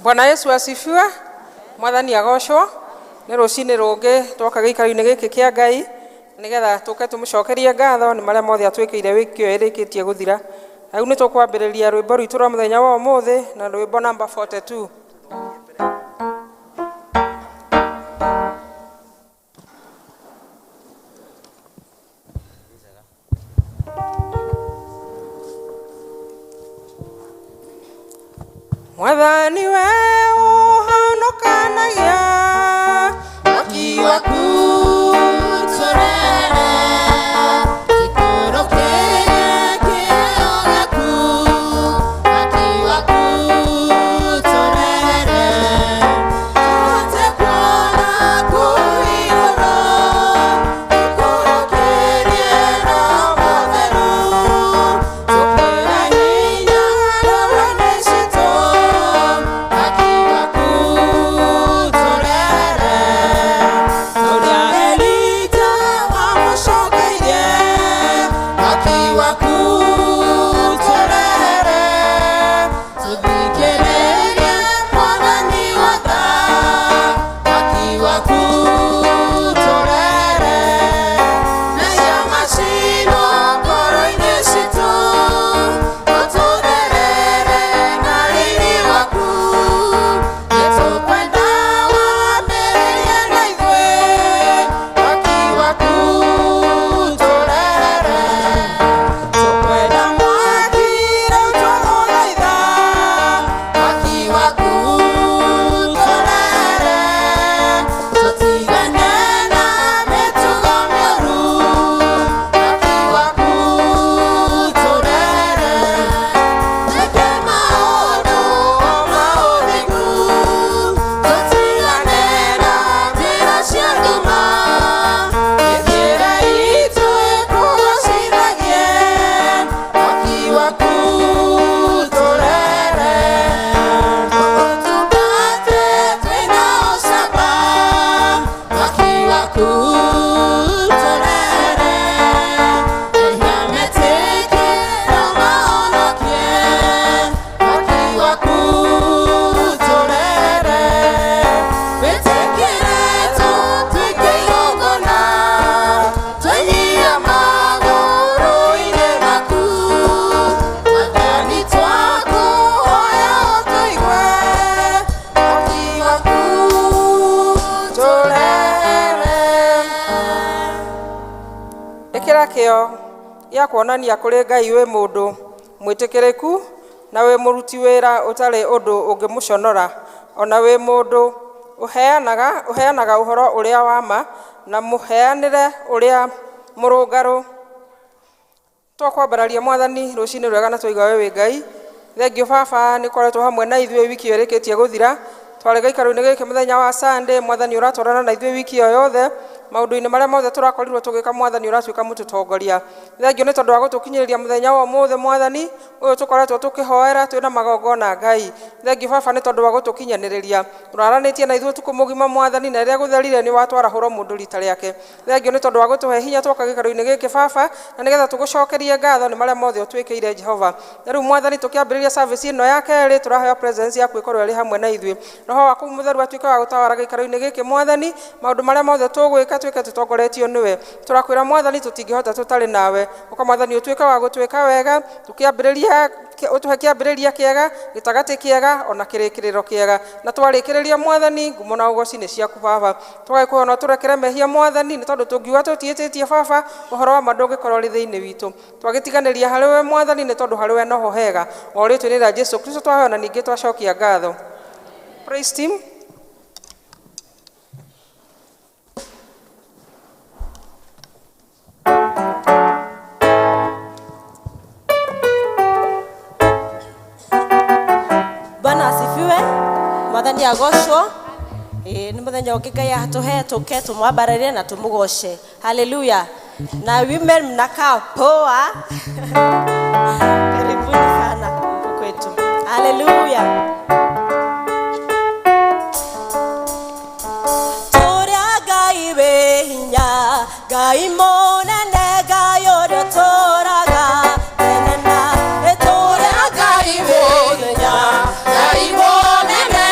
Bwana Yesu asifiwe. Mwathani agocwo. Nĩ rũcinĩ rũngĩ twoka gĩikaro-inĩ gĩkĩ kĩa Ngai nĩgetha tũke tũmũcokerie ngatho nĩ marĩa mothe atwĩkĩire wiki ĩyo ĩrĩkĩtie gũthira. Rĩu nĩ tũkwambĩrĩria rwĩmbo rwitũ rwa mũthenya wa ũmũthĩ na rwĩmbo namba 42. Mwathani we ũhonokanagia Mwaki waku tũrere, tũikũrũkĩre kĩrĩro gĩaku. Mwaki waku tũrere, tũhote kuona kũu igũrũ. Tũikũrũkĩrie Roho Mũtheru, tũkĩre hinya ngoro-inĩ citũ. Mwaki waku tũrere, ũrĩa Elija wamũcokeirie. Mwaki waku tũrere, tũthikĩrĩrie Mwathani wa tha. Mwaki waku tũrere, mehia macinwo ngoro-inĩ citũ, ũtũtherere na riri waku. Nĩtũkwenda wambĩrĩrie na ithuĩ, mwaki waku tũrere. Tũkwenda mwaki rĩu twagũthaitha, mwaki waku tũrere. Tũtigane na mĩtugo mĩũru, mwaki waku tũrere. Twĩke maũndũ o ma ũthingu, tũtigane na njĩra cia nduma. Mĩthiĩre itũ ĩkũgocithagie, mwaki waku tũrere. Tũgũtungate twĩna ũcamba, mwaki waku tũrere. Ehia metĩkĩra mahonokie, mwaki waku tũrere. Wĩtĩkĩre tũtuĩke igongona, twĩnyihia magũrũ-inĩ maku. Mwathani twakũhoya ũtũigue, mwaki waku tũrere. Ĩkĩra kĩyo gĩa kuonania kũrĩ Ngai wĩ mũndũ mwĩtĩkĩrĩku na wĩ mũruti wĩra ũtarĩ ũndũ ũngĩmũconora, ona wĩ mũndũ ũheanaga ũhoro ũrĩa wa ma na mũheanĩre ũrĩa mũrũngarũ. Twakwambararia Mwathani rũcinĩ rwega na twaigua we wĩ Ngai. Thengiũ baba nĩ ũkoretwo hamwe na ithuĩ wiki ĩyo ĩrĩkĩtie gũthira. Twarĩ gĩikaro-inĩ gĩkĩ mũthenya wa Sunday, Mwathani ũratwarana na ithuĩ wiki ĩyo yothe maũndũ-inĩ marĩa mothe tũrakorirwo tũgĩka, Mwathani ũratuĩka mũtũtongoria. Thengiũ nĩ tondũ wa gũtũkinyĩrĩria mũthenya wa ũmũthĩ, Mwathani ũyũ tũkoretwo tũkĩhoera twĩna magongona Ngai. Thengiũ baba nĩ tondũ wa gũtũkinyanĩrĩria. Ũraranĩtie na ithuĩ ũtukũ mũgima Mwathani, na rĩrĩa gũtherire nĩ watwarahũra mũndũ rita rĩake. Thengiũ nĩ tondũ wa gũtũhe hinya twoka gĩikaro-inĩ gĩkĩ baba, na nĩgetha tũgũcokerie ngatho nĩ marĩa mothe ũtwĩkĩire Jehova. Na rĩu Mwathani tũkĩambĩrĩria service ĩno ya kerĩ, tũrahoya presence yaku ĩkorwo ĩrĩ hamwe na ithuĩ. Roho waku mũtheru atuĩke wa gũtawara gĩikaro-inĩ gĩkĩ Mwathani, maũndũ marĩa mothe tũgwĩka tuĩke tũtongoretio nĩwe. Tũrakwĩra Mwathani tũtingĩhota tũtarĩ nawe. Ũka Mwathani ũtuĩke wa gũtwĩka wega, tũkĩambĩrĩria ũtũhe kĩambĩrĩria kĩega, gĩtagatĩ kĩega, ona kĩrĩkĩrĩro kĩega. Na twarĩkĩrĩria Mwathani, ngumo na ũgoci nĩ ciaku baba. Tũgagĩkũhoya na ũtũrekere mehia Mwathani, nĩ tondũ tũngiuga tũtiĩtĩtie baba, ũhoro wa ma ndũngĩkorwo ũrĩ thĩinĩ witũ. Twagĩtiganĩria harĩ we Mwathani, nĩ tondũ harĩ we noho hega. O rĩtwa-inĩ rĩa Jesu Kristo twahoya na ningĩ twacokia ngatho. Praise team. Bwana asifiwe. Mwathani agocwo. Ĩĩ nĩ mũthenya ũngĩ Ngai atũhe tũke tũmwambararie na tũmũgoce. Haleluya. Na women mnakaa poa. Karibuni sana huku kwetu. Haleluya. Tũrĩa Ngai wĩ hinya, Ngai mũnene, Ngai ũrĩa ũtũũraga tene na tũrĩa Ngai wĩ hinya, Ngai mũnene,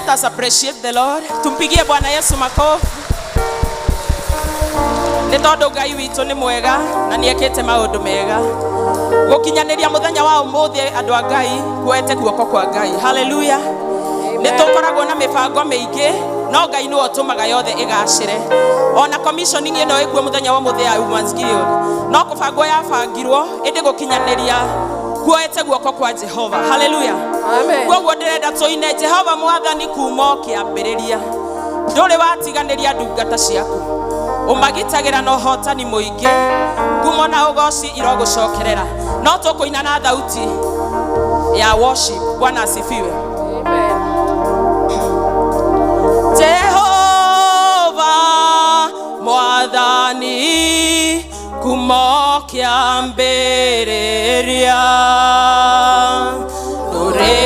Let us appreciate the Lord. Tumpigie Bwana Yesu makofi. Nĩ tondũ Ngai witũ nĩ mwega na nĩ ekĩte maũndũ mega. Gũkinyanĩria mũthenya wa ũmũthĩ andũ a Ngai kuoete guoko kwa Ngai. Hallelujah. Nĩ tũkoragwo na mĩbango mĩingĩ no Ngai nĩwe ũtũmaga yothe ĩgacĩre. Ona commissioning ĩno ĩkuo mũthenya wa ũmũthĩ ya Women's Guild. No kũbangwo yabangirwo ĩndĩ gũkinyanĩria kuoete guoko kwa Jehova. Hallelujah. Amen. Koguo ndĩrenda tũine Jehova mwathani kuma o kĩambĩrĩria. Ndũrĩ watiganĩria ndungata ciaku. Ũmagitagĩra na ũhotani mũingĩ. Ngumo na ũgoci irogũcokerera. No tũkũina na thauti ya worship. Bwana asifiwe. Amen. Jehova mwathani kuma kĩambĩrĩria ndũrĩ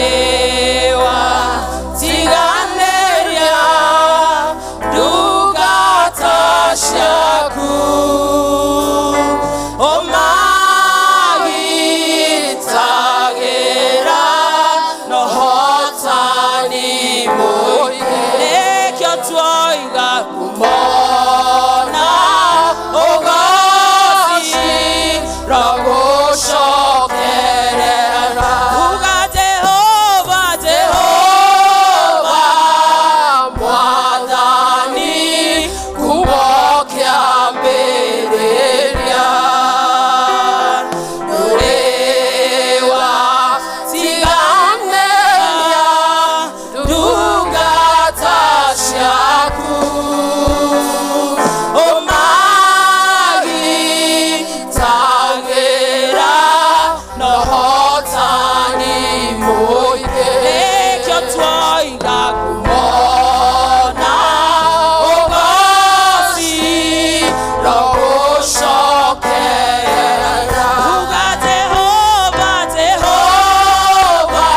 watiganĩria ndungata ciaku ũmagitagĩra na ũhotani mũingĩ. Nĩkĩo tuoiga kumona ũgoci rogũcokerera. Uga Jehova, Jehova mwathani kuma kĩambĩrĩria ndũrĩ watiganĩria ndungata ciaku ũmagitagĩra na ũhotani mũingĩ. Nĩkĩo tuoiga kumona ũgoci rogũcokerera. Uga Jehova, Jehova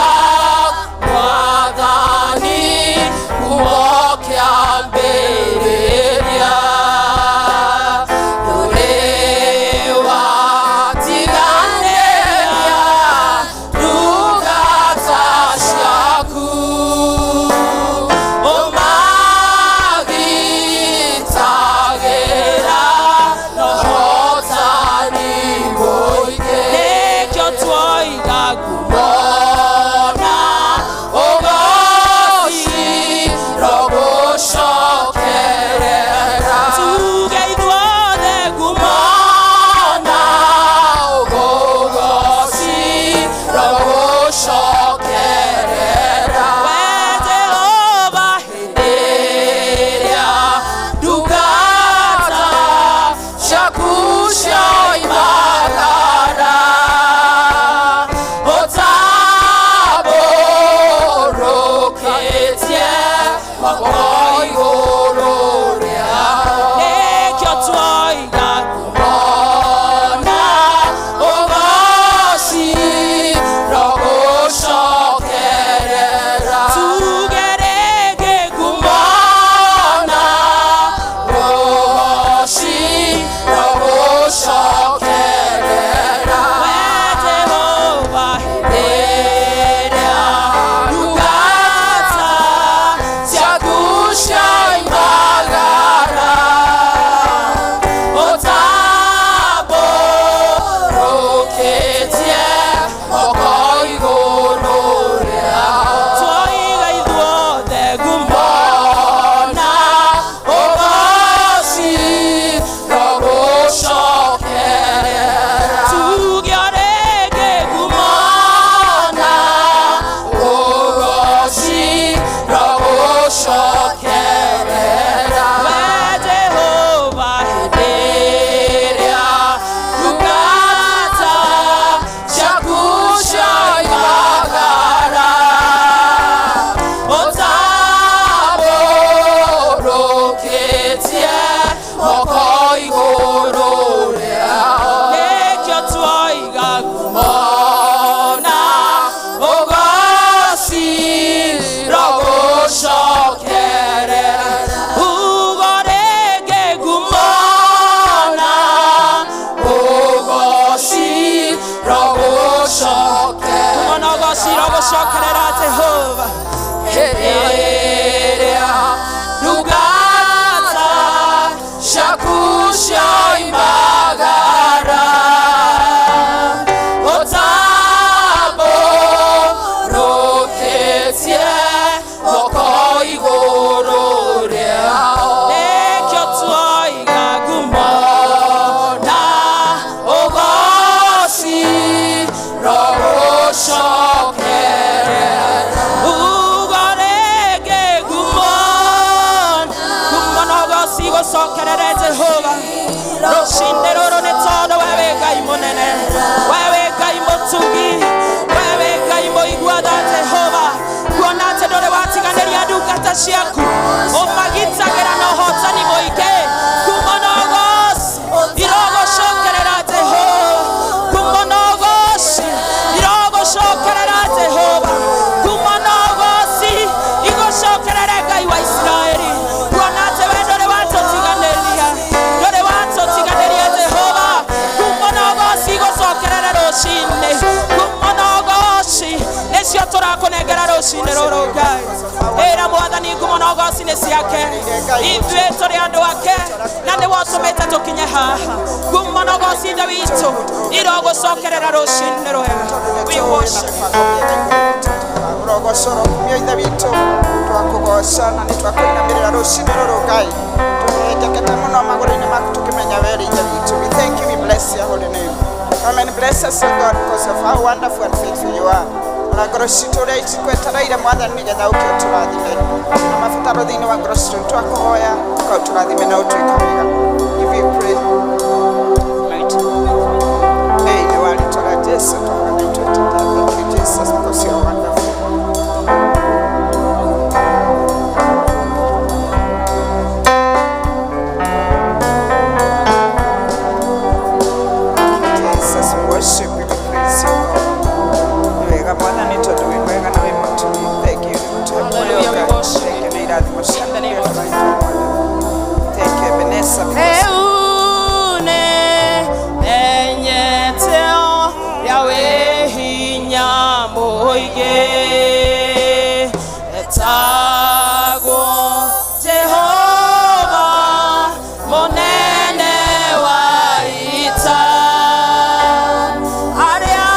mwathani kuma kĩambĩrĩria ndũrĩ watiganĩria ndungata ciaku ũmagitagĩra na ũhotani mũingĩ. Nĩkĩo tuoiga kumona ũgoci rogũcokerera. Tuge ithuothe ngumona ũgoci rogũcokerera. We Jehova hĩndĩ ĩrĩa ndungata ciaku cioimagara ũtambũrũkĩtie moko igũrũ rĩao. Nĩkĩo tuoiga kumona ũgoci rogũcokerera. Tuge rĩngĩ ngumona ũgoci rogũcokerera. ciaku cioimagara ũtambũrũkĩtie moko igũrũ rĩao nĩkĩo tuoiga ngumo na ũgoci rogũcokerera ugo rĩngĩ ngumo ngumo na ũgoci gũcokerere Jehova rũcinĩ rũrũ nĩ tondũ we wĩ Ngai mũnene we wĩ Ngai mũtugi we wĩ Ngai mũigua tha Jehova kuona atĩ ndũrĩ watiganĩria ndungata ciaku ũmagitagĩra na ũhotani mũingĩ ngumo na ũgoci irogũcokerera Jehova ngumo na ũgoci irogũcokerera Jehova ngumo na ũgoci igũcokerere Ngai wa Isiraeli kuona atĩ we ndũrĩ watũtiganĩria ndũrĩ watũtiganĩria Jehova ngumo na ũgoci igũcokerere rũcinĩ ngumo na ũgoci nĩcio tũrakũnengera rũcinĩ rũrũ Ngai ĩra mwathani ngumo na ũgoci nĩ ciake ithuĩ tũrĩ andũ ake na nĩwe ũtũmĩte tũkinye haha ngumo na ũgoci ithe witũ irogũcokerera rũcinĩ rwega. We worship Ũrogoco ũrokumio ithe witũ twakũgoca na nĩ twakũinamĩrĩra rũcinĩ rũrũ Ngai tũhĩnjekete mũno magũrũ-inĩ maku tũkĩmenya wee rĩ ithe witũ. We thank you, we bless your holy name. Come and bless us, O God, because of how wonderful and faithful you are. Ona ngoro citũ ũrĩa cikwetereire mwathani nĩgetha ũke ũtũrathime na mabataro thĩinĩ wa ngoro citũ twakũhoya ũka ũtũrathime na ũtwĩke wega. Give you praise. Right. Thĩinĩ wa rĩtwa rĩa Jesu twahoya twĩtĩte. Thank you, Jesus, because you are wonderful. Jesus, we worship you, we praise you, God. Nĩ wega mwathani tondũ wĩ mwega na wĩ mũtugi. Thank you nĩ gũtũhe muoyo Hallelujah, we Ngai. worship Thank you nĩ irathimo In ciaku the name of iria tũraitwo mwathani. Thank you, Ebenezer, because Rĩu nĩmenyete ũrĩa wĩ hinya mũingĩ etagwo Jehova mũnene wa ita arĩa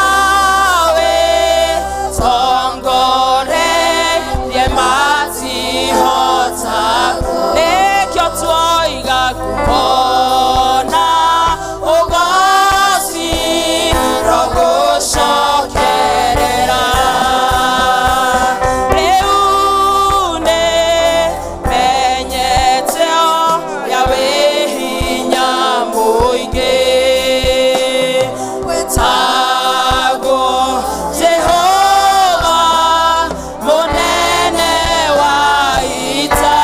wĩtongoretie matihota nĩkĩo tuoiga ngumo na ũgoci rogũcokerera rĩu nĩmenyete ũrĩa wĩ hinya mũingĩ wĩtagwo Jehova mũnene wa ita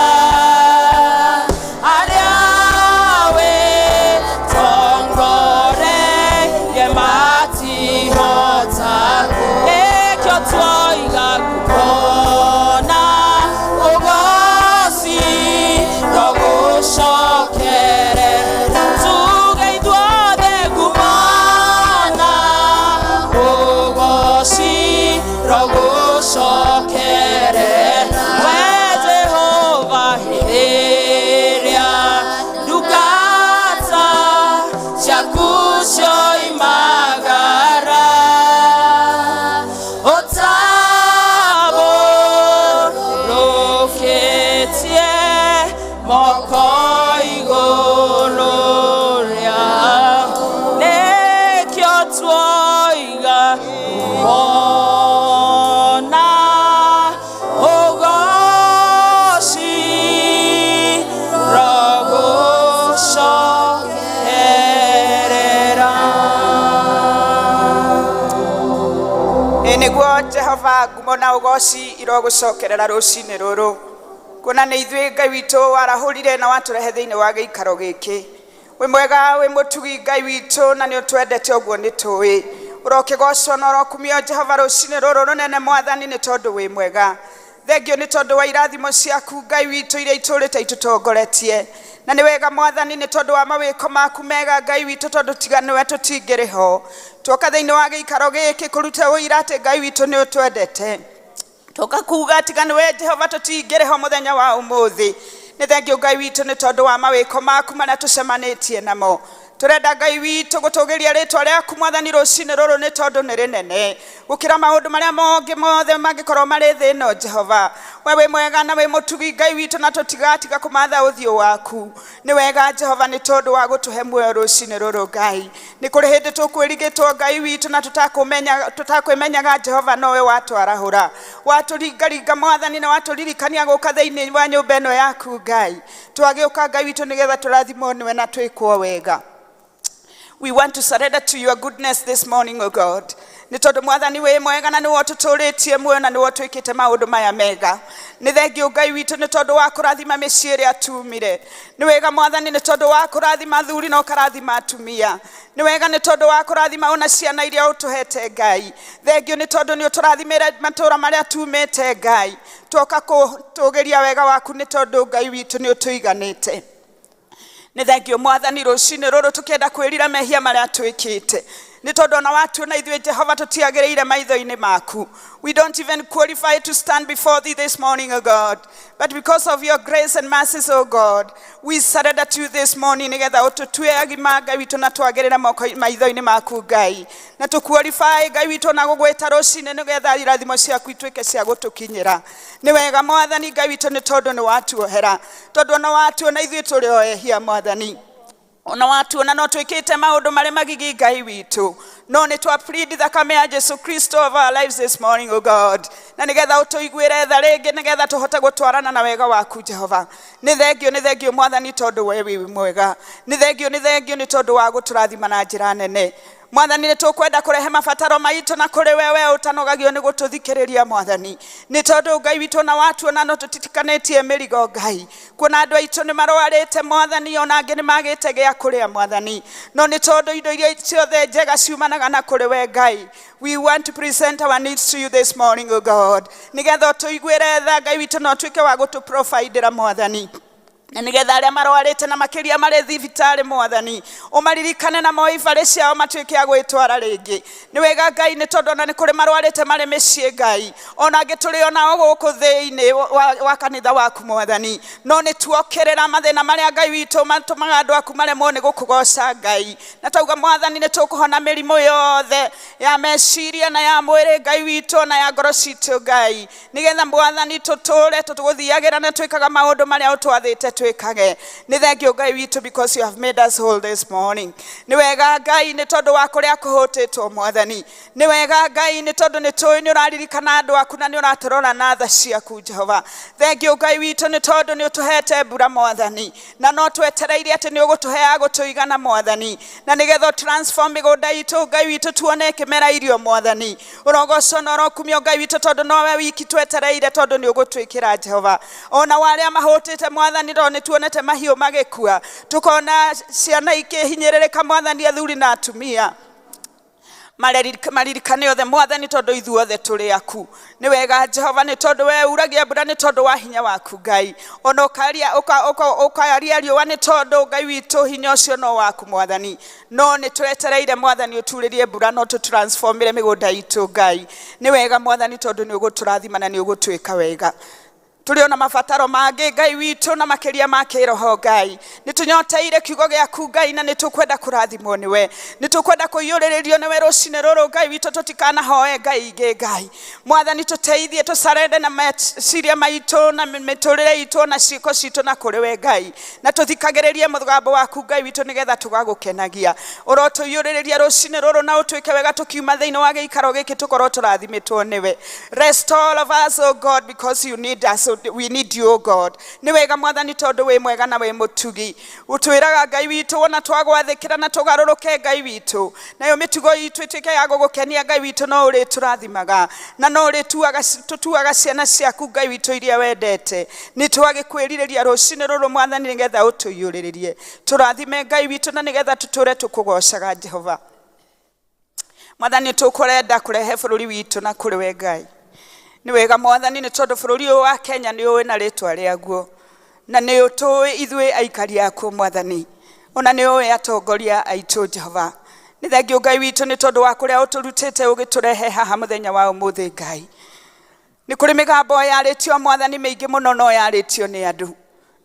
arĩa wĩtongoretie matihota nĩkĩo tuoiga ngumo na ũgoci rogũcokerera tuge ithuothe ngumo na ũgoci rogũcokerera we Jehova hĩndĩ ĩrĩa ndungata ciaku cioimagara ũtambũrũkĩtie moko igũrũ rĩao nĩkĩo tuoiga ngumo na ũgoci rogũcokerera. Ĩ nĩguo Jehova ngumo na ũgoci irogũcokerera rũcinĩ rũrũ kuona nĩ ithuĩ Ngai witũ warahũrire na watũrehe thĩinĩ wa gĩikaro gĩkĩ. Wĩ mwega wĩ mũtugi Ngai witũ na nĩ ũtwendete ũguo nĩ tũĩ. Ũrokĩgocwo na ũrokumio Jehova rũcinĩ rũrũ rũnene mwathani nĩ tondũ wĩ mwega. Thengio nĩ tondũ wa irathimo ciaku Ngai witũ iria itũrĩte itũtongoretie. Na nĩ wega mwathani nĩ tondũ wa mawĩko maku mega Ngai witũ tondũ tiga nĩwe tũtingĩrĩ ho. Tuoka thĩinĩ wa gĩikaro gĩkĩ kũruta ũira atĩ Ngai witũ nĩ ũtwendete. Tuoka kuga tiga nĩwe Jehova tũtingĩrĩ ho mũthenya wa ũmũthĩ. Nĩ thengio Ngai witũ nĩ tondũ wa mawĩko maku marĩa tũcemanĩtie namo. Tũrenda Ngai witũ gũtũgĩria rĩtwa rĩaku Mwathani rũcinĩ rũrũ nĩ tondũ nĩ rĩnene gũkĩra maũndũ marĩa mongĩ mothe mangĩkorwo marĩ thĩ ĩno. Jehova, we wĩ mwega na wĩ mũtugi Ngai witũ, na tũtigatiga kũmatha ũthiũ waku. Nĩ wega Jehova nĩ tondũ wa gũtũhe muoyo rũcinĩ rũrũ. Ngai, nĩ kũrĩ hĩndĩ tũkwĩrigĩtwo Ngai witũ na tũtakwĩmenyaga Jehova, nowe watwarahũra, watũringaringa Mwathani, na watũririkania gũka thĩinĩ wa nyũmba ĩno yaku Ngai. Twagĩũka Ngai witũ nĩgetha tũrathimwo nĩwe na twĩkwo wega. We want to surrender to your goodness this morning, O God. Nĩ tondũ Mwathani wĩ mwega na nĩwe ũtũtũrĩtie muoyo na nĩwe ũtwĩkĩte maũndũ maya mega. Nĩ thengio Ngai witũ nĩ tondũ wa kũrathima mĩciĩ ĩrĩa tumire. Nĩ wega Mwathani nĩ tondũ wa kũrathima athuri na ũkarathima atumia. Nĩ wega nĩ tondũ wa kũrathima ona ciana iria ũtũhete Ngai. Thengio nĩ tondũ nĩ ũtũrathimĩre matũũra marĩa tumĩte Ngai. Twoka kũtũgĩria wega waku nĩ tondũ Ngai witũ nĩ ũtũiganĩte. Nĩ thengio Mwathani rũcinĩ rũrũ tũkĩenda kwĩrira mehia marĩa twĩkĩte, nĩ tondũ ona watuona ithuĩ Jehova tũtiagĩrĩire maitho-inĩ maku. We don't even qualify to stand before thee this morning, O God, but because of your grace and mercies, O God, we surrender to you this morning nĩgetha ũtũtue agima Ngai witũ na twagĩrĩre moko maitho-inĩ maku Ngai, na tũqualify Ngai witũ na gũgwĩta rũcinĩ nĩgetha irathimo ciaku ituĩke cia gũtũkinyĩra. Nĩ wega Mwathani Ngai witũ nĩ tondũ nĩ watuohera, tondũ ona watuona ithuĩ tũrĩ o ehia Mwathani, ona watuona no twĩkĩte maũndũ marĩ magigi Ngai witũ, no nĩ twa plead thakame ya Jesu Kristo over our lives this morning, O God, na nĩgetha ũtũiguĩre tha rĩngĩ nĩgetha tũhote gũtwarana na wega waku Jehova. Nĩ thengio, nĩ thengio Mwathani tondũ we wĩ mwega. Nĩ thengio, nĩ thengio nĩ tondũ wa gũtũrathima na njĩra nene. Mwathani, nĩ tũkwenda kũrehe mabataro maitũ na kũrĩ we, we ũtanogagio nĩ gũtũthikĩrĩria Mwathani, nĩ tondũ Ngai witũ na watuona no tũtitikanĩtie mĩrigo Ngai. Kuona andũ aitũ nĩ marwarĩte Mwathani, ona angĩ nĩ magĩte gĩa kũrĩa Mwathani, no nĩ tondũ indo iria ciothe njega ciumanaga na kũrĩ we Ngai, we want to present our needs to you this morning, O God, nĩgetha ũtũiguĩre tha Ngai witũ na ũtuĩke wa gũtũprovidera Mwathani, na nĩgetha arĩa marwarĩte na makĩria marĩ thibitarĩ Mwathani ũmaririkane na moe ibarĩ ciao matuĩke a gwĩtwara rĩngĩ. Nĩ wega Ngai nĩ tondũ ona nĩ kũrĩ marwarĩte marĩ mĩciĩ Ngai, ona angĩ tũrĩ onao gũkũ thĩinĩ wa kanitha waku Mwathani, no nĩ tuokĩrĩra mathĩna marĩa Ngai witũ matũmaga andũ aku maremwo nĩ gũkũgoca Ngai, na twauga Mwathani nĩ tũkũhona mĩrimũ yothe ya meciria na ya mwĩrĩ Ngai witũ na ya ngoro citũ Ngai, nĩgetha Mwathani tũtũre tũgũthiagĩra na twĩkaga maũndũ marĩa ũtwathĩte twĩkage. Nĩ thengio Ngai witũ because you have made us whole this morning. Nĩ wega Ngai nĩ tondũ wa kũrĩa kũhũtĩtwo Mwathani. Nĩ wega Ngai nĩ tondũ nĩ tũĩ nĩ ũraririkana andũ aku na nĩ ũratũrora na tha ciaku Jehova. Thengio Ngai witũ nĩ tondũ nĩ ũtũhete mbura Mwathani, na no twetereire atĩ nĩ ũgũtũheaga gũtũigana Mwathani, na nĩgetha transform mĩgũnda itũ Ngai witũ tuone ĩkĩmera irio Mwathani. Ũrogocwo na ũrokumio Ngai witũ tondũ nowe wiki twetereire, tondũ nĩ ũgũtwĩkĩra Jehova. Ona wa arĩa mahũtĩte Mwathani, tondũ nĩ tuonete mahiũ magĩkua, tũkona ciana ikĩhinyĩrĩrĩka Mwathani, athuri na atumia maririkane othe Mwathani, tondũ ithuothe tũrĩ aku. Nĩ wega Jehova nĩ tondũ we uragia mbura nĩ tondũ wa hinya waku Ngai, ona ũkaria riũa nĩ tondũ Ngai witũ hinya ũcio no waku Mwathani, no nĩ twetereire Mwathani ũturĩrie mbura no tũtransformĩre mĩgũnda itũ Ngai. Nĩ wega Mwathani tondũ nĩ ũgũtũrathima na nĩ ũgũtwĩka wega. Tũrĩ ona mabataro mangĩ Ngai witũ na makĩria ma kĩroho Ngai. Nĩ tũnyoteire kiugo gĩaku Ngai, na nĩ tũkwenda kũrathimwo nĩwe, nĩ tũkwenda kũiyũrĩrĩrio nĩwe rũcinĩ rũrũ Ngai witũ, tũtikanahoe Ngai ingĩ Ngai. Mwathani, tũteithie tũcarende na meciria maitũ na mĩtũrĩre itũ na ciĩko citũ na kũrĩ we Ngai, na tũthikagĩrĩrie mũgambo waku Ngai witũ nĩgetha tũgagũkenagia. Ũrotũiyũrĩrĩria rũcinĩ rũrũ na ũtwĩke wega tũkiuma thĩinĩ wa gĩikaro gĩkĩ tũkorwo tũrathimĩtwo nĩwe. Restore all of us, O God, because you need us, we need you, O God. Nĩ wega Mwathani tondũ wĩ mwega na wĩ mũtugi. Ũtwĩraga Ngai witũ wona twagwathĩkĩra na tũgarũrũke Ngai witũ, nayo mĩtugo itũ ĩtuĩke ya gũgũkenia Ngai witũ, no ũrĩtũrathimaga na no ũrĩtuaga tũtuaga ciana ciaku Ngai witũ iria wendete. Nĩ twagĩkwĩrirĩria rũcinĩ rũrũ Mwathani nĩgetha ũtũiyũrĩrĩrie, tũrathime Ngai witũ, na nĩgetha tũtũre tũkũgocaga Jehova. Mwathani, tũkũrenda kũrehe bũrũri witũ na kũrĩ we Ngai. Nĩ wega Mwathani nĩ tondũ bũrũri ũyũ wa Kenya nĩ ũĩ na rĩtwa rĩaguo, na nĩ ũtũĩ ithuĩ aikari akuo Mwathani, ona nĩ ũĩ atongoria aitũ Jehova. Nĩ thengio Ngai witũ nĩ tondũ wa kũrĩa ũtũrutĩte ũgĩtũrehe haha mũthenya wa ũmũthĩ Ngai. Nĩ kũrĩ mĩgambo yarĩtio Mwathani mĩingĩ mũno, no yarĩtio nĩ andũ.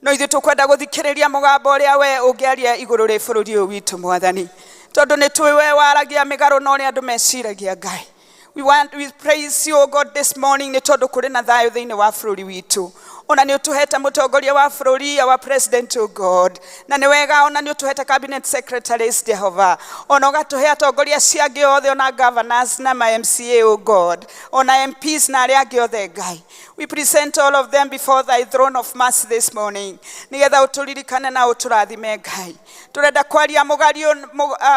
No ithuĩ tũkwenda gũthikĩrĩria mũgambo ũrĩa we ũngĩaria igũrũ rĩ bũrũri ũyũ witũ Mwathani, tondũ nĩ tũĩ we waragia mĩgarũ na ũrĩa andũ meciragia Ngai. We praise you, O God, this morning nĩ tondũ kũrĩ na thayũ thĩinĩ wa bũrũri witũ. Ona nĩ ũtũhete mũtongoria wa bũrũri, our president, O God, na nĩ wega. Ona nĩ ũtũhete cabinet secretaries, Jehova. Ona ũgatũhe atongoria acio angĩ othe, ona governors na ma MCA, O God, ona MPs na arĩa angĩ othe Ngai. We present all of them before thy throne of mercy this morning nĩgetha ũtũririkane na ũtũrathime Ngai. Tũrenda kwaria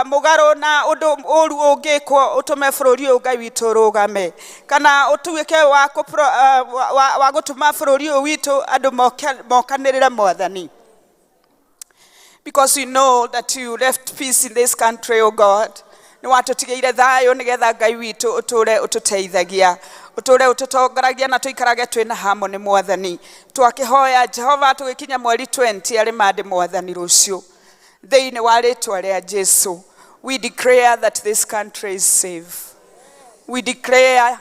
mũgarũ na ũndũ ũru ũngĩkwo ũtũme bũrũri ũyũ Ngai witũ ũrũgame kana ũtuĩke wa gũtũma bũrũri ũyũ witũ andũ mokanĩrĩre Mwathani, because we know that you left peace in this country, O God. Nĩ watũtigĩire thayũ nĩgetha Ngai witũ ũtũre ũtũteithagia, ũtũre ũtũtongoragia na tũikarage twĩna harmony Mwathani. Twakĩhoya Jehova tũgĩkinya mweri 20 arĩ Monday Mwathani, rũciũ, thĩinĩ wa rĩtwa rĩa Jesu, we declare that this country is safe. We declare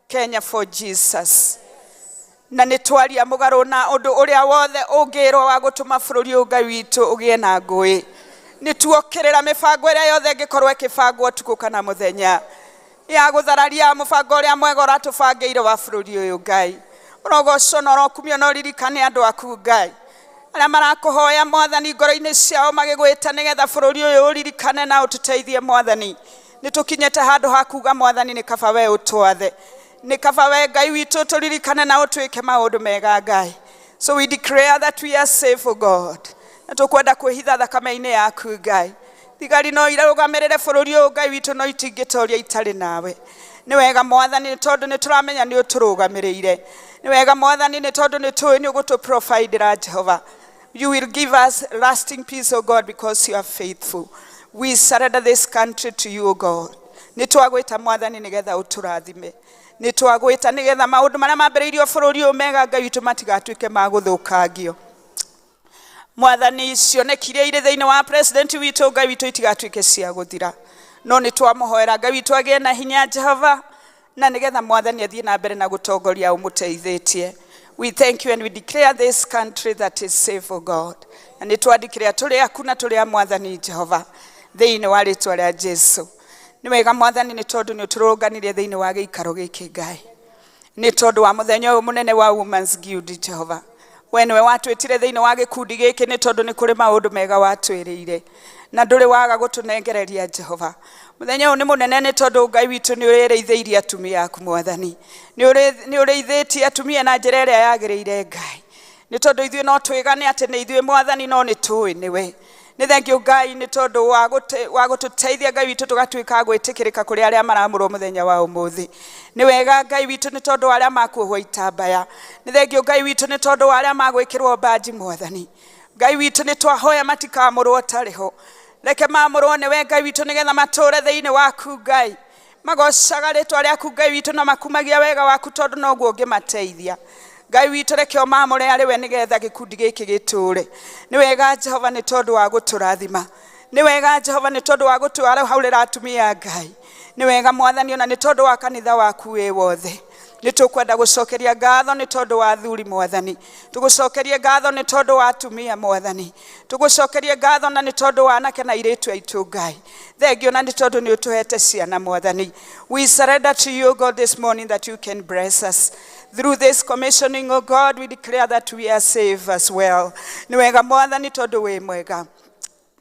Kenya for Jesus, na nĩ twaria mũgarũ na ũndũ ũrĩa wothe ũngĩrwo wa gũtũma bũrũri ũyũ Ngai witũ ũgĩe na ngũĩ. Nĩ tuokĩrĩra mĩbango ĩrĩa yothe ĩngĩkorwo ĩkĩbangwo ũtukũ kana mũthenya ya gũthararia mũbango ũrĩa mwega ũratũbangĩire wa bũrũri ũyũ Ngai. Ũrogocwo na ũrokumio na ũririkane andũ aku Ngai arĩa marakũhoya Mwathani ngoro-inĩ ciao magĩgwĩta nĩgetha bũrũri ũyũ ũririkane na ũtũteithie Mwathani. Nĩ tũkinyĩte handũ ha kuga Mwathani, nĩ kaba we ũtwathe, nĩ kaba we Ngai witũ tũririkane na ũtwĩke maũndũ mega Ngai. So we declare that we are safe, O God, na tũkwenda kwĩhitha thakame-inĩ yaku Ngai. Thigari no irũgamĩrĩre bũrũri ũyũ Ngai witũ, no itingĩtoria itarĩ nawe. Nĩ wega Mwathani nĩ tondũ nĩ tũramenya nĩ ũtũrũgamĩrĩire. Nĩ wega Mwathani nĩ tondũ nĩ tũĩ nĩ ũgũtũ Jehova. You will give us lasting peace, O God, because you are faithful. We surrender this country to you, O God. Nĩ twagwĩta Mwathani nĩgetha ũtũrathime. Nĩ twagwĩta nĩgetha maũndũ marĩa mambĩrĩirio bũrũri ũyũ mega Ngai witũ matigatuĩke ma gũthũkangio Mwathani. Cioneki iria irĩ thĩinĩ wa president witũ Ngai witũ itigatuĩke cia gũthira, no nĩ twamũhoera Ngai witũ agĩe na hinya Jehova, na nĩgetha Mwathani athiĩ na mbere na gũtongoria ũmũteithĩtie. We thank you and we declare this country that is safe, O God, na nĩ twandĩkĩra tũrĩ aku na tũrĩ a Mwathani Jehova thĩinĩ wa rĩtwa rĩa Jesu. Nĩ wega Mwathani nĩ tondũ nĩ ũtũrũnganirie thĩinĩ wa gĩikaro gĩkĩ Ngai, nĩ tondũ wa mũthenya ũyũ mũnene wa Women's Guild. Jehova, we nĩwe watwĩtire thĩinĩ wa gĩkundi gĩkĩ nĩ tondũ nĩ kũrĩ maũndũ mega watwĩrĩire na ndũrĩ waga gũtũnengereria Jehova. Mũthenya ũyũ nĩ mũnene nĩ tondũ Ngai witũ nĩ ũrĩrĩithĩirie atumia aku Mwathani, nĩ ũrĩithĩtie atumia na njĩra ĩrĩa yagĩrĩire Ngai, nĩ tondũ ithuĩ no twĩgane atĩ nĩ ithuĩ Mwathani, no nĩ tũĩ nĩwe. Nĩ thengio Ngai nĩ tondũ wa gũtũteithia Ngai witũ tũgatuĩka a gwĩtĩkĩrĩka kũrĩ arĩa maramũrwo mũthenya wa ũmũthĩ. Nĩ wega Ngai witũ nĩ tondũ wa arĩa makuohwo itambaya. Nĩ thengio Ngai witũ nĩ tondũ wa arĩa magwĩkĩrwo mbanji Mwathani. Ngai witũ, nĩ twahoya matikamũrwo tarĩ ho, reke mamũrwo nĩwe Ngai witũ nĩgetha matũre thĩinĩ waku Ngai, magocaga rĩtwa rĩaku Ngai witũ na makumagia wega waku, tondũ noguo ũngĩmateithia Ngai witũ. Reke ũmamũre arĩ we nĩgetha gĩkundi gĩkĩ gĩtũre. Nĩ wega Jehova nĩ tondũ wa gũtũrathima. Nĩ wega Jehova nĩ tondũ wa gũtũarahũrĩra atumia Ngai. Nĩ wega Mwathani ona nĩ tondũ wa kanitha waku wĩ wothe. Nĩ tũkwenda gũcokeria ngatho nĩ tondũ wa athuri Mwathani, tũgũcokerie ngatho nĩ tondũ wa atumia Mwathani, tũgũcokerie ngatho na nĩ tondũ wa anake na airĩtu aitũ Ngai. Thengio na nĩ tondũ nĩ ũtũhete ciana Mwathani. We surrender to you, God, this morning that you can bless us through this commissioning, O God. We declare that we are safe as well. Nĩ wega Mwathani tondũ wĩ mwega.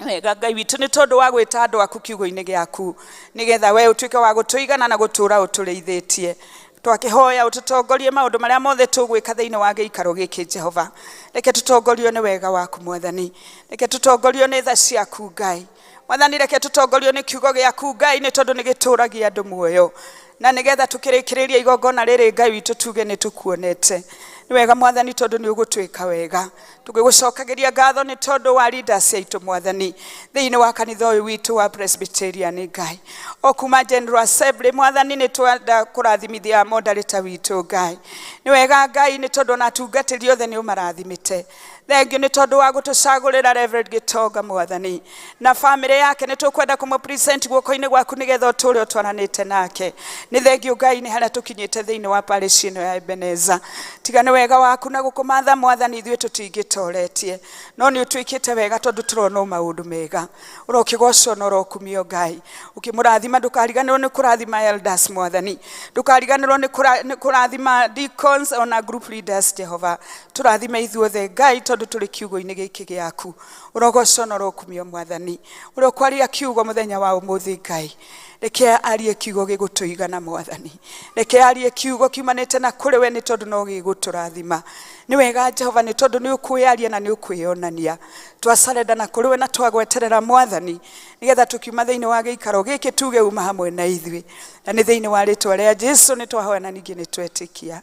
Wega Ngai witũ nĩ tondũ wa gwĩta andũ aku kiugo-inĩ gĩaku nĩgetha we ũtuĩke wa gũtũigana na gũtũũra ũtũrĩithĩtie. Twakĩhoya ũtũtongorie maũndũ marĩa mothe tũgwĩka thĩinĩ wa gĩikaro gĩkĩ Jehova. Reke tũtongorio nĩ wega waku Mwathani, reke tũtongorio nĩ tha ciaku Ngai Mwathani, reke tũtongorio nĩ kiugo gĩaku Ngai, nĩ tondũ nĩ gĩtũragia andũ muoyo, na nĩgetha tũkĩrĩkĩrĩria igongona rĩrĩ Ngai witũ tuge nĩ tũkuonete. Nĩ wega Mwathani tondũ nĩ ũgũtwĩka wega. Tũgĩgũcokagĩria ngatho nĩ tondũ wa leaders aitũ Mwathani thĩinĩ wa kanitha ũyũ witũ wa Presbyterian Ngai, o kuma General Assembly Mwathani, nĩ twenda kũrathimithia moderator witũ Ngai. Nĩ wega Ngai nĩ tondũ ona atungatĩri othe nĩ ũmarathimĩte. Thengiũ nĩ tondũ wa gũtũcagũrĩra Reverend Gitonga Mwathani na famĩlĩ yake, nĩ tũkwenda kũmũpresent guoko-inĩ gwaku nĩgetha ũtũre ũtwaranĩte nake. Nĩ thengiũ Ngai nĩ harĩa tũkinyĩte thĩinĩ wa parish ĩno ya Ebeneza. Tiga nĩ wega waku na gũkũmatha Mwathani, ithuĩ tũtingĩtoretie, no nĩ ũtwĩkĩte wega tondũ tũrona o maũndũ mega. Ũrokĩgocwo na ũrokumio Ngai. Ũkĩmũrathima ndũkariganĩrwo nĩ kũrathima elders Mwathani, ndũkariganĩrwo nĩ kũrathima deacons ona group leaders Jehova. Tũrathime ithuothe Ngai tondũ tũrĩ kiugo-inĩ gĩkĩ gĩaku. Ũrogocwo na ũrokumio Mwathani. Ũrĩa ũkwaria kiugo mũthenya wa ũmũthĩ Ngai, reke arie kiugo gĩgũtũigana Mwathani, reke arie kiugo kiumanĩte na kũrĩ we nĩ tondũ no gĩgũtũrathima. Nĩ wega Jehova nĩ tondũ nĩ ũkwĩyaria na nĩ ũkwĩyonania. Twacarenda na kũrĩ we na twagweterera Mwathani nĩgetha tũkiuma thĩinĩ wa gĩikaro gĩkĩ tuge uma hamwe na ithuĩ, na nĩ thĩinĩ wa rĩtwa rĩa Jesu nĩ twahoya na ningĩ nĩ twetĩkia.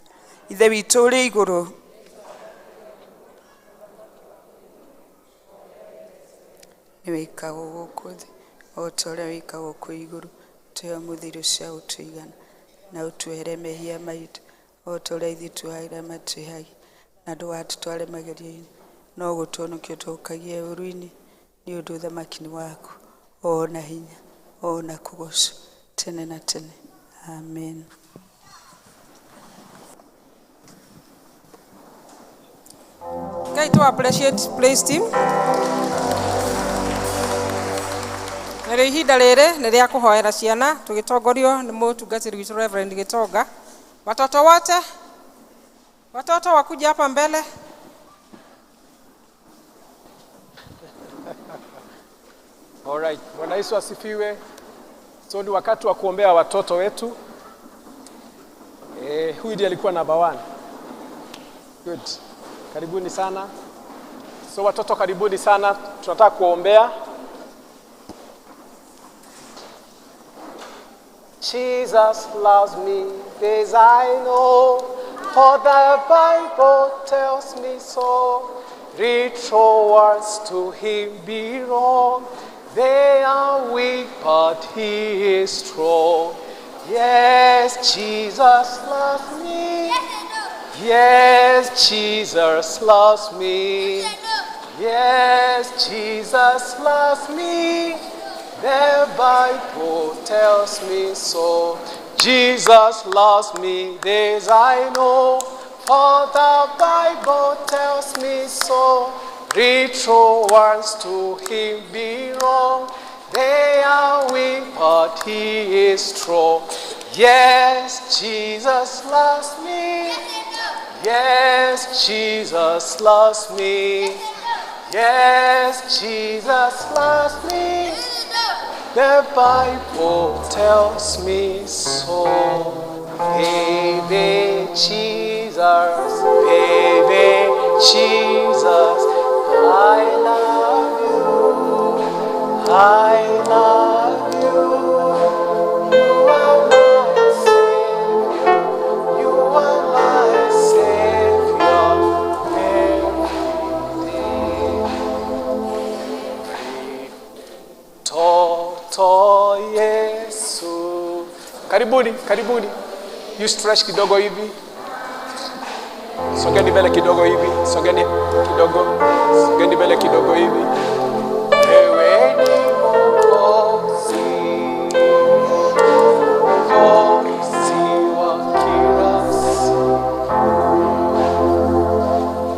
Ithe witũ ũrĩ igũrũ, nĩ wĩkagwo gũkũ thĩ o ta ũrĩa wĩkagwo kũu igũrũ. Tũhe ũmũthĩ irio cia gũtũigana, na ũtuohere mehia maitũ o ta ũrĩa ithuĩ tuohagĩra matwĩhagia, na ndũgatũtware magerio-inĩ, no gũtũhonokia ũtũhonokagie ũũru-inĩ, nĩ ũndũ ũthamaki nĩ waku, o na hinya, o na kũgocwo tene na tene. Amen. Ngai to appreciate praise team. Narĩo ihinda rĩrĩ nĩ rĩa kũhoera ciana tũgĩtongorio nĩ mũtungatĩri witũ Reverend Gitonga. Watoto wote, watoto wakuja hapa mbele. All right. Bwana Yesu asifiwe. So ni wakati wa kuombea watoto wetu. Huyu ndiye alikuwa number 1. Good. Karibuni sana. So watoto karibuni sana, tunataka kuombea. Jesus loves me, this I know, for the Bible tells me so. Little ones to him belong. They are weak, but he is strong. Yes, Jesus loves me. Yes, Jesus loves me. Yes, Jesus loves me. The Bible tells me so. Jesus loves me, this I know, for the Bible tells me so. Little ones to him belong. They are weak, but he is strong. Yes, Jesus loves me. Yes, Jesus loves me. Yes, Jesus loves me. The Bible tells me so. Baby Jesus, baby Jesus, I love you, I love you. You are my Savior, you are my Savior every day. Toto Yesu. Karibuni, karibuni. You stretch kidogo hivi. Sogeni mbele kidogo hivi. Sogeni kidogo. Sogeni mbele kidogo hivi. Ewe ni Mwokozi, Mwokozi wa kila siku.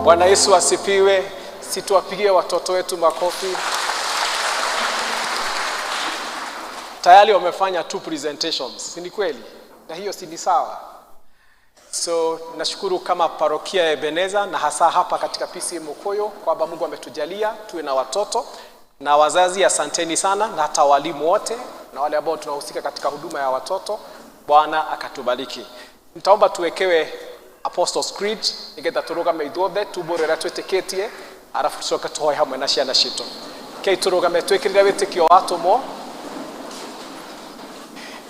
Bwana Yesu asifiwe. Situwapigie watoto wetu makofi. Tayari wamefanya 2 presentations, si ni kweli? Na hiyo si ni sawa? So nashukuru kama parokia ya Ebeneza na hasa hapa katika PCEA Mukuyu kwamba Mungu ametujalia tuwe na watoto na wazazi, asanteni sana, na hata walimu wote na wale ambao tunahusika katika huduma ya watoto. Bwana akatubariki. Nitaomba tuwekewe Apostles Creed nigetha turugame ithuothe tumbũre twĩtĩkĩtie, arafu tucoke tũhoe hamwe na ciana citũ. Kei turugame twĩkĩrĩre wĩtĩkio wa atũmwo.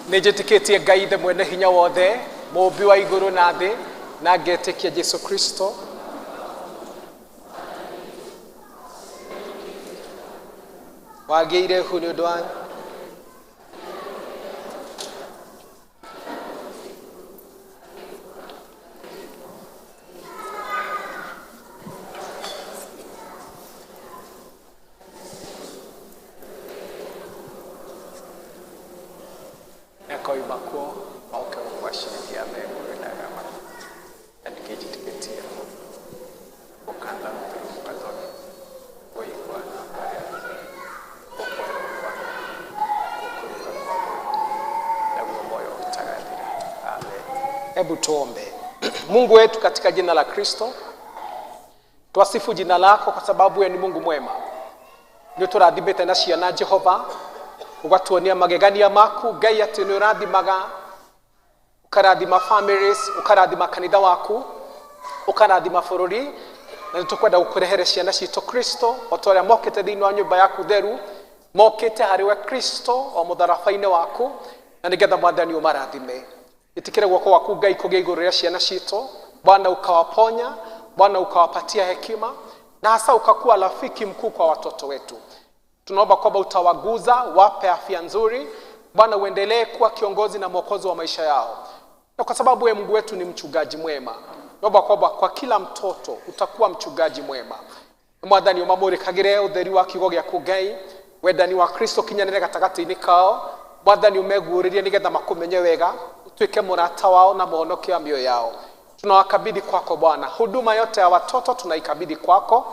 Nĩnjĩtĩkĩtie Ngai Ithe mwene hinya wothe, mũũmbi wa igũrũ na thĩ, na ngetĩkia Jesu Kristo wagĩire hu nĩ ũndũ wa Makoima kuo moke gũkwacĩrithia megũrĩnaga na nĩkĩnjĩtĩkĩtie gũkatha mũgathoni kũigua marĩa gũkwerwo gũkũruka kwa naguo moyo utagathira. Amen. Hebu tuombe. Mungu wetu, katika jina la Kristo, twasifu jina lako kwa sababu wewe ni Mungu mwema. Nĩ ũtũrathimĩte na ciana Jehova, ũgatuonia magegania maku Ngai, atĩ nĩ ũrathimaga, ũkarathima families, ũkarathima kanitha waku, ũkarathima bũrũri, na nĩ tũkwenda gũkũrehere ciana citũ Kristo o ta ũrĩa mokĩte thĩinĩ wa nyũmba yaku theru, mokĩte harĩ we Kristo o mũtharaba-inĩ waku, na nĩgetha Mwathani ũmarathime. Ĩtĩkĩre guoko gwaku Ngai kũgĩa igũrũ rĩa ciana citũ. Bwana ukawaponya, Bwana ukawapatia hekima, na hasa ukakuwa rafiki mkuu kwa watoto wetu. Tunaomba kwamba utawaguza, wape afya nzuri. Bwana uendelee kuwa kiongozi na mwokozi wa maisha yao, na kwa sababu wewe Mungu wetu ni mchungaji mwema, naomba kwamba kwa kila mtoto utakuwa mchungaji mwema. Mwathani ũmamũrĩkagĩre ũtheri wa kiugo gĩaku Ngai, wendani wa Kristo kinyanĩre gatagatĩ-inĩ kao. Mwathani ũmeguũrĩrie nĩgetha makũmenye wega, utuĩke mũrata wao na mũhonokia wa mioyo yao. Tunawakabidhi kwako Bwana, huduma yote ya watoto tunaikabidhi kwako,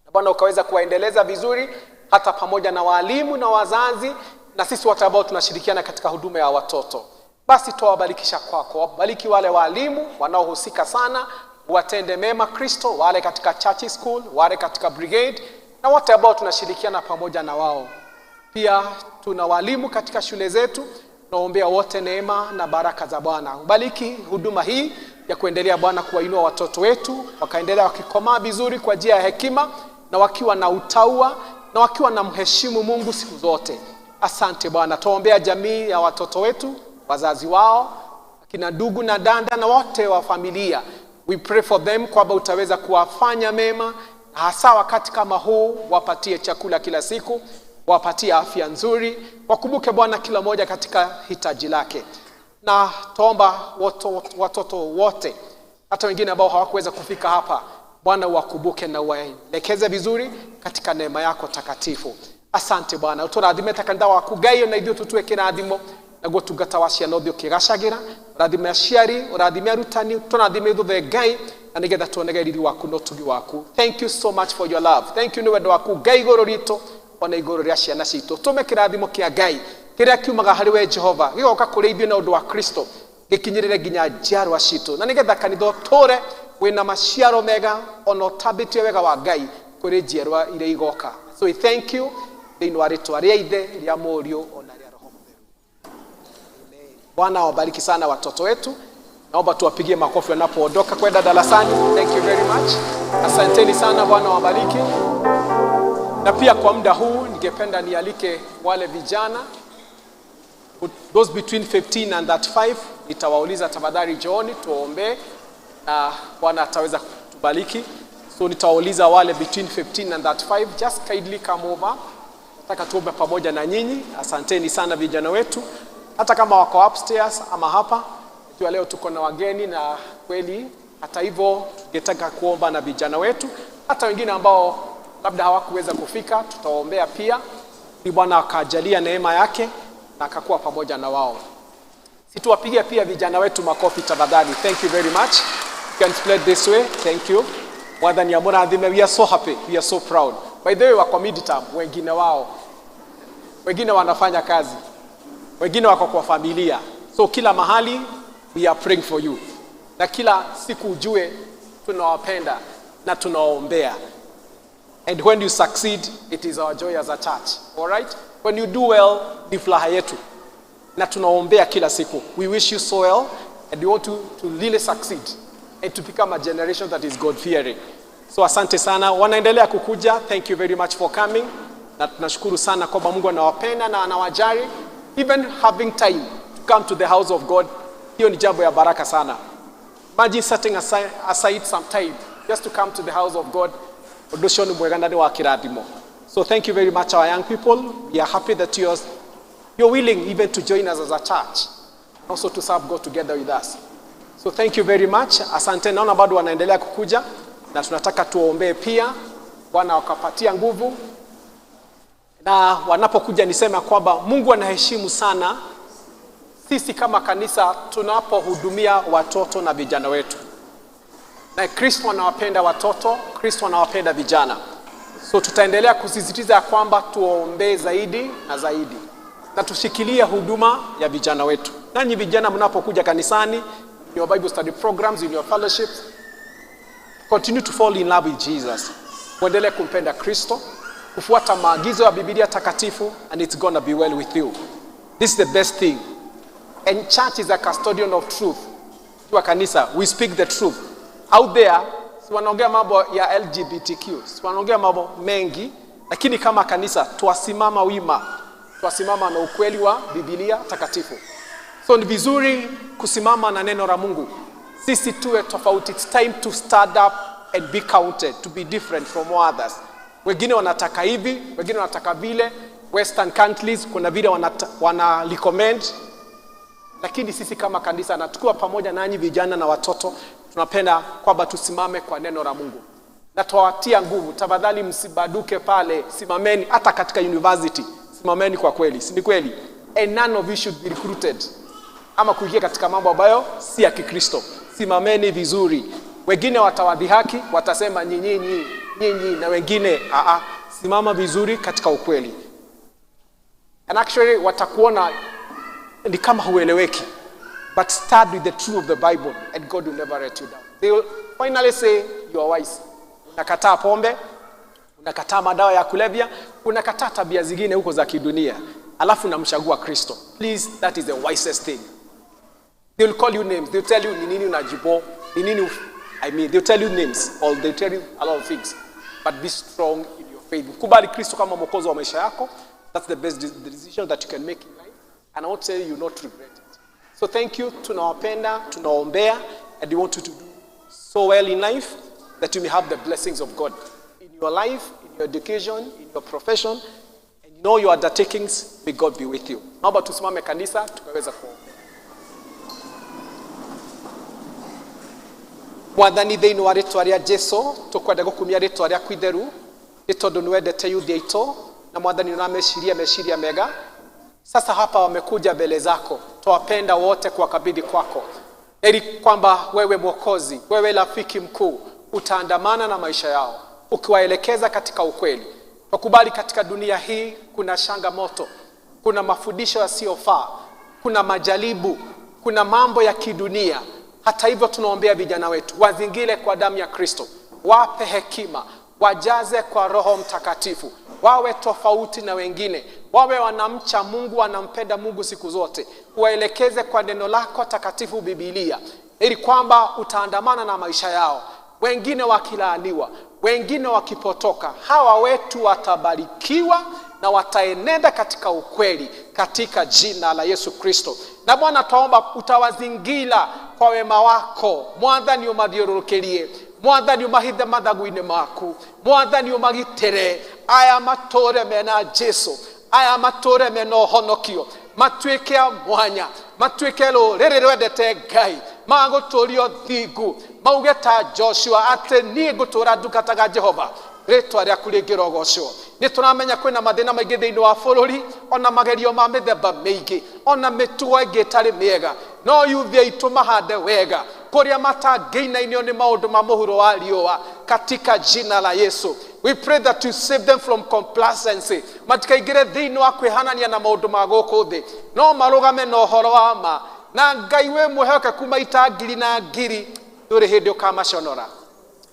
na Bwana ukaweza kuwaendeleza vizuri, hata pamoja na walimu na wazazi na sisi wote ambao tunashirikiana katika huduma ya watoto. Basi twawabarikisha kwako, wabariki wale walimu wanaohusika sana, watende mema Kristo, wale katika church school, wale katika brigade na wote ambao tunashirikiana pamoja na wao. Pia tuna walimu katika shule zetu, naombea wote neema na baraka za Bwana. Ubariki huduma hii ya kuendelea Bwana kuwainua watoto wetu, wakaendelea wakikomaa vizuri kwa njia ya hekima na wakiwa na utaua na wakiwa na mheshimu Mungu siku zote. Asante Bwana. Tuombea jamii ya watoto wetu, wazazi wao, akina ndugu na danda na wote wa familia. We pray for them kwamba utaweza kuwafanya mema, hasa wakati kama huu, wapatie chakula kila siku, wapatie afya nzuri, wakumbuke Bwana kila mmoja katika hitaji lake. Na tuomba watoto wote, hata wengine ambao hawakuweza kufika hapa, Bwana uwakumbuke na uwaelekeze vizuri katika neema yako takatifu. Asante Bwana, utũrathime ta kanitha waku Ngai, ona ithuĩ tũtue kĩrathimo naguo tungata wa ciana ũthiĩ ũkĩgacagĩra. Ũrathime aciari, ũrathime arutani, tũrathime ithuothe Ngai, na nĩgetha tuonege riri waku na ũtugi waku. Thank you so much for your love. Thank you nĩ wendo waku Ngai igũrũ ritũ ona igũrũ rĩa ciana citũ. Tũme kĩrathimo kĩa Ngai kĩrĩa kiumaga harĩ we Jehova gĩgoka kũrĩ ithuĩ na ũndũ wa Kristo, gĩkinyĩrĩre nginya njiarwa citũ, na nĩgetha kanitha ũtũre wĩna maciaro mega ona ũtambĩtie wega wa Ngai kũrĩ njiarwa iria igoka. So we thank you thĩinĩ wa rĩtwa rĩa Ithe, rĩa Mũriũ ona rĩa Roho Mũtheru. Amen. Bwana awabariki sana watoto wetu. Naomba tuwapigie makofi wanapoondoka kwenda darasani. Thank you very much. Asanteni sana, Bwana awabariki. Na pia kwa muda huu ningependa nialike wale vijana, those between 15 and 35, nitawauliza tafadhali njooni tuombe na Bwana ataweza kutubariki. So nitawauliza wale between 15 and 35, just kindly come over. Nataka tuombe pamoja na nyinyi. Asanteni sana vijana wetu, hata kama wako upstairs ama hapa. Najua leo tuko na wageni na kweli, hata hivyo tungetaka kuomba na vijana wetu, hata wengine ambao labda hawakuweza kufika, tutawaombea pia, ili Bwana akajalia neema yake na akakuwa pamoja na wao. Situwapigie pia vijana wetu makofi tafadhali. Thank you very much. You can spread this way. Thank you. Mwathani amũrathime. We are so happy. We are so proud. By the way, wako midterm wengine wao. Wengine wanafanya kazi. Wengine wako kwa familia. So kila mahali we are praying for you. Na kila siku ujue tunawapenda na tunawaombea. And when you succeed, it is our joy as a church. All right? When you do well, ni furaha yetu. Na tunaombea kila siku. We wish you so well, and we want to really succeed and to become a generation that is God fearing. So asante sana. Wanaendelea kukuja. Thank you very much for coming. Na tunashukuru sana kwamba Mungu anawapenda na anawajali. Even having time to come to the house of God, hiyo ni jambo ya baraka sana. Imagine setting aside some time just to come to the house of God. Ũndũ ũcio nĩ mwega na nĩ wa kĩrathimo. So thank you very much, our young people. We are happy that you're willing even to join us as a church, also to serve God together with us. So thank you very much. Asante, naona bado wanaendelea kukuja na tunataka tuwaombee pia. Bwana wakapatia nguvu. Na wanapokuja nisema kwamba Mungu anaheshimu sana Sisi kama kanisa tunapohudumia watoto na vijana wetu, na Kristo anawapenda watoto, Kristo anawapenda vijana. So tutaendelea kusisitiza ya kwamba tuwaombee zaidi na zaidi na tushikilie huduma ya vijana wetu. Nanyi vijana mnapokuja kanisani, in your Bible study programs, in your fellowships, continue to fall in love with Jesus. Uendelee kumpenda Kristo, kufuata maagizo ya Biblia takatifu, and it's gonna be well with you. This is the best thing. And church is a custodian of truth. Tukiwa kanisa, we speak the truth. Out there, si wanaongea mambo ya LGBTQ, si wanaongea mambo mengi, lakini kama kanisa twasimama wima, twasimama na ukweli wa Biblia takatifu. So ni vizuri kusimama na neno la Mungu. Sisi tuwe tofauti. It's time to stand up and be counted, to be different from others. Wengine wanataka hivi, wengine wanataka vile. Western countries kuna vile wana recommend, lakini sisi kama kanisa na tukiwa pamoja nanyi vijana na watoto, tunapenda kwamba tusimame kwa neno la Mungu na twawatia nguvu. Tafadhali msibaduke pale, simameni hata katika university, simameni kwa kweli, si ni kweli? And none of you should be recruited ama kuingia katika mambo ambayo si ya Kikristo. Simameni vizuri. Wengine watawadhihaki, watasema nyinyi nyinyi, na wengine simama vizuri katika ukweli. And actually watakuona ni kama hueleweki, but start with the truth of the Bible and God will never let you down. They will finally say you are wise. Unakataa pombe, unakataa madawa ya kulevya, unakataa tabia zingine huko za kidunia, alafu unamchagua Kristo. Please, that is the wisest thing. They will call you names. They will tell you ni nini unajibo, ni nini I mean, they will tell you names or they will tell you a lot of things. But be strong in your faith. Kubali Kristo kama mwokozi wa maisha yako. That's the best decision that you can make in life. And I won't tell you, you not regret it. So thank you. Tunawapenda, tunaombea, and we want you to do so well in life that you may have the blessings of God in your life, in your education, in your profession, and in all your undertakings. May God be with you. Naomba tusimame kanisa, tukaweza kuomba. Mwathani, thĩinĩ wa rĩtwa rĩa Jesu tũkwenda gũkumia rĩtwa rĩaku itheru nĩ tondũ nĩwendete yuthi aitũ na Mwathani ũrameciria meciria mega. Sasa hapa wamekuja mbele zako, twawapenda wote kuwakabidhi kwako, ili kwamba wewe Mwokozi, wewe rafiki mkuu, utaandamana na maisha yao ukiwaelekeza katika ukweli. Tukubali katika dunia hii kuna changamoto, kuna mafundisho yasiyofaa, kuna majaribu, kuna mambo ya kidunia. Hata hivyo tunaombea vijana wetu wazingire kwa damu ya Kristo, wape hekima, wajaze kwa Roho Mtakatifu, wawe tofauti na wengine, wawe wanamcha Mungu, wanampenda Mungu siku zote. Waelekeze kwa neno lako takatifu Biblia, ili kwamba utaandamana na maisha yao. Wengine wakilaaniwa, wengine wakipotoka, hawa wetu watabarikiwa na wataenenda katika ukweli, katika jina la Yesu Kristo. Na Bwana twaomba utawazingira kwa wema wako. Mwathani umathiũrũrũkĩrie, Mwathani ũmahithe mathagu-inĩ maku, Mwathani ũmagitĩre, aya matũre mena Jesu, aya matũre mena ũhonokio, matuĩke a mwanya, matuĩke rũrĩrĩ rwendete Ngai, magũtũrio thingu, mauge ta Joshua atĩ niĩ ngũtũra ndungataga Jehova, rĩtwa rĩaku rĩngĩrogocwo. Nĩ tũramenya kwĩna mathĩna maingĩ thĩinĩ wa bũrũri, ona magerio ma mĩthemba mĩingĩ, ona mĩtugo ĩngĩ ĩtarĩ mĩega, no yuthi aitũ mahande wega kũrĩa matangĩinainio nĩ maũndũ ma mũhuro wa riũa, katika jina la Yesu. We pray that you save them from complacency, matikaingĩre thĩinĩ wa kwĩhanania na maũndũ ma gũkũ thĩ, no marũgame na ũhoro wa ma. Na Ngai wĩ mwĩhokeku maita ngiri na ngiri, ndũrĩ hĩndĩ ũkamaconora.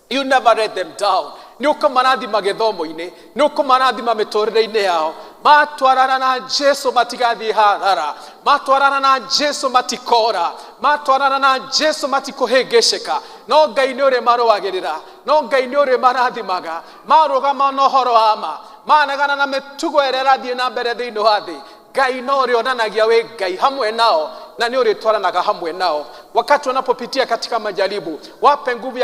You never let them down. Nĩ ũkũmarathima gĩthomo-inĩ, nĩ ũkũmarathima mĩtũrĩre-inĩ yao. Matwarana na Jesu matigathiĩ hathara, matwarana na Jesu matikora, matwarana na Jesu matikũhĩngĩcĩka. No Ngai nĩ ũrĩmarũagĩrĩra, no Ngai nĩ ũrĩmarathimaga. Marũgama na ũhoro wa ma, manegana na mĩtugo ĩrĩa ĩrathiĩ na mbere thĩinĩ wa thĩ, Ngai no ũrĩonanagia wĩ Ngai hamwe nao na nĩ ũrĩtwaranaga hamwe nao. Wakati wanapopitia katika majaribu, wape nguvu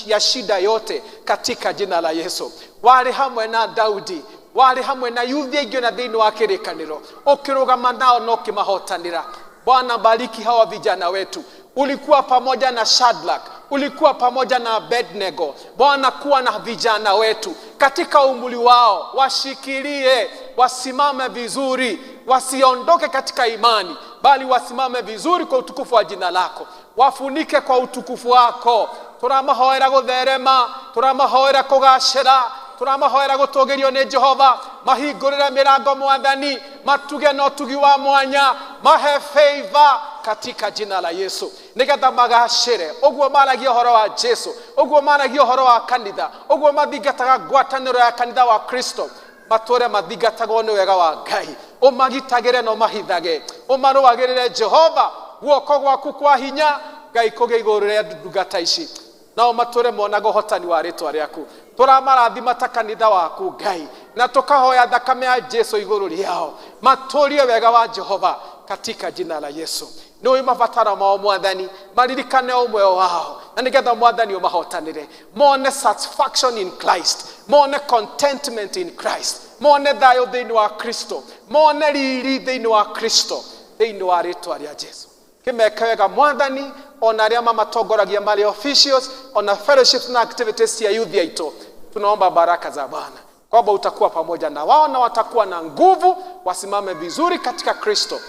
ya shida yote katika jina la Yesu. Warĩ hamwe na Daudi, warĩ hamwe na yuthi aingĩ na thĩinĩ wa kĩrĩkanĩro, ũkĩrũgama nao na ũkĩmahotanĩra. Bwana, bariki hawa vijana wetu. Ulikuwa pamoja na Shadrach, ulikuwa pamoja na Abednego. Bwana, kuwa na vijana wetu katika umri wao, washikilie, wasimame vizuri, wasiondoke katika imani, bali wasimame vizuri kwa utukufu wa jina lako, wafunike kwa utukufu wako. Turamahoera gutherema, turamahoera kugacira, turamahoera gutugirio ni Jehova, mahingurire mirango Mwathani, matuge na utugi wa mwanya, mahe favor katika jina la Yesu, nigetha magacire. Uguo maragia uhoro wa Jesu, uguo maragia uhoro wa kanitha, uguo mathingataga ngwataniro ya kanitha wa Kristo, matũre mathingatagwo nĩ wega wa Ngai. Ũmagitagĩre na ũmahithage, ũmarũagĩrĩre Jehova, guoko gwaku kwa hinya Ngai kũgĩe igũrũ rĩa ndungata ici, nao matũre monaga ũhotani wa rĩtwa rĩaku. Tũramarathima ta kanitha waku Ngai, na tũkahoya thakame ya Jesu igũrũ rĩao, matũrie wega wa Jehova katika jina la Yesu. Nĩ ũĩ mabataro mao Mwathani, maririkane ũmwe wao, na nĩgetha Mwathani ũmahotanĩre, mone satisfaction in Christ, mone contentment in Christ, mone thayũ thĩinĩ wa Kristo, mone riri thĩinĩ wa Kristo, thĩinĩ wa rĩtwa rĩa Jesu. Kĩmeke wega Mwathani, ona arĩa mamatongoragia marĩ officials, ona fellowships na activities cia youth yaitũ, tunaomba baraka za Bwana kwamba utakuwa pamoja na wao na watakuwa na nguvu, wasimame vizuri katika Kristo,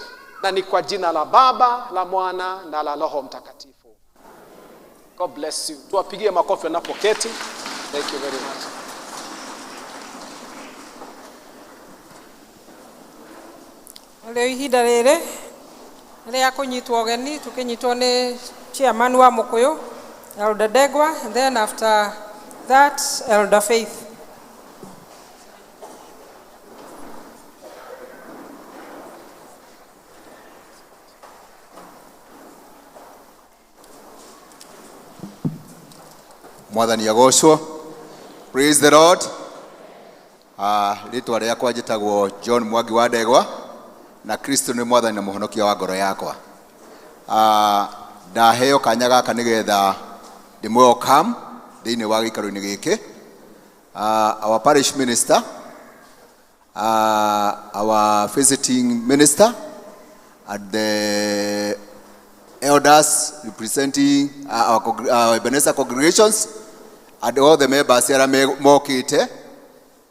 na ni kwa jina la Baba, la Mwana na la Roho Mtakatifu. God bless you. Tuwapigie makofi wanapoketi. Thank you very much. Rĩu ihinda rĩrĩ rĩa kũnyitwo ũgeni, tũkĩnyitwo nĩ chairman wa Mũkũyũ, Elder Ndegwa, and then after that Elder Faith. Mwathani agocwo. Praise the Lord. Rĩtwa rĩakwa njĩtagwo John Mwangi wa Ndegwa, na Kristo nĩ Mwathani na mũhonokia wa ngoro yakwa. Ndaheo kanya gaka nĩgetha ndĩmwelcome thĩinĩ wa gĩikaro-inĩ gĩkĩ. Our parish minister, our visiting minister, and the elders representing our Ebenezer congregations, and all the members arĩa mokĩte,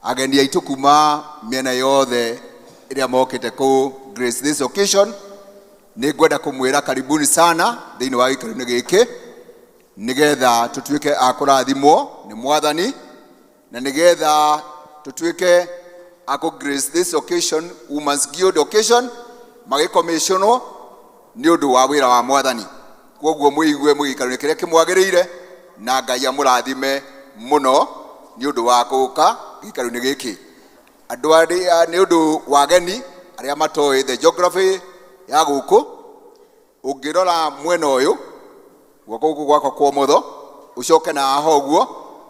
ageni aitũ kuma mĩena yothe ĩrĩa mokĩte kũ grace this occasion. Nĩ ngwenda kũmwĩra karibuni sana thĩinĩ wa gĩikaro-inĩ gĩkĩ, nĩgetha tũtuĩke a kũrathimwo nĩ Mwathani, na nĩgetha tũtuĩke a kũ grace this occasion, Women's Guild occasion, magĩcommissionwo nĩ ũndũ wa wĩra wa Mwathani. Kwoguo mwĩigue mũgĩikaro-inĩ kĩrĩa kĩmwagĩrĩire, na Ngai amũrathime mũno nĩ ũndũ wa gũka gĩikaro-inĩ gĩkĩ. Andũ arĩa nĩ ũndũ wa ageni arĩa matoĩ the geography ya gũkũ, ũngĩrora mwena ũyũ guoko gũkũ gwakwa kwa ũmotho, ũcoke na haha ũguo,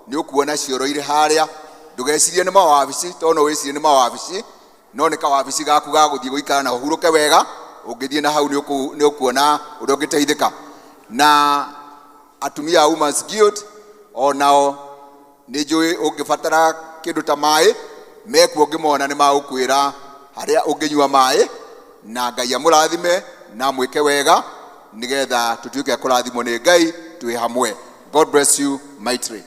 nĩ ũkuona cioro irĩ harĩa. Ndũgecirie nĩ mawabici, tondũ no wĩcirie nĩ mawabici, no nĩ kawabici gaku ga gũthiĩ gũikara na ũhurũke wega. Ũngĩthiĩ na hau nĩ ũkuona ũrĩa ũngĩteithĩka. Na atumia a Women's Guild onao nĩ njũĩ ũngĩbatara kĩndũ ta maĩ, mekuo ũngĩmona nĩ magũkwĩra harĩa ũngĩnyua maĩ, na Ngai amũrathime na amwĩke wega, nĩgetha tũtuĩke a kũrathimwo nĩ Ngai twĩ hamwe. God bless you mightily.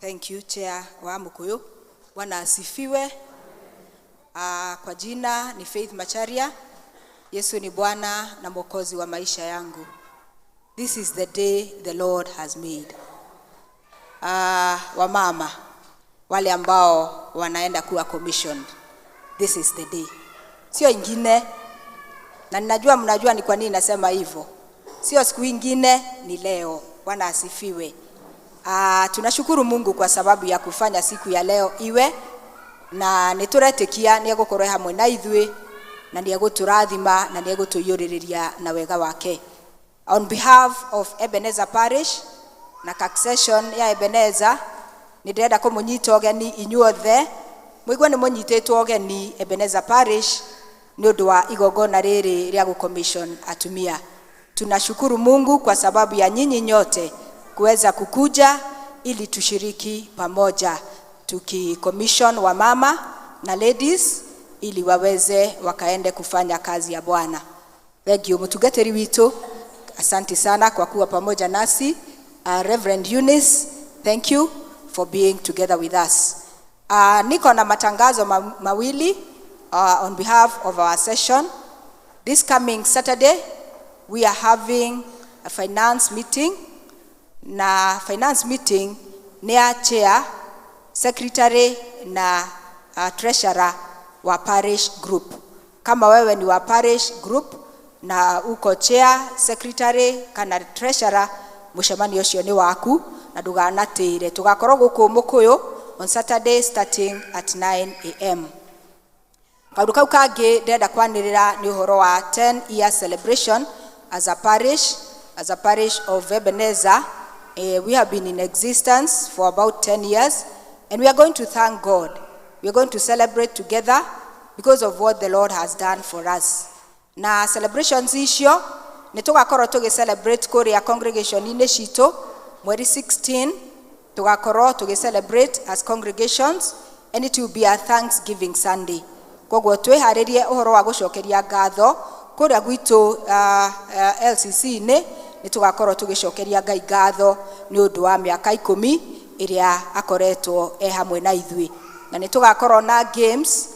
Thank you, Chair wa Mukuyu. Bwana asifiwe. Kwa jina ni Faith Macharia. Yesu ni Bwana na Mwokozi wa maisha yangu. This is the day the Lord has made. Wamama, wale ambao wanaenda kuwa commissioned, this is the day. Sio ingine, na ninajua mnajua ni kwa nini nasema hivyo. Sio siku ingine, ni leo. Bwana asifiwe. Tunashukuru Mungu kwa sababu ya kufanya siku ya leo iwe, na nĩtũretĩkia nĩegũkorwo hamwe na ithuĩ, na nĩegũtũrathima, na nĩegũtũiyũrĩrĩria na wega wake. On behalf of Ebenezer Parish na succession ya Ebenezer, nĩndĩrenda kũmũnyita ũgeni inyuothe. Mũigue nĩ mũnyitĩtwo ũgeni Ebenezer Parish nĩ ũndũ wa igongona rĩrĩ rĩa gũcommission atumia. Tunashukuru Mungu kwa sababu ya nyinyi nyote kuweza kukuja ili tushiriki pamoja tukicommission wamama na ladies ili waweze wakaende kufanya kazi ya Bwana. Thank you mutungatiri witu, asante sana kwa kuwa pamoja nasi. Reverend Eunice, thank you for being together with us. Niko na matangazo mawili on behalf of our session. This coming Saturday, we are having a finance meeting. Na finance meeting ni ya chair, secretary na treasurer wa parish group. Kama wewe ni wa parish group na uko chair, secretary kana treasurer, mucemanio ucio ni waku na nduganatire. Tugakorwo guku Mukuyu on Saturday starting at 9 a.m. Kaundu kau kangi ndĩrenda kwanĩrĩra nĩ ũhoro wa 10 year celebration as a parish of Ebenezer. We have been in existence for about 10 years, and we are going to thank God. We are going to celebrate together because of what the Lord has done for us. Na celebrations icio nĩ tũgakorwo tũgĩ celebrate kũrĩa congregation-inĩ citũ mweri 16. Tũgakorwo tũgĩ celebrate as congregations, and it will be a Thanksgiving Sunday. Koguo twĩharĩrie ũhoro wa gũcokeria ngatho kũrĩa gwitũ LCC-inĩ. Nĩ tũgakorwo tũgĩcokeria Ngai ngatho nĩ ũndũ wa mĩaka 10 ĩrĩa akoretwo e hamwe na ithuĩ, na nĩ tũgakorwo na games,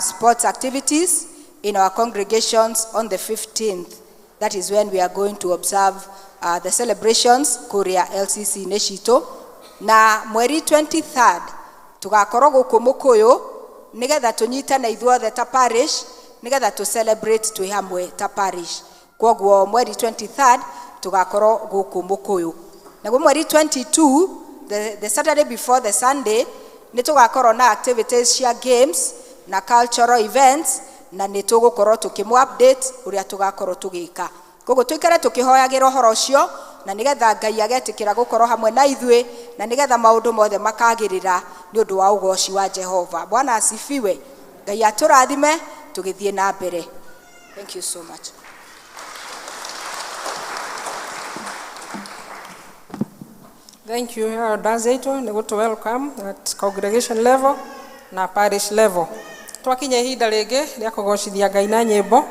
sports activities in our congregations on the 15th. That is when we are going to observe the celebrations kũrĩa LCC-inĩ citũ. Na mweri 23rd tũgakorwo gũkũ Mũkũyũ nĩgetha tũnyitane ithuothe ta parish, nĩgetha tũ celebrate twĩ hamwe ta parish. Kwoguo mweri 23rd tũgakorwo gũkũ Mũkũyũ. Naguo mweri 22, the Saturday before the Sunday, nĩ tũgakorwo na activities cia games na cultural events, na nĩ tũgũkorwo tũkĩmũ update ũrĩa tũgakorwo tũgĩka. Koguo tũikare tũkĩhoyagĩra ũhoro ũcio, na nĩgetha Ngai agetĩkĩra gũkorwo hamwe na ithuĩ, na nĩgetha maũndũ mothe makagĩrĩra nĩ ũndũ wa ũgoci wa Jehova. Bwana asifiwe. Ngai atũrathime tũgĩthiĩ na mbere. Thank you so much. Thank you, elders aitũ, nĩ gũtũ welcome at congregation level na parish level. Twakinya ihinda rĩngĩ rĩa kũgocithia Ngai na nyĩmbo,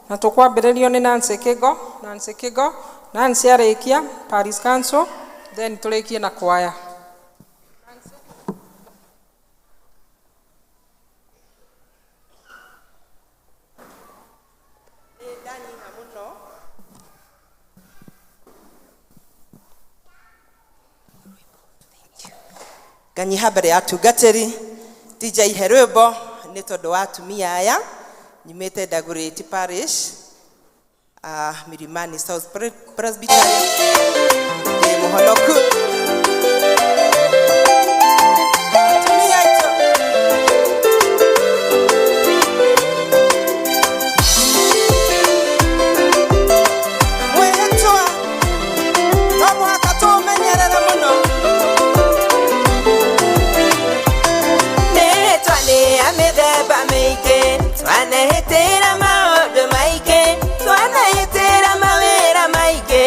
na tũkwambĩrĩrio nĩ Nancy Kigo. Nancy Kigo, Nancy arĩkia, Parish Council, then tũrĩkie na kwaya. Ndanyiha mũno. Nganyiha mbere ya atungatĩri. DJ ihe rwĩmbo nĩ tondũ wa atumia aya. Nyumĩte Dagoretti Parish, Milimani South Presbytery. Ndĩ mũhonoku. Atumia aitũ. Mwĩhĩtwa no mũhaka tũũmenyerere mũno. Mĩhĩtwa nĩ ya mĩthemba mĩingĩ. Twanehĩtĩra maũndũ maingĩ, twanehĩtĩra mawĩra maingĩ,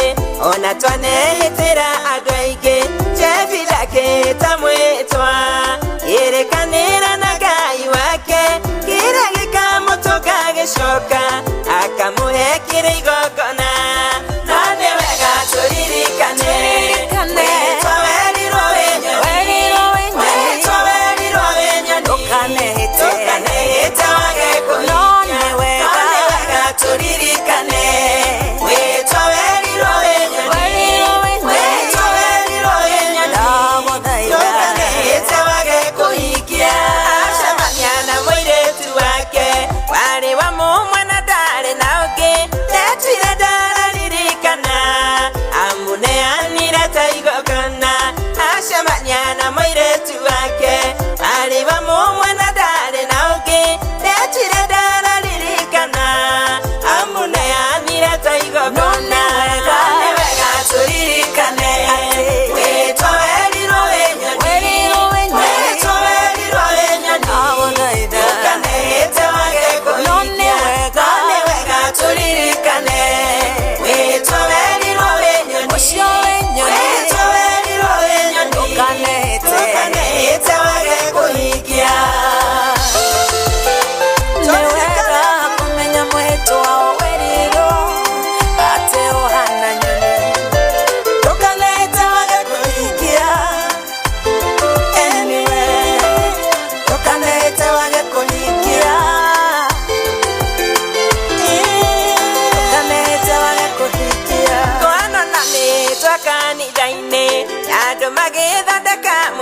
ona twanehĩtĩra andũ aingĩ. Jefitha akĩhĩta mwĩtwa ĩrĩkanĩra na Ngai wake, kĩrĩa gĩkamũtũnga gĩcoka akamũhe kĩrĩ igongona. No nĩ wega tũririkane mwĩhĩtwa werirwo wĩ nyoni, mwĩhĩtwa werirwo wĩ nyoni, ndũkanehĩte wage kũhingia. No nĩ wega tũririkane mwĩhĩtwa werirwo wĩ nyoni, mwĩhĩtwa werirwo wĩ nyoni, ndũkanehĩte wage kũhingia. Acemania na mũirĩtu wake warĩ wa mũmwe na ndarĩ na ũngĩ. Ndetuire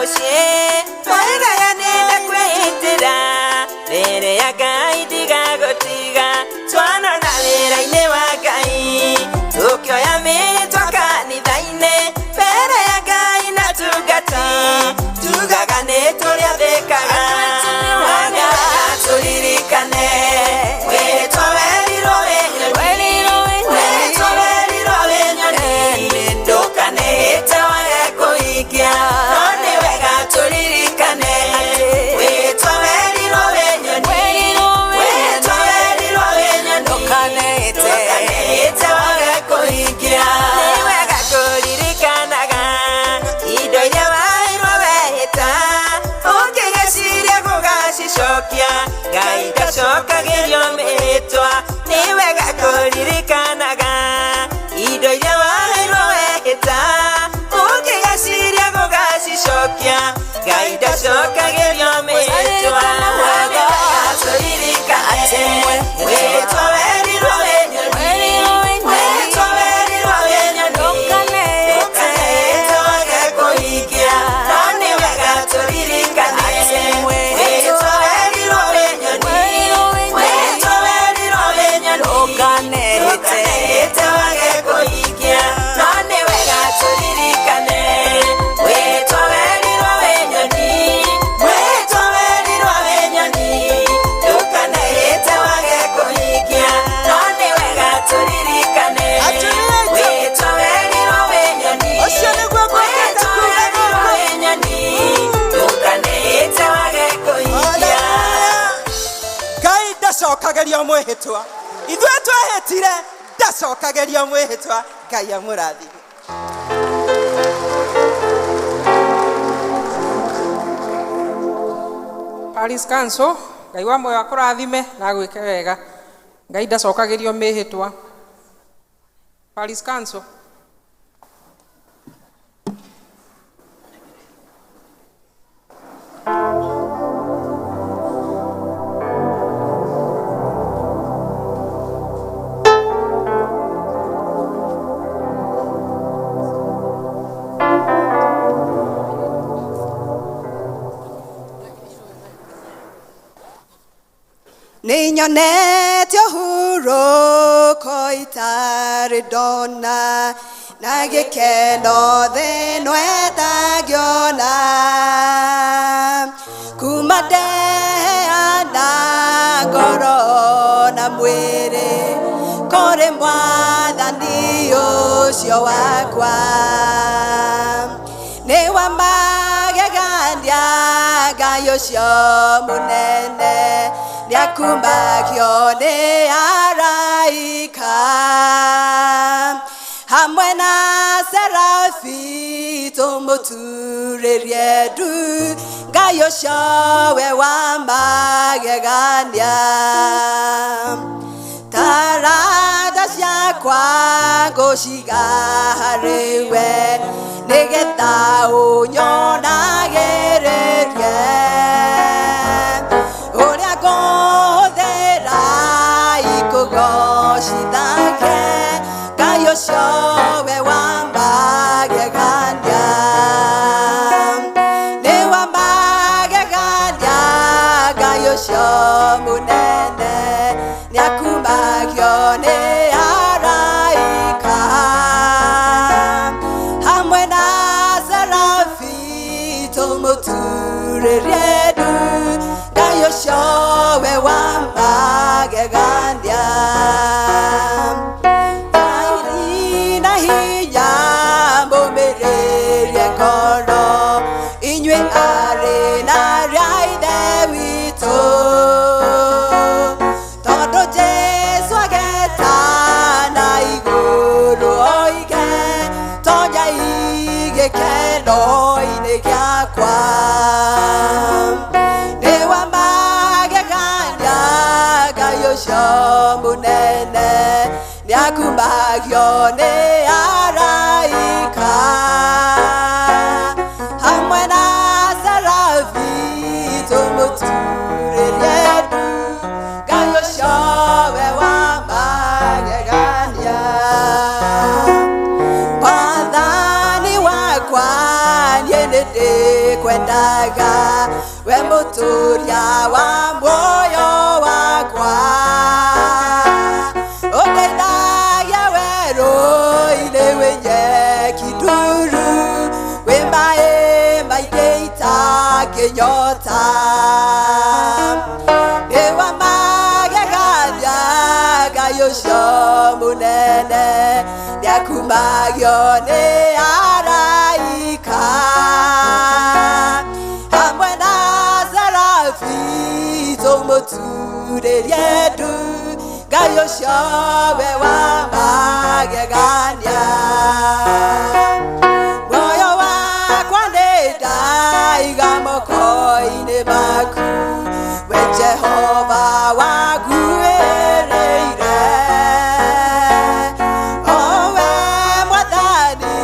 Mũciĩ twagayanĩte kwĩhĩtĩra mbere ya Ngai ndigagũtiga twanona wĩra-inĩ wa Ngai tũkĩoya mĩtwa kanitha-inĩ mbere ya Ngai na tungati tugaga nĩ tũrĩathĩkaga tũririkane wĩtwa werirwo wĩ nyoni wĩtwa werirwo wĩ nyoni ndũkanehĩte wage kũhingia no nĩ wega tũririkane wĩtwa werirwo wĩ nyoni wĩtwa werirwo wĩ nyoni ndũkanehĩte wage kũhingia nĩ wega kũririkanaga indo iria waheirwo wehĩta ũngĩgĩciria gũgacicokia Ngai ndacokagĩrio mĩhĩtwa nĩ wega kũririkanaga indo iria waheirwo wehĩta ũngĩgeciria gũgacicokia Ngai ndacokagĩrio mĩhĩtwa tũririkane wĩtwa werirwo wĩ nyoni wĩtwa werirwo wĩ nyoni ndũkanehĩte wage kũhingia no nĩ wega tũririkane wĩtwa werirwo wĩ nyoni wĩtwa werirwo wĩ nyoni ndũkanehĩte wage kũhingia no nĩ wega tũririkane wĩtwa werirwo wĩ nyoni wĩtwa werirwo wĩ nyoni ndũkanehĩte wage kũhingia no nĩ wega tũririkane wĩtwa werirwo wĩ nyoni wĩtwa werirwo wĩ nyoni ndũkanehĩte wage kũhingia. Ngai ndacokagĩrio mwĩhĩtwa ithuĩ twehĩtire ndacokagĩrio mwĩhĩtwa Ngai amũrathime. Parish Council Ngai wa muoyo akũrathime na agwĩke wega Ngai ndacokagĩrio mĩhĩtwa. Parish Council. Nĩnyonete ũhurũko itarĩ ndona na gĩkeno thĩ-ĩno ĩtangĩona kuma ndeheana ngoro na mwĩrĩ kũrĩ Mwathani ũcio wakwa nĩ wa magegania Ngai ũcio mũnene nĩakumagio nĩ araika hamwe na serafi tũmũturĩrie ndu Ngai ũcio we wa magegania taranda ciakwa ngũciga harĩ we nĩgetha ũnyonagĩrĩrie ũrĩa ngũhũthĩra ikũgocithagie Ngai ũcio we wa magegania nĩ wa magegania Ngai ũcio mũnene nĩakumagio nĩ araika hamwe na serafi tũmũturĩrie ndu Ngai ũcio we wa magegania Ngai na hinya mũmĩrĩrie ngoro inyuĩ arĩ na arĩa a Ithe witũ tondũ Jesũ agetana igũrũ oige tonyai gĩkeno-inĩ gĩakwa nĩ wa magegania Ngai ũcio mũnene nĩakumagio nĩ araika hamwe na serafi tũmũturĩrie ndu Ngai ũcio we wa magegania Mwathani wakwa niĩ nĩndĩkwendete Nyaga we mũtũria wa muoyo wakwa ũndeithagia werũ-inĩ wĩ nyeki nduru wĩ maĩ maingĩ itakĩnyota nĩ wa magegania Ngai ũcio mũnene nĩakumagio nĩ araika hamwe na serafi tũmũturĩrie ndu Ngai ũcio we wa magegania muoyo wakwa nĩ ndaiga moko-inĩ maku we Jehova waguĩrĩire o we mwathani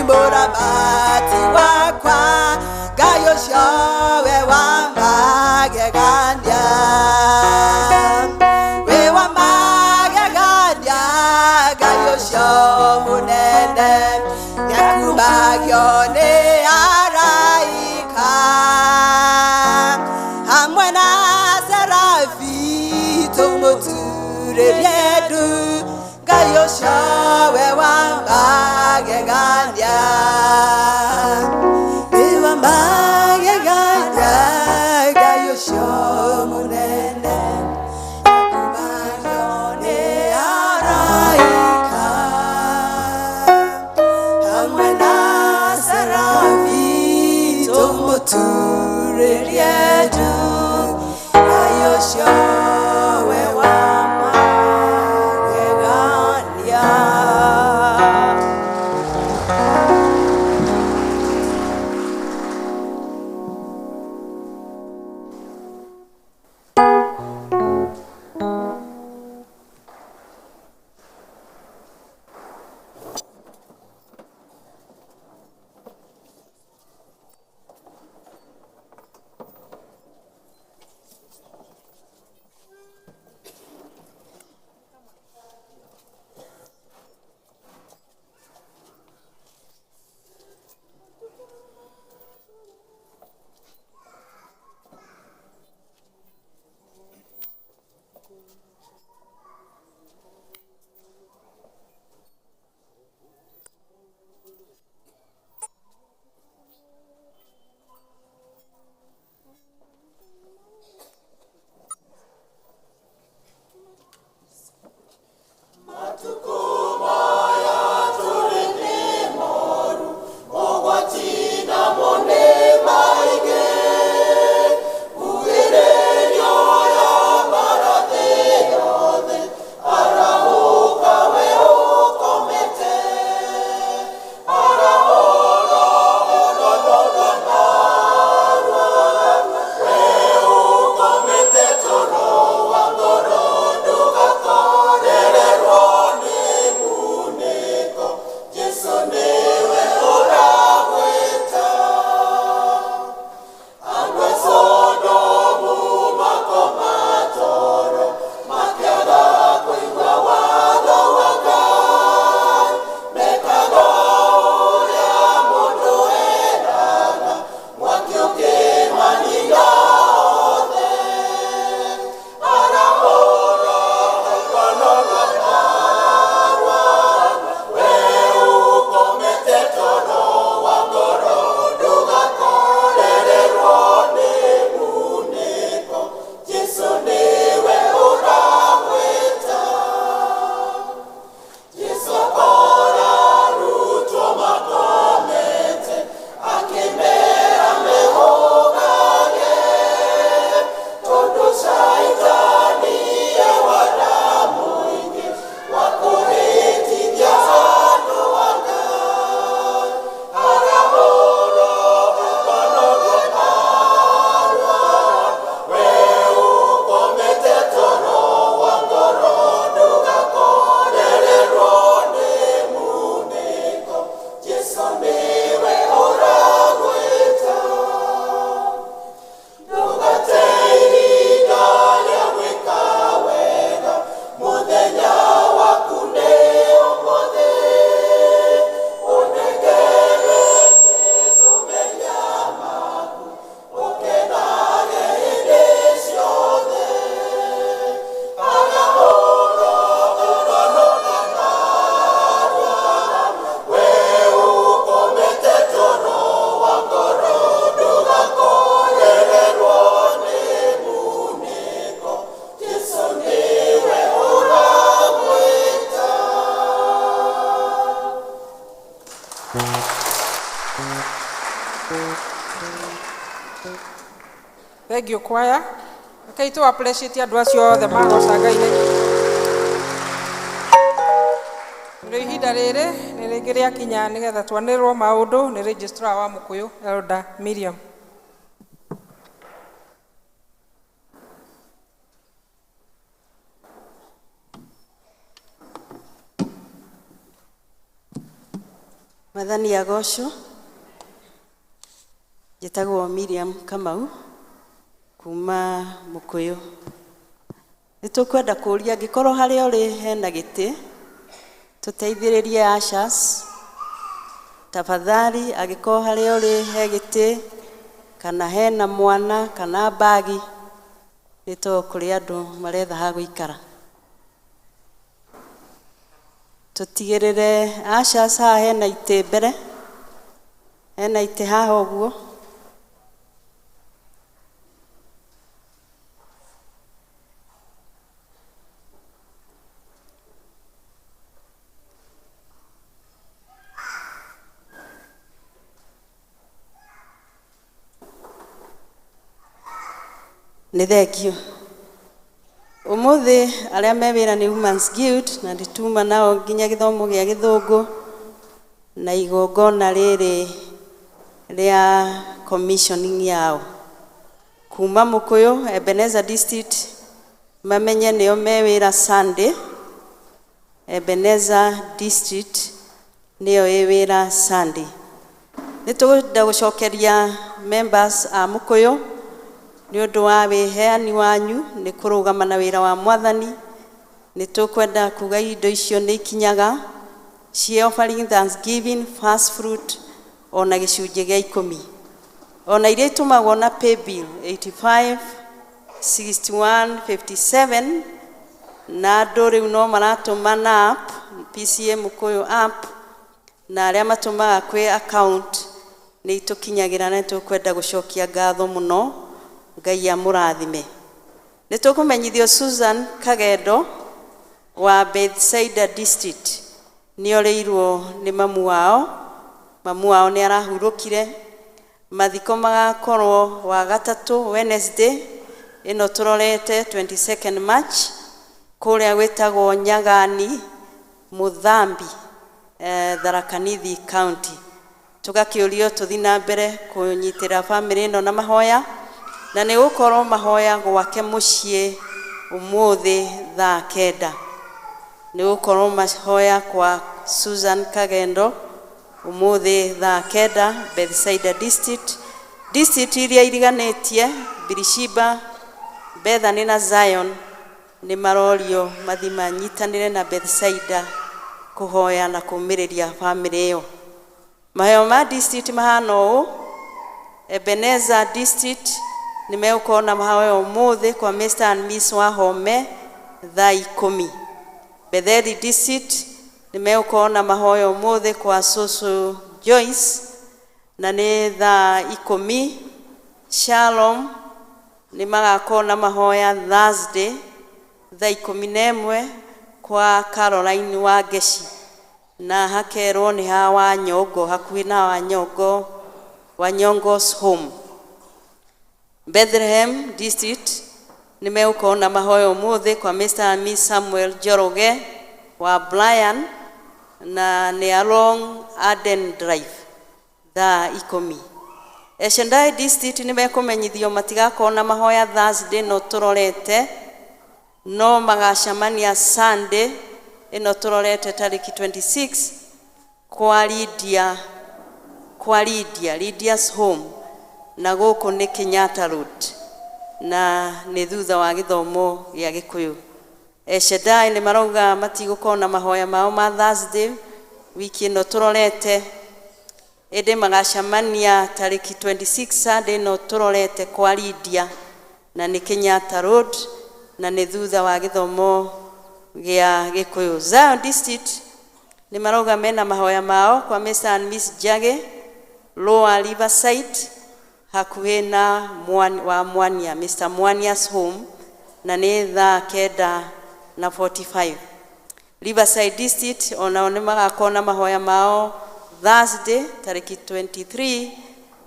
mũramati wakwa Ngai ũcio we wa magegania wĩ wa magegania Ngai ũcio mũnene nĩakumagio nĩ araika hamwe na serafi tũmũturĩrie ndu Ngai ũcio we wa magegania wĩ wa magegania Ngai ũcio mũnene nĩakumagio nĩ araika hamwe na serafi tũmũturĩrie ndu Ngai ũcio we wa magegania. Thank you kwaya. Rekei tũ appreciate andũ acio othe magoca Ngai. Rĩu ihinda rĩrĩ nĩ rĩngĩ rĩakinya nĩgetha twanĩrĩrwo maũndũ nĩ registrar wa Mũkũyũ, Elder Miriam. Mwathani agocwo. Njĩtagwo Miriam Kamau kuma Mũkũyũ. Nĩ tũkwenda kũũria angĩkorwo harĩa ũrĩ hena gĩtĩ, tũteithĩrĩrie ushers. Tafadhali, angĩkorwo harĩa ũrĩ he gĩtĩ kana hena mwana kana bagi, nĩ tondũ kũrĩ andũ maretha ha gũikara. Tũtigĩrĩre ushers haha hena itĩ mbere, hena itĩ haha ũguo. Nĩ thengio. Ũmũthĩ arĩa me wĩra nĩ Women's Guild na nĩ tuma nao nginya gĩthomo gĩa gĩthũngũ na igongona rĩrĩ rĩa commissioning yao. Kuma Mũkũyũ, Ebenezer District, mamenye nĩo me wĩra Sunday. Ebenezer District nĩyo ĩ wĩra Sunday. Nĩ tũkwenda gũcokeria members a Mũkũyũ nĩ ũndũ wa wĩheani wanyu nĩ kũrũgama na wĩra wa Mwathani. Nĩ tũkwenda kuga indo icio nĩ ikinyaga cia offering, thanksgiving, first fruit ona gĩcunjĩ gĩa 10, ona iria itũmagwo na paybill 85 61 57, na andũ rĩu no maratũma na app, PCA Mũkũyũ app, na arĩa matũmaga kwĩ account nĩ itũkinyagĩra, na nĩ tũkwenda gũcokia ngatho mũno. Ngai amũrathime. Nĩ tũkũmenyithio Susan Kagendo wa Bethsaida District nĩ orĩirwo nĩ mamu wao. Mamu wao nĩ arahurũkire. Mathiko magakorwo wa gatatũ, Wednesday ĩno tũrorete, 22nd March, kũrĩa gwĩtagwo Nyagani Mũthambi, Tharaka Nithi County. Tũgakĩũrio tũthi na mbere kũnyitĩra bamĩrĩ ĩno na mahoya, na nĩ gũkorwo mahoya gwake mũciĩ ũmũthĩ thaa 9. Nĩ gũkorwo mahoya kwa Susan Kagendo ũmũthĩ thaa 9, Bethsaida District. District iria iriganĩtie Birishiba, Bethany na Zion nĩ marorio mathi manyitanĩre na Bethsaida kũhoya na kũmĩrĩria bamĩrĩ ĩyo. Maheo ma district mahana ũũ: Ebenezer District nĩ megũkorwo na mahoya ũmũthĩ kwa Mr and Miss Wahome thaa 10. Betheli District nĩ megũkorwo na mahoya ũmũthĩ kwa Susu Joyce na nĩ thaa 10. Shalom nĩ magakorwo na mahoya Thursday thaa 11 kwa Caroline Wangeci, na hakerwo nĩ ha Wanyongo, hakuhĩ na Wanyongo, Wanyongo's home. Bethlehem District nĩ megũkorwo na mahoya ũmũthĩ kwa Mr and Miss Samuel Njoroge wa Brian na nĩ along Aden Drive thaa 10. Eshendai District nĩ mekũmenyithio matigakorwo na mahoya Thursday no tũrorete, no magacemania Sunday ĩno tũrorete tarĩki 26 kwa Lydia, kwa Lydia, Lydia's home, na gũkũ nĩ Kenyatta Road, na nĩ thutha wa gĩthomo gĩa Gĩkũyũ. Eshedai nĩ marauga matigũkorwo na mahoya mao ma Thursday wiki ĩno tũrorete, ĩndĩ magacemania tarĩki 26 Sunday ĩno tũrorete kwa Lydia, na nĩ Kenyatta Road, na nĩ thutha wa gĩthomo gĩa Gĩkũyũ. Zion District nĩ marauga mena mahoya mao kwa Mr and Miss Njage, Lower Riverside, hakuhĩ na wa Mwania, Mr Mwania's home, na nĩ thaa 9:45. Riverside District onao nĩ magakorwo na mahoya mao Thursday tarĩki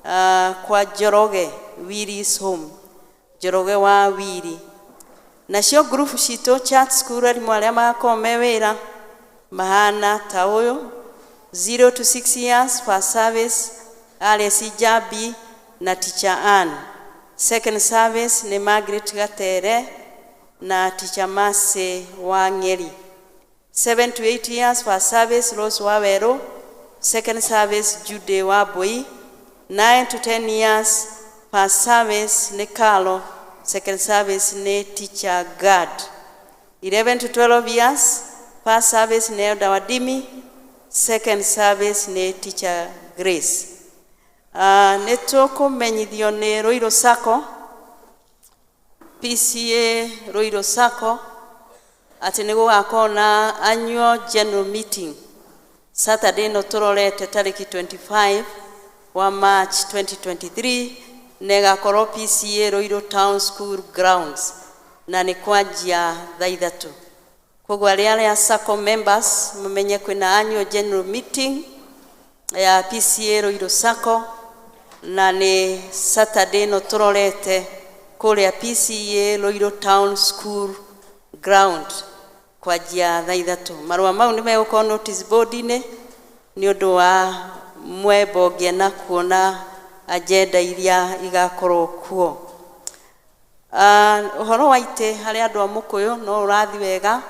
23 kwa Njoroge Willis home. Njoroge wa Wiri. Nacio ngurubu citũ chat school arimũ arĩa magakorwo me wĩra mahana ta ũyũ: 0 to 6 years, first service Alice Jabi na Teacher Ann. Second service nĩ Margaret Gatere na Teacher Mercy wa Ng'eri. 7 to 8 years, first service Rose Waweru, second service Jude Wambui. 9 to 10 years, first service nĩ Carlo, second service nĩ Teacher Gad. 11 to 12 years, first service nĩ Elder Wadimi, second service nĩ Teacher Grace. Nĩ tũkũmenyithio nĩ Ruiru Sacco, PCA Ruiru Sacco, atĩ nĩ gũgakorwo na annual general meeting Saturday ĩno tũrorete, tarĩki 25 wa March 2023, na ĩgakorwo PCA Ruiru Town School grounds na nĩ kwanjia thaa 3. Koguo arĩa Sacco members mamenye kwĩna annual general meeting ya PCA Ruiru Sacco na nĩ Saturday ĩno tũrorete kũrĩa PCA Ruiru Town School ground kwanjia thaa 3. Marũa mau nĩ megũkorwo notice board-inĩ nĩ ũndũ wa mwembo ũngĩenda kuona agenda iria igakorwo kuo. Ũhoro wa itĩ harĩ andũ a Mũkũyũ no ũrathi wega,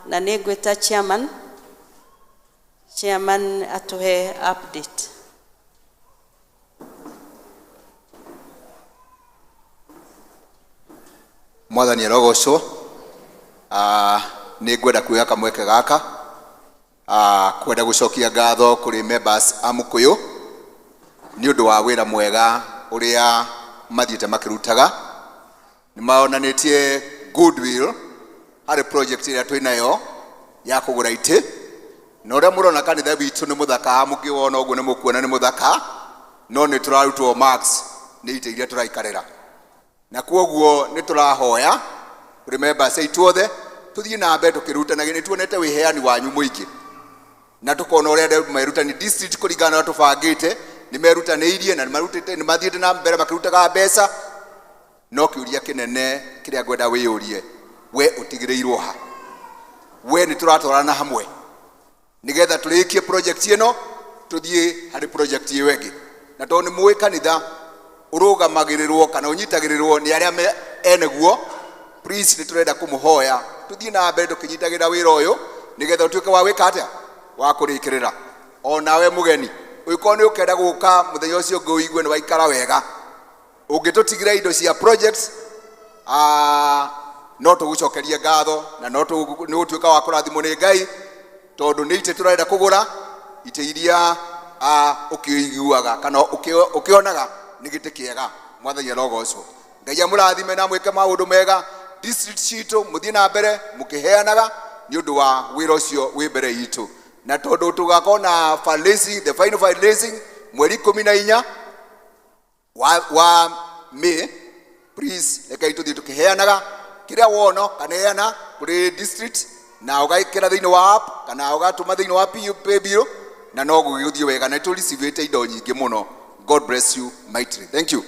na nĩ ngwĩta chairman atũhe update. Mwathani arogocwo. Nĩ ngwenda kuoya kamweke gaka kwenda gũcokia ngatho kũrĩ members a Mũkũyũ nĩ ũndũ wa wĩra mwega ũrĩa mathiĩte makĩrutaga. Nĩ monanĩtie goodwill harĩ project ĩrĩa twĩ nayo ya kũgũra itĩ, na ũrĩa mũrona kanitha witũ nĩ mũthaka, mũngĩwona ũguo nĩ mũkuona nĩ mũthaka, no nĩ tũrarutwo marks nĩ itĩ iria tũraikarĩra, na kwoguo nĩ tũrahoya kũrĩ members aitũ othe tũthiĩ na mbere tũkĩrutanagia. Nĩ tuonete wĩheani wanyu mũingĩ na tũkona ũrĩa andũ merutani district kũringana na ũrĩa tũbangĩte nĩ merutanĩirie na nĩ nĩ mathiĩte na mbere makĩrutaga mbeca. No kĩũria kĩnene kĩrĩa ngwenda wĩyũrie, we ũtigĩrĩirwo ha? We nĩ tũratwarana hamwe nĩgetha tũrĩkie project ĩno, tũthiĩ harĩ project ĩyo ĩngĩ? Na tondũ nĩ mũĩ kanitha ũrũgamagĩrĩrwo kana ũnyitagĩrĩrwo nĩ arĩa eneguo, please nĩ tũrenda kũmũhoya tũthiĩ na mbere tũkĩnyitagĩrĩra wĩra ũyũ nĩgetha ũtuĩke wa gwĩka atĩa, wa kũrĩkĩrĩra. Onawe mũgeni ũngĩkorwo nĩ ũkenda gũka mũthenya ũcio ũngĩ ũigue nĩ waikara wega, ũngĩtũtigĩra indo cia projects, no tũgũcokerie ngatho na no nĩ ũtuĩka wa kũrathimwo nĩ Ngai, tondũ nĩ itĩ tũrenda kũgũra, itĩ iria ũkĩiguaga kana ũkĩonaga nĩ gĩtĩ kĩega. Mwathani arogocwo. Ngai amũrathime na mwĩke maũndũ mega. District citũ mũthiĩ na mbere mũkĩheanaga nĩ ũndũ wa wĩra ũcio wĩ mbere itũ, na tondũ tũgakorwo na fundraising, the final fundraising mweri 14 wa May, please rekei tũthiĩ tũkĩheanaga kĩrĩa wona kaneana kũrĩ district na ũgaikĩra thĩinĩ wa app kana ũgatũma thĩinĩ wa paybill, na no gũgĩthiĩ wega, na nĩ tũricivĩte indo nyingĩ mũno. God bless you mightily. Thank you.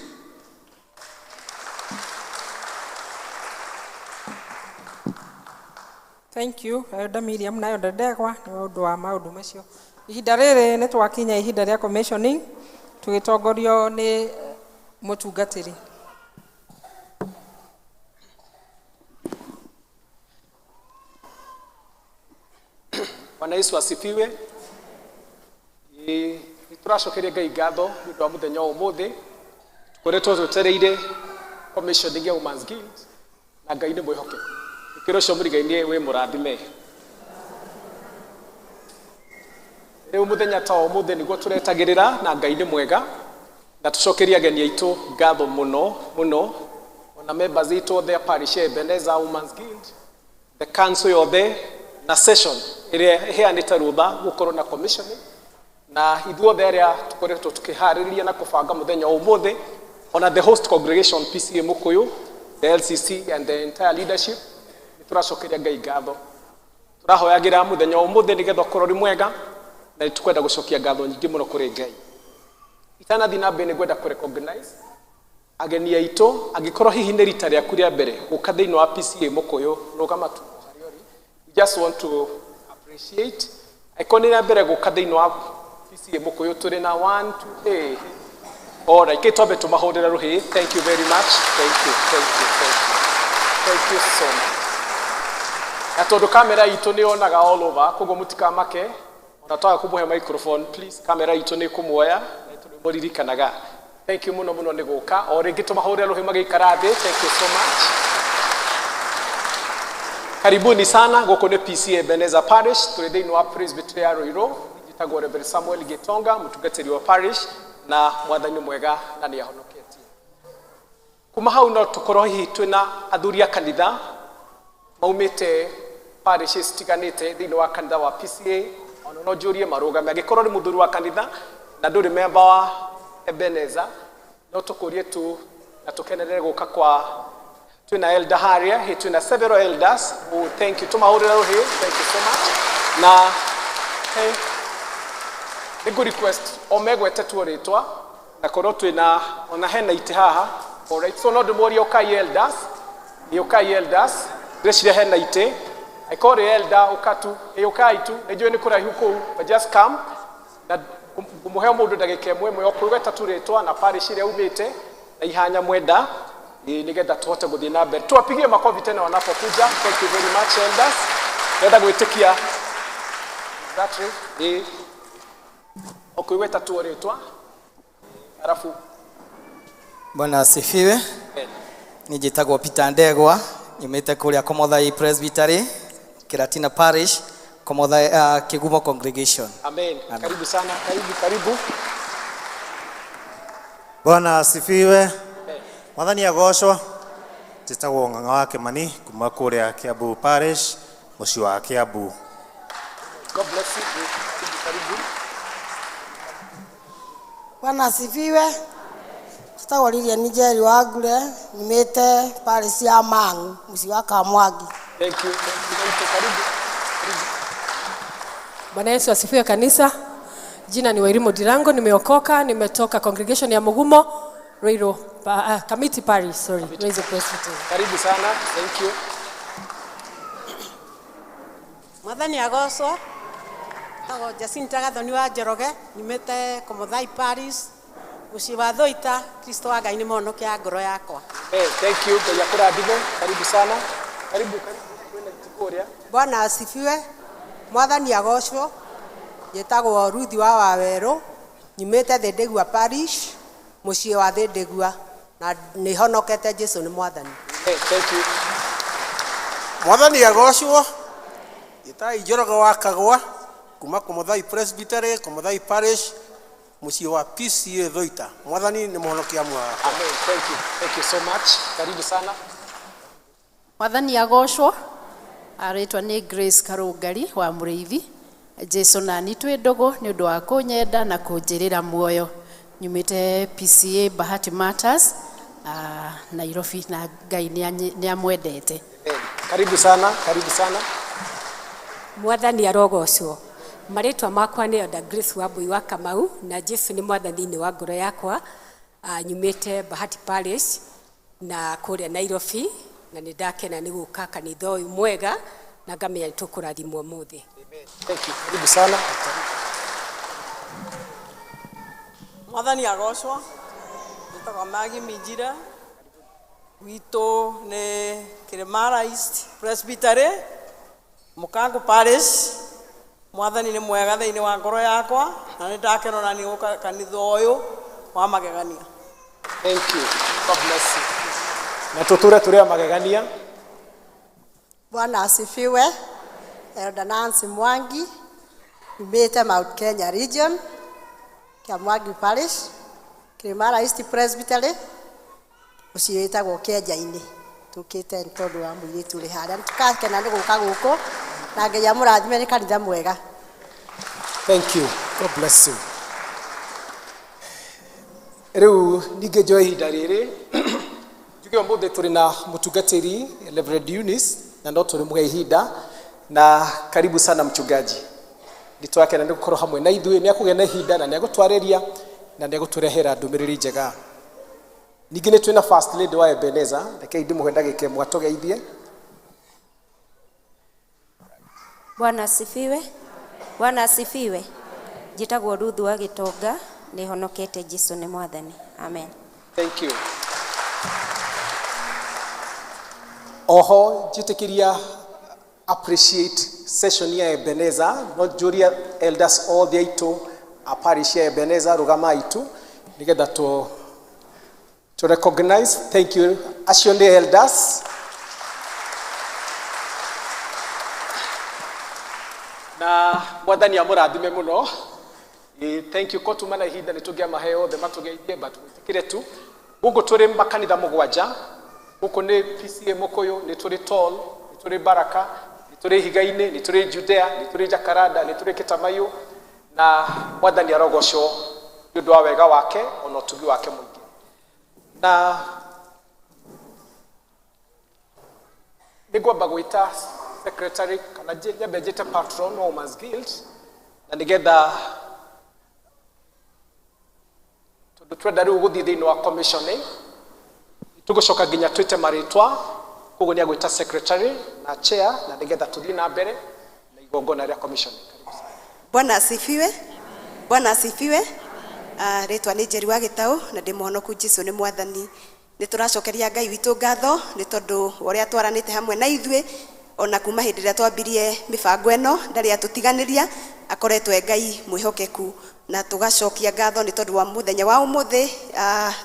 Thank you, Elder Miriam na Elder Ndegwa nĩ ũndũ wa maũndũ macio. Ihinda rĩrĩ nĩ twakinya ihinda rĩa commissioning tũgĩtongorio nĩ mũtungatĩri. Bwana Yesu asifiwe. Nĩ tũracokeria Ngai ngatho nĩ ũndũ wa mũthenya wa ũmũthĩ. Tũkoretwo twetereire commissioning ya Women's Guild na Ngai nĩ mwĩhokeku. Ũkĩra ũcio mũrigainĩ wĩ mũrathime. Rĩu mũthenya ta wa ũmũthĩ nĩguo tũretagĩrĩra na Ngai nĩ mwega, na tũcokerie ageni aitũ ngatho mũno mũno, ona members aitũ othe a parish ya Ebenezer Women's Guild, the council yothe na session ĩrĩa ĩheanĩte rũtha gũkorwo na commissioning, na ithuothe arĩa tũkoretwo tũkĩharĩrĩria na kũbanga mũthenya wa ũmũthĩ, ona the host congregation PCA Mũkũyũ, the LCC and the entire leadership, nĩ tũracokeria Ngai ngatho. Tũrahoyagĩra mũthenya wa ũmũthĩ nĩgetha ũkorwo ũrĩ mwega, na nĩ tũkwenda gũcokia ngatho nyingĩ mũno kũrĩ Ngai. Itanathiĩ na mbere nĩ ngwenda kũ recognize Ageni aitũ, angĩkorwo hihi nĩ rita rĩaku rĩa mbere gũka thĩinĩ wa PCA Mũkũyũ, rũgama tu harĩa ũrĩ. We just want to appreciate. Angĩkorwo nĩ rĩa mbere gũka thĩinĩ wa PCA Mũkũyũ, tũrĩ na one, two, hey. All right, twambe tũmahũrĩre rũhĩ. Thank you very much. Thank you, thank you, thank you. Thank you so much. Na tondũ kamera itũ nĩ yonaga all over, koguo mũtikamake, ona twaga kũmũhe microphone, please, kamera itũ nĩ ĩkũmuoya, na tondũ mũririkanaga. Thank you mũno mũno nĩ gũka. O rĩngĩ tũmahũrĩre rũhĩ magĩikara thĩ. Thank you so much. Karibuni sana, gũkũ nĩ PCA Ebenezer Parish, tũrĩ thĩinĩ wa Presbytery ya Ruiru. Njĩtagwo Reverend Samuel Gitonga, mũtungatĩri wa parish, na mwathani mwega na nĩ ahonoketie. Kuma hau no tũkorwo hihi twĩna athuri a kanitha maumĩte parishes citiganĩte thĩinĩ wa kanitha wa PCA, ona no njũrie marũgame. Angĩkorwo nĩ mũthuri wa kanitha na ndũrĩ member wa Ebenezer, no tũkũrie tu na tũkenerere gũka kwa twĩna elder harĩa, hĩ twĩna several elders. Oh, thank you, tũmahũrĩre rũhĩ. Thank you so much. Na hey, nĩ ngũ request o megwetetwo rĩtwa na korwo twĩna ona hena itĩ haha. Alright, so no ndĩmũrie ũkai elders, nĩ ũkai elders, ndĩreciria hena itĩ. Angĩkorwo ũrĩ elder ũka tu, ĩ ũkai tu, nĩ njũĩ nĩ kũraihu kũu, but just come. Na ngũmũhe o mũndũ ndagĩka ĩmwe ĩmwe o kwĩgweta tu rĩtwa na parish ĩrĩa umĩte na ihanya mwenda, ĩ nĩgetha tũhote gũthiĩ na mbere. Tuwapigie makofi tena wanapokuja. Thank you very much, elders. Ndĩrenda gwĩtĩkia. Exactly. Ĩ ũkwĩgweta tu o rĩtwa arabu. Bwana asifiwe. Niĩ njĩtagwo Peter Ndegwa, nyumĩte kũrĩa Komothai Presbytery, Kiratina Parish, Komothai, Kigumo Congregation. Amen. Amen. Karibu sana, karibu, karibu. Bwana asifiwe. Mwathani agocwo. Njĩtagwo Ng'ang'a wa Kĩmani kuma kũrĩa Kiambu Parish, mũciĩ wa Kiambu. God bless you. Karibu, karibu. Bwana asifiwe. Njĩtagwo Lilian Njeri wa Ngure, nyumĩte parish ya Mang'u, mũciĩ wa Kamwangi. Thank you. Thank you. Thank you. Karibu. Karibu. Bwana Yesu asifiwe kanisa. Jina ni Wairimu Dirango, nimeokoka, nimetoka congregation ya Mugumo, Ruiru, Kamiti Parish, sorry, Ruiru Presbytery. Karibu sana. Thank you. Mwathani agocwo. Tagwo Jacinta Gathoni wa Njoroge, nyumĩte Komothai Parish, mũciĩ wa Thũita. Kristo wa Ngai nĩ mũhonokia ngoro yakwa. Hey, thank you. Ngai akũrathime. Karibu sana. Karibu, karibu. Kwĩna itĩ kũrĩa. Bwana asifiwe. Mwathani agocwo. Njĩtagwo Ruthi wa Wawerũ, nyumĩte Thĩndĩgua Parish, mũciĩ wa Thĩndĩgua, na nĩhonokete. Jesu nĩ Mwathani. Hey, thank you. Mwathani agocwo. Gĩtai Njoroge wa Kagwa kuma Komothai Presbytery, Komothai Parish, mũciĩ wa PCA Thũita. Mwathani nĩ mũhonokia muoyo wakwa. Amen. Thank you. Thank you so much. Karibu sana. Mwathani agocwo. Arĩtwa nĩ Grace Karũngari wa Mũrĩithi. Jesu nani twĩ ndũgũ nĩ ũndũ wa kũnyenda na kũnjĩrĩra muoyo. Nyumĩte PCA Bahati Matters, Nairobi, na Ngai nĩ amwendete. Amen. Karibu sana. Karibu sana. Mwathani arogocwo. Marĩtwa makwa nĩ Elder Grace Wambui wa Kamau, na Jesu nĩ mwathani thĩinĩ wa ngoro yakwa. Nyumĩte Bahati Parish na kũrĩa Nairobi, na nĩ ndakena nĩ gũka kanitha ũyũ mwega na ngamenya nĩ tũkũrathimwo ũmũthĩ. Thank you. Karibu sana. Mwathani agocwo. Njĩtagwo Magi Minjira, gwitũ nĩ Kĩrĩmara East Presbytery, Mũkangu Parish. Mwathani nĩ mwega thĩinĩ wa ngoro yakwa na nĩ ndakena ona nĩ gũka kanitha ũyũ wa magegania. Thank you. God bless you. Na tũtũre tũrĩ a magegania. Bwana asifiwe. Elder Nancy Mwangi, nyumĩte Mount Kenya Region, Kĩamwangi Parish, Kĩrĩmara East Presbytery, mũciĩ wĩtagwo Kĩenja-inĩ. Tũkĩte nĩ tondũ wa mũirĩtu ũrĩ harĩa. Nĩ tũkakena nĩ gũka gũkũ na Ngai amũrathime, nĩ kanitha mwega. Thank you. God bless you. Rĩu ningĩ njoe ihinda rĩrĩ njuge ũmũthĩ tũrĩ na mũtungatĩri Reverend Eunice, na no tũrĩmũhe ihinda, na karibu sana mchungaji. Nĩ twakena nĩ gũkorwo hamwe na ithuĩ. Nĩ akũgĩa na ihinda na nĩ agũtwarĩria na nĩ agũtũrehera ndũmĩrĩri njega. Ningĩ nĩ twĩna first lady wa Ebeneza, rekei ndĩmũhe ndagĩka ĩmwe atũgeithie. Bwana asifiwe. Bwana asifiwe. Njĩtagwo Ruthu wa Gĩtonga, nĩ honokete Jesu nĩ mwathani. Amen. Thank you. Oho njĩtĩkĩria appreciate session ya Ebeneza, no njũrie elders othe aitũ a parish ya Ebeneza rũgamai tu nĩgetha to recognize. Thank you. Acio nĩ elders. Na mwathani amũrathime mũno. Thank you ko tuma na ihinda nĩ tũngĩamahe othe matũgeithie, but mwĩtĩkĩre tu gũkũ tũrĩ makanitha mũgwanja. Gũkũ nĩ PCA Mũkũyũ, nĩ tũrĩ Tall, nĩ tũrĩ Baraka, nĩ tũrĩ Ihiga-inĩ, nĩ tũrĩ Judea, nĩ tũrĩ Jacaranda, nĩ tũrĩ Kĩtamaiyũ, na mwathani arogocwo nĩ ũndũ wa wega wake ona ũtugi wake mũingĩ. Na nĩ ngwamba gwĩta secretary kana nyambe njĩte patron wa Women's Guild, na nĩgetha tondũ twenda rĩu gũthiĩ thĩinĩ wa commissioning, tũgũcoka nginya twĩte marĩtwa, koguo nĩ agwĩta secretary na chair, na nĩgetha tũthiĩ na mbere na igongona rĩa commissioning. Bwana asifiwe. Bwana asifiwe. Rĩtwa nĩ Njeri wa Gĩtaũ na ndĩ mũhonoku Jesu nĩ mwathani. Nĩ tũracokeria Ngai witũ ngatho nĩ tondũ wa ũrĩa twaranĩte hamwe na ithuĩ ona kuma hĩndĩ ĩrĩa twambirie mĩbango ĩno ndarĩ atũtiganĩria, akoretwo e Ngai mwĩhokeku, na tũgacokia ngatho nĩ tondũ wa mũthenya wa ũmũthĩ.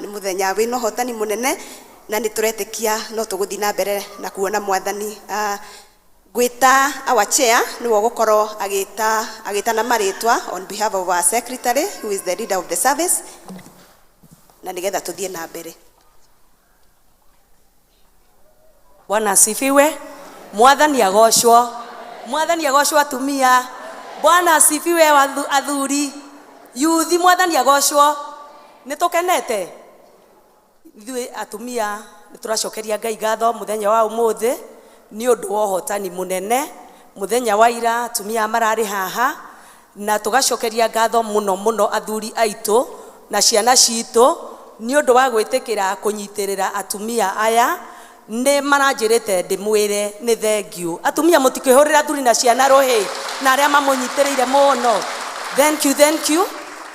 Nĩ mũthenya wĩna ũhotani mũnene na nĩ tũretĩkia no tũgũthiĩ na mbere na kuona mwathani. Gwĩta our chair nĩwe ũgũkorwo agĩtana marĩtwa on behalf of our secretary who is the leader of the service, na nĩgetha tũthiĩ na mbere. Bwana asifiwe. Mwathani agocwo. Mwathani agocwo atumia. Bwana asifiwe athuri. Yuthi mwathani agocwo. Nĩ tũkenete. Ithuĩ atumia nĩ tũracokeria Ngai ngatho mũthenya wa ũmũthĩ nĩ ũndũ wa ũhotani mũnene. Mũthenya wa ira atumia mararĩ haha na tũgacokeria ngatho mũno mũno athuri aitũ na ciana citũ nĩ ũndũ wa gwĩtĩkĩra kũnyitĩrĩra atumia aya. Nĩ maranjĩrĩte ndĩmwĩre nĩ thengiũ. Atumia mũtikĩhũrĩre athuri na ciana rũhĩ na arĩa mamũnyitĩrĩire mũno. Thank you, thank you.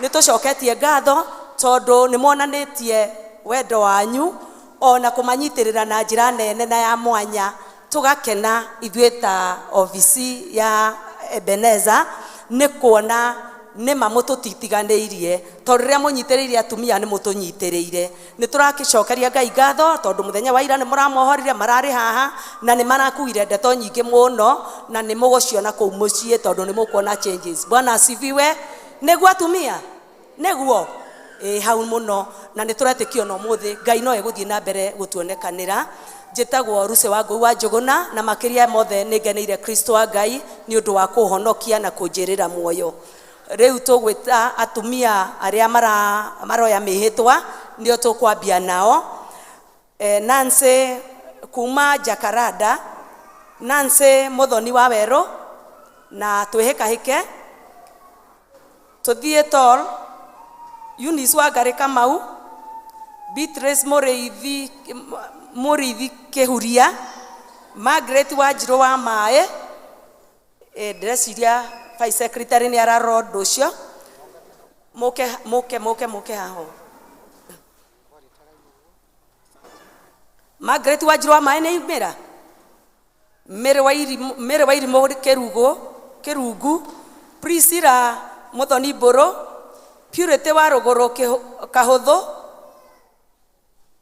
Nĩ tũcoketie ngatho tondũ nĩ monanĩtie wendo wanyu ona kũmanyitĩrĩra na njĩra nene na ya mwanya. Tũgakena ithuĩ ta obici ya Ebeneza nĩ kuona nĩ ma mũtũtitiganĩirie, tondũ rĩrĩa mũnyitĩrĩire atumia nĩ mũtũnyitĩrĩire. Nĩ tũrakĩcokeria Ngai ngatho tondũ mũthenya wa ira nĩ mũramohorire, mararĩ haha na nĩ marakuire ndeto nyingĩ mũno na nĩ mũgũciona kũu mũciĩ tondũ nĩ mũkuona changes. Bwana asifiwe. Nĩguo atumia, nĩguo ĩ hau mũno, na nĩ tũretĩkio na ũmũthĩ Ngai no egũthiĩ na mbere gũtuonekanĩra. Njĩtagwo Ruse wa Ngũi wa Njũgũna, na makĩria mothe nĩ ngeneire Kristo wa Ngai nĩ ũndũ wa kũhonokia na kũnjĩrĩra muoyo. Rĩu tũgwĩta atumia arĩa maroya mĩhĩtwa nĩo tũkwambia nao. Nancy kuma Jacaranda, Nancy Muthoni wa Werũ, na twĩhĩkahĩke tũthiĩ Tall, Eunice Wangari Kamau, Beatrice Mũrĩithi Kĩhuria, Margaret Wanjirũ wa Maĩ, ndĩreciria vice secretary nĩ ararora ũndũ ũcio. Mũke, mũke, mũke, mũke haha. Margaret Wanjirũ wa Maĩ nĩ aumĩra? Mary Wairimũ Kĩrungu, Priscilla Muthoni Mbũrũ, Purity wa Rũgũrũ Kahũthũ,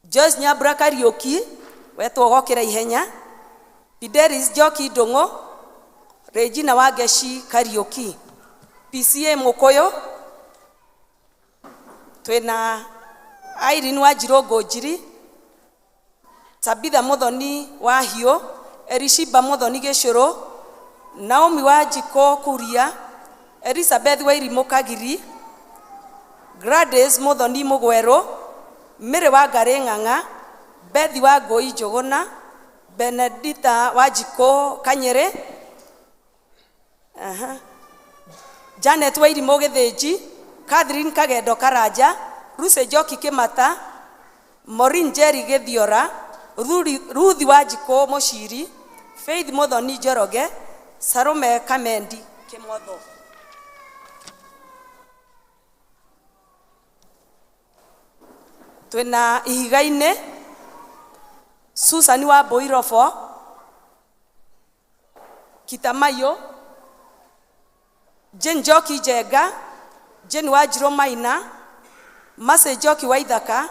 Joyce Nyambura Kariũki, wetwo gokĩra ihenya, Fidelis Njoki Ndũng'ũ, Regina Wangeci Kariũki, PCA Mũkũyũ, twĩna Irene Wanjirũ Ngũnjiri, Tabitha Muthoni wa Hiũ, Elishiba Muthoni Gĩcũrũ, Naomi Wanjikũ Kuria, Elizabeth Wairimũ Kagiri, Gladys Muthoni Mũgwerũ, Mary Wangari Ng'ang'a, Beth Wangũi Njũgũna, Benedita Wanjikũ Kanyĩrĩ, Janet Wairimũ Gĩthĩnji, Catherine Kagendo Karanja, Lucy Njoki Kĩmata, Maureen Njeri Githiora, Ruthi Wanjikũ Mũciri, Faith Muthoni Njoroge, Salome Kamendi Kimotho. Twĩna ihiga-inĩ Susan wa Mboirobo, Kitamayo, Jane Njoki Njenga, Jane Wanjirũ Maina, Mercy Njoki Waithaka,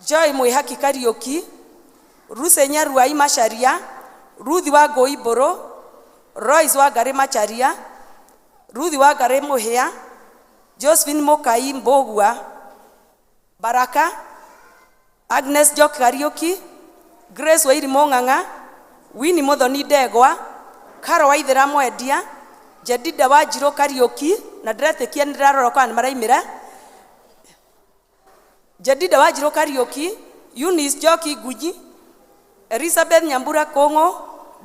Joy Mwĩhaki Kariũki, Ruth Nyaruai Macharia, Ruth wa Ngũi Mbũrũ, Royce Wangarĩ Macharia, Ruth Wangarĩ Mũhĩa, Josephine Mũkai Mbũgua, Baraka, Agnes Njoki Kariũki, Grace Wairimu Ng'ang'a, Winnie Muthoni Ndegwa, Caro Waithera Mwendia, Jedida Wanjirũ Kariũki, na ndĩretĩkia nĩ ndĩrarora kana nĩ maraimĩra. Jedida Wanjirũ Kariũki, Eunice Njoki Ngunyi, Elizabeth Nyambura Kũng'ũ,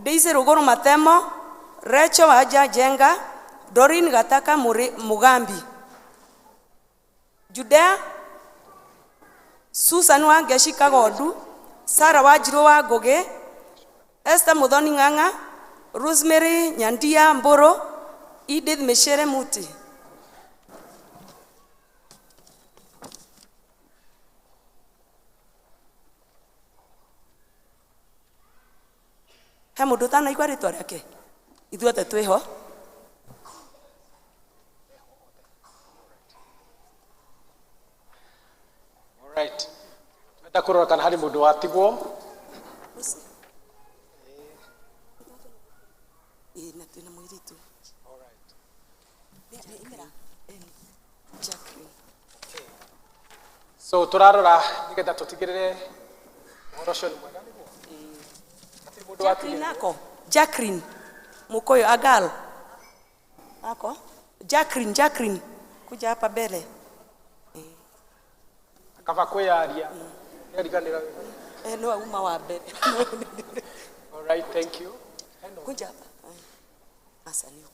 Daisy Rũgũrũ Matemo, Rachel Wanja Njenga, Doreen Gataka Mugambi. Judea, Susan Wangeshi Kagondu, Sarah Wanjirũ wa Ngũgĩ, Esther Muthoni Ng'ang'a, Rosemary Nyandia Mbũrũ, Edith Michere Muti. He mũndũ ũtanaigua rĩtwa rĩake? Ithuothe twĩho. Alright. Twenda kũrora kana harĩ mũndũ watigwo. Ĩĩ, na twĩna mũirĩtu. Jacqueline. So tũrarora nĩgetha tũtigĩrĩre ũhoro ũcio nĩ mwega nĩguo. Hatirĩ mũndũ Jacqueline watigĩrĩrwo. ako. Jacqueline. Mukoyo agal. Ako. Jacqueline, Jacqueline. Kuja hapa mbele. Kaba kwĩyaria. Nĩariganĩra. Eh, no uma wa mbere. Alright, thank you. Kuja hapa. Asa ni.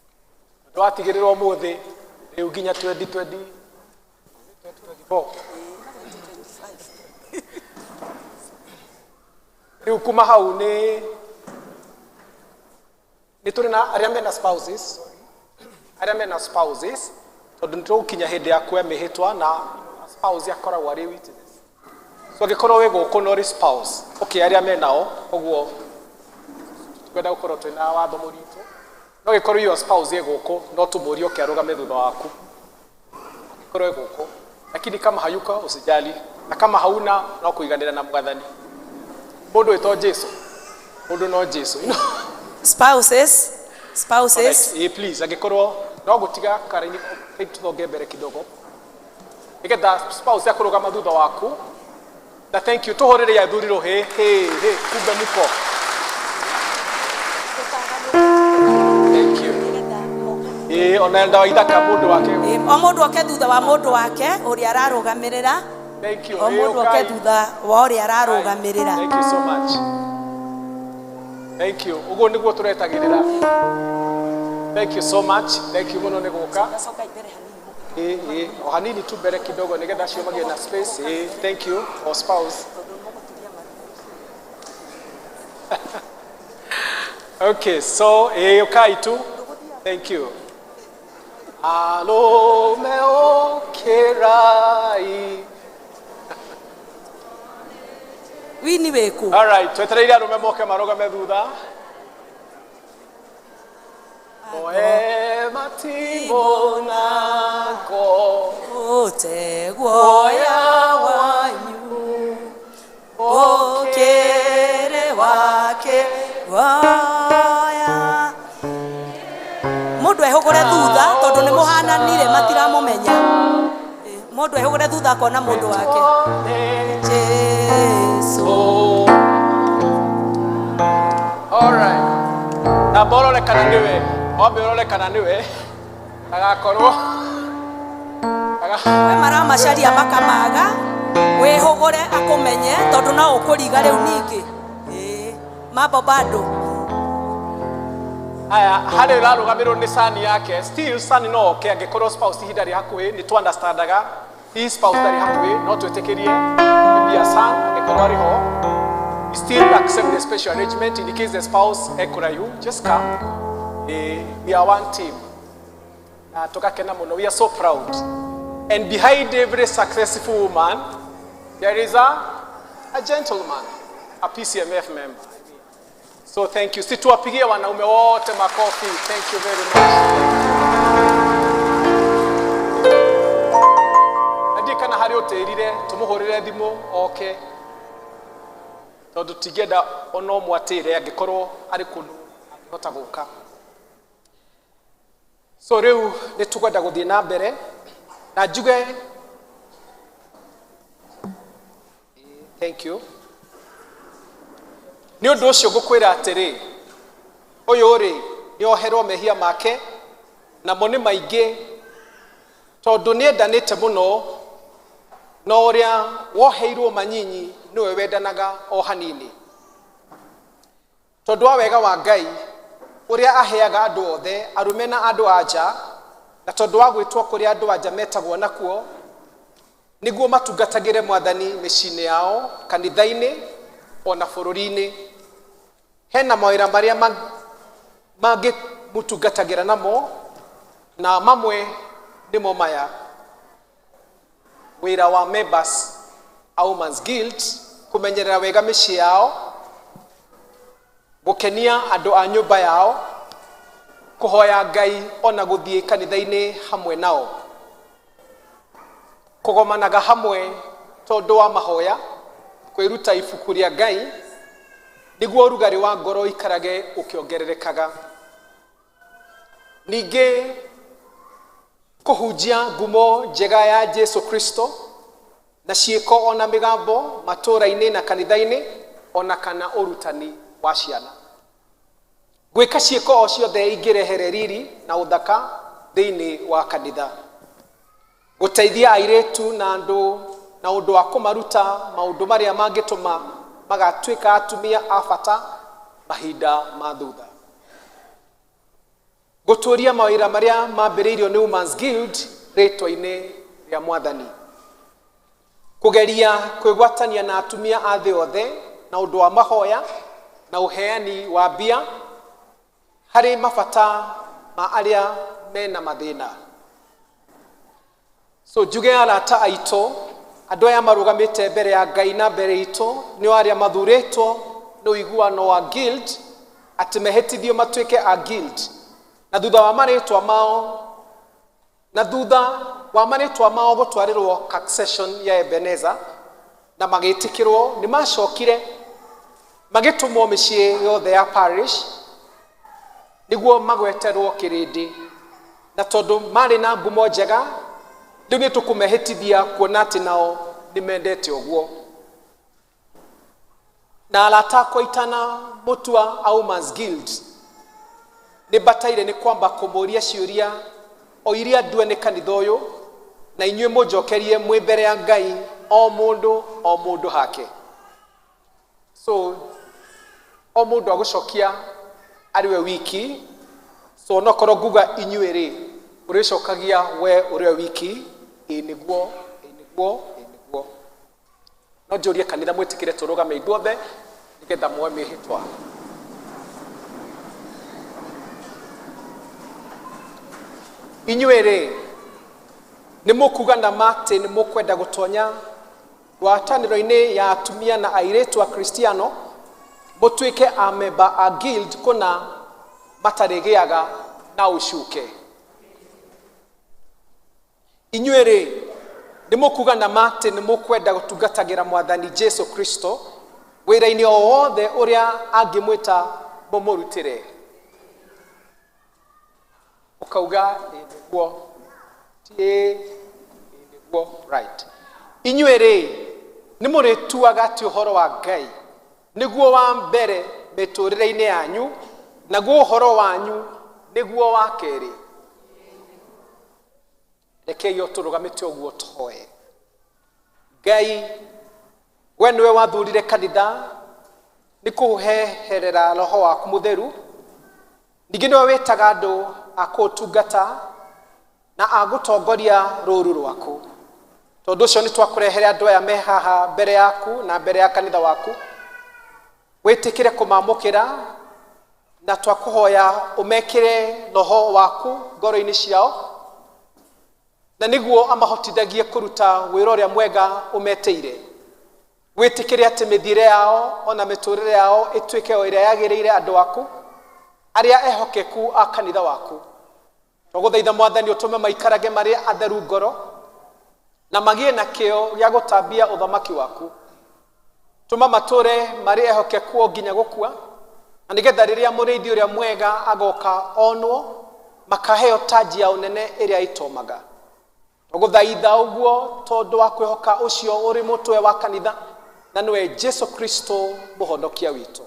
Mũndũ watigĩrĩrwo ũmũthĩ rĩu nginya 2020 2024. Rĩu kuma hau nĩ tũrĩ na arĩa mena spouses, sorry. Arĩa mena spouses tondũ nĩ tũgũkinya hĩndĩ ya kuoya mĩhĩtwa na spouse akoragwo arĩ witness. So angĩkorwo wĩ gũkũ na ũrĩ spouse, okay, arĩa menao ũguo twenda gũkorwo twĩna watho mũritũ. No gĩkorwo your spouse ĩ gũkũ no tũmũrie oke arũgame thutha waku angĩkorwo ĩ gũkũ, lakini kama hayuko usijali, na kama hauna no kũiganĩra na mwathani. Mũndũ wĩtwo Jesu, mũndũ no Jesu, you know? Spouses, spouses. Alright, please angĩkorwo no gũtiga karaini tũthonge mbere kidogo nĩgetha spouse akũrũgama thutha waku. Na thank you, tũhũrĩre athuri rũhĩ hĩ hĩ, kumbe muko. Thank you. Ona enda wa ithaka mũndũ wake. O mũndũ oke thutha wa mũndũ wake ũrĩa ararũgamĩrĩra. Thank you. O mũndũ oke ũkai. thutha wa ũrĩa ararũgamĩrĩra. Thank you so much. Thank you. Ũguo nĩguo tũretagĩrĩra. Thank you so much. Thank you mũno nĩ gũka. O hanini tu mbere kidogo nĩgetha acio magĩe na space. Thank you for spouse. Okay, so ũkai tu. Thank you. Alome okerai. Wini wĩkũ? All right, twetereire arũme moke marũgame thutha. Oe matimbo nako Guoya wanyu Okere wake guoya. Mũndũ ehũgũre thutha tondũ nĩ mũhananire matiramũmenya. Mũndũ ehũgũre thutha akona mũndũ wake. Jesu. All right. Na ũrore kana nĩwe. Wambe ũrore kana nĩwe. Ndagakorwo. We maramacaria makamaga wĩhũgũre akũmenye tondũ no ũkũriga rĩu ningĩ. Mambo bado. Aya, harĩ ũrarũgamĩrĩrwo nĩ sani yake. Still sani no oke angĩkorwo spouse ihinda rĩ hakuhĩ nĩ tũ understandaga. Hi spouse ndarĩ hakuhĩ no twĩtĩkĩrie maybe a son angĩkorwo Angĩkorwo arĩ ho, we still accept the special arrangement in case the spouse ekũraihu, just come. We are one team. Na tũgakena mũno. We are so proud. And behind every successful woman, there is a gentleman, a PCMF member. So thank you. Situwapigie wanaume wote makofi. Thank you very much. Na ndiĩ kana harĩ ũtĩrire tũmũhũrĩre thimũ oke tondũ tingĩenda ona ũmwe atĩre angĩkorwo arĩ kũndũ angĩhota gũka. So rĩu nĩ tũkwenda gũthiĩ na mbere na njuge thank you. Nĩ ũndũ ũcio ngũkwĩra atĩrĩ, ũyũ rĩ nĩ oherwo mehia make namo nĩ maingĩ tondũ nĩ endanĩte mũno na ũrĩa woheirwo manyinyi nĩwe wendanaga o hanini. Tondũ wa wega wa Ngai ũrĩa aheaga andũ othe arũme na andũ a nja, na tondũ wa gwĩtwo kũrĩa andũ a nja metagwo nakuo nĩguo matungatagĩre Mwathani mĩciĩ-inĩ yao, kanitha-inĩ ona bũrũri-inĩ. Hena mawĩra marĩa mangĩmũtungatagĩra namo, na mamwe nĩmo maya: wĩra wa members a Women's Guild kũmenyerera wega mĩciĩ yao, gũkenia andũ a nyũmba yao, kũhoya Ngai ona gũthiĩ kanitha-inĩ hamwe nao, kũgomanaga hamwe tondũ wa mahoya, kwĩruta ibuku rĩa Ngai nĩguo ũrugarĩ wa ngoro ũikarage ũkĩongererekaga. Ningĩ kũhunjia ngumo njega ya Jesu Kristo na ciĩko ona mĩgambo matũũra-inĩ na kanitha-inĩ ona kana ũrutani wa ciana. Gwĩka ciĩko o ciothe ingĩrehere riri na ũthaka thĩinĩ wa kanitha. Gũteithia airĩtu na andũ na ũndũ wa kũmaruta maũndũ marĩa mangĩtũma magatuĩka atumia a bata mahinda ma thutha. Gũtũũria mawĩra marĩa mambĩrĩirio nĩ Women's Guild rĩtwa-inĩ rĩa Mwathani. Kũgeria kwĩgwatania na atumia a thĩ othe na ũndũ wa mahoya na ũheani wa mbia harĩ mabata ma arĩa mena mathĩna. So njuge arata aitũ, andũ aya marũgamĩte mbere ya Ngai na mbere itũ nĩo arĩa mathurĩtwo nĩ ũiguano wa guild atĩ mehĩtithio matuĩke a guild, na thutha wa marĩtwa mao na thutha wa marĩtwa mao gũtwarĩrwo succession ya Ebenezer na magĩtĩkĩrwo, nĩ macokire magĩtũmwo mĩciĩ yothe ya parish nĩguo magweterwo kĩrĩndĩ, na tondũ marĩ na ngumo njega rĩu nĩ tũkũmehĩtithia kuona atĩ nao nĩ mendete ũguo. Na arata akwa itana mũtua a Women's Guild nĩ mbataire nĩ kwamba kũmũria ciũria o iria ndue nĩ kanitha ũyũ, na inyuĩ mũnjokerie mwĩ mbere ya Ngai o mũndũ o mũndũ hake. So o mũndũ agũcokia arĩ we wiki. So onokorwo nguga inyuĩ rĩ, ũrĩcokagia we ũrĩ we wiki, ĩ nĩguo, ĩ nĩguo, ĩ nĩguo. No njũrie kanitha mwĩtĩkĩre tũrũgame ithuothe nĩgetha muoe mĩhĩtwa. Inyuĩ rĩ, nĩ mũkuga na ma atĩ nĩ mũkwenda gũtonya ngwatanĩro-inĩ ya atumia na airĩtu a Kristiano mũtuĩke a memba a guild kũna matarĩgĩaga na ũcuke. Inyuĩ rĩ, nĩ mũkuga na ma atĩ nĩ mũkwenda gũtungatagĩra Mwathani Jesu Kristo wĩra-inĩ o wothe ũrĩa angĩmwĩta mũmũrutĩre. Ũkauga ĩ nĩguo, ti ĩ nĩguo, right. Inyuĩ rĩ, nĩ mũrĩtuaga atĩ ũhoro wa Ngai nĩguo wa mbere mĩtũrĩre-inĩ yanyu, naguo ũhoro wanyu nĩguo wa kerĩ. Rekei o tũrũgamĩte ũguo tũhoe. Ngai, we nĩwe wathurire kanitha nĩ kũheherera roho waku mũtheru, ningĩ nĩwe wĩtaga andũ a kũũtungata na a gũtongoria rũũru rwaku. Tondũ ũcio nĩ twakũrehere andũ aya me haha mbere yaku na mbere ya kanitha waku, wĩtĩkĩre kũmamũkĩra, na twakũhoya ũmekĩre roho waku ngoro-inĩ ciao, na nĩguo amahotithagie kũruta wĩra ũrĩa mwega ũmetĩire. Wĩtĩkĩre atĩ mĩthiĩre yao ona mĩtũrĩre yao ĩtuĩke o ĩrĩa yagĩrĩire andũ aku arĩa ehokeku a kanitha waku. Twagũthaitha Mwathani ũtũme maikarage marĩ atheru ngoro na magĩe na kĩo gĩa gũtambia ũthamaki waku. Tũma matũre marĩ ehokeku o nginya gũkua, na nĩgetha rĩrĩa mũrĩithi ũrĩa mwega agoka onwo, makaheo taji ya ũnene ĩrĩa ĩtomaga. Twagũthaitha ũguo tondũ wa kwĩhoka ũcio ũrĩ mũtwe wa kanitha, na nĩwe Jesu Kristo mũhonokia witũ.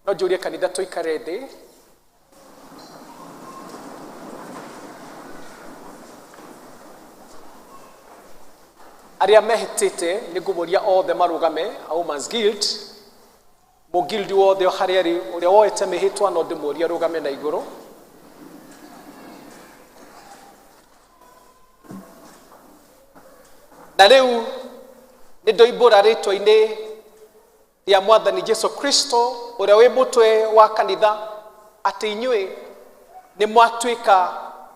No njũrie kanitha tũikare thĩ. Arĩa mehĩtĩte nĩ ngũmũria othe marũgame a Women's Guild, mũgildi wothe harĩa arĩ ũrĩa woete mĩhĩtwa no ndĩmũrie arũgame na igũrũ. Na rĩu nĩ ndoimbũra rĩtwa-inĩ rĩa Mwathani Jesu Kristo ũrĩa wĩ mũtwe wa kanitha atĩ inyuĩ nĩ mwatuĩka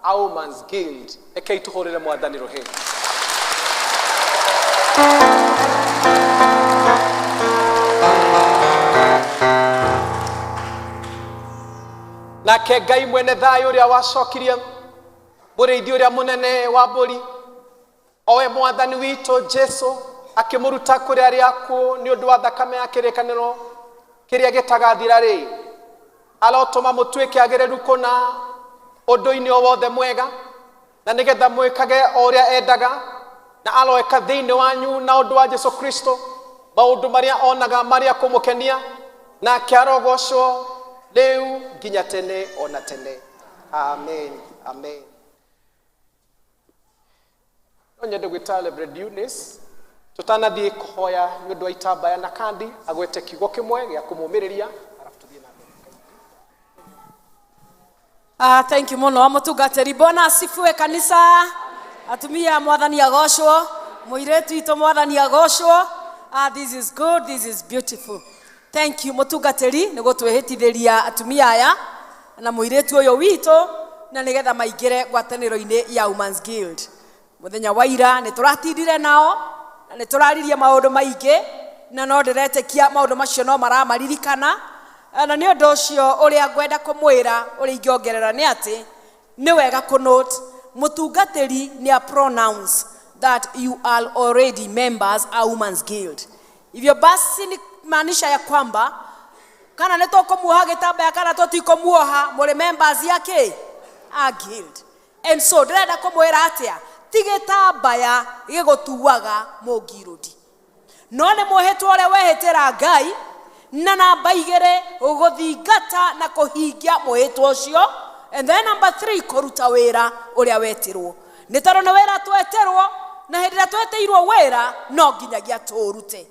a Women's Guild. Rekei tũhũrĩre Mwathani rũhĩ. Nake Ngai mwene thayũ ũrĩa wacokirie mũrĩithi ũrĩa mũnene wa mbũri, owe Mwathani witũ Jesu, akĩmũruta kũrĩ arĩa akuũ nĩ ũndũ wa thakame ya kĩrĩkanĩro kĩrĩa gĩtagathira rĩ, arotũma mũtuĩke agĩrĩru kũna ũndũ-inĩ o wothe mwega, na nĩgetha mwĩkage o ũrĩa endaga, na aroeka thĩinĩ wanyu na ũndũ wa Jesu Kristo maũndũ marĩa onaga marĩa kũmũkenia, nake arogocwo rĩu nginya tene ona tene. Amen, amen. No nyende gwĩta Reverend Eunice tũtanathiĩ kũhoya nĩ ũndũ wa itambaya na kandi, agwete kiugo kĩmwe gĩa kũmũmĩrĩria. Thank you muno mutungatĩri. Bwana asifiwe kanisa. Atumia Mwathani agocwo, mũirĩtu witũ Mwathani agocwo. This is good, this is beautiful. Thank you mutungatĩri nĩ gũtwĩhĩtithĩria atumia aya na mũirĩtu ũyũ witũ, na nĩgetha maingĩre ngwatanĩro-inĩ ya Women's Guild. Mũthenya wa ira nĩ tũratindire nao na nĩ tũraririe maũndũ maingĩ, na no ndĩretĩkia maũndũ macio no maramaririkana. Na nĩ ũndũ ũcio ũrĩa ngwenda kũmwĩra ũrĩa ingĩongerera nĩ atĩ nĩ wega kũnote mũtungatĩri nĩ a pronounce that you are already members a Women's Guild. Hivyo basi ni maanisha ya kwamba kana nĩ tũkũmuoha gĩtambaya kana tũtikũmuoha, mũrĩ members ya kĩ? A guild. And so ndĩrenda kũmwĩra atĩa, ti gĩtambaya gĩgũtuaga mũngirũndi, no nĩ mwĩhĩtwa ũrĩa wehĩtĩra Ngai, na namba igĩrĩ gũthingata na kũhingia mwĩhĩtwa ũcio, and then number 3 kũruta wĩra ũrĩa wetĩrwo. Nĩ tondũ nĩ wĩra twetĩrwo, na hĩndĩ ĩrĩa twetĩirwo wĩra no nginyagia tũũrute.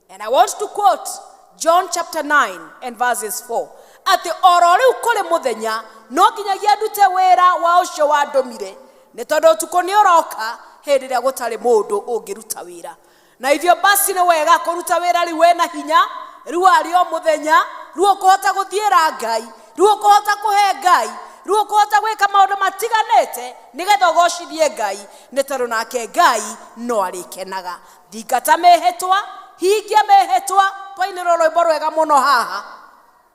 And I want to quote John chapter 9 and verses 4 atĩ oro rĩu kũrĩ mũthenya no nginyagia ndute wĩra wa ũcio wandũmire, nĩ tondũ ũtukũ nĩ ũroka hĩndĩ ĩrĩa gũtarĩ mũndũ ũngĩruta wĩra. Na hivyo basi nĩ wega kũruta wĩra rĩu wĩna hinya, rĩu arĩ o mũthenya, rĩu ũkũhota gũthiĩra Ngai, rĩu ũkũhota kũhe Ngai, rĩu ũkũhota gwĩka maũndũ matiganĩte nĩgetha ũgocithie Ngai, nĩ tondũ nake Ngai no arĩkenaga. Thingata mĩhĩtwa, hingia mĩhĩtwa. Twainĩrwo rwĩmbo rwega mũno haha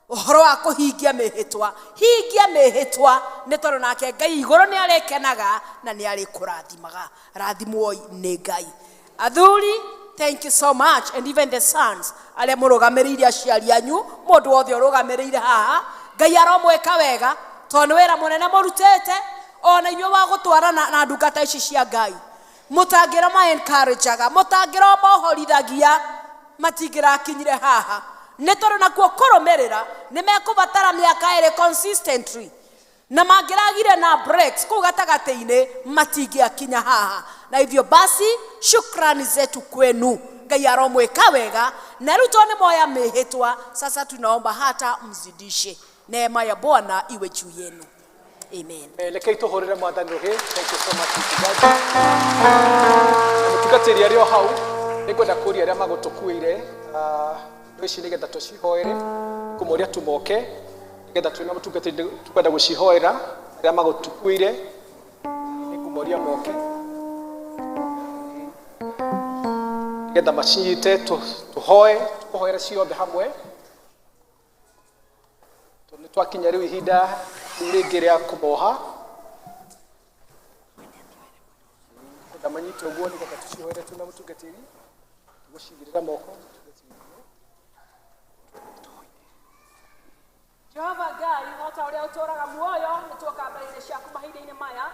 ũhoro wa kũhingia mĩhĩtwa. Hingia mĩhĩtwa nĩ tondũ nake Ngai igũrũ nĩ arĩkenaga na nĩ arĩkũrathimaga. Rathimwoi nĩ Ngai. Athuri, thank you so much, and even the sons arĩa mũrũgamĩrĩire aciari anyu, mũndũ wothe ũrũgamĩrĩire haha, Ngai aromwĩka wega tondũ nĩ wĩra mũnene mũrutĩte, ona inyuĩ wa gũtwarana na ndungata ici cia Ngai. Mũtangĩra ma encourageaga, mũtangĩra mohorithagia, matingĩrakinyire haha. Nĩ tondũ nakuo kũrũmĩrĩra nĩ mekũbatara mĩaka ĩrĩ consistently, na mangĩragire na breaks kũu gatagatĩ-inĩ matingĩakinya haha. Na hivyo basi shukrani zetu kwenu, Ngai aromwĩka wega. Na rĩu tondũ nĩ moya mĩhĩtwa, sasa tunaomba hata mzidishe. Neema ya Bwana iwe juu yenu. Amen. Rekei tũhũrĩre mwathani rũhĩ. Thank you so much, mchungaji. Na mũtungatĩri arĩ o hau, nĩngwenda kũria arĩa magũtũkuĩire indo ici nĩgetha tũcihoere, kũmoria tũmoke nĩgetha twĩna mũtungatĩri tũkwenda gũcihoera arĩa magũtũkuĩire, nĩngũmoria moke nĩgetha macinyite tũhoe, tũkũhoere ciothe hamwe. Tondũ nĩ twakinya rĩu ihinda rĩu rĩngĩ rĩa kũmoha. Kwenda manyite ũguo nĩgetha tũcihoere twĩna mũtungatĩri, tũgũcigĩrĩra moko. Jehova Ngai, o ta ũrĩa ũtũũraga muoyo, nĩ tuoka mbere-inĩ ciaku mahinda-inĩ maya,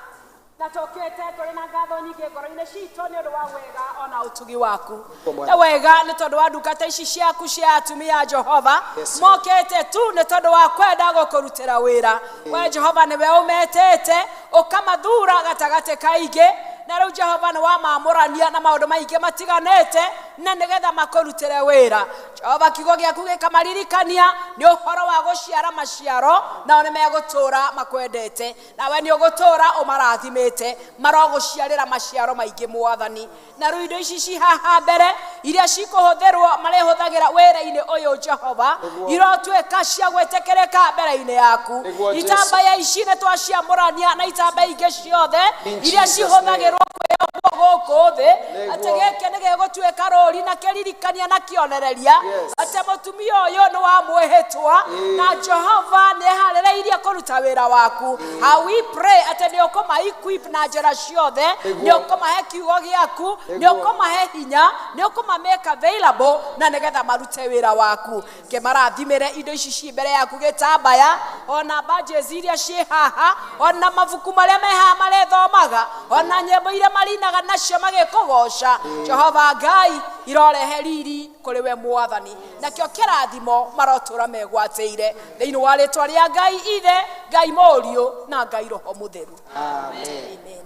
na tũkĩte tũrĩ na ngatho nyingĩ ngoro-inĩ citũ nĩ ũndũ wa wega ona ũtugi waku. Nĩ wega nĩ tondũ wa ndungata ici ciaku cia atumia Jehova, mokĩte tu nĩ tondũ wa kwenda gũkũrutĩra wĩra. We Jehova nĩwe ũmetĩte ũkamathura gatagatĩ ka aingĩ, na rĩu Jehova nĩ wamamũrania na maũndũ maingĩ matiganĩte na nĩgetha makũrutĩre wĩra. Jehova, kiugo gĩaku gĩkamaririkania nĩ ũhoro wa gũciara maciaro, nao nĩ megũtũũra makwendete, nawe nĩ ũgũtũũra ũmarathimĩte, marogũciarĩra maciaro maingĩ mwathani. Na rĩu indo ici ci haha mbere iria cikũhũthĩrwo marĩhũthagĩra wĩra-inĩ ũyũ Jehova, irotuĩka cia gwĩtĩkĩrĩka mbere-inĩ yaku. Itambaya ici nĩ twaciamũrania na itambaya ingĩ ciothe iria cihũthagĩrwo kwĩyohwo gũkũ thĩ, atĩ gĩkĩ nĩ gĩgũtuĩka rũri na kĩririkania na kĩonereria atĩ mũtumia ũyũ nĩ wa mwĩhĩtwa na Jehova nĩ eharĩrĩirie kũruta wĩra waku. How we pray atĩ nĩ ũkũma equip na njĩra ciothe, nĩ ũkũmahe kiugo gĩaku, nĩ ũkũmahe hinya, nĩ ũkũma make available na nĩgetha marute wĩra waku. Kĩmarathimĩre indo ici ci mbere yaku, gĩtambaya ona badges iria ciĩ haha, ona mabuku marĩa me haha marĩthomaga, ona nyĩmbo iria marinaga nacio magĩkũgoca. Jehova Ngai, irorehe riri kũrĩ we mwathani, nakĩo kĩrathimo marotũra megwatĩire thĩinĩ wa rĩtwa rĩa Ngai Ithe, Ngai Mũriũ na Ngai Roho Mũtheru. Amen. Amen.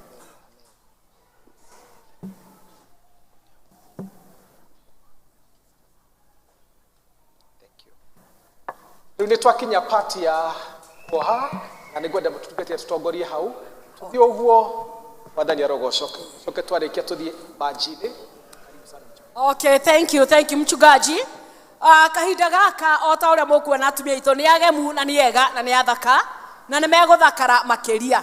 Rĩu nĩ twakinya part ya kuoha na nĩ ngwenda mũtungatĩri tũtongorie hau tũthiĩ ũguo mwathani arogocwo. Coke twarĩkia tũthiĩ banji-inĩ. Okay, thank you, thank you mchungaji. Kahinda gaka o ta ũrĩa mũkuona atumia aitũ nĩ agemu na nĩ ega na nĩ athaka na nĩ megũthakara makĩria,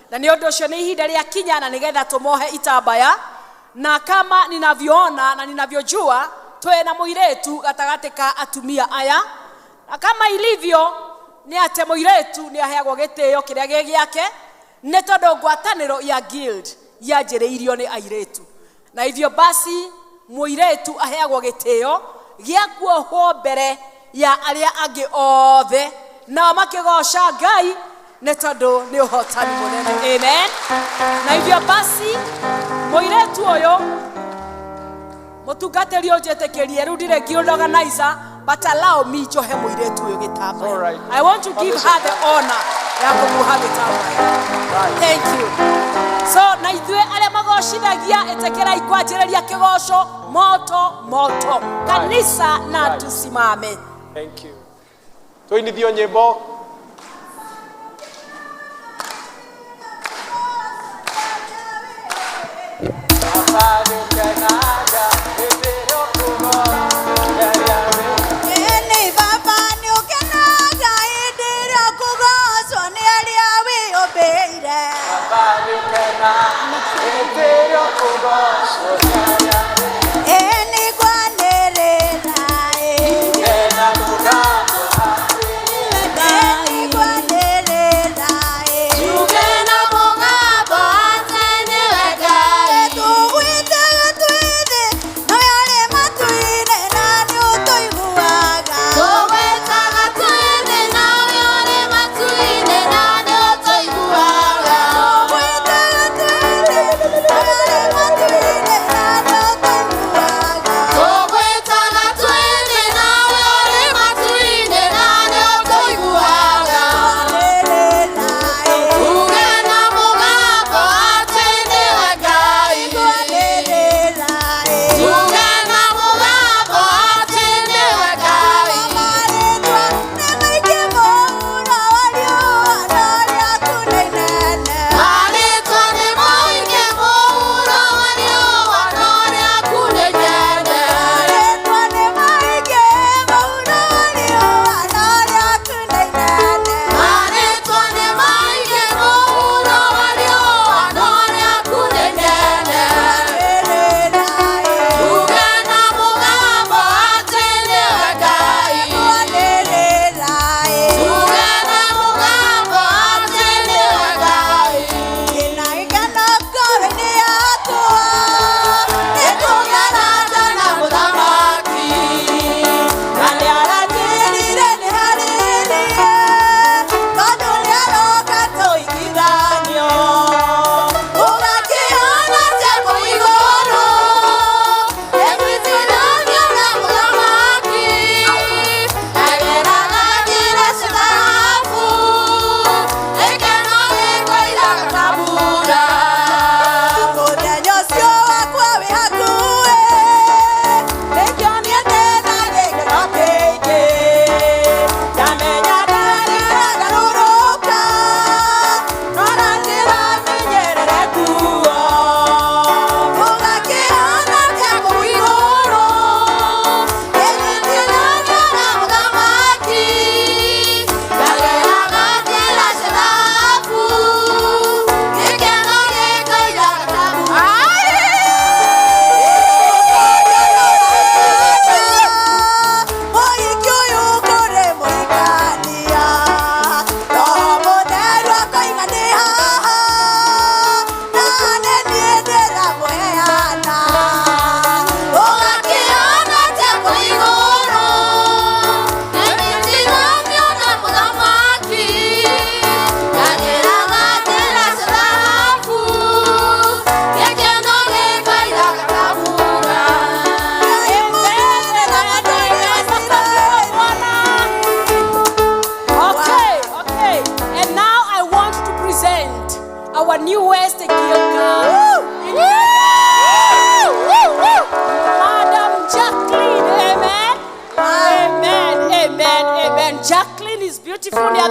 na nĩ ũndũ ũcio nĩ ihinda rĩa kinya na nĩgetha tũmohe itambaya, na kama ninavyoona na ninavyojua twĩna mũirĩtu gatagatĩ ka atumia aya, na kama ilivyo nĩ atĩ mũirĩtu nĩ aheagwo gĩtĩo kĩrĩa gĩ gĩake nĩ tondũ ngwatanĩro ya guild yanjĩrĩirio nĩ airĩtu, na hivyo basi mũirĩtu aheagwo gĩtĩo gĩa kuohwo mbere ya arĩa angĩ othe, nao makĩgoca Ngai nĩ tondũ nĩ ũhotani mũnene. Amen. Na hivyo basi mũirĩtu ũyũ mũtungatĩri ũnjĩtĩkĩrie, rĩu ndirĩ guild organizer, but allow me njohe mũirĩtu ũyũ gĩtambaya. I want to give her the honor ya kũmuoha gĩtambaya. Thank you. So na ithuĩ arĩa magocithagia, ĩtĩkĩrai kwanjĩrĩria kĩgoco moto moto. Kanisa na tusimame. Thank you. Tũinithio nyĩmbo. Ĩni baba nĩ ũkenaga hĩndĩ ĩrĩa ũkũgocwo nĩ arĩa wĩyũmbĩire. Ĩni kwanĩrĩra ĩ. Ĩni kwanĩrĩra ĩ. Tuge na mũgambo atĩ nĩwe Ngai. Tũgwĩtaga twĩ thĩ, nawe ũrĩ matu-inĩ na nĩũtũiguaga. Tũgwĩtaga twĩ thĩ, nawe ũrĩ matu-inĩ na nĩũtũiguaga. Tũgwĩtaga twĩ thĩ, nawe ũrĩ matu-inĩ na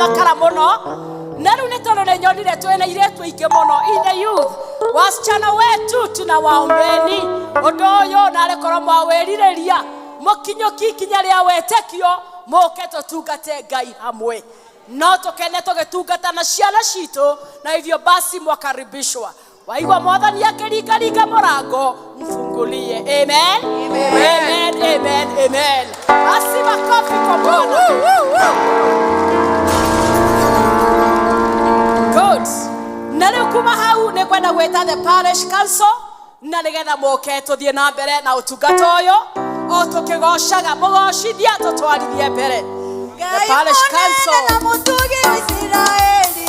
Makara mũno. Na rĩu nĩ tondũ nĩ nyonire twĩna irĩtu aingĩ mũno in the youth, wasichana wetu tunawaombeni ũndũ ũyũ, narĩ korwo mwawĩrirĩria mũkinyũki ikinya rĩa wĩtĩkio, mũke tũtungate Ngai hamwe, no tũkene tũgĩtungata na ciana citũ. Na hivyo basi mwakaribishwa. Waigua mwathani akĩringaringa mũrango, mfungulie. Amen, amen, amen, amen. Basi makofi kwa Bwana. Good. Na rĩu kuma hau nĩ ngwenda gwĩta the parish council na nĩgetha mũke tũthiĩ na mbere na ũtungata ũyũ o tũkĩgocaga mũgocithia tũtwarithie mbere. The parish council. Na mũtugi wa Isiraeli,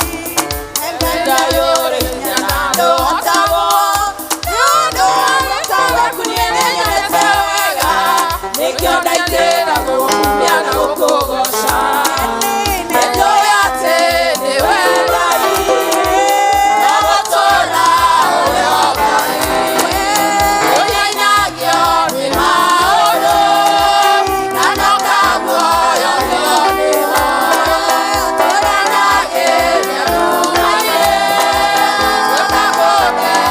Nĩkĩo ndaitĩra gũkumia na gũkũgoca, nĩnjũĩ atĩ nĩwe Ngai, na gũtũũra ũrĩ o Ngai. Ũinainagio nĩ maũndũ, na no kamuoyo nĩo nĩho. Tũranagĩria ndumainĩ, tũkakũnenehia.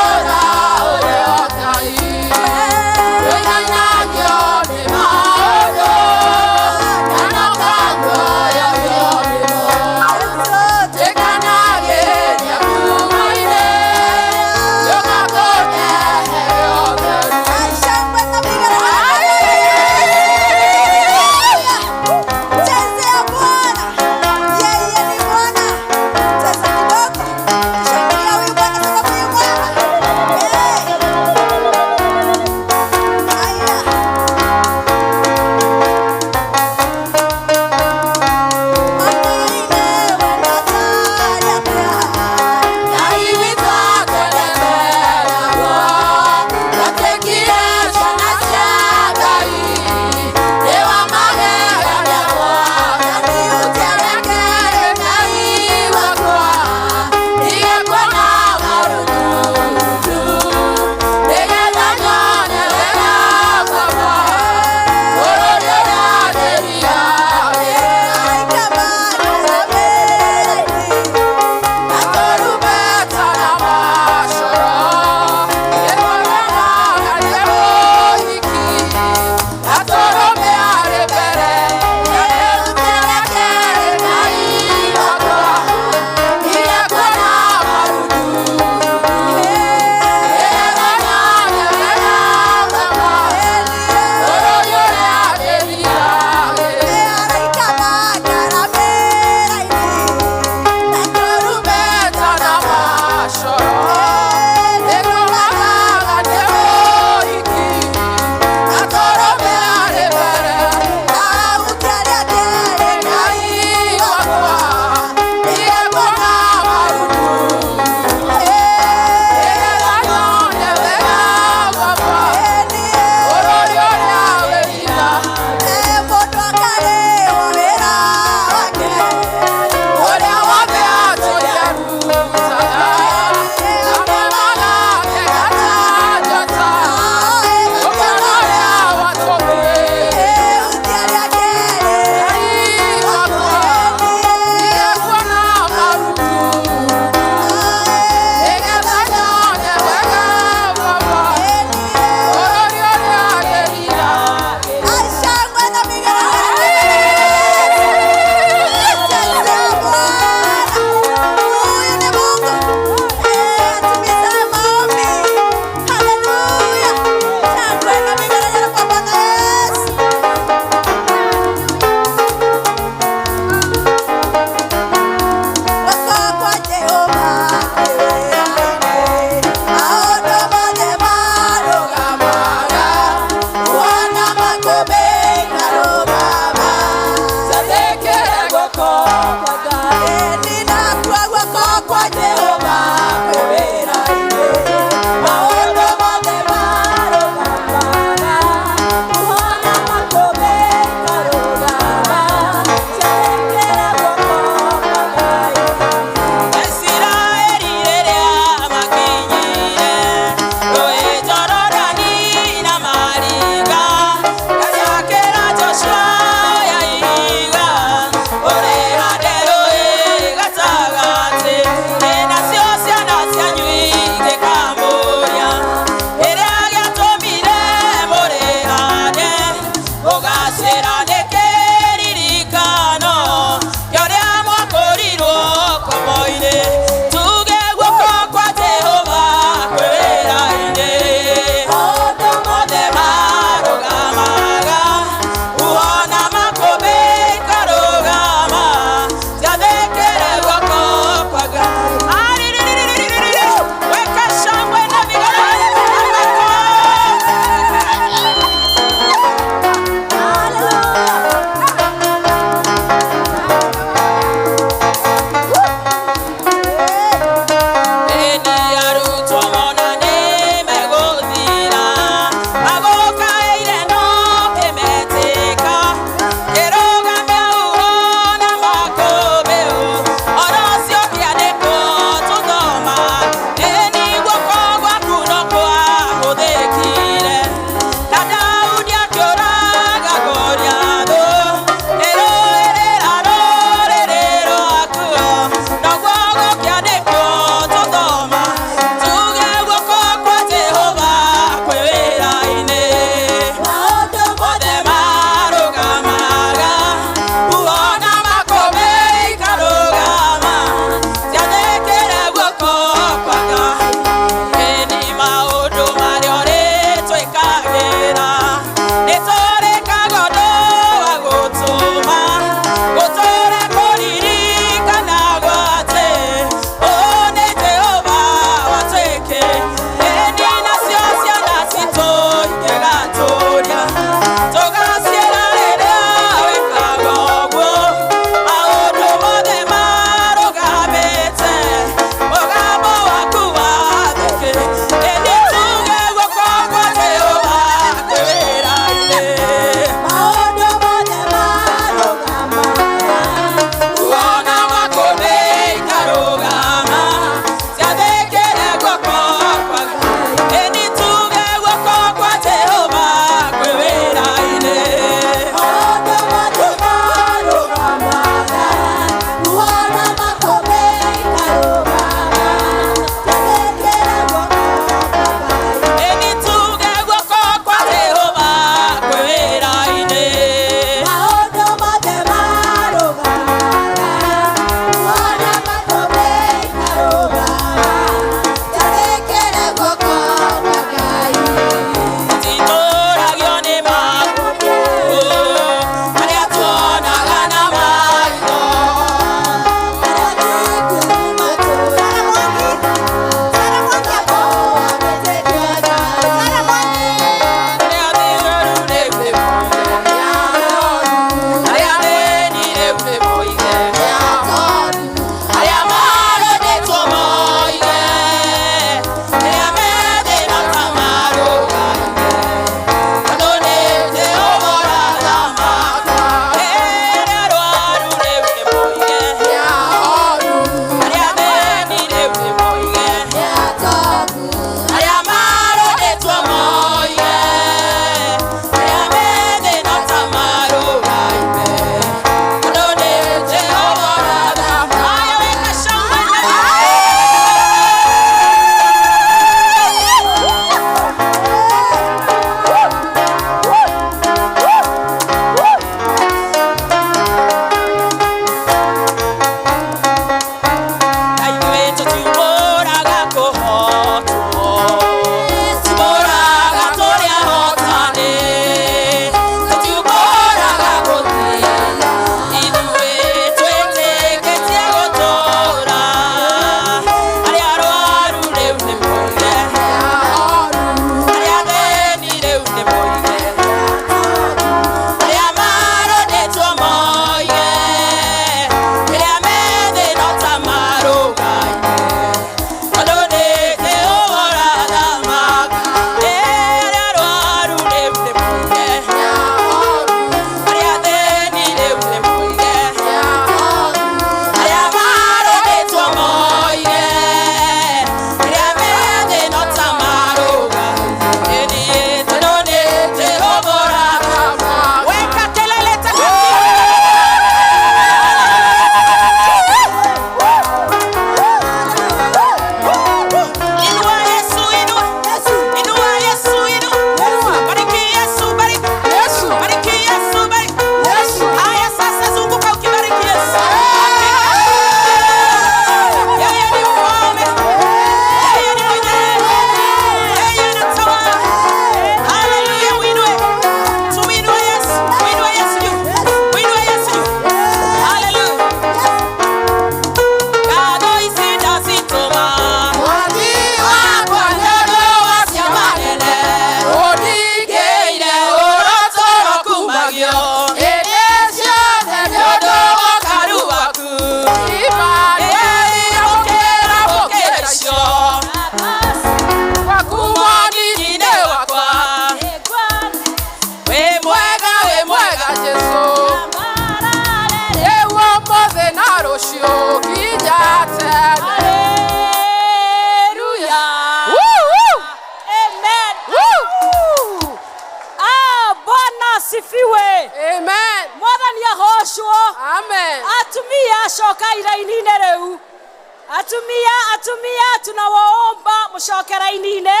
Atumia, atumia, tunawaomba mũcoke raini-inĩ.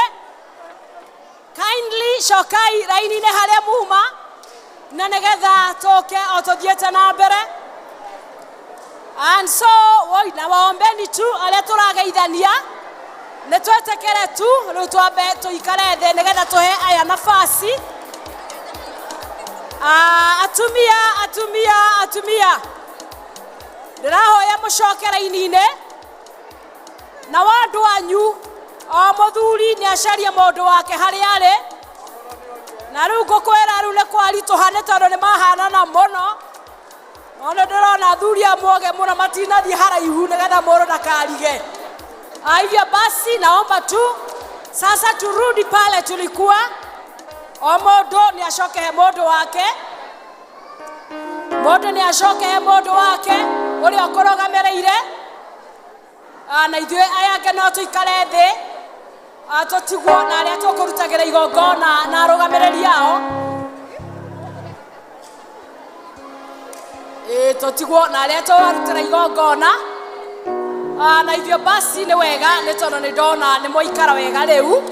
Kindly cokai raini-inĩ harĩa muma na nĩgetha tũke o tũthiĩte na mbere. And so woi, na waombeni tu arĩa tũrageithania nĩ twĩtĩkĩre tu rĩu twambe tũikare thĩ nĩgetha tũhe aya nafasi. Ah, atumia, atumia, atumia, ndĩrahoya mũcoke raini-inĩ na wandũ anyu o mũthuri nĩ acarie mũndũ wake harĩa arĩ. Na rĩu ngũkwĩra rĩu nĩ kwaritũha nĩ tondũ nĩ mahanana mũno. No nĩ ndĩrona athuri amwe oge mũno matinathiĩ haraihu nĩgetha mũndũ ndakarige. Ah, hivyo basi naomba tu sasa turudi pale tulikuwa. O mũndũ nĩ acoke he mũndũ wake, mũndũ nĩ acoke he mũndũ wake ũrĩa ũkũrũgamĩrĩire. Ah, na ithuĩ aya angĩ no tũikare thĩ. Ah, tũtigwo na arĩa tũkũrutagĩra igongona na arũgamĩrĩri ao. Ĩĩ, tũtigwo na arĩa tũrarutĩra igongona. Ah, na hivyo basi nĩ wega nĩ tondũ nĩ ndona nĩ mwaikara wega rĩu.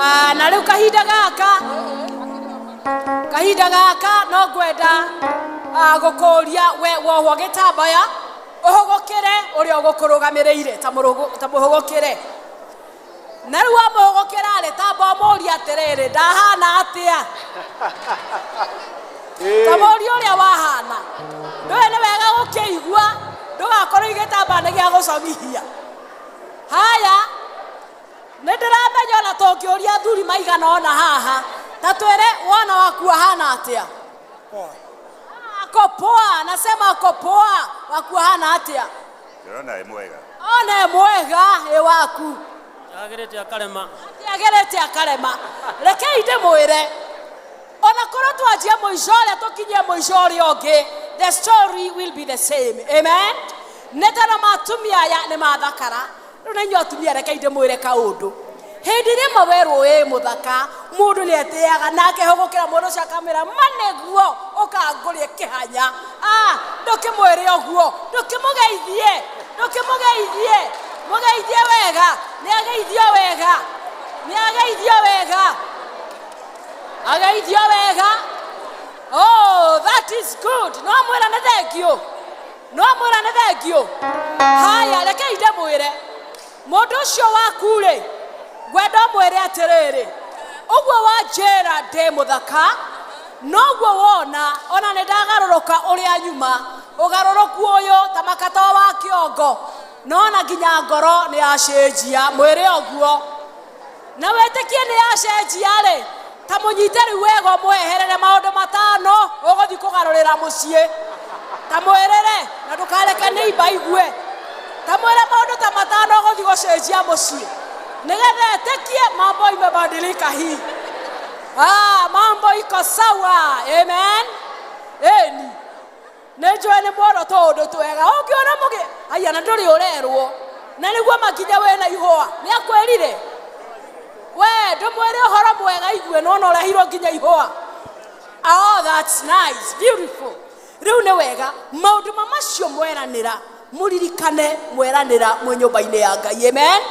Ah, na rĩu kahinda gaka, kahinda gaka no ngwenda, ah, gũkũria we wohwo gĩtambaya ũhũgũkĩre ũrĩa ũgũkũrũgamĩrĩire ta mũrũgũ-, ta mũhũgũkĩre. Na rĩu wamũhũgũkĩra rĩ, tamba ũmũrie atĩrĩrĩ, ndahana atĩa? Ta mũrie ũrĩa wahana. Ndũĩ nĩ wega gũkĩigua, ndũgakorwo igĩtambaya nĩ gĩa gũcong'ithia. Haya, nĩ ndĩramenya ona tũngĩũria athuri maigana ũna haha, ta twĩre wona waku ahana atĩa? Poa. Ako poa, nasema ako poa. Waku ahana atĩa? Ndĩrona ĩ mwega. Ona ĩ mwega, ĩ waku. Agĩrĩte akarema. Agĩrĩte akarema. Rekei ndĩmwĩre, ona korwo twanjia mũico ũrĩa tũkinyie mũico ũrĩa ũngĩ, the story will be the same. Amen. Nĩ tondũ matumia aya nĩ mathakara. Rĩu na inyuĩ atumia rekei ndĩmwĩre kaũndũ. Hĩndĩ ĩrĩa ĩmwe werwo wĩ mũthaka, mũndũ nĩ etĩaga na akehũgũkĩra mũndũ ũcio akamwĩra, ma nĩguo ũkangũrie kĩhanya. Ah, ndũkĩmwĩre ũguo, ndũkĩmũgeithie, ndũkĩmũgeithie, mũgeithie wega, nĩ ageithio wega, nĩ ageithio wega, ageithio wega. Oh, that is good. No mwĩra nĩ thank you. No mwĩra nĩ thank you. Haya, rekei ndĩmwĩre, mũndũ ũcio waku rĩ, ngwenda ũmwĩre atĩrĩrĩ, ũguo wanjĩra ndĩ mũthaka, noguo wona ona nĩ ndagarũrũka ũrĩa nyuma, ũgarũrũku ũyũ ta makato wa kĩongo, nona nginya ngoro nĩ yacenjia, mwĩre ũguo. Na wĩtĩkie nĩ yacenjia rĩ, ta mũnyite rĩu wega ũmweherere maũndũ matano ũgũthiĩ kũgarũrĩra mũciĩ. Ta mwĩrĩre na ndũkareke neighbor aigue. Ta mwĩre maũndũ ta matano ũgũthiĩ gũcenjia mũciĩ, nĩgetha etĩkie mambo imebadilika hii. Ah, mambo iko sawa. Amen. Eni. Nĩ njũĩ nĩ muono tũũndũ twega. Ũngĩona mũgĩ, aya na ndũrĩ ũrerwo. Na nĩguo makinya wĩna ihũa. Nĩ akwĩrire? We, ndũmwĩre ũhoro mwega igue, no ona ũrehirwo nginya ihũa. Oh, that's nice. Beautiful. Rĩu nĩ wega, maũndũ ma macio mweranĩra, mũririkane mweranĩra mwĩ nyũmba-inĩ ya Ngai. Amen.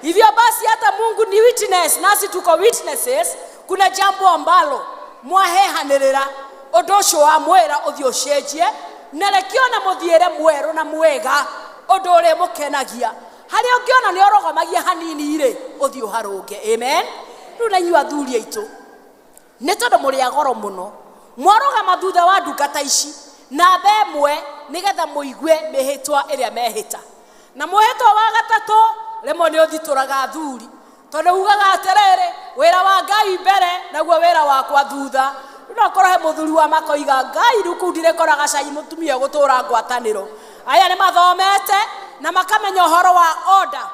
Hivyo basi hata Mungu ni witness, nasi tuko witnesses. Kuna jambo ambalo mwahehanĩrĩra, ũndũ ũcio wa mwĩra ũthiĩ ũcenjie, na reke ona mũthiĩre mwerũ na mwega, ũndũ ũrĩa mũkenagia. Harĩa ũngĩona nĩ ũrogomagia hanini rĩ, ũthiĩ ũharũnge. Amen. Rĩu na inyuĩ athuri aitũ, nĩ tondũ mũrĩ a goro mũno, mwarũgama thutha wa ndungata ici namba ĩmwe, nĩgetha mũigue mĩhĩtwa ĩrĩa mehĩta. Na mwĩhĩtwa wa gatatũ rĩmwe nĩ ũthitũraga athuri, tondũ ugaga atĩrĩrĩ, wĩra wa Ngai mbere naguo wĩra wakwa thutha. Rĩu no ũkorwo he mũthuri wa makoiga, Ngai rĩu kũu ndirĩkoraga cai mũtumia ũgũtũra ngwatanĩro. Aya nĩ mathomete na makamenya ũhoro wa order.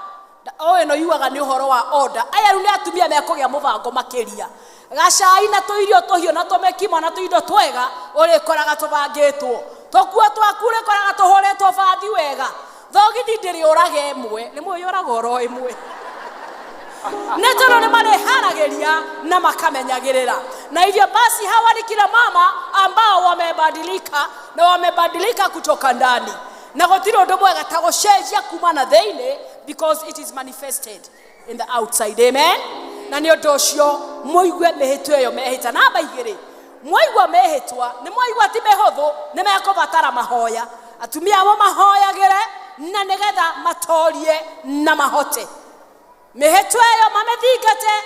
Ũyũ no yugaga nĩ ũhoro wa order. Aya rĩu nĩ atumia mekũgĩa mũbango makĩria. Gacai na tũirio tũhiũ na tũmĩkimo na tũindo twega ũrĩkoraga tũbangĩtwo. Tũkuo twaku ũrĩkoraga tũhũrĩtwo bathi wega. Thogithi ndĩrĩũraga ĩmwe, nĩ mũĩ yũraga oro ĩmwe. Nĩ tondũ nĩ marĩharagĩria na makamenyagĩrĩra. Na hivyo basi hawa ni kina mama ambao wamebadilika na wamebadilika kutoka ndani. Na gũtirĩ ũndũ mwega ta gũcenjia kuma na thĩinĩ, because it is manifested in the outside. Amen. Na nĩ ũndũ ũcio mũigue mĩhĩtwa ĩyo mehĩta. Namba igĩrĩ, mwaigua mĩhĩtwa nĩ mwaigua ti mĩhũthũ, nĩ mekũbatara mahoya. Atumia amo mahoyagĩre na nĩgetha matorie na mahote mĩhĩtwa ĩyo, mamĩthingate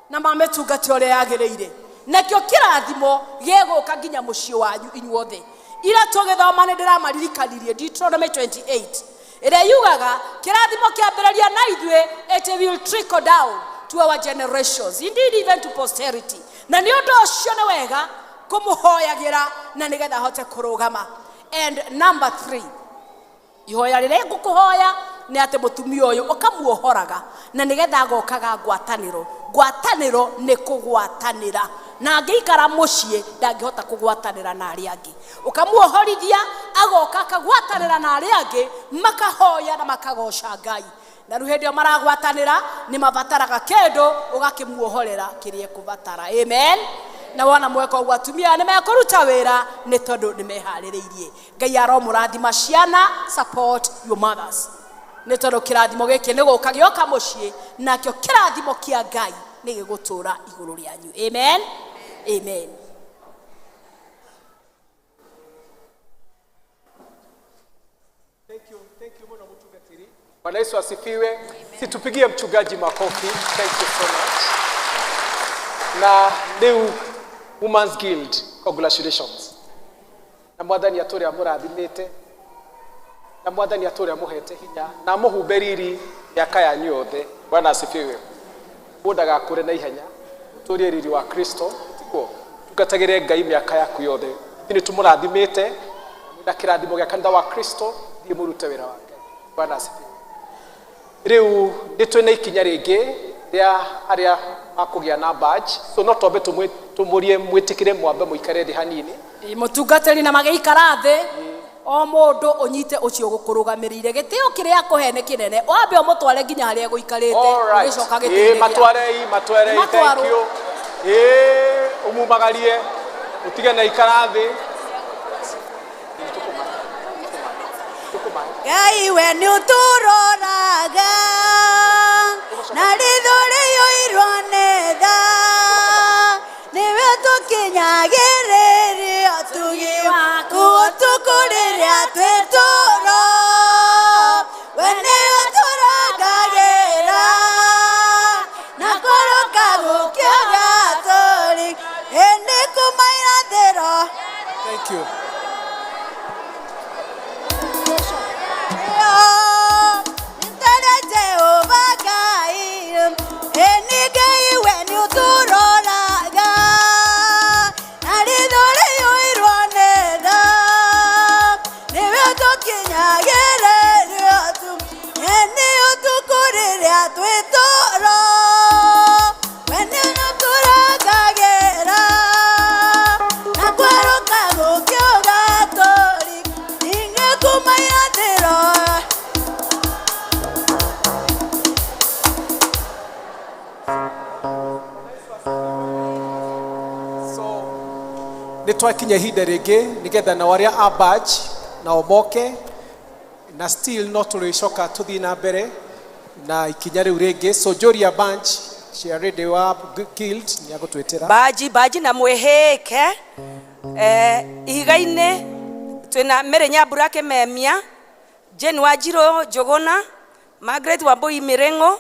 na mamĩtungate ũrĩa yagĩrĩire, nakĩo kĩrathimo gĩgũka nginya mũciĩ wanyu inyuothe. Ira tũgĩthoma nĩ ndĩramaririkanirie Deuteronomy 28 ĩrĩa yugaga kĩrathimo kĩambĩrĩria na ithuĩ, it will trickle down to our generations, indeed even to posterity. Na nĩ ũndũ ũcio nĩ wega kũmũhoyagĩra na nĩgetha ahote kũrũgama. And number 3, ihoya rĩrĩa ngũkũhoya nĩ atĩ mũtumia ũyũ ũkamuohoraga na nĩgetha agokaga ngwatanĩro. Ngwatanĩro nĩ kũgwatanĩra, na angĩikara mũciĩ ndangĩhota kũgwatanĩra na arĩa angĩ. Ũkamuohorithia agoka akagwatanĩra na arĩa angĩ, makahoya na makagoca Ngai. Na rĩu hĩndĩ ĩyo maragwatanĩra nĩ mabataraga kĩndũ, ũgakĩmuohorera kĩrĩa ekũbatara. Amen. Na wona mweka ũguo atumia nĩ mekũruta wĩra nĩ tondũ nĩ meharĩrĩirie. Ngai aromũrathima ciana, support your mothers, nĩ tondũ kĩrathimo gĩkĩ nĩ gũka gĩoka mũciĩ, nakĩo kĩrathimo kĩa Ngai nĩ gĩgũtũra igũrũ rĩanyu. Amen, amen. Thank you, thank you mũno mũtungatĩri. Bwana Yesu asifiwe. Situpigie mchungaji makofi. Thank you so much. Na rĩu Women's Guild, congratulations. Na Mwathani atũre amũrathimĩte, na Mwathani atũre amũhete hinya, na amũhumbe riri mĩaka yanyu yothe. Bwana asifiwe. Mũndũ ndagakũre na ihenya, ũtũrie riri wa Kristo, tiguo? Tungatagĩre Ngai mĩaka yaku yothe. Ithuĩ nĩ tũmũrathimĩte na kĩrathimo gĩa kanitha wa Kristo, thiĩ mũrute wĩra wa Ngai. Bwana asifiwe. Rĩu nĩ twĩna ikinya rĩngĩ rĩa arĩa makũgĩa na badge, so no twambe tũmũrie mwĩtĩkĩre mwambe mũikare thĩ hanini. Mũtungatĩri na magĩikara thĩ, o mũndũ ũnyite ũcio ũgũkũrũgamĩrĩire. Gĩtĩo kĩrĩa akũhe nĩ kĩnene, wambe ũmũtware nginya harĩa egũikarĩte, ũgĩcoka gĩtĩ-inĩ gĩake. Matwarei, matwarei, thank Matwarwo. you. Ũmumagarie, ũtige na ikara thĩ. Ngai we nĩ ũtũroraga na ritho rĩiyũirwo nĩ tha, nĩwe tũkinyagĩrĩria ũtugi waku ũtukũ rĩrĩa twĩ toro, we nĩwe tũrangagĩra na kũrũka gũkĩaga tũrĩ ĩndĩ kuma irathĩro. Thank you. Nĩ twakinya ihinda rĩngĩ nĩgetha nao arĩa a badge nao moke, na still no tũrĩcoka tũthiĩ na mbere na ikinya rĩu rĩngĩ. So Joria Bunch chairlady wa guild nĩ agũtwĩtĩra baji baji na mwĩhĩke. Ihiga-inĩ twĩna Mary Nyambura Kĩmemia, Jane Wanjirũ Njũgũna, Margaret Wambui Mĩrĩng'ũ,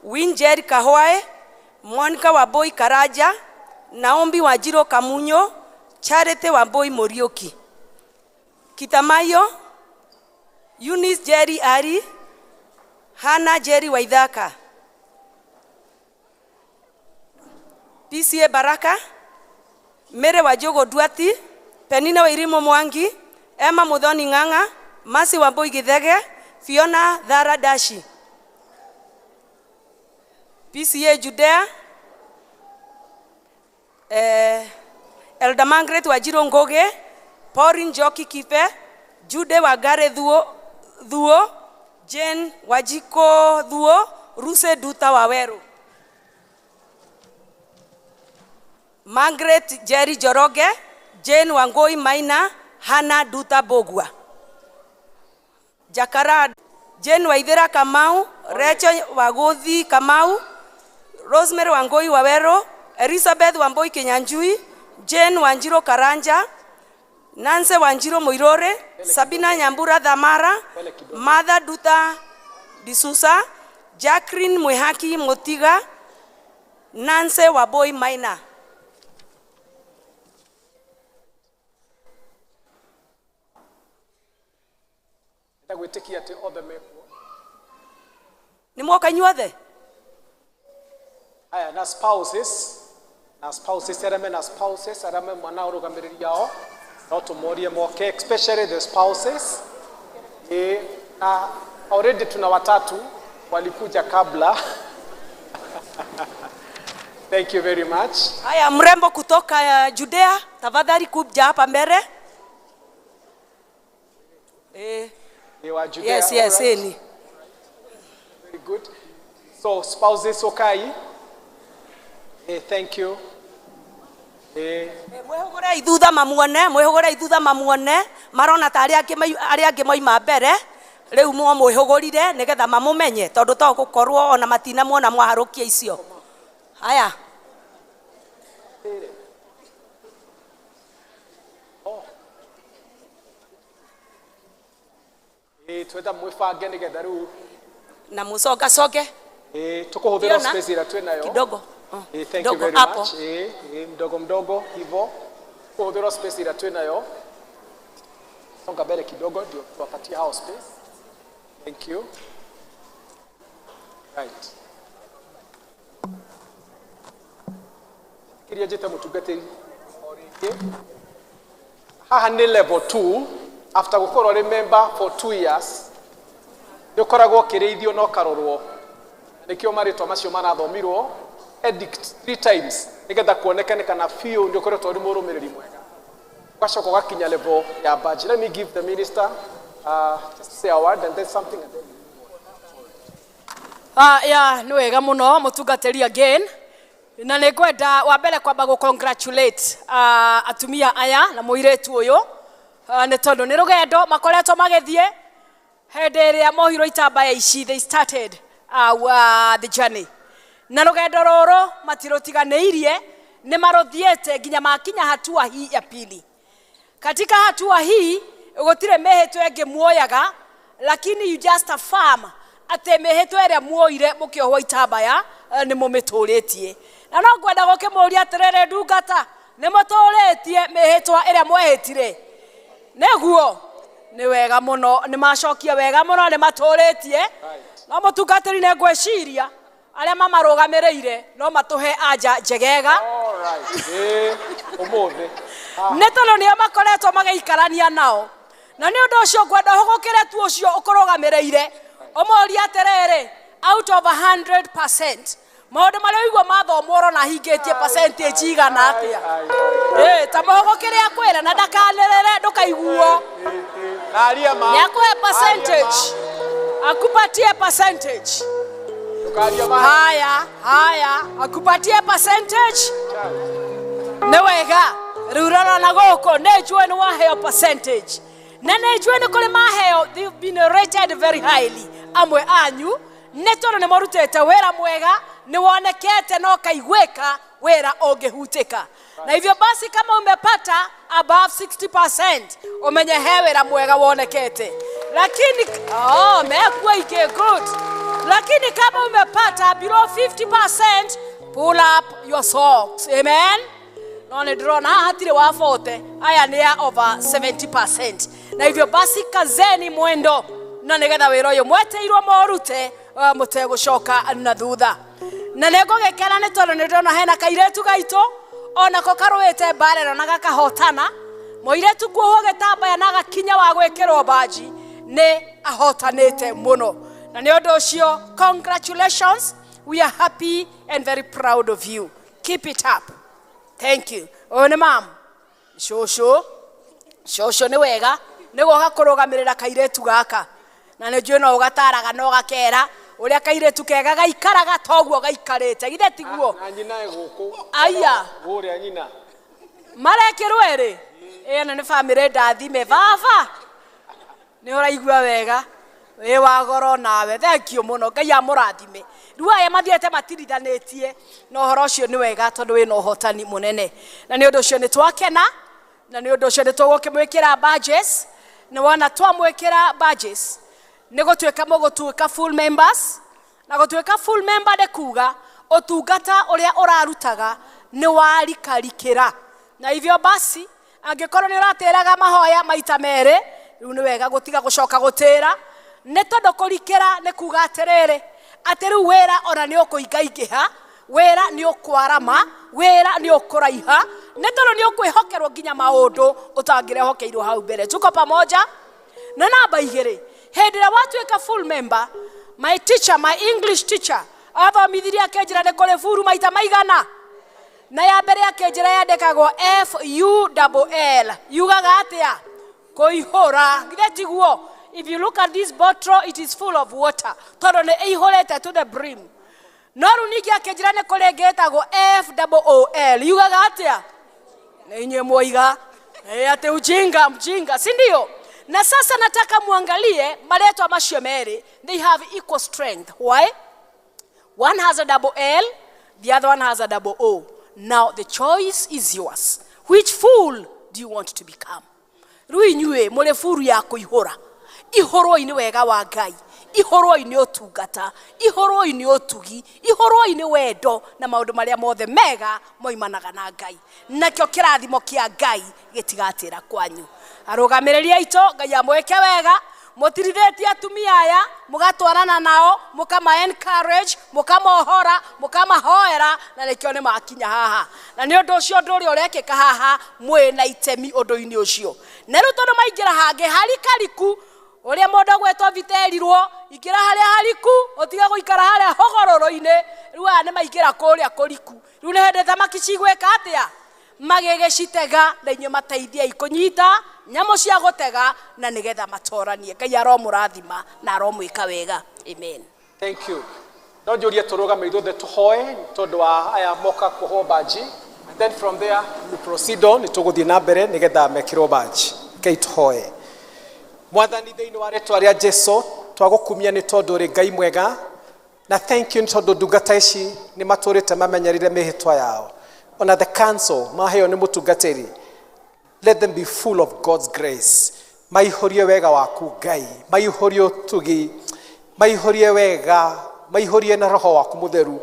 Winjeri Kahwae, Monica Wambui Karanja, Naomi Wanjirũ Kamunyo, Charity Wambui Mũriũki, Kitamayo, Eunice Jerry Ari, Hannah Jerry Waithaka, PCA Baraka, Mary Wanjũgũ Nduati, Penina Wairimu Mwangi, Emma Muthoni Ng'ang'a, Mercy Wambui Githege, Fiona Thara Dashi, PCA Judea, Elder Margaret Wanjirũ Ngũgĩ, Pauline Njoki Kibe, Jude Wangari Thuo, Jane Wanjikũ Thuo, Ruse Nduta Waweru, Margaret Jerry Njoroge, Jane Wangui Maina, Hannah Nduta Mbũgua. Jacaranda, Jane Waithera Kamau, Rachel Wagothi Kamau, Rosemary Wangoi Wawero, Elizabeth Wamboi Kinyanjui, Jane Wanjiro Karanja, Nancy Wanjiro Muirore, Sabina Nyambura Dhamara, Martha Duta Disusa, Jacqueline Mwihaki Motiga, Nancy Waboi Maina. Ndenda gwĩtĩkia atĩ othe mekuo. Nĩ mwoka inyuothe? Haya, na spouses, na spouses arĩa mena spouses, arĩa me mwana ũrũgamĩrĩri ao, no tũmorie moke, especially the spouses. Na already tuna watatu walikuja kabla. Thank you very much. Haya, mrembo kutoka Judea, tafadhali kuja hapa mbele. Ni wa Judea. Yes, yes, all right. Ni. Very good. So spouses okay. Thank you. Mwĩhũgũrei thutha mamuone, mwĩhũgũrei thutha mamuone, marona ta arĩa angĩ moima mbere, rĩu mwo mwĩhũgũrire nĩgetha mamũmenye tondũ to gũkorwo ona matinamuona mwaharũkia icio. Haya. Twenda mwĩbange nĩgetha rĩu na mũcogacoge. Tũkũhũthĩra Fiona, space ĩrĩa twĩnayo kidogo. Thank you Mdogo very hapo. much. Mdogo mdogo hivyo. Kuhudhuria space ĩrĩa twĩnayo. Songa mbele kidogo ndio tuwapatie hao space. Thank you. Right. Kiria njĩte mũtungatĩri o rĩngĩ. Haha nĩ level 2 after gũkorwo ũrĩ member for 2 years. Nĩ ũkoragwo ũkĩrĩithio na ũkarorwo. Nĩkĩo marĩtwa macio marathomirwo edict 3 times nĩgetha kuonekane kana biũ nĩ ũkoretwo ũrĩ mũrũmĩrĩri mwega. Ũgacoka ũgakinya level ya badge. Let me give the minister just say a word and then something and then Ya nĩ wega mũno mũtungatĩri again. Na nĩ ngwenda wa mbere kwamba gũ congratulate atumia aya na mũirĩtu ũyũ nĩ tondũ nĩ rũgendo makoretwo magĩthiĩ hĩndĩ ĩrĩa mohirwo itambaya ici, they started the journey. Na rũgendo rũrũ matirũtiganĩirie, nĩ marũthiĩte nginya makinya hatua hii ya pili. Katika hatua hii gũtirĩ mĩhĩtwa ĩngĩ muoyaga, lakini you just affirm atĩ mĩhĩtwa ĩrĩa muoire mũkĩohwo itambaya nĩ mũmĩtũrĩtie. Na no ngwenda gũkĩmũria atĩrĩrĩ, ndungata, nĩ mũtũrĩtie mĩhĩtwa ĩrĩa mwehĩtire? Nĩguo, nĩ wega mũno, nĩ macokia wega mũno, nĩ matũrĩtie. No mũtungatĩri nĩ ngwĩciria arĩa mamarũgamĩrĩire no matũhe anja njegega. Ũmũthĩ. Nĩ tondũ nĩo makoretwo magĩikarania nao. Na nĩ ũndũ ũcio ngwenda ũhũgũkĩre tu ũcio ũkũrũgamĩrĩire, ũmũrie atĩrĩrĩ, out of 100%, maũndũ marĩa ũigua mathomwo ũrona hingĩtie percentage igana atĩa? Ta mũhũgũkĩre akwĩre na ndakanĩrĩre ndũkaiguo. Nĩakũhe percentage. Akupatie percentage. Haya, haya, akupatie percentage. Nĩ wega. Rĩu rora na gũkũ, nĩ njũĩ nĩ waheo percentage. Na nĩ njũĩ nĩ kũrĩ maheo, they've been rated very highly. Amwe anyu, nĩ tondũ nĩ marutĩte wĩra mwega, nĩ wonekete na ũkaiguĩka wĩra ũngĩhutĩka. Na hivyo basi kama umepata above 60%, umenye he wĩra mwega wonekete. Lakini, mekua ike good. Lakini kama umepata below 50%, pull up your socks. Amen. No nĩ ndĩrona haha hatirĩ wa 40, aya nĩ ya over 70%. Na hivyo basi kazeni mwendo na nĩgetha wĩra ũyũ mwetĩirwo morute mũtegũcoka na thutha. Na nĩ ngũgĩkena nĩ tondũ nĩ ndĩrona hena kairĩtu gaitũ onako karũĩte mbara ĩno na gakahotana. Mũirĩtu kuohwo gĩtambaya na agakinya wa gwĩkĩrwo baji nĩ ahotanĩte mũno. Na nĩ ũndũ ũcio, congratulations, we are happy and very proud of you. Keep it up. Thank you. Ũyũ nĩ mam cũcũ, cũcũ nĩ wega nĩ goka kũrũgamĩrĩra kairĩtu gaka, na nĩ njũĩ no ũgataraga na ũgakera ũrĩa kairĩtu kega gaikaraga toguo gaikarĩte, githĩ tiguo? Na nyina e gũkũ. Aya. Gũrĩa nyina. Marekĩrwo erĩ? Ĩno nĩ bamĩrĩ ndathime. Baba, nĩ ũraigua wega. Wĩ wa goro nawe, thengio mũno, Ngai amũrathime. Rĩu aya mathiĩte matirithanĩtie na ũhoro ũcio nĩ wega tondũ wĩna ũhotani mũnene. Na nĩ ũndũ ũcio nĩ twakena, na nĩ ũndũ ũcio nĩ tũgũkĩmwĩkĩra badges. Nĩ wona twamwĩkĩra badges, nĩ gũtuĩka mũgũtuĩka full members. Na gũtuĩka full member nĩ kuga ũtungata ũrĩa ũrarutaga nĩ warikarikĩra. Na hivyo basi angĩkorwo nĩ ũratĩraga mahoya maita merĩ, rĩu nĩ wega gũtiga gũcoka gũtĩra, nĩ tondũ kũrikĩra nĩ kuga atĩrĩrĩ, atĩ rĩu wĩra ona nĩ ũkũingaingĩha, wĩra nĩ ũkwarama, wĩra nĩ ũkũraiha, nĩ tondũ nĩ ũkwĩhokerwo nginya maũndũ ũtangĩrehokeirwo hau mbere. Tuko pamoja? Na namba igĩrĩ, hĩndĩ ĩrĩa watuĩka full member, my teacher, my English teacher, athomithirie akĩnjĩra nĩ kũrĩ buru maita maigana. Na ya mbere akĩnjĩra yandĩkagwo F U L L, yugaga atĩa? Kũihũra. Githĩ tiguo? If you look at this bottle, it is full of water, tondũ nĩ ĩihũrĩte to the brim. No rĩu ningĩ akĩnjĩra nĩ kũrĩ ĩngĩ ĩtagwo F O O L, yugaga atĩa? Nĩ inyuĩ mwoiga atĩ ujinga mjinga, si ndio? Na sasa nataka muangalie marĩtwa macio merĩ, they have equal strength. Why? One has a double L, the other one has a double O. Now the choice is yours. Which fool do you want to become? Rĩu inyuĩ mũrĩ buru ya kũihũra. Ihũrwoi nĩ wega wa Ngai, ihũrwoi nĩ ũtungata, ihũrwoi nĩ ũtugi, ihũrwoi nĩ wendo na maũndũ marĩa mothe mega moimanaga na Ngai. Nakĩo kĩrathimo kĩa Ngai gĩtigatĩra kwanyu. Arũgamĩrĩri aitũ, Ngai amwĩke wega. Mũtirithĩtie atumia aya, mũgatwarana nao, mũkama encourage, mũkamohora, mũkamahoera, na nĩkĩo nĩ makinya haha. Na nĩ ũndũ ũcio ũndũ ũrĩa ũrekĩka haha, mwĩ na itemi ũndũ-inĩ ũcio. Na rĩu tondũ maingĩra hangĩ harikariku, ũrĩa mũndũ agwetwo viterirwo, ingĩra harĩa hariku, ũtige gũikara harĩa hogororo-inĩ. Rĩu aya nĩ maingĩra kũrĩa kũriku. Rĩu nĩ hĩndĩ thamaki cigwĩka atĩa? Magĩgĩcitega, na inyuĩ mateithiei kũnyita nyamũ cia gũtega, na nĩgetha matoranie. Ngai aromũrathima na aromwĩka wega. Amen. Thank you. No njũrie tũrũgame ithuothe tũhoe tondũ wa aya moka kũhwo baji, and then from there we proceed on, nĩ tũgũthiĩ na mbere nĩgetha mekĩrwo baji. Rekei tũhoe. Mwathani, thĩinĩ wa rĩtwa rĩa Jesu twagũkumia nĩ tondũ ũrĩ Ngai mwega, na thank you nĩ tondũ ndungata ici nĩ matũrĩte mamenyerire mĩhĩtwa yao. Ona the council maheo nĩ mũtungatĩri, let them be full of God's grace. Maihũrie wega waku Ngai, maihũrie ũtugi, maihũrie wega, maihũrie na roho waku mũtheru,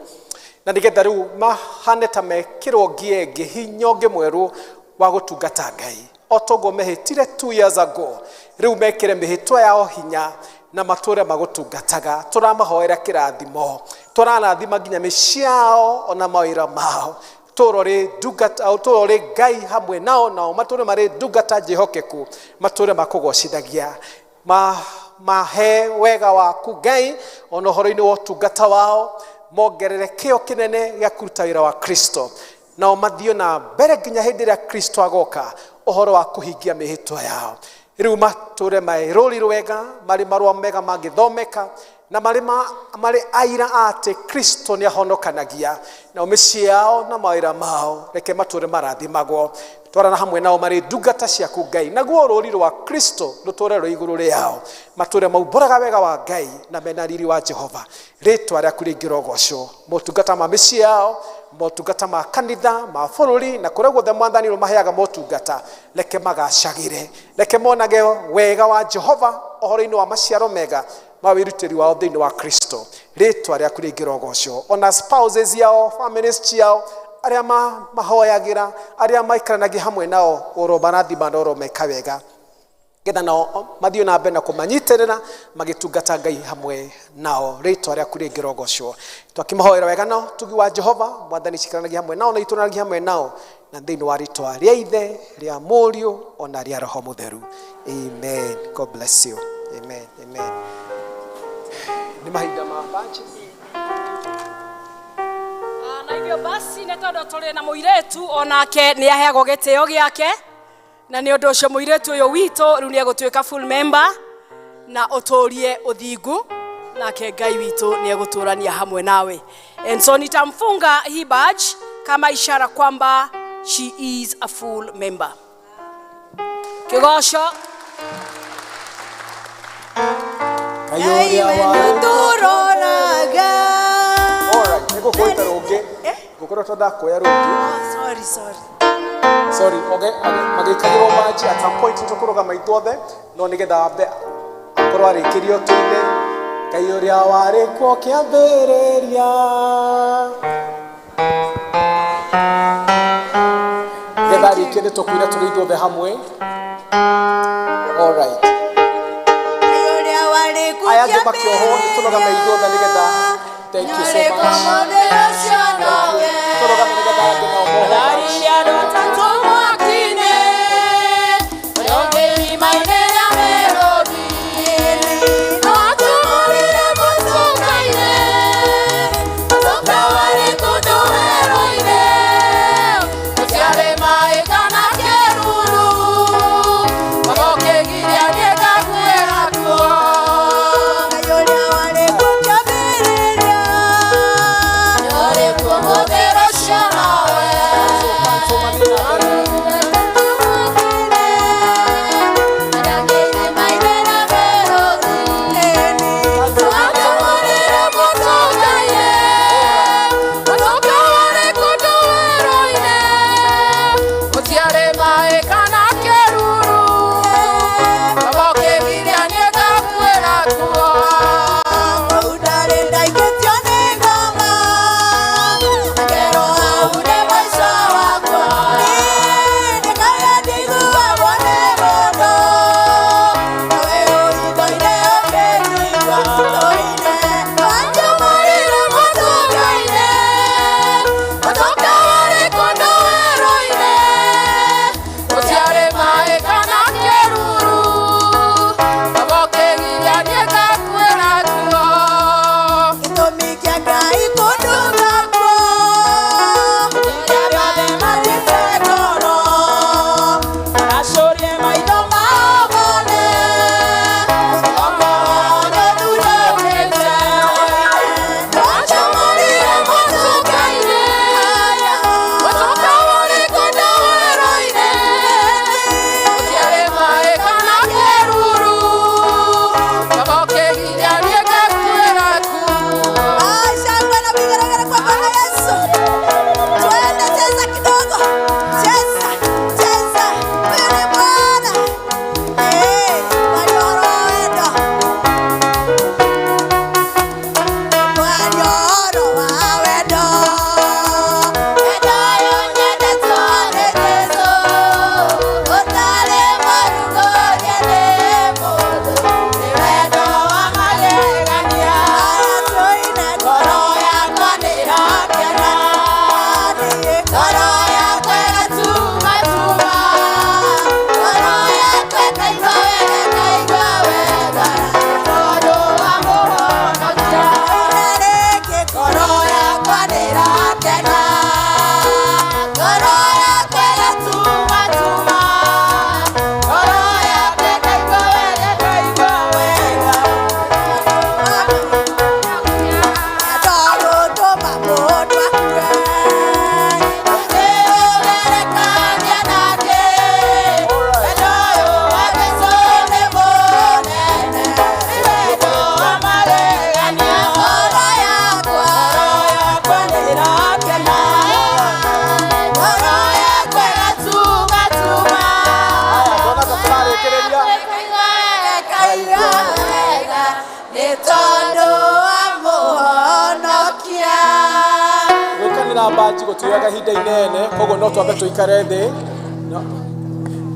na nĩgetha rĩu mahane ta mekĩrwo ngie ĩngĩ, hinya ũngĩ mwerũ wa gũtungata Ngai. O toguo mehĩtire 2 years ago, rĩu mekĩre mĩhĩtwa yao hinya na matũre magũtungataga. Tũramahoera kĩrathimo, tũrarathima nginya mĩciĩ yao ona mawĩra mao. Tũrore ndungata, tũrore Ngai hamwe nao, nao matũre marĩ ndungata njĩhokeku, matũre makũgocithagia. Mahe wega waku Ngai ona ũhoro-inĩ wa ũtungata wao, mongerere kĩo kĩnene gĩa kũruta wĩra wa Kristo, nao mathiĩ na mbere nginya hĩndĩ ĩrĩa Kristo agoka ũhoro wa kũhingia mĩhĩtwa yao. Rĩu matũre marĩ rũri rwega, marĩ marũa mega mangĩthomeka, na marĩ aira atĩ Kristo nĩ ahonokanagia. Nao mĩciĩ yao na mawĩra mao reke matũre marathimagwo. Twarana hamwe nao marĩ ndungata ciaku Ngai, naguo rũri rwa Kristo rũtũre rwĩ igũrũ rĩao, matũre maumbũraga wega wa Ngai na mena riri wa Jehova. Rĩtwa rĩaku rĩngĩrogocwo. Motungata ma mĩciĩ yao, motungata ma kanitha, ma bũrũri, na kũrĩa guothe Mwathani ũmaheaga motungata, reke magacagĩre, reke monage wega wa Jehova ũhoro-inĩ wa maciaro mega ma wĩrutĩri wao thĩinĩ wa Kristo. Rĩtwa rĩaku rĩngĩrogocwo. Ona spouses yao, families ciao, arĩa mahoyagĩra, arĩa maikaranagia hamwe nao, oro marathima na oro meka wega, getha nao mathiĩ na mbere na kũmanyitĩrĩra magĩtungata Ngai hamwe nao. Rĩtwa rĩaku rĩngĩrogocwo. Twakĩmahoera wega nao tugi wa Jehova, Mwathani cikaranagia hamwe nao na itũranagia hamwe nao, na thĩinĩ wa rĩtwa rĩa Ithe, rĩa Mũriũ, ona rĩa Roho Mũtheru. Amen. God bless you. Amen. Amen. Nĩ mahinda ma badges. Na hivyo basi nĩ tondũ tũrĩ na mũirĩtu onake nĩ aheagwo gĩtĩo gĩake, na nĩ ũndũ ũcio mũirĩtu ũyũ witũ rĩu nĩ egũtuĩka full member na ũtũrie ũthingu, nake Ngai witũ nĩ egũtũrania hamwe nawe. And so nitamfunga hii badge kama ishara kwamba she is a full member. Kĩgoco. Ngai ũrĩa warĩ Nĩtũroraga. Alright, nĩngũkwĩta rũngĩ. Ngũkorwo tũndakuoya rũngĩ. Sorry, sorry. Sorry, okay, magĩkagĩrwo maji at some point tũkũrũgama ithuothe, no nĩgetha ambe akorwo arĩkĩrio tũine Ngai ũrĩa warĩ kuo kĩambĩrĩria. Nĩgetha arĩkie nĩ tũkũina tũrĩ ithuothe hamwe. Alright. Ngai ũrĩa warĩ kuo Aya angĩ makĩohwo nĩ tũrũgame ithuothe nĩgetha. Thank you so much. Tũrũgame nĩgetha aya angĩ nao mohwo maji. Gwĩkanĩra mbanji gũtioyaga ihinda inene, koguo no twambe tũikare thĩ.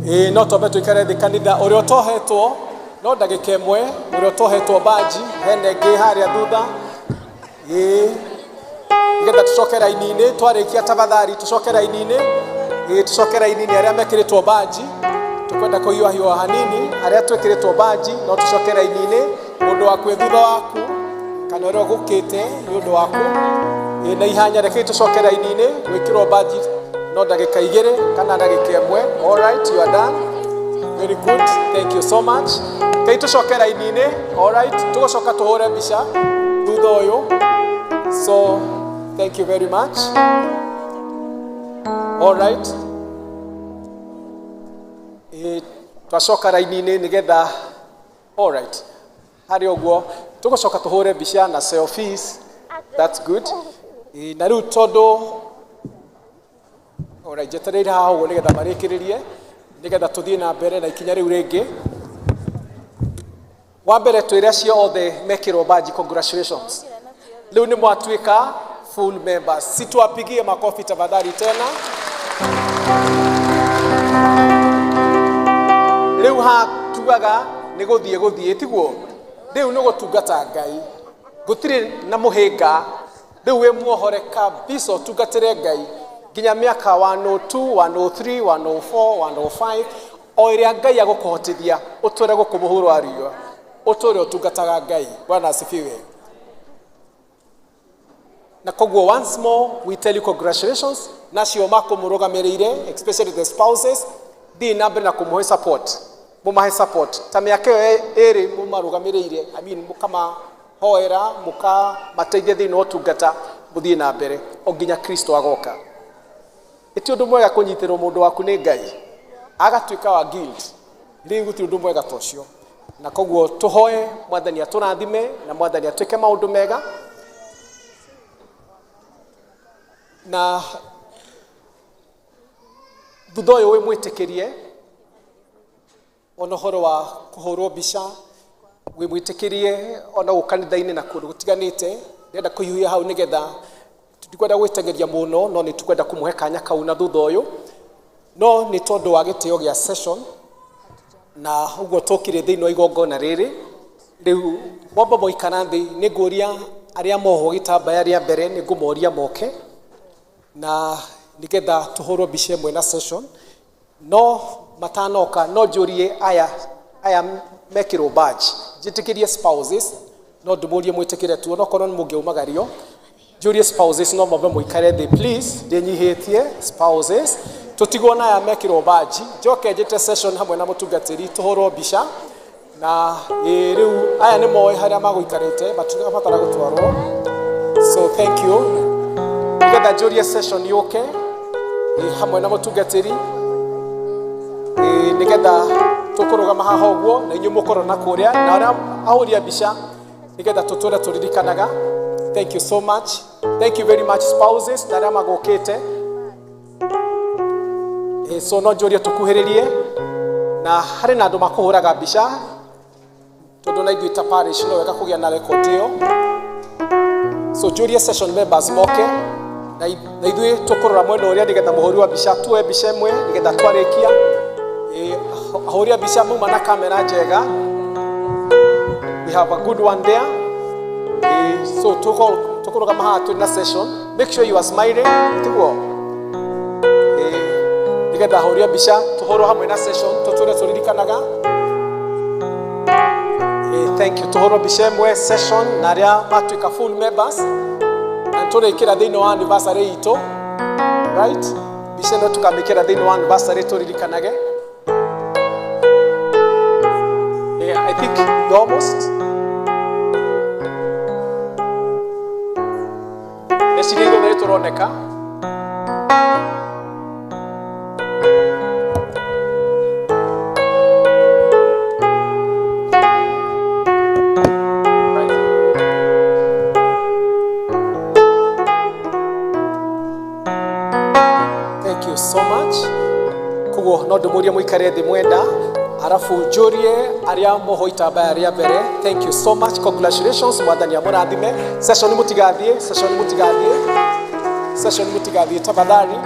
Ĩĩ, no twambe tũikare thĩ kanitha. Ũrĩa ũtohetwo no ndagĩka ĩmwe, ũrĩa ũtohetwo mbanji hena ĩngĩ harĩa thutha. Ĩĩ, nĩgetha tũcoke raini-inĩ. Twarĩkia tafadhali tũcoke raini-inĩ. Ĩĩ, tũcoke raini-inĩ arĩa mekĩrĩtwo mbanji. Tũkwenda kũhiũhahiũha hanini. Arĩa twĩkĩrĩtwo mbanji no tũcoke raini-inĩ. Mũndũ waku wĩ thutha waku kana ũrĩa ũgũkĩte nĩ ũndũ waku. Ĩĩ, na ihanya rekei tũcoke raini-inĩ. Gwĩkĩrwo mbanji no ndagĩka 2 kana ndagĩka 1. All right, you are done. Very good, thank you so much. Rekei tũcoke raini-inĩ. All right, tũgũcoka tũhũre mbica thutha ũyũ. So thank you very much. All right. Ĩĩ, twacoka raini-inĩ nĩgetha. All right. Harĩ ũguo tũgũcoka tũhũre mbica na selfies. That's good. Ĩ, na rĩu tondũ ora njetereire haha ũguo nĩgetha marĩkĩrĩrie nĩgetha tũthiĩ na mbere na ikinya rĩu rĩngĩ. Wa mbere twĩre acio othe mekĩrwo badge, congratulations. Rĩu nĩ mwatuĩka full members. Situwapigie makofi tafadhali tena. Rĩu ha tugaga nĩ gũthiĩ gũthiĩ tiguo. Rĩu nĩ gũtungata Ngai. Gũtirĩ na mũhĩnga. Rĩu wĩ muohore kabisa ũtungatĩre Ngai nginya mĩaka 102, 103, 104, 105 o ĩrĩa Ngai agũkũhotithia ũtũre gũkũ mũhuro wa riũa, ũtũre ũtungataga Ngai. Bwana asifiwe. Na koguo once more we tell you congratulations nacio makũmũrũgamĩrĩire, especially the spouses, thiĩ na mbere na kũmũhe support, mũmahe support ta mĩaka ĩyo ĩrĩ mũmarũgamĩrĩire, I mean mũkamahoera, mũkamateithia thĩinĩ wa ũtungata, mũthiĩ na mbere o nginya Kristo agoka. Ĩti ũndũ mwega kũnyitĩrwo mũndũ waku nĩ Ngai agatuĩka wa guild, rĩu gũtirĩ ũndũ mwega ta ũcio. Na koguo tũhoe Mwathani atũrathime na Mwathani atwĩke maũndũ mega. Na thutha ũyũ wĩmwĩtĩkĩrie ona ũhoro wa kũhũrwo mbica, wĩmwĩtĩkĩrie ona gũ kanitha-inĩ na kũndũ gũtiganĩte. Ndĩrenda kũhiũhia hau nĩgetha tutikwenda gwĩteng'eria mũno, no nĩ tũkwenda kũmũhe kanya kau na thutha ũyũ, no nĩ tondũ wa gĩtĩo gĩa session na ũguo tũkire thĩinĩ wa igongona rĩrĩ. Rĩu mwamba mũikara thĩ, nĩ ngũria arĩa mohwo gĩtambaya rĩa mbere, nĩ ngũmoria moke na nĩgetha tũhũrwo mbica ĩmwe na session. No matanoka no njũrie aya mekĩrwo badge, njĩtĩkĩrie spouses, no ndĩmũrie mwĩtĩkĩre tu, onokorwo nĩ mũngĩumagario. Njũrie spouses no mambe mũikare thĩ please, ndĩnyihĩtie spouses, tũtigwo na aya mekĩrwo badge, njoke njĩte session hamwe na mũtungatĩri tũhũrwo mbica. Na rĩu aya nĩ moĩ harĩa magũikarĩte, matirabatara gũtwarwo. So thank you. Nĩgetha njũrie session yũke hamwe na mũtungatĩri, nĩgetha tũkũrũgama haha ũguo na inyuĩ mũkorwo na kũrĩa na arĩa ahũri a mbica, nĩgetha tũtũre tũririkanaga. Thank you so much. Thank you very much spouses na arĩa magũkĩte. So no njũrie tũkuhĩrĩrie na harĩ na andũ makũhũraga mbica, tondũ na ithuĩ ta parish no wega kũgĩa na record ĩyo. So njũrie session members moke na ithuĩ tũkũrora mwena ũrĩa nĩgetha mũhũri wa mbica tuoe mbica ĩmwe nĩgetha twarĩkia. Ahũri a mbica mauma na kamera njega. We have a good one there. So tũkũrũgama haha twĩ na session. Make sure you are smiling, tiguo? Nĩgetha ahũri a mbica tũhũrwo hamwe na session tũtũre tũririkanaga. Thank you. Tũhũrwo mbica ĩmwe session na arĩa matuĩka full members na tũrĩkĩra thĩinĩ wa anniversary itũ, right? Mbica ĩno tũkamĩkĩra thĩinĩ wa anniversary tũririkanage. I think you're almost. Ndeciria ithuothe nĩ tũroneka. Thank you so much. Koguo no ndĩmũrie mũikare thĩ mwenda, arabu njũrie arĩa moho itambaya rĩa mbere. Thank you so much. Congratulations. Mwathani amũrathime. Session mũtigathiĩ, session mũtigathiĩ, session mũtigathiĩ tafadhali.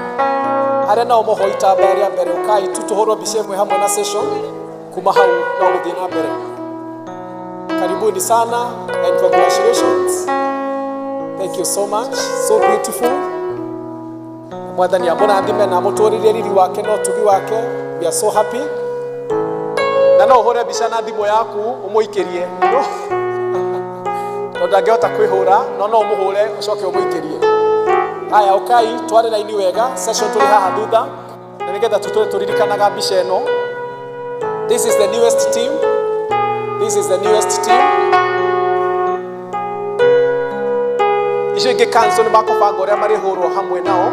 Arĩa nao moho itambaya rĩa mbere, ũkai tu tũhũrwo mbica ĩmwe hamwe na session. Kuma hau no gũthiĩ na mbere. Karibuni sana and congratulations. Thank you so much. So beautiful. Mwathani amũrathime na amũtũũrĩrie riri wake na ũtugi wake. We are so happy. Na no ũhũre mbica na thimũ yaku ũmũikĩrie, no tondũ ndangĩhota kwĩhũra, no no ũmũhũre ũcoke ũmũikĩrie. Haya, ũkai tware raini wega, session tũrĩ haha thutha na nĩgetha tũtũre tũririkanaga mbica ĩno. This is the newest team. This is the newest team. Icio ingĩ council nĩ makũbanga ũrĩa marĩhũrwo hamwe nao,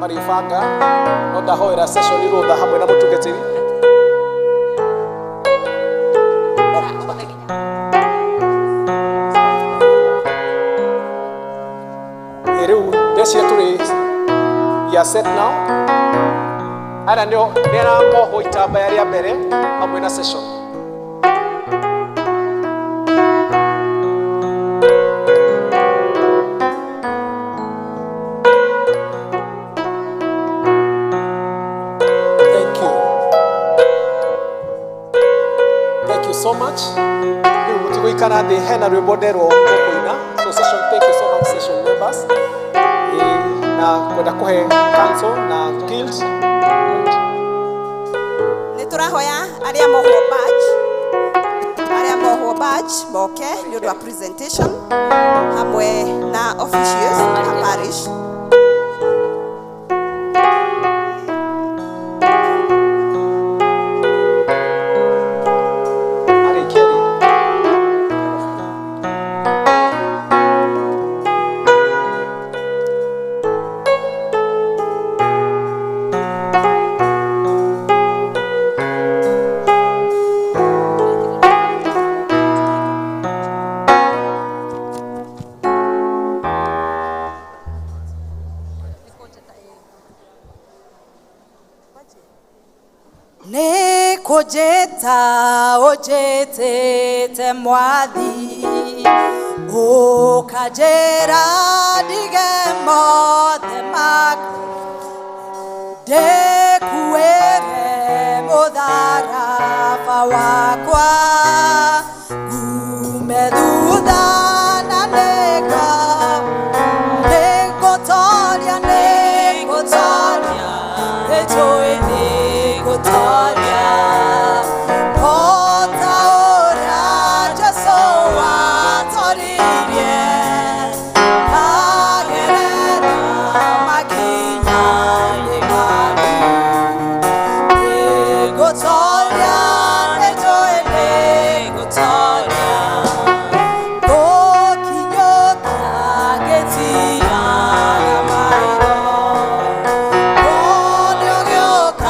marĩbanga, no ndahoera session rũtha hamwe na mũtungatĩri. We are set now. Aya nĩo nĩ aramohwo itambaya rĩa mbere hamwe na session. Thank you. Thank you so much. Rĩu mũtigũikara thĩ, hena rwĩmbo nderwo mũkũina. So session, thank you so much, session members. Na kwenda kũhe council na guild. Nĩ tũrahoya arĩa mohwo badge, arĩa mohwo badge moke nĩ ũndũ wa presentation hamwe na officials a parish. Arĩkia rĩ? Nĩ kũnjĩta ũnjĩtĩte mwathi, ũkanjĩra ndige mothe maku, ndĩkuĩre mũtharaba wakwa, ngume thutha na nĩnga nĩngũtoria, nĩngũtoria, nĩnjũĩ nĩngũtoria o ta ũrĩa Jesũ watoririe, agerera makinya-inĩ maku. Nĩngũtoria, nĩnjũĩ nĩngũtoria, gũkinyũkia ngĩtiraga maitho. Nĩ ũgĩũka.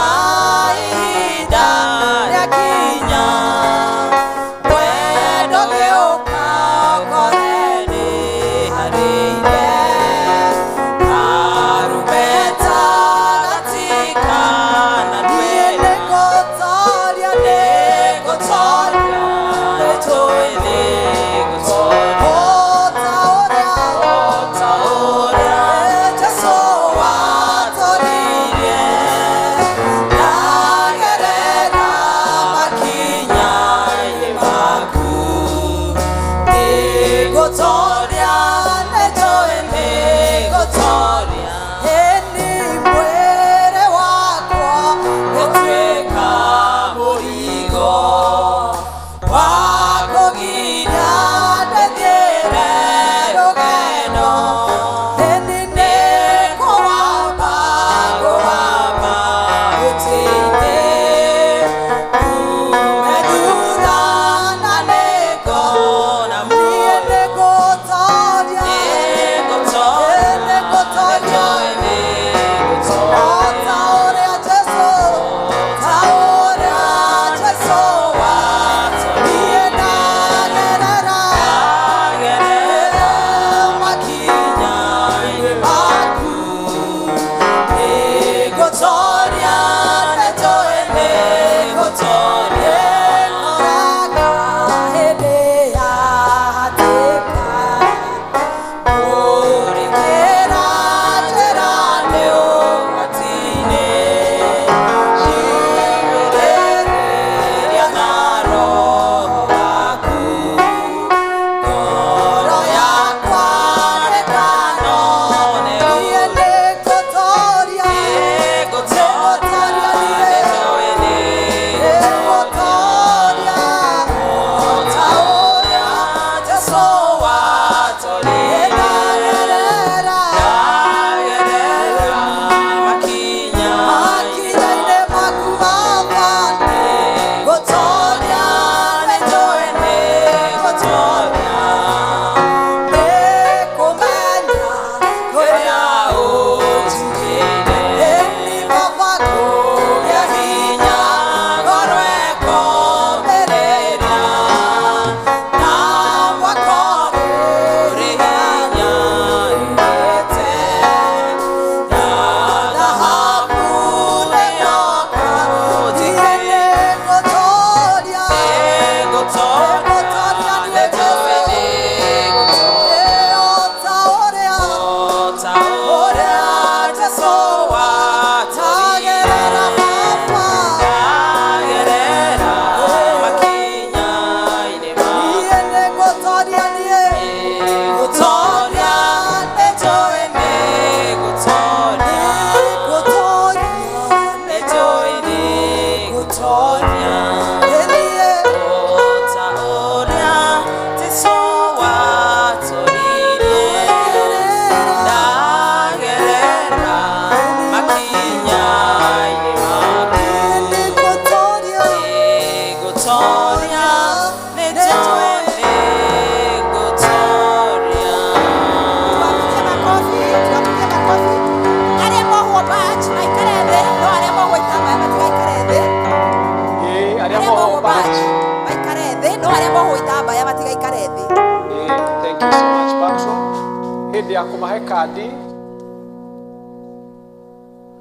ya kũmahe kandi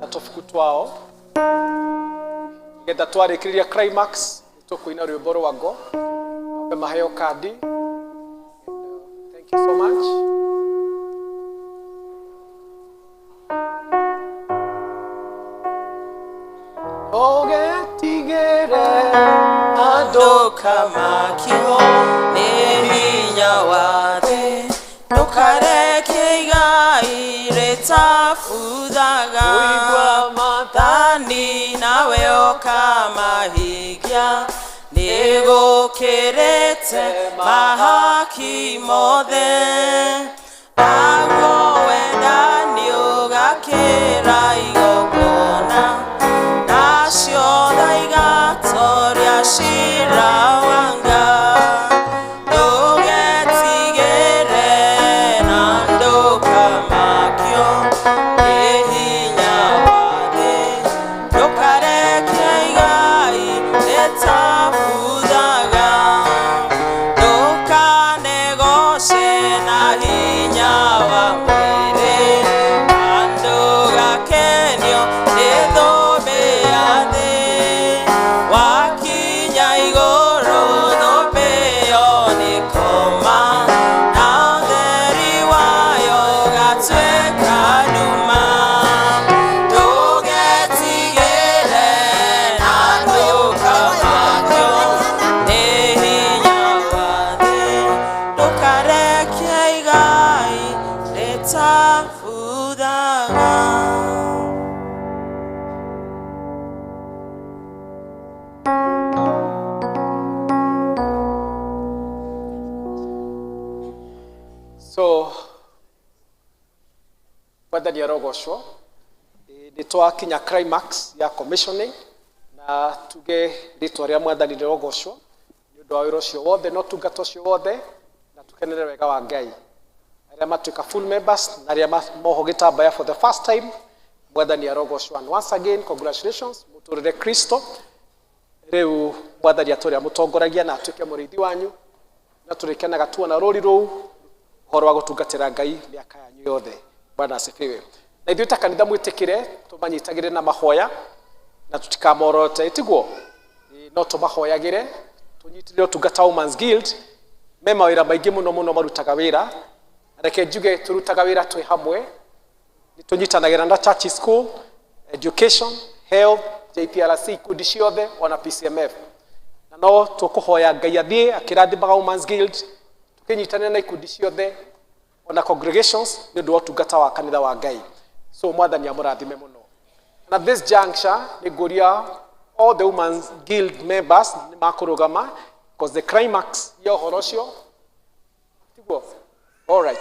na tũbuku twao nĩgetha twarĩkĩrĩria climax tũkũina rwĩmbo rwa ngo mambe maheo kandi. Thank you so much. Ũgetigĩre andũ kamakio nĩ hinya wa thĩ, ndũkareke igai rĩtabuthaga. Maathani nawe ũkamahingia, nĩgũkĩrĩte mahaki mothe. Naguo wendani ũgakĩra igongona, nacio tha igatoria ciira wa Ngai. Ndũgetigĩre na ndũkamakio nĩ hinya wa thĩ, ndũkareke igai rĩtabuthaga. Ndũkanegoce na hinya wa mwĩrĩ, na ndũgakenio nĩ thũmbĩ ya thĩ. Wakinya igũrũ thũmbĩ ĩyo nĩkoma, na ũtheri wayo ũgatuĩka nduma. Ndũgetigĩre na ndũkamakio nĩ hinya wa thĩ, ndũkareke igai rĩtabuthaga. So mwathani arogocwo. Nĩ twakinya climax ya commissioning na tuge rĩtwa rĩa mwathani rĩrogocwo nĩ ũndũ wa wĩra ũcio wothe na ũtungata ũcio wothe, na tũkenere wega wa Ngai. Arĩa matuĩka full members na arĩa moho gĩtambaya for the first time, mwathani arogocwo. And once again, congratulations, mũtũrĩre Kristo. Rĩu mwathani atũrĩa mũtongoragia na atuĩke mũrĩithi wanyu, na tũrĩkenaga tuona rũri rũu ũhoro wa gũtungatĩra Ngai mĩaka yanyu yothe. Bwana asifiwe. Na ithuĩ ta kanitha mwĩtĩkĩre tũmanyitagĩre na mahoya na tũtikamorote, tiguo? No tũmahoyagĩre, tũnyitĩrĩre ũtungata wa Women's Guild. Me mawĩra maingĩ mũno mũno marutaga wĩra. Reke njuge tũrutaga wĩra twĩ hamwe, nĩ tũnyitanagĩra na church school, education, health, JPRC, ikundi ciothe ona PCMF. Na no tũkũhoya Ngai athiĩ akĩrathimaga Women's Guild, tũkĩnyitanĩra na ikundi ciothe ona congregations nĩ ũndũ wa ũtungata wa kanitha wa Ngai. So mwathani amũrathime mũno. Na this juncture nĩ ngũria all the Women's Guild members nĩ makũrũgama, because the climax ya ũhoro ũcio tiguo. All right,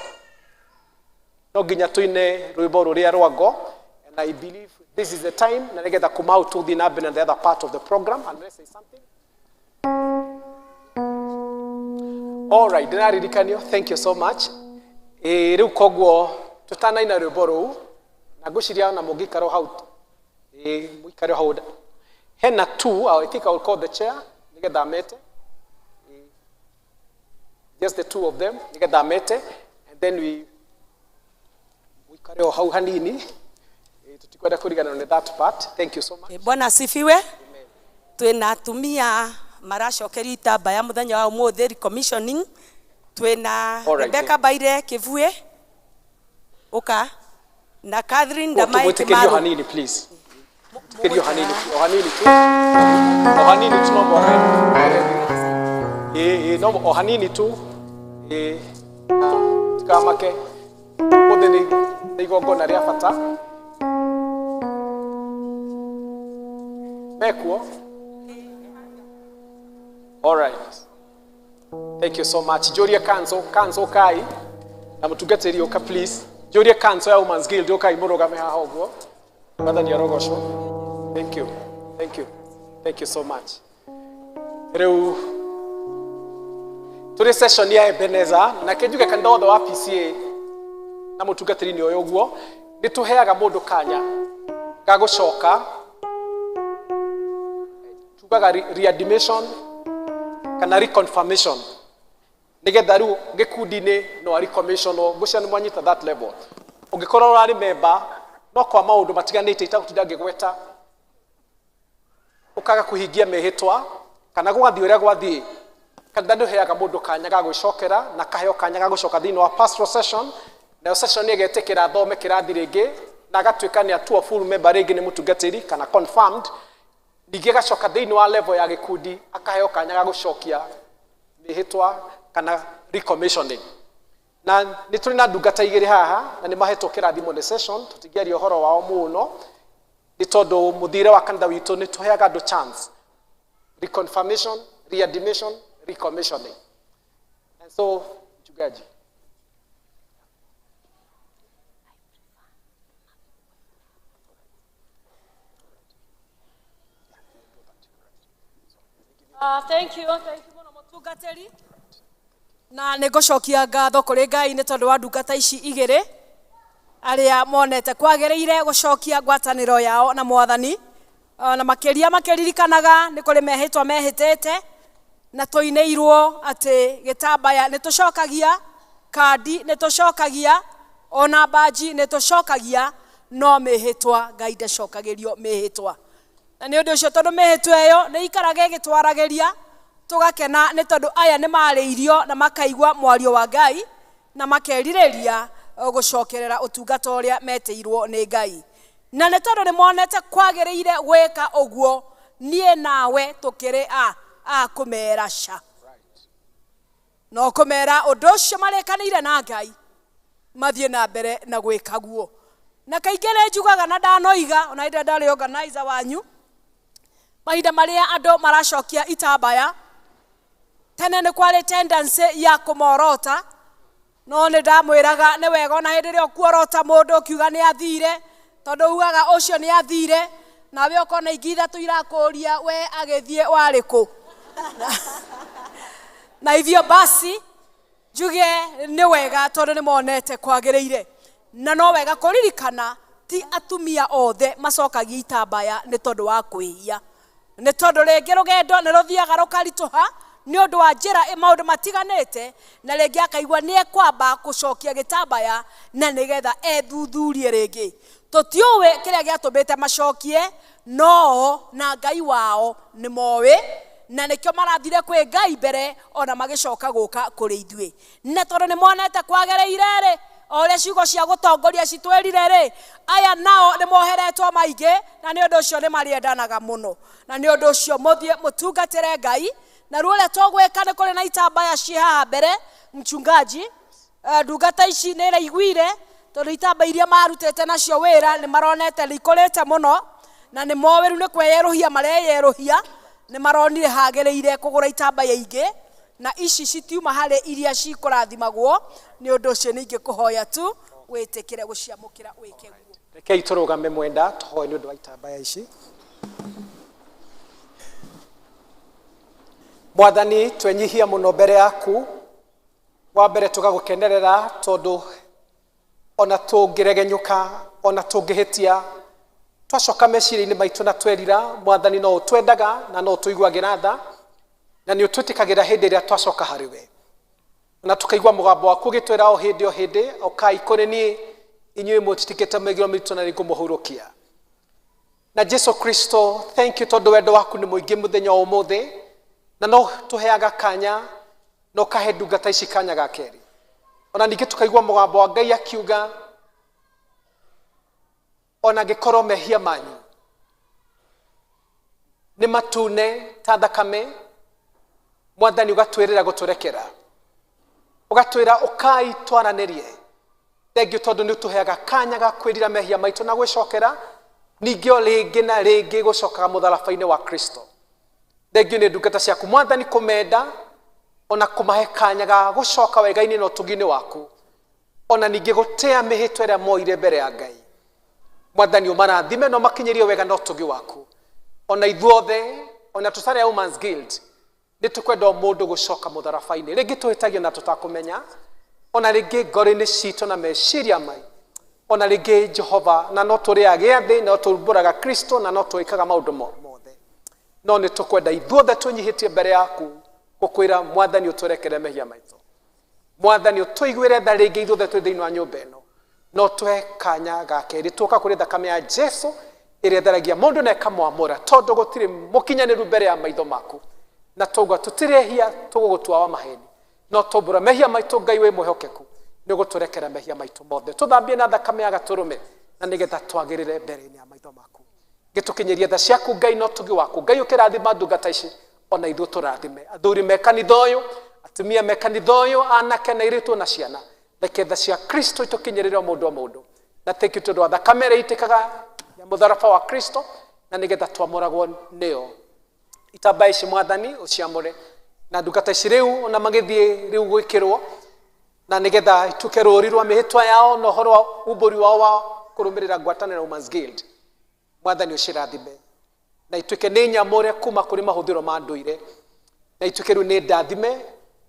no nginya tũine rwĩmbo rũrĩa rwa ngo, and I believe this is the time na nĩgetha kuma hau tũthiĩ na mbere na the other part of the program, unless there is something. All right, ndĩraririkanio, thank you so much. Rĩu koguo tũtanaina rwĩmbo rũu na ngwĩciria ona mũngĩikara o hau, mũikare o hau hena two. I think I will call the chair nĩgetha amete. Just the two of them nĩgetha amete, and then we mũikare o hau hanini. Tũtikwenda kũriganĩrwo nĩ that part. Thank you so much. Bwana asifiwe. Twĩna atumia maracokerio itambaya mũthenya wa ũmũthĩ, recommissioning. Twĩna All right, Rebecca Baire Kĩbuĩ ũka na Catherine Ndamai Tũmwĩtĩkĩrie o Kĩmaru. hanini, please. Mwĩtĩkĩrie o hanini, o hanini tu, o hanini tu, no mũhaka. Ĩĩ, no o hanini tu. Ĩĩ, tikamake, ũmũthĩ nĩ igongona rĩa bata mekuo. All right, thank you so much. Njũrie council, council kai na mũtungatĩri ũka, please. Njũrie council ya Women's Guild ũkai mũrũgame haha ũguo. Mwathani arogocwo. Thank you, thank you, thank you so much. Rĩu tũrĩ session ya Ebenezer na kĩnjuge kanitha wothe wa PCA na mũtungatĩri nĩ ũyũ ũguo, nĩ tũheaga mũndũ kanya ga gũcoka, tugaga readmission kana reconfirmation. Nĩgetha rĩu gĩkundi-inĩ no aricommissionwo, ngwĩciria nĩ mwanyita that level. Ũngĩkorwo ũrarĩ member, no kwa maũndũ matiganĩte itagũtinda ngĩgweta, ũkaga kũhingia mĩhĩtwa, kana gũgathiĩ ũrĩa gwathiĩ, kanitha nĩ ũheaga mũndũ kanya ga gwĩcokera, na kaheo kanya ga gũcoka thĩinĩ wa pastoral session, nayo session nĩ ĩgetĩkĩra athome kĩrathi rĩngĩ, na agatuĩka nĩ atua full member rĩngĩ nĩ mũtungatĩri kana confirmed. Ningĩ agacoka thĩinĩ wa level ya gĩkundi, akaheo kanya ga gũcokia mĩhĩtwa kana recommissioning. Na nĩ tũrĩ na ndungata igĩrĩ haha, na nĩ mahetwo kĩrathimo nĩ session, tũtingĩaria ũhoro wao mũno, nĩ tondũ mũthiĩre wa kanitha witũ nĩ tũheaga andũ chance. Reconfirmation, readmission, recommissioning. And so, mchungaji. Thank you, thank you mũno mũtungatĩri. Na nĩ ngũcokia ngatho kũrĩ Ngai nĩ tondũ wa ndungata ici igĩrĩ arĩa monete kwagĩrĩire gũcokia ngwatanĩro yao na Mwathani. Na makĩria makĩririkanaga nĩ kũrĩ mehĩtwa mehĩtĩte na tũinĩirwo atĩ gĩtambaya nĩ tũcokagia, kandi nĩ tũcokagia, ona mbanji nĩ tũcokagia, no mĩhĩtwa Ngai ndacokagĩrio mĩhĩtwa. Na nĩ ũndũ ũcio tondũ mĩhĩtwa ĩyo nĩ ikaraga ĩgĩtwaragĩria, tũgakena nĩ tondũ aya nĩ marĩirio na makaigua mwario wa Ngai na makerirĩria gũcokerera ũtungata ũrĩa metĩirwo nĩ Ngai. Na nĩ tondũ nĩ monete kwagĩrĩire gwĩka ũguo, niĩ nawe tũkĩrĩ a kũmera ca. No kũmera ũndũ ũcio marĩkanĩire na Ngai, mathiĩ na mbere na gwĩka guo. Na kaingĩ nĩ njugaga na ndanoiga, ona hĩndĩ ĩrĩa ndarĩ organizer wanyu, mahinda marĩa andũ maracokia itambaya, tene nĩ kwarĩ tendency ya kũmorota, no nĩ ndamwĩraga nĩ wega ona hĩndĩ ĩrĩa ũkuorota mũndũ ũkiuga nĩ athire, tondũ ugaga ũcio nĩ athire, nawe ũkona ingĩ ithatũ irakũria we agĩthiĩ warĩ kũ. Na hivyo basi njuge nĩ wega tondũ nĩ monete kwagĩrĩire. Na no wega kũririkana ti atumia othe macokagia itambaya nĩ tondũ wa kwĩhia. Nĩ tondũ rĩngĩ rũgendo nĩ rũthiaga rũkaritũha nĩ ũndũ wa njĩra maũndũ matiganĩte, na rĩngĩ akaigua nĩ ekwamba gũcokia gĩtambaya na nĩgetha ethuthurie rĩngĩ. Tũtiũĩ kĩrĩa gĩatũmĩte macokie, no na Ngai wao nĩ moĩ, na nĩkĩo marathire kwĩ Ngai mbere ona magĩcoka gũka kũrĩ ithuĩ. Na tondũ nĩ monete kwagĩrĩire rĩ, o ũrĩa ciugo cia gũtongoria citwĩrire rĩ, aya nao nĩ moheretwo maingĩ, na nĩ ũndũ ũcio nĩ marĩendanaga mũno. Na nĩ ũndũ ũcio mũthiĩ mũtungatĩre Ngai. Na ruo ũrĩa tũgwĩka nĩ kũrĩ na itambaya ciĩ haha mbere, mchungaji. Ndungata ici nĩ iraiguire, tondũ itambaya iria marutĩte nacio wĩra nĩ maronete nĩ ikũrĩte mũno, na nĩ moĩ rĩu nĩ kwĩyerũhia mareyerũhia, nĩ maronire hagĩrĩire kũgũra itambaya ingĩ, na ici citiuma harĩ iria cikũrathimagwo. Nĩ ũndũ ũcio nĩ ingĩkũhoya tu wĩtĩkĩre gũciamũkĩra wĩke guo. Rekei tũrũgame mwenda tũhoe nĩ ũndũ wa itambaya ici. Mwathani, twenyihia mũno mbere yaku. Wa mbere tũgagũkenerera tondũ ona tũngĩregenyũka, ona tũngĩhĩtia, twacoka meciria-inĩ maitũ na twerira, Mwathani no ũtwendaga na no ũtũiguagĩra tha, na nĩ ũtwĩtĩkagĩra hĩndĩ ĩrĩa twacoka harĩ we. Na tũkaigua mũgambo waku ũgĩtwĩra o hĩndĩ o hĩndĩ, ũkai kũrĩ niĩ inyuĩ mũtitikĩte mĩgiro mĩritũ na nĩngũmũhurũkia. Na Jesu Kristo, thank you tondũ wendo waku nĩ mũingĩ mũthenya wa ũmũthĩ, na no tũheaga kanya, na ũkahe ndungata ici kanya ga kerĩ. Ona ningĩ tũkaigua mũgambo wa Ngai akiuga, ona angĩkorwo mehia manyu nĩ matune ta thakame, Mwathani ũgatwĩrĩra gũtũrekera, ũgatwĩra ũkai twaranĩrie. Thank you tondũ nĩ ũtũheaga kanya ga kwĩrira mehia maitũ na gwĩcokera, ningĩ o rĩngĩ na rĩngĩ gũcokaga mũtharaba-inĩ wa Kristo. Thank you nĩ ndungata ciaku Mwathani kũmenda, ona kũmahe kanya ga gũcoka wega-inĩ na ũtugi-inĩ waku, ona ningĩ gũtĩa mĩhĩtwa ĩrĩa moire mbere ya Ngai. Mwathani ũmarathime na ũmakinyĩrie wega na ũtugi waku. Ona ithuothe, ona tũtarĩ a Women's Guild, nĩ tũkwenda o mũndũ gũcoka mũtharaba-inĩ. Rĩngĩ tũhĩtagio na tũtakũmenya, ona rĩngĩ ngoro-inĩ citũ na meciria mai, ona rĩngĩ Jehova, na no tũrĩaga gĩathĩ, no tũrumbũraga Kristo, na no twĩkaga maũndũ mothe. No nĩ tũkwenda ithuothe twĩnyihĩtie mbere yaku gũkwĩra Mwathani ũtũrekere mehia maitũ. Mwathani ũtũiguĩre tha rĩngĩ ithuothe twĩ thĩinĩ wa nyũmba ĩno, no tũhe kanya ga kerĩ tuoka kũrĩ thakame ya Jesu ĩrĩa ĩtheragia mũndũ na ĩkamwamũra, tondũ gũtirĩ mũkinyanĩru mbere ya maitho maku, na tauga tũtirehia tũgũgũtua wa maheni, no tũmbũra mehia maitũ. Ngai wĩ mwĩhokeku, nĩ ũgũtũrekera mehia maitũ mothe, tũthambie na thakame ya gatũrũme, na nĩgetha twagĩrĩre mbere-inĩ ya maitho maku. Gĩtũkinyĩrie tha ciaku Ngai na ũtugi waku. Ngai ũkĩrathima ndungata ici, ona ithuĩ tũrathime athuri me kanitha ũyũ, atumia me kanitha ũyũ, anake na airĩtu na ciana. Reke tha cia Kristo itũkinyĩrĩre o mũndũ o mũndũ, na thank you tondũ wa thakame ĩrĩa ĩitĩkaga ya mũtharaba wa Kristo, na nĩgetha twamũragwo nĩyo. Itambaya ici Mwathani ũciamũre, na ndungata ici rĩu ona magĩthiĩ rĩu gwĩkĩrwo, na nĩgetha ituĩke rũri rwa mĩhĩtwa yao na ũhoro wa umbũri wao wa kũrũmĩrĩra ngwatanĩro Women's Guild. Mwathani ũcirathime na ituĩke nĩ nyamũre kuma kũrĩ mahũthĩro ma ndũire, na ituĩke rĩu nĩ ndathime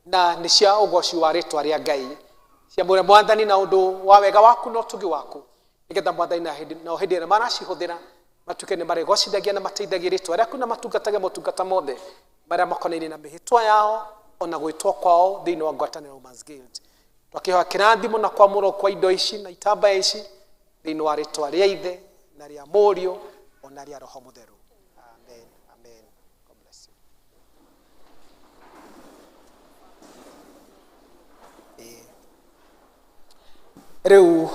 na nĩ cia ũgoci wa rĩtwa rĩa Ngai. Ciamũre Mwathani na ũndũ wa wega waku na ũtugi waku, nĩgetha Mwathani na hĩndĩ na hĩndĩ ĩrĩa maracihũthĩra matuĩke nĩ marĩgocithagia na mateithagia rĩtwa rĩaku na matungatage motungata mothe marĩa makonainie na mĩhĩtwa yao ona gwĩtwo kwao thĩinĩ wa ngwatanĩro Women's Guild. Twakĩhoya kĩrathimo na kwamũrwo kwa indo ici na itambaya ici thĩinĩ wa rĩtwa rĩa Ithe na rĩa Mũriũ ona rĩa Roho Mũtheru. Amen. Amen. God bless you. Rĩu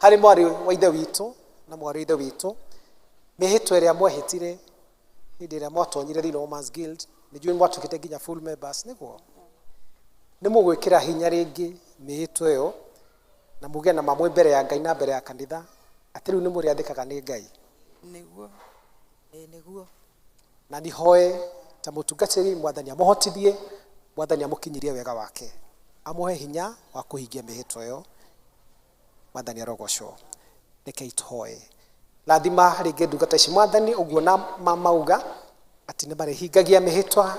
harĩ mwarĩ wa ithe witũ na mwarĩ wa ithe witũ, mĩhĩtwa ĩrĩa mwehĩtire hĩndĩ ĩrĩa mwatonyire thĩinĩ wa Women's Guild, nĩ njũĩ mwatuĩkĩte nginya full members, nĩguo nĩ mũgwĩkĩra hinya rĩngĩ mĩhĩtwa ĩyo na muge na mamwe mbere ya Ngai na mbere ya kanitha atĩ rĩu nĩ mũrĩathĩkaga nĩ Ngai. Nĩguo. Ĩĩ nĩguo. Na nihoe ta mũtungatĩri Mwathani amũhotithie, Mwathani amũkinyirie wega wake, amũhe hinya wa kũhingia mĩhĩtwa ĩyo. Mwathani arogocwo. Rekei tũhoe. Rathima rĩngĩ ndungata ici Mwathani, ũguo na mauga atĩ nĩ marĩhingagia mĩhĩtwa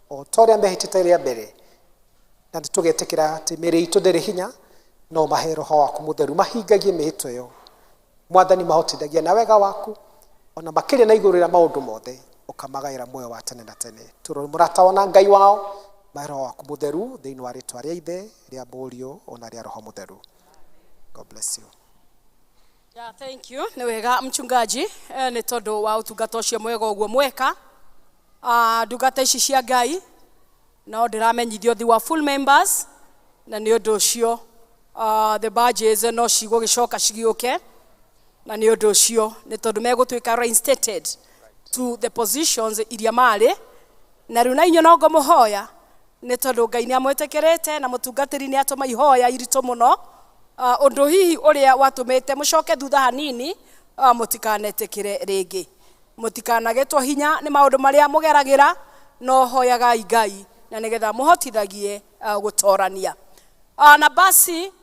o ta ũrĩa mehĩtĩte rĩa mbere, na tũgetĩkĩra atĩ mĩĩrĩ itũ ndĩrĩ hinya, no mahe Roho waku Mũtheru mahingagie mĩhĩtwa ĩyo. Mwathani mahotithagia na wega waku ona makĩria na igũrũ rĩa maũndũ mothe, ũkamagaĩra muoyo wa tene na tene. Tũrĩ mũrata wao na Ngai wao, mahe Roho waku Mũtheru thĩinĩ wa rĩtwa rĩa Ithe, rĩa Mũriũ ona rĩa Roho Mũtheru. God bless you. Yeah, thank you. Nĩ wega mchungaji, nĩ tondũ wa ũtungata ũcio mwega ũguo mweka. Ndungata ici cia Ngai no ndĩramenyithio thi wa full members, na nĩ ũndũ ũcio the badges no cigũgĩcoka cigĩũke, na nĩ ũndũ ũcio nĩ tondũ megũtuĩka reinstated to the positions iria marĩ na rĩu. Na inyuĩ no ngũmũhoya, nĩ tondũ Ngai nĩ amwĩtĩkĩrĩte na mũtungatĩri nĩ atũma ihoya iritũ mũno, ũndũ hihi ũrĩa watũmĩte mũcoke thutha hanini, mũtikanetĩkĩre rĩngĩ, mũtikanagĩtwo hinya nĩ maũndũ marĩa mũgeragĩra, no hoyagai Ngai na nĩgetha mũhotithagie gũtorania. Na basi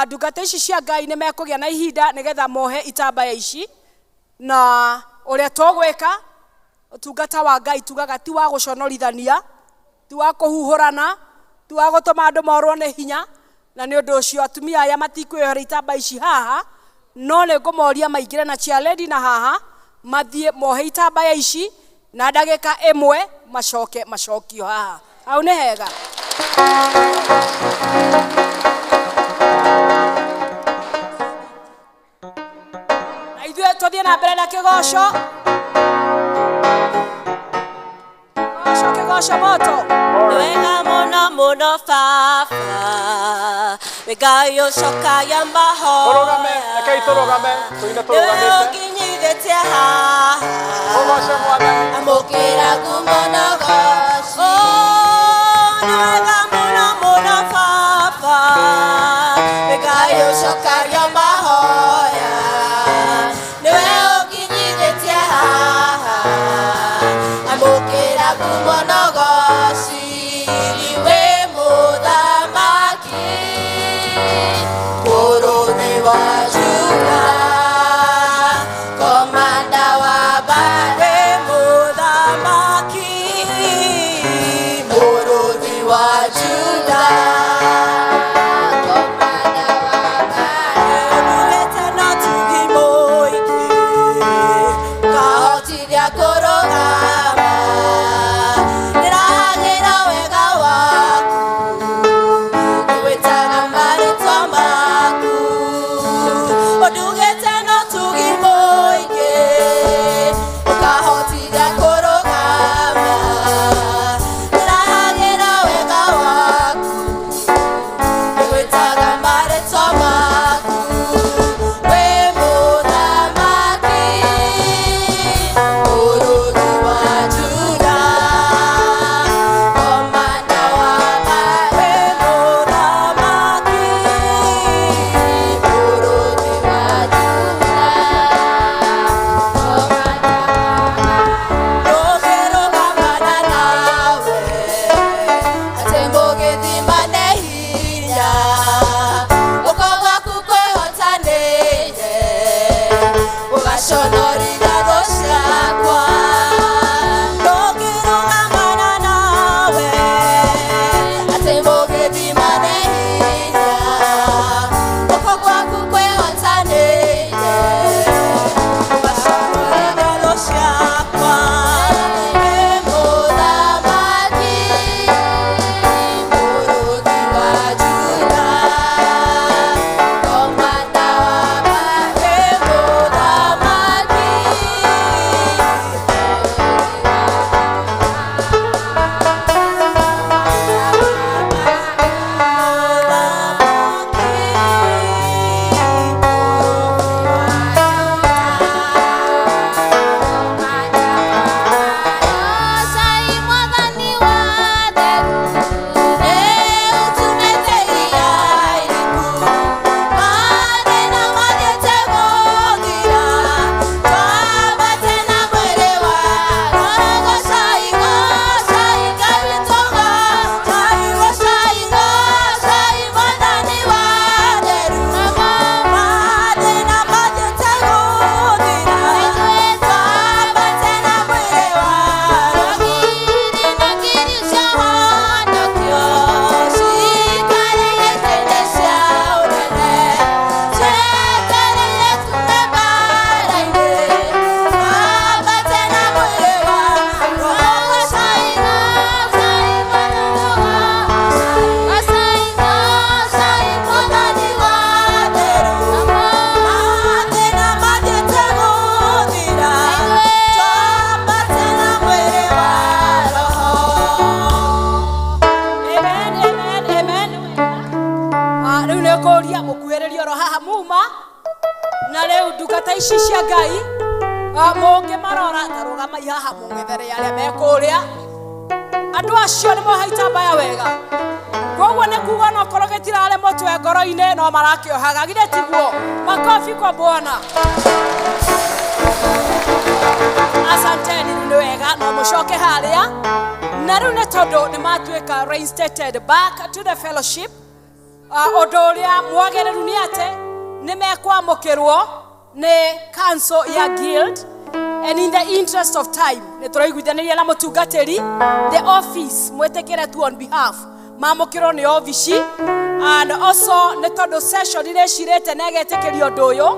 ndungata ici cia Ngai nĩ mekũgĩa na ihinda nĩgetha mohe itambaya ici, na ũrĩa tũgwĩka ũtungata wa Ngai tugaga ti wa gũconorithania, ti wa kũhuhũrana, ti wa gũtũma andũ morwo nĩ hinya. Na nĩ ũndũ ũcio atumia aya matikwĩyohera itambaya ici haha, no nĩ ngũmoria maingĩre na chairlady na haha mathiĩ mohe itambaya ici na ndagĩka ĩmwe macoke macokio haha. Hau nĩ hega. Na ithuĩ tũthiĩ na mbere na kĩgoco. Kĩgoco, kĩgoco moto. Wega mũno mũno baba, wĩ Ngai ũcokagia mahoya. Tũrũgame, rekei tũrũgame, tũine Nĩwe tũrũgamĩte. ũnginyithĩtie haha. Tũgoce Mwathani. Amũkĩra ngumo na ũgoci. Oh, nĩ wega mũno mũno baba, wĩ Ngai ũcokagia mahoya. Nĩwe ũnginyithĩtie haha. Amũkĩra ngumo na ũgoci. Wĩ mũthamaki, mũrũthi wa Juda, komanda wa mbara. Wĩ mũthamaki, Mũngĩmarora ta rũgamai haha mũng'ethere arĩa me kũrĩa. Andũ acio nĩ moha itambaya wega. Koguo nĩ kuga no korwo gĩtirarĩ mũtwe ngoro-inĩ no marakĩohaga githĩ tiguo? Makofi kwa Bwana. Asanteni, rĩu nĩ wega no mũcoke harĩa. Na rĩu nĩ tondũ nĩ matuĩka reinstated back to the fellowship. Ũndũ ũrĩa mwagĩrĩru nĩ atĩ nĩ mekwamũkĩrwo nĩ council ya guild, and in the interest of time nĩ tũraiguithanĩria na mũtungatĩri the office mwĩtĩkĩre tu on behalf mamũkĩrwo nĩ obici, and also nĩ tondũ session nĩ ĩcirĩte na ĩgetĩkĩria ũndũ ũyũ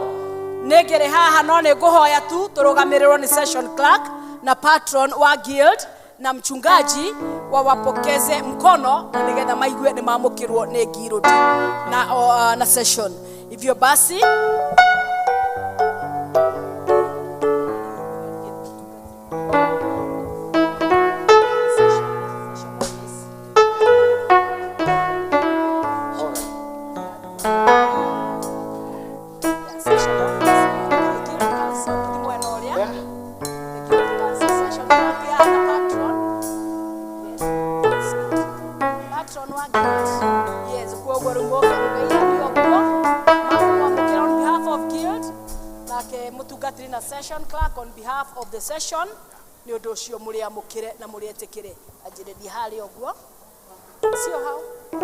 nĩ ngĩrĩ haha no nĩ ngũhoya tu tũrũgamĩrĩrwo nĩ session clerk na patron wa guild na mchungaji wawapokeze mkono na nĩgetha maigue nĩ mamũkĩrwo nĩ guild na session. Hivyo basi session clerk on behalf of the session ni undu ucio muri amukire na muri etikire anjiririe hari uguo sio hau.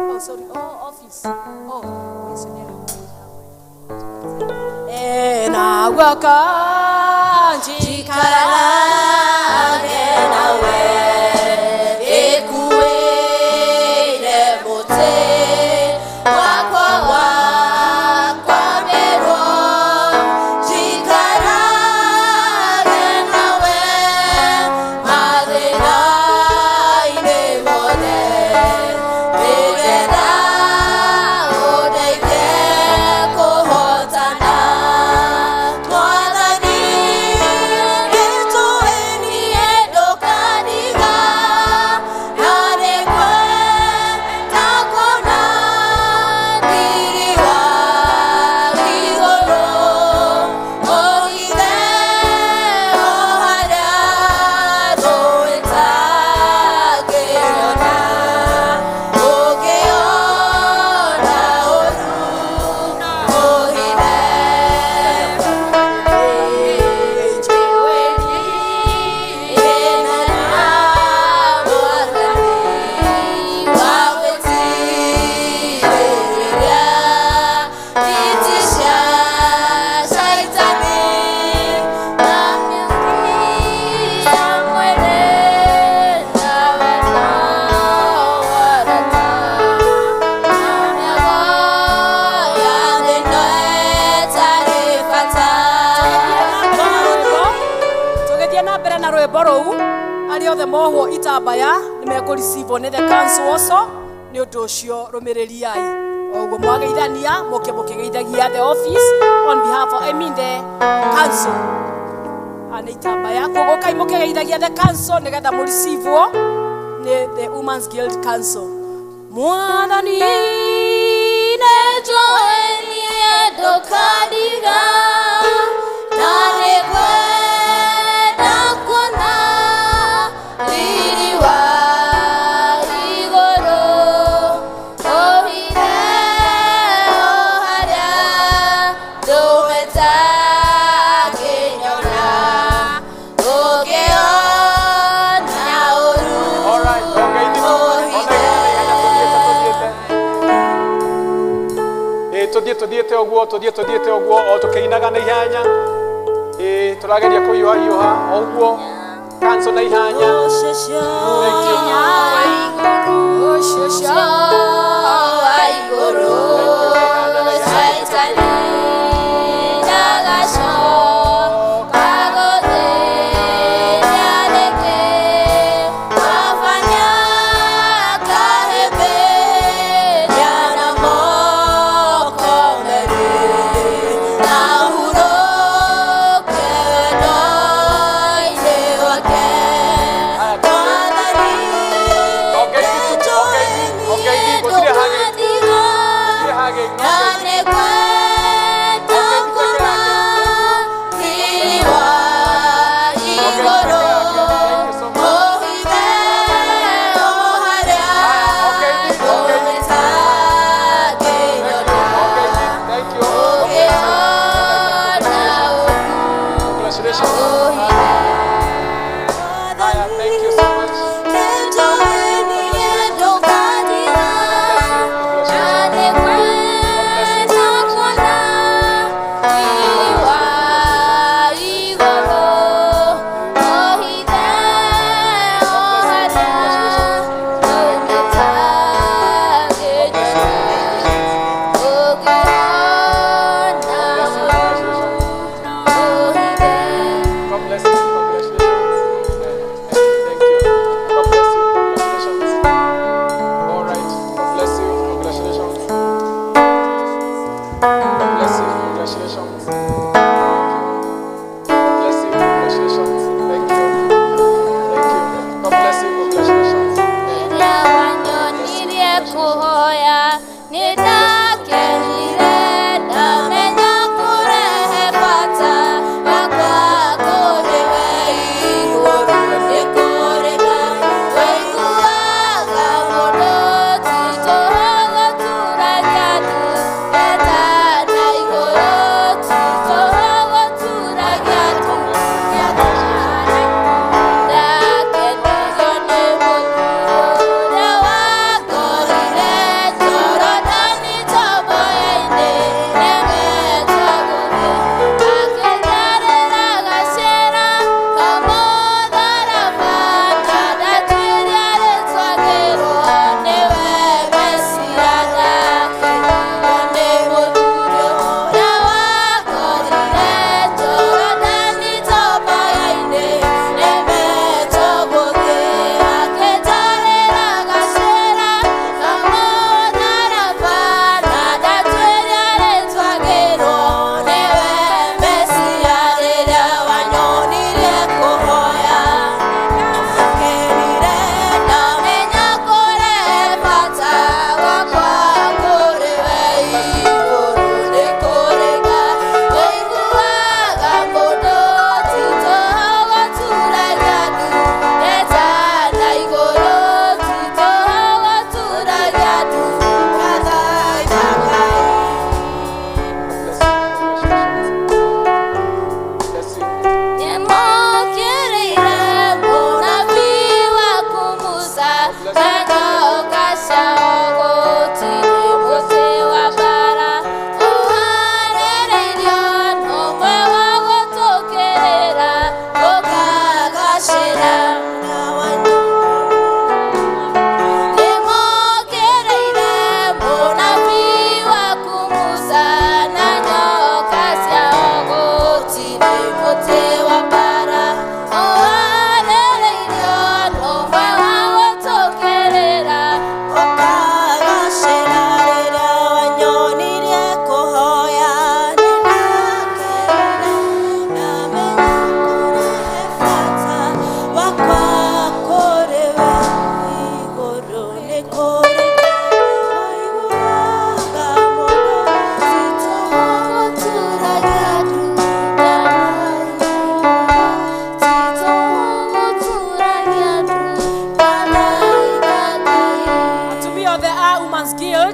Oh sorry, oh office, oh yes na gwaka njikarage nawe ekuire muti wakwa wakwamerwo njikarage nawe mathĩna-inĩ mothe nĩgetha ũndeithie kũhotana Mwathani nĩtũĩ niĩ ndũkandiga na nĩngwenda kuona riri wa igũrũ ũhithe o harĩa thũ ĩtangĩona ũngĩona ũru ũhithe Tũgĩthiĩ na mbere na rwĩmbo rũu arĩa othe mohwo itambaya nĩ mekũricivwo nĩ the council also nĩ ũndũ ũcio rũmĩrĩriai ũguo mwageithania mũke mũkĩgeithagia the office on behalf of, I mean the council nĩ itambaya koguo kai mũkĩgeithagia the council nĩgetha mũricivwo nĩ the Women's Guild Council. Mwathani nĩnjũĩ niĩ ndũkandiga na nĩngwenda kuona riri wa igũrũ ũhithe o harĩa thũ ĩtangĩnyona ũngĩona ũru ũhithe. Tuthiĩ ũguo tuthiĩte ũguo o tũkĩinaga na ihenya tũrageria kũhiũhahiũha o ũguo kanco na ihanya. Thank you.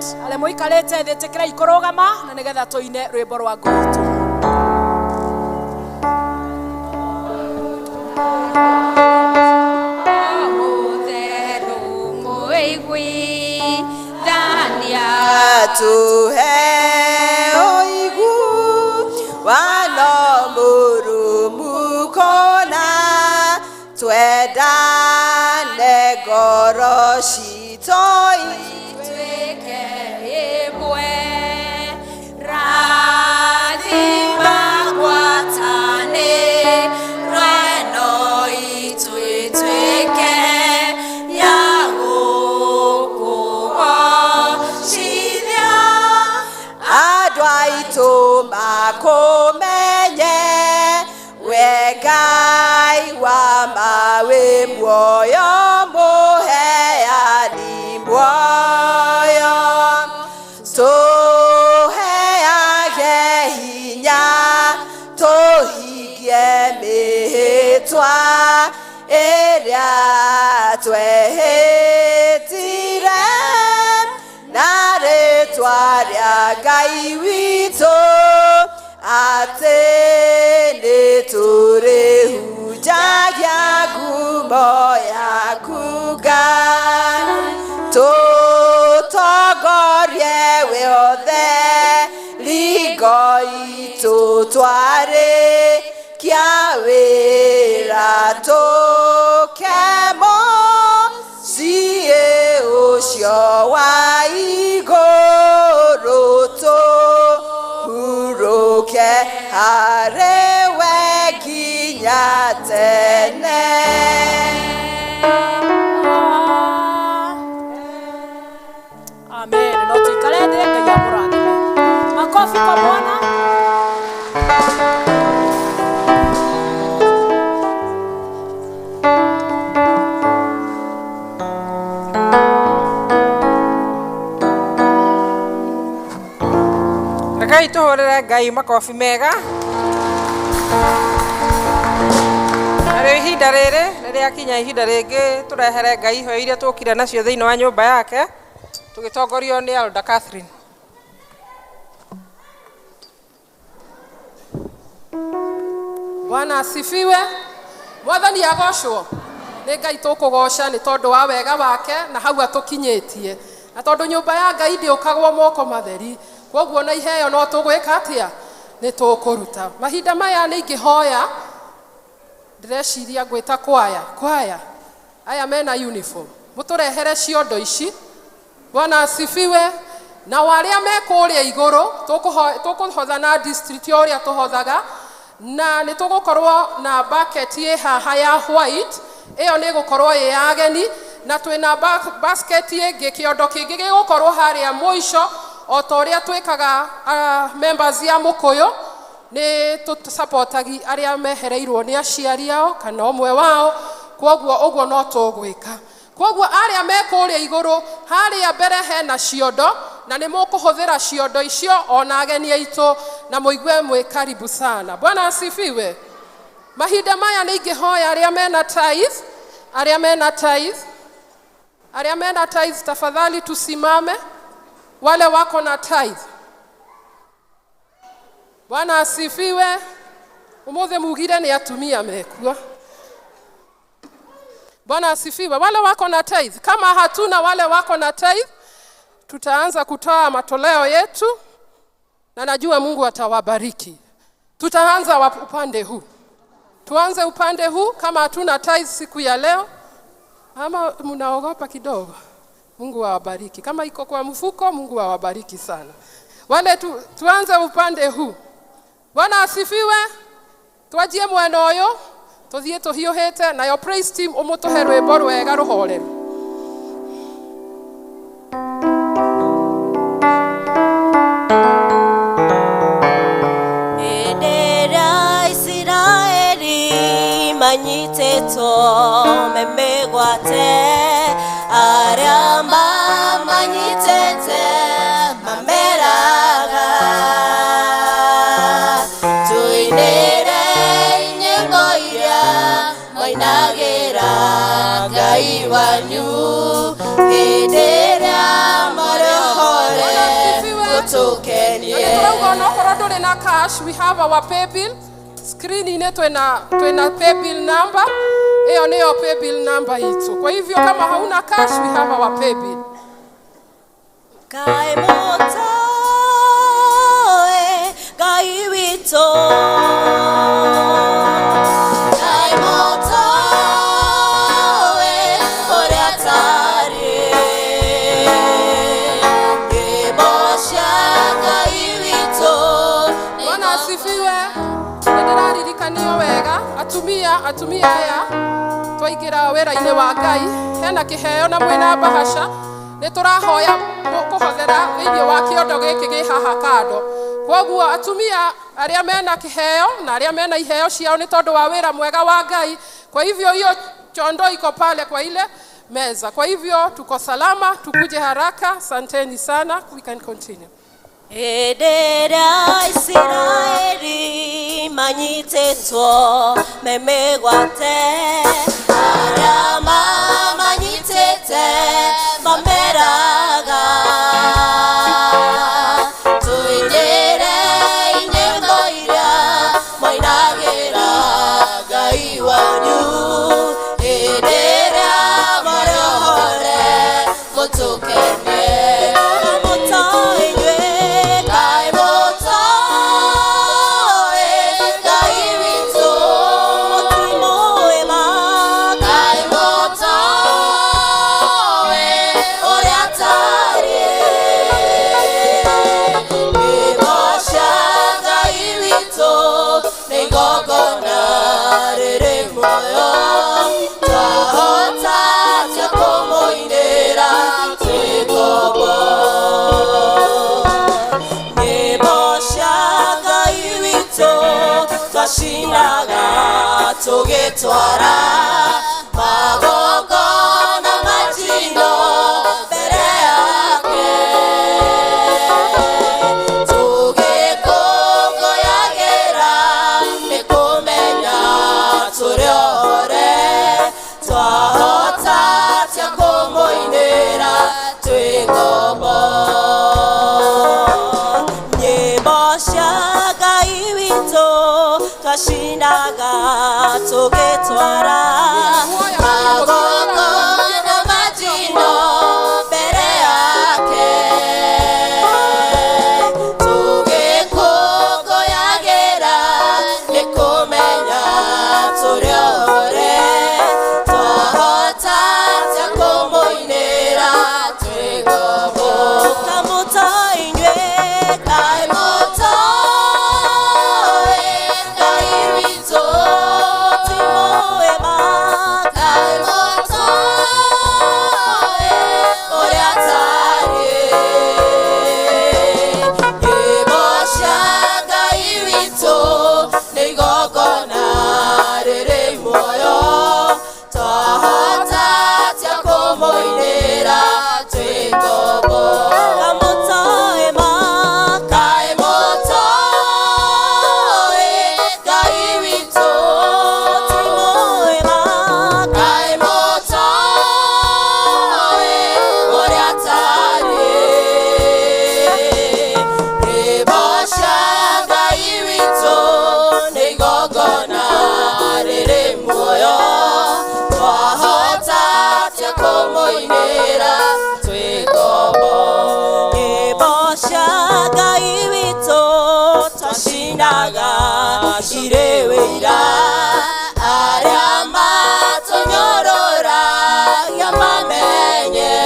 seated. Arĩa mũikarĩte thĩ ĩtĩkĩrai kũrũgama na nĩgetha tũine rwĩmbo rwa ngo itũ. Tuhe oigu wano murumukona twendane ngoro citũ ituĩke ĩmwe rathima ngwatanĩro ĩno itũ ĩtuĩke ya gũkũgocithia andũ aitũ makũmenye we Ngai wa ma wĩ muoyo mũheani muoyo tũheage hinya tũhingie mĩhĩtwa ĩrĩa twehĩtire na rĩtwa rĩa Ngai witũ atĩ nĩtũrĩhunjagia ngumo yaku Ngai tũtongorie wĩ othe ringo itũ twarĩkia wĩra tũke mũciĩ ũcio wa igũrũ tũhurũke harĩ we nginya tene. Amen. No tuikare thĩ, Ngai amũrathime. Makofi kwa Bwana. Rekei tũhũrĩre Ngai makobi mega. Narĩo ihinda rĩrĩ nĩ rĩakinya ihinda rĩngĩ tũrehere Ngai ihoya iria tũkire nacio thĩinĩ wa nyũmba yake tũgĩtongorio nĩ Elder Catherine. Bwana asifiwe. Mwathani agocwo. Nĩ Ngai tũkũgoca nĩ tondũ wa wega wake na hau atũkinyĩtie. Na tondũ nyũmba ya Ngai ndĩũkagwo moko matheri, kwoguo na iheo no tũgwĩka atĩa? Nĩ tũkũruta. Mahinda maya nĩ ingĩhoya ndĩreciria ngwĩta kwaya, kwaya aya mena uniform mũtũrehere ciondo ici. Bwana asifiwe. Na arĩa me kũrĩa igũrũ tũkũhotha na district o ũrĩa tũhothaga, na nĩ tũgũkorwo na bucket ĩ haha ya white, ĩyo nĩ ĩgũkorwo ĩ ya ageni, na twĩna basket ĩngĩ, kĩondo kĩngĩ gĩgũkorwo harĩa mũico o ta ũrĩa twĩkaga members ya Mũkũyũ. Nĩ tũsupportagi arĩa mehereirwo nĩ aciari ao kana ũmwe wao, kwoguo ũguo no tũgwĩka. Kwoguo arĩa me kũrĩa igũrũ harĩa mbere hena ciondo, na nĩ mũkũhũthĩra ciondo icio ona ageni aitũ, na mũigue mwĩ karibu sana. Bwana asifiwe. Mahinda maya nĩ ingĩhoya arĩa mena tithe, arĩa mena tithe, arĩa mena tithe, tafadhali tusimame. Wale wako na tithe. Bwana asifiwe. Umuthi mugire nĩ atumia mekuo. Bwana asifiwe. Wale wako na tithe. Kama hatuna wale wako na tithe, tutaanza kutoa matoleo yetu na najua Mungu atawabariki. Tutaanza upande huu. Tuanze upande huu kama hatuna tithe siku ya leo. Ama mnaogopa kidogo. Mungu awabariki. Kama iko kwa mfuko, Mungu awabariki sana. Wale tuanze upande huu. Bwana asifiwe. Twajie mwena ũyũ, tũthiĩ tũhiũhĩte, nayo praise team ũmũtũhe rwĩmbo rwega rũhoreru. Hĩndĩ ĩrĩa Isiraeli manyitĩtwo me mĩgwate, arĩa mamanyitĩte mameraga, tũinĩre nyĩmbo iria moinagĩra Ngai wanyu, hĩndĩ ĩrĩa marĩ mũtũkenie. Na nĩtũrauga onokorwo ndũrĩ na cash, we have our pay bill screen-inĩ, twĩna pay bill number. Ĩyo nĩyo pay bill number itũ. Kwa hivyo kama hauna cash, we have our pay bill. Ngai mũtoe, Ngai witũ. Ngai mũtoe, ũrĩa atarĩ. Nyĩmbo cia Ngai witũ. Bwana asifiwe. Nĩndĩraririkanio wega atumia aya twaingĩra wĩra-inĩ wa Ngai hena kĩheo na mwĩna bahasha nĩ tũrahoya kũhothera thĩinĩ wa kĩondo gĩkĩ gĩ haha kando. Kwoguo atumia arĩa mena kĩheo na arĩa mena iheo ciao nĩ tondũ wa wĩra mwega wa Ngai, kwa hivyo hiyo chondo iko pale kwa ile meza. Kwa hivyo tuko salama, tukuje haraka. Asanteni sana, we can continue. Hĩndĩ ĩrĩa Isiraeli manyitĩtwo me mĩgwate, arĩa mamanyitĩte mameraga, tũinĩre nyĩmbo iria moinagĩra Ngai wanyu. Hĩndĩ ĩrĩa mũrĩohore mũtũkenie. Ngai mũtoe, Ngai witũ. Ngai mũtoe, ũrĩa atarĩ. Nyĩmbo cia Ngai witũ nĩ igongona rĩrĩ muoyo. Twahota atĩa kũmũinĩra twĩ ngombo? Nyĩmbo cia Ngai witũ twacinaga tũgĩtwara magongona ma njino mbere yake, tũgĩkũngũyagĩra nĩ kũmenya tũrĩ ohore. Twahota atĩa kũmũinĩra twĩ ngombo? Nyĩmbo cia Ngai witũ twacinaga tũgĩtwara magongona ma njino mbere yake, tũgĩkũngũyagĩra nĩ kũmenya tũrĩ ohore. Twahota atĩa kũmũinĩra twĩ ngombo? Kamũtoe inyuĩ, Ngai mũtoe, Ngai witũ. Ngai mũtoe, ũrĩa atarĩ. Nyĩmbo cia Ngai witũ nĩ igongona rĩrĩ muoyo. Twahota atĩa kũmũinĩra twĩ ngombo? Ngai mũtoe, Ngai witũ. Ngai mũtoe, ũrĩa atarĩ. Nyĩmbo cia Ngai witũ nĩ igongona rĩrĩ muoyo. Twahota atĩa kũmũinĩra twĩ ngombo? Nyĩmbo cia Ngai witũ twacinaga irĩ wĩira, arĩa matũnyũrũragia mamenye.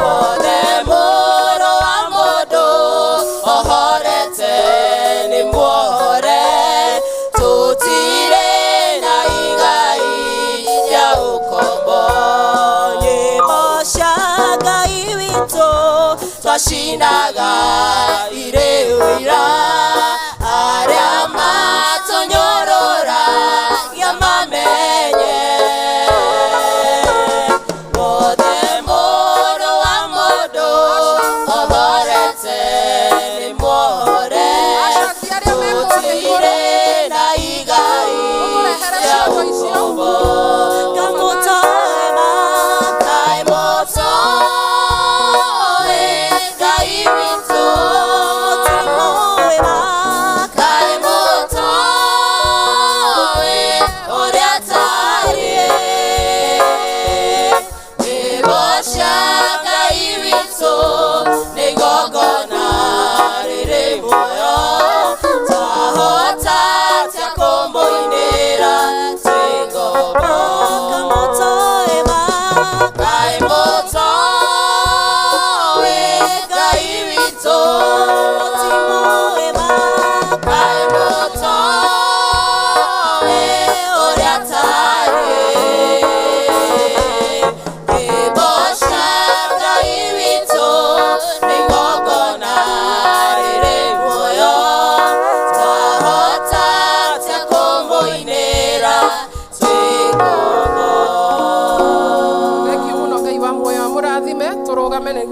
Wothe mũrũ wa mũndũ ohorete nĩ muohore, tũtirĩ na igai rĩa ũkombo. Nyĩmbo cia Ngai witũ twacinaga irĩ wĩira,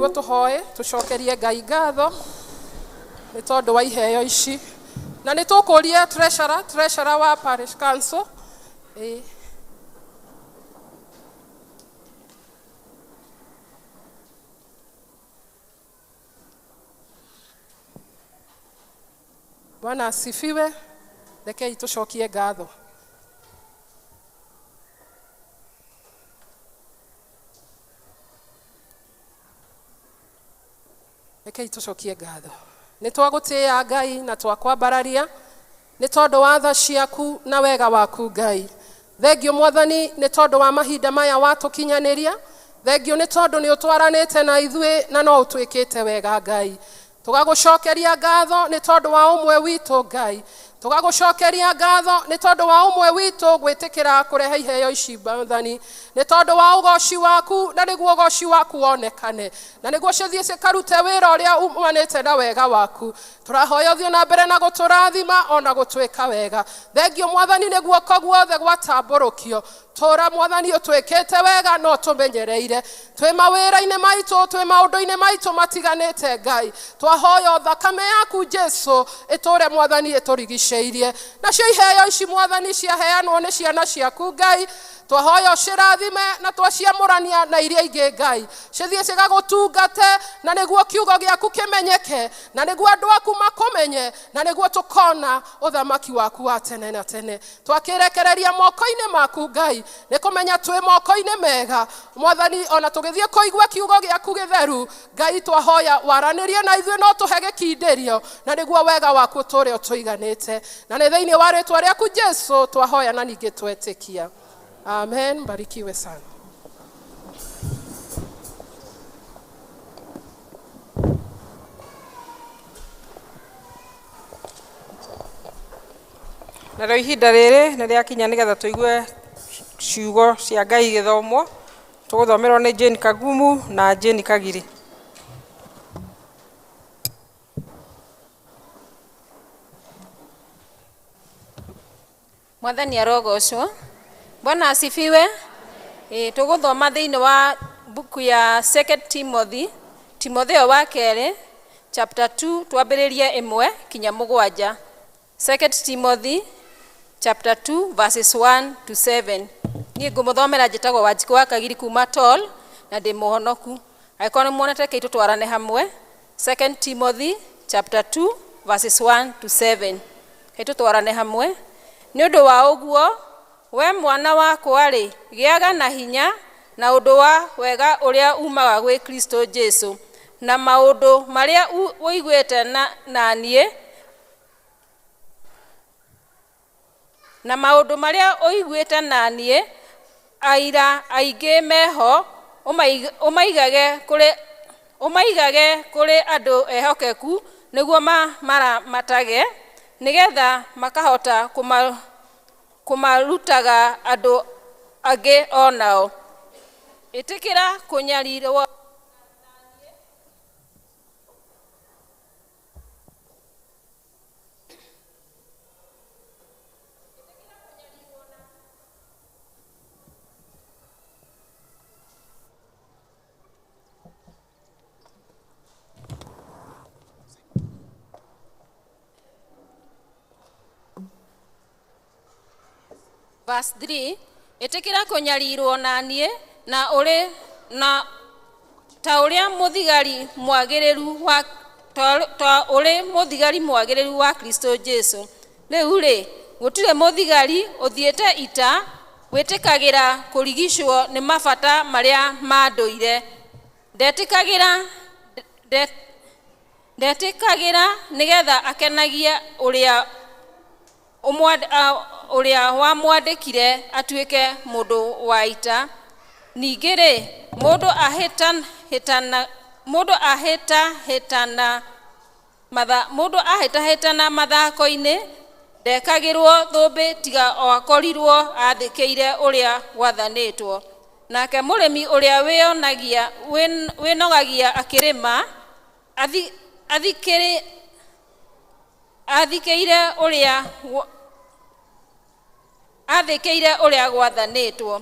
Nĩguo tũhoe tũcokerie Ngai ngatho nĩ tondũ wa iheo ici. Na nĩ tũkũria treasurer wa parish council. Ĩĩ. Bwana asifiwe. Rekei tũcokie ngatho. Rekei tũcokie ngatho. Nĩ twagũtĩĩa Ngai na twakwambararia nĩ tondũ wa tha ciaku na wega waku Ngai. Thengio Mwathani nĩ tondũ wa mahinda maya watũkinyanĩria. Thengio nĩ tondũ nĩ ũtwaranĩte na ithuĩ na no ũtwĩkĩte wega Ngai. Tũgagũcokeria ngatho nĩ tondũ wa ũmwe witũ Ngai. Tũgagũcokeria ngatho nĩ tondũ wa ũmwe witũ gwĩtĩkĩra kũrehe iheo ici Mwathani, nĩ tondũ wa ũgoci waku na nĩguo ũgoci waku wonekane na nĩguo cithiĩ cikarute wĩra ũrĩa umanĩte na wega waku. Tũrahoya ũthiĩ na mbere na gũtũrathima ona gũtwĩka wega. Thengio Mwathani nĩ guoko guothe gwatambũrũkio. Tũra Mwathani ũtwĩkĩte wega no tũmenyereire. Twĩ mawĩra-inĩ maitũ, twĩ maũndũ-inĩ maitũ matiganĩte Ngai. Twahoya thakame yaku Jesu ĩtũre Mwathani ĩtũrigicĩirie. Nacio iheo ici Mwathani ciaheanwo nĩ ciana ciaku Ngai. Twahoya ũcirathime na twaciamũrania na iria ingĩ Ngai. Cithiĩ cigagũtungate na nĩguo kiugo gĩaku kĩmenyeke na nĩguo andũ aku makũmenye na nĩguo tũkona ũthamaki waku wa tene na tene. Twakĩrekereria moko-inĩ maku Ngai nĩ kũmenya twĩ moko-inĩ mega Mwathani, ona tũgĩthiĩ kũigua kiugo gĩaku gĩtheru Ngai, twahoya waranĩrie na ithuĩ no tũhe gĩkindĩrio na nĩguo wega waku ũtũre ũtũiganĩte. Na nĩ thĩinĩ wa rĩtwa rĩaku Jesu twahoya na ningĩ twetĩkia. Amen. Barikiwe sana. Narĩo ihinda rĩrĩ nĩ rĩakinya nĩgetha tũigue ciugo cia Ngai igĩthomwo. Tũgũthomerwo nĩ Jane Kagumu na Jane Kagiri. Mwathani arogocwo. Bwana asifiwe. Tũgũthoma thĩinĩ wa buku ya 2 Timothy, Timotheo wa kerĩ, chapter 2, twambĩrĩrie 1 kinya 7. 2 Timothy chapter 2 verses 1 to 7. Niĩ ngũmũthomera njĩtagwo Wanjikũ wa Kagiri kuma Tol na ndĩ mũhonoku. Angĩkorwo nĩ muonete kei tũtwarane hamwe. 2 Timothy chapter 2 verses 1 to 7. Kei tũtwarane hamwe. Nĩ ũndũ wa ũguo, we mwana wakwa rĩ, gĩaga na hinya na ũndũ wa wega ũrĩa umaga gwĩ Kristo Jesu, na maũndũ marĩa ũiguĩte na niĩ, na maũndũ marĩa ũiguĩte na niĩ, aira aingĩ meho, ũmaigage kũrĩ andũ ehokeku nĩguo maramatage, nĩgetha makahota kũmarutaga andũ angĩ onao. Ĩtĩkĩra kũnyarirwo Verse 3, ĩtĩkĩra kũnyarirwo na niĩ na ũrĩ na ta ũrĩa mũthigari mwagĩrĩru wa ta ũrĩ mũthigari mwagĩrĩru wa Kristo Jesu. Rĩu rĩ, gũtirĩ mũthigari ũthiĩte ita wĩtĩkagĩra kũrigicwo nĩ mabata marĩa ma ndũire. Ndetĩkagĩra nĩgetha akenagie ũrĩa wamwandĩkire atuĩke mũndũ wa ita. Ningĩ rĩ, mũndũ ahĩtahĩtana mathako-inĩ ndekagĩrwo thũmbĩ tiga o akorirwo athĩkĩire ũrĩa gwathanĩtwo. Nake mũrĩmi ũrĩa wĩnogagia akĩrĩma athĩkĩire ũrĩa gwathanĩtwo.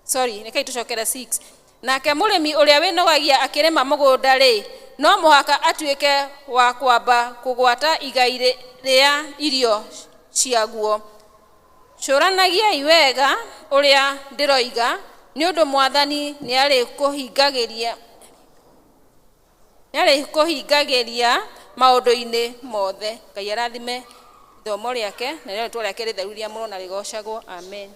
Sorry, rekei tũcokere 6. Nake mũrĩmi ũrĩa wĩnogagia akĩrĩma mũgũnda rĩ, no mũhaka atuĩke wa kwamba kũgwata igai rĩa irio ciaguo. Cũranagiai wega ũrĩa ndĩroiga, nĩ ũndũ Mwathani nĩarĩkũhingagĩria maũndũ-inĩ mothe. Ngai arathime ithomo rĩake na rĩtwa rĩake rĩtheru rĩamũrwo na rĩgocagwo. Amen.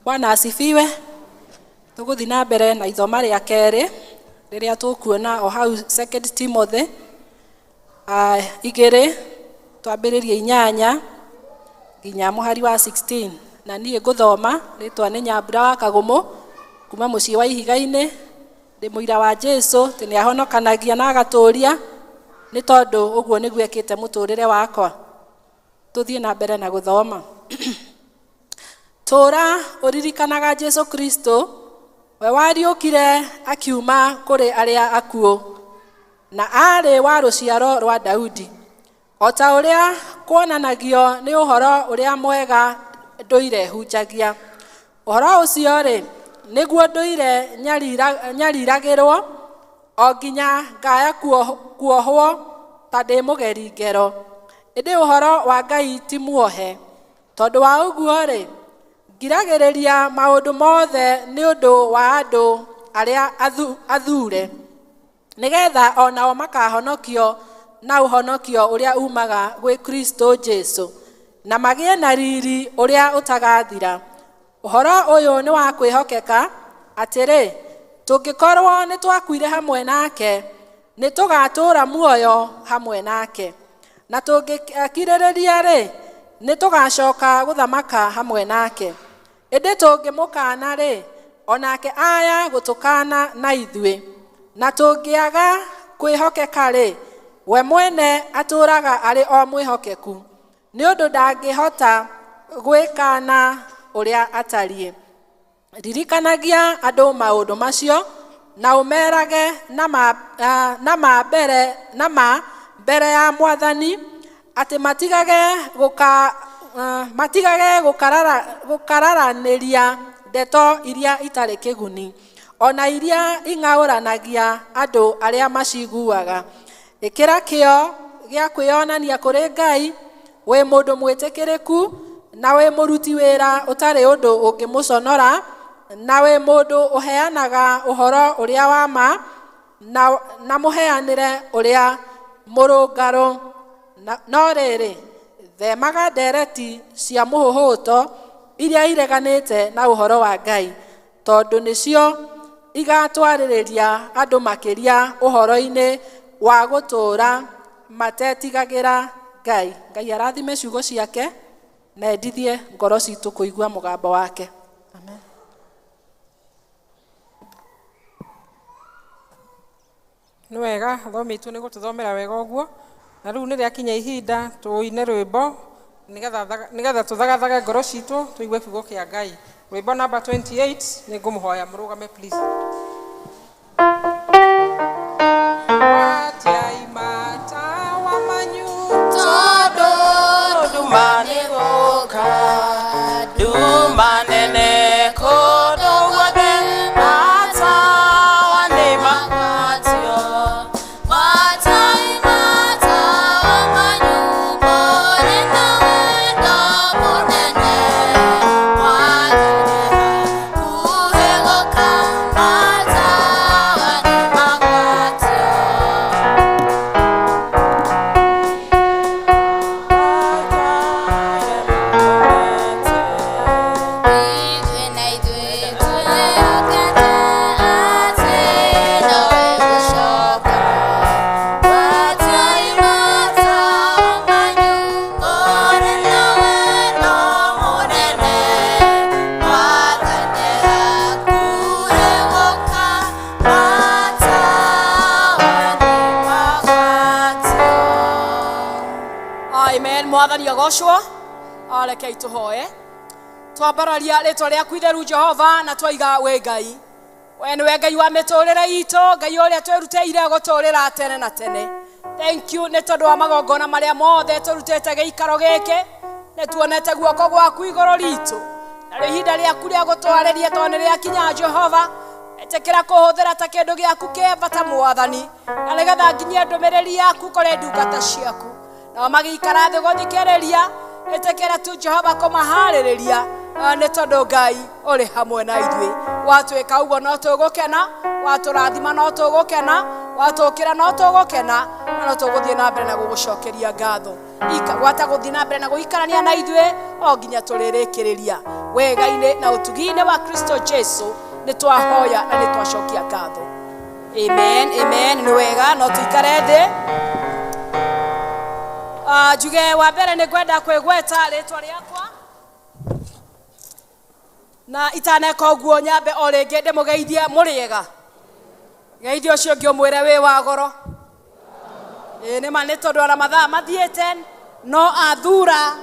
Bwana asifiwe. Tũgũthiĩ na mbere na ithoma rĩa kerĩ rĩrĩa tũkuona o hau 2 Timothy 2 twambĩrĩrie 8 nginya mũhari wa 16. Na niĩ ngũthoma rĩtwa nĩ Nyambura wa Kagũmũ kuma mũciĩ wa Ihiga-inĩ, ndĩ mũira wa Jesu atĩ nĩ ahonokanagia na agatũũria, nĩ tondũ ũguo nĩguo ekĩte mũtũũrĩre wakwa. Tũthiĩ na mbere na gũthoma. Tũũra ũririkanaga Jesu Kristo, we wariũkire akiuma kũrĩ arĩa akuũ, na aarĩ wa rũciaro rwa Daudi, o ta ũrĩa kuonanagio nĩ ũhoro ũrĩa mwega ndũire hunjagia. Ũhoro ũcio-rĩ, nĩguo ndũire nyariragĩrwo o nginya ngaya kuohwo ta ndĩ mũgeri ngero. Ĩndĩ ũhoro wa Ngai ti muohe. Tondũ wa ũguo-rĩ, ngiragĩrĩria maũndũ mothe nĩ ũndũ wa andũ arĩa athuure, nĩgetha o nao makahonokio na ũhonokio ũrĩa umaga gwĩ Kristo Jesu, na magĩe na riri ũrĩa ũtagathira. Ũhoro ũyũ nĩ wa kwĩhokeka, atĩrĩ, tũngĩkorwo nĩ twakuire hamwe nake, nĩ tũgatũũra muoyo hamwe nake, na tũngĩkirĩrĩria-rĩ, nĩ tũgacoka gũthamaka hamwe nake. Ĩndĩ tũngĩmũkaana-rĩ, o nake aya gũtũkaana na ithuĩ. Na tũngĩaga kwĩhokeka-rĩ, we mwene atũũraga arĩ o mwĩhokeku, nĩ ũndũ ndangĩhota gwĩkaana ũrĩa atariĩ. Ririkanagia andũ maũndũ macio, na ũmerage na ma mbere ya Mwathani, atĩ matigage gũkararanĩria ndeto iria itarĩ kĩguni, ona iria ing'aũranagia andũ arĩa maciguaga. Ĩkĩra kĩo gĩa kwĩyonania kũrĩ Ngai wĩ mũndũ mwĩtĩkĩrĩku, na wĩ mũruti wĩra ũtarĩ ũndũ ũngĩmũconora, na wĩ mũndũ ũheanaga ũhoro ũrĩa wa ma, na mũheanĩre ũrĩa mũrũngarũ. No rĩrĩ, themaga ndereti cia mũhũhũto iria ireganĩte na ũhoro wa Ngai, tondũ nĩcio igatwarĩrĩria andũ makĩria ũhoro-inĩ wa gũtũũra matetigagĩra Ngai. Ngai arathime ciugo ciake na endithie ngoro citũ kũigua mũgambo wake. Amen. Nĩ wega athomi aitũ nĩ gũtũthomera wega ũguo, na rĩu nĩ rĩakinya ihinda tũine rwĩmbo nĩgetha tũthagathage ngoro citũ tũigue kiugo kĩa Ngai. Rwĩmbo namba 28 nĩ ngũmũhoya mũrũgame please. Mwathani agocwo, areke ituhoe. Twambararia rĩtwa rĩaku itheru Jehova, na twaiga wĩ Ngai. We nĩwe Ngai wa mĩtũrĩre itũ, Ngai ũrĩa twĩrutĩire gũtũrĩra tene na tene. Thank you nĩ tondũ wa magongona marĩa mothe tũrutĩte gĩikaro gĩkĩ, nĩ tuonete guoko gwaku igũrũ ritũ. Na rĩu ihinda rĩaku rĩa gũtwarĩria tondũ nĩ rĩakinya Jehova, ĩtĩkĩra kũhũthĩra ta kĩndũ gĩaku kĩa bata Mwathani, na nĩgetha nginyie ndũmĩrĩri yaku kũrĩ ndungata ciaku. Nao magĩikara thĩ gũthikĩrĩria, ĩtĩkĩra tu Jehova kũmaharĩrĩria, nĩ tondũ Ngai ũrĩ hamwe na ithuĩ. Watwĩka ũguo no tũgũkena, watũrathima no tũgũkena, watũkĩra no tũgũkena, na no tũgũthiĩ na mbere na gũgũcokeria ngatho. Gwata gũthiĩ na mbere na gũikarania na ithuĩ o nginya tũrĩrĩkĩrĩria wega-inĩ na ũtugi-inĩ wa Kristo Jesu. Nĩ twahoya na nĩ twacokia ngatho. Amen, amen. Nĩ wega no tũikare thĩ. Njuge wa mbere nĩ ngwenda kwĩgweta rĩtwa rĩakwa, na itaneka ũguo nyambe o rĩngĩ ndĩmũgeithie mũrĩega. Geithie ũcio ũngĩ ũmwĩre wĩ wa goro. Ĩĩ nĩ ma, nĩ tondũ ona mathaa mathiĩte, no athura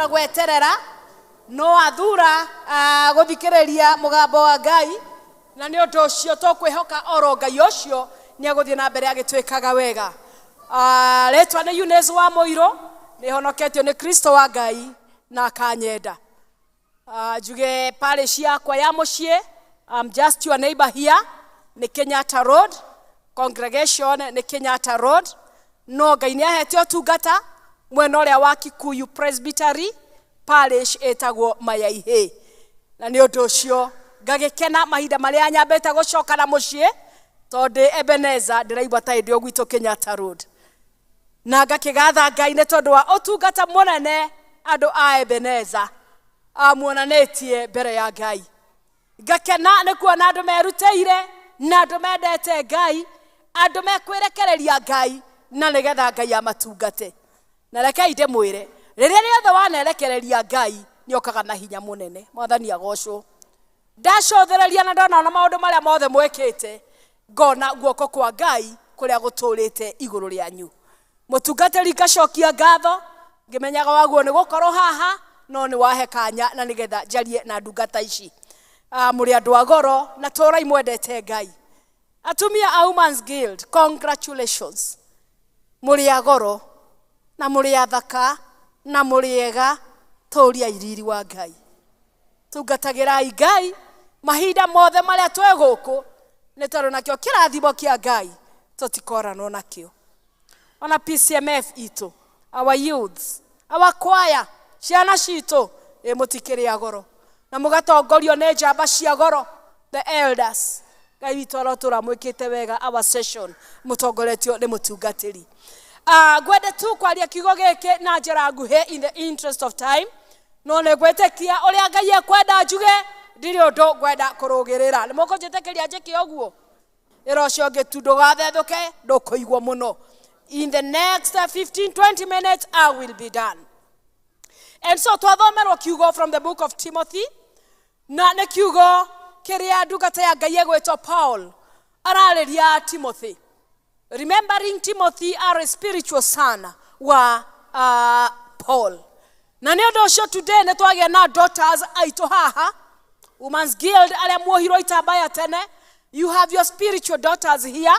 gweterera, no athura gũthikĩrĩria mũgambo wa Ngai, na nĩ ũndũ ũcio tũkwĩhoka oro Ngai ũcio nĩ egũthiĩ na mbere agĩtwĩkaga wega. Rĩtwa nĩ Eunice wa Mũirũ, nĩ honoketio nĩ Kristo wa Ngai na akanyenda. Njuge parish yakwa ya mũciĩ, I'm just your neighbor here, nĩ Kenyatta Road, congregation nĩ Kenyatta Road, no Ngai nĩ ahete ũtungata mwena ũrĩa wa Kikuyu Presbytery, parish ĩtagwo Mayaihĩ. Na nĩ ũndũ ũcio ngagĩkena mahinda marĩa nyambĩte gũcoka na mũciĩ, tondũ Ebenezer ndĩraigua ta hĩndĩ gwitũ Kenyatta Road. Na ngakĩgatha Ngai nĩ tondũ wa ũtungata mũnene andũ a Ebenezer amuonanĩtie mbere ya Ngai. Ngakena nĩ kuona andũ merutĩire na andũ mendete Ngai, andũ mekwĩrekereria Ngai na nĩgetha Ngai amatungate. Na rekei ndĩmwĩre, rĩrĩa rĩothe wanerekereria Ngai nĩokaga na hinya mũnene. Mwathani agocwo. Ndacũthĩrĩria na ndona ona maũndũ marĩa mothe mwĩkĩte, ngona guoko kwa Ngai kũrĩa gũtũrĩte igũrũ rĩanyu. Mũtungatĩri ngacokia ngatho, ngĩmenyaga waguo nĩ gũkorwo haha, no nĩ wahe kanya na nĩgetha njarie na ndungata ici. Mũrĩ andũ a goro na tũrai mwendete Ngai. Atumia a Women's Guild, congratulations. Mũrĩ a goro na mũrĩ athaka na mũrĩ ega, tũriai riri wa Ngai. Tungatagĩrai Ngai mahinda mothe marĩa twĩ gũkũ, nĩ tondũ nakĩo kĩrathimo kĩa Ngai tũtikoranwo nakĩo. Ona PCMF itũ, our youths, our choir, ciana citũ, ĩ mũtikĩrĩ a goro na mũgatongorio nĩ njamba cia goro, the elders. Ngai witũ arotũra mwĩkĩte wega our session mũtongoretio nĩ mũtungatĩri. Ngwende tu kwaria kiugo gĩkĩ na njĩra nguhĩ in the interest of time, no nĩ ngwĩtĩkia ũrĩa Ngai ekwenda njuge, ndirĩ ũndũ ngwenda kũrũgĩrĩra. Nĩ mũkũnjĩtĩkĩria njĩke ũguo? Ĩra ũcio ũngĩ tu ndũgathethũke, ndũkũigua mũno. In the next 15-20 minutes I will be done. And so twathomerwo kiugo from the book of Timothy, na nĩ kiugo kĩrĩa ndungata ya Ngai ĩgwĩtwo Paul ararĩria Timothy. Remembering Timothy are a spiritual son wa Paul. Na nĩ ũndũ ũcio today nĩ twagĩa na daughters aitũ haha, Women's Guild arĩa muohirwo itambaya tene, you have your spiritual daughters here,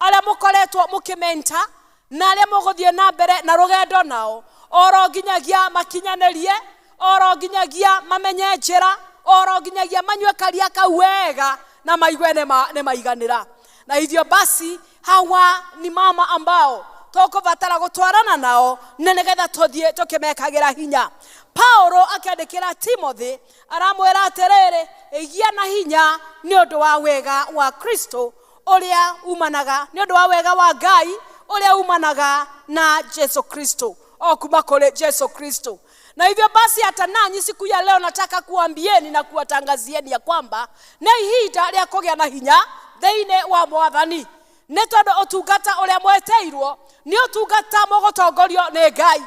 arĩa mũkoretwo mũkĩmenta na arĩa mũgũthiĩ na mbere na rũgendo nao, oro nginyagia makinyanĩrie, oro nginyagia mamenye njĩra, oro nginyagia manyue karia kau wega na maigue nĩ maiganĩra. Na hivyo basi hawa ni mama ambao tũkũbatara gũtwarana nao na nĩgetha tũthiĩ tũkĩmekagĩra hinya. Paulo akĩandĩkĩra Timothy aramwĩra atĩrĩrĩ, ĩgia na hinya nĩ ũndũ wa wega wa Kristo ũrĩa umanaga, nĩ ũndũ wa wega wa Ngai ũrĩa umanaga na Jesu Kristo, o kuma kũrĩ Jesu Kristo. Na hivyo basi hata nanyi siku ya leo nataka kuambieni na kuwatangazieni ya kwamba nĩ ihinda rĩa kũgĩa na hinya thĩinĩ wa Mwathani, nĩ tondũ ũtungata ũrĩa mweteirwo nĩ ũtungata mũgũtongorio nĩ Ngai.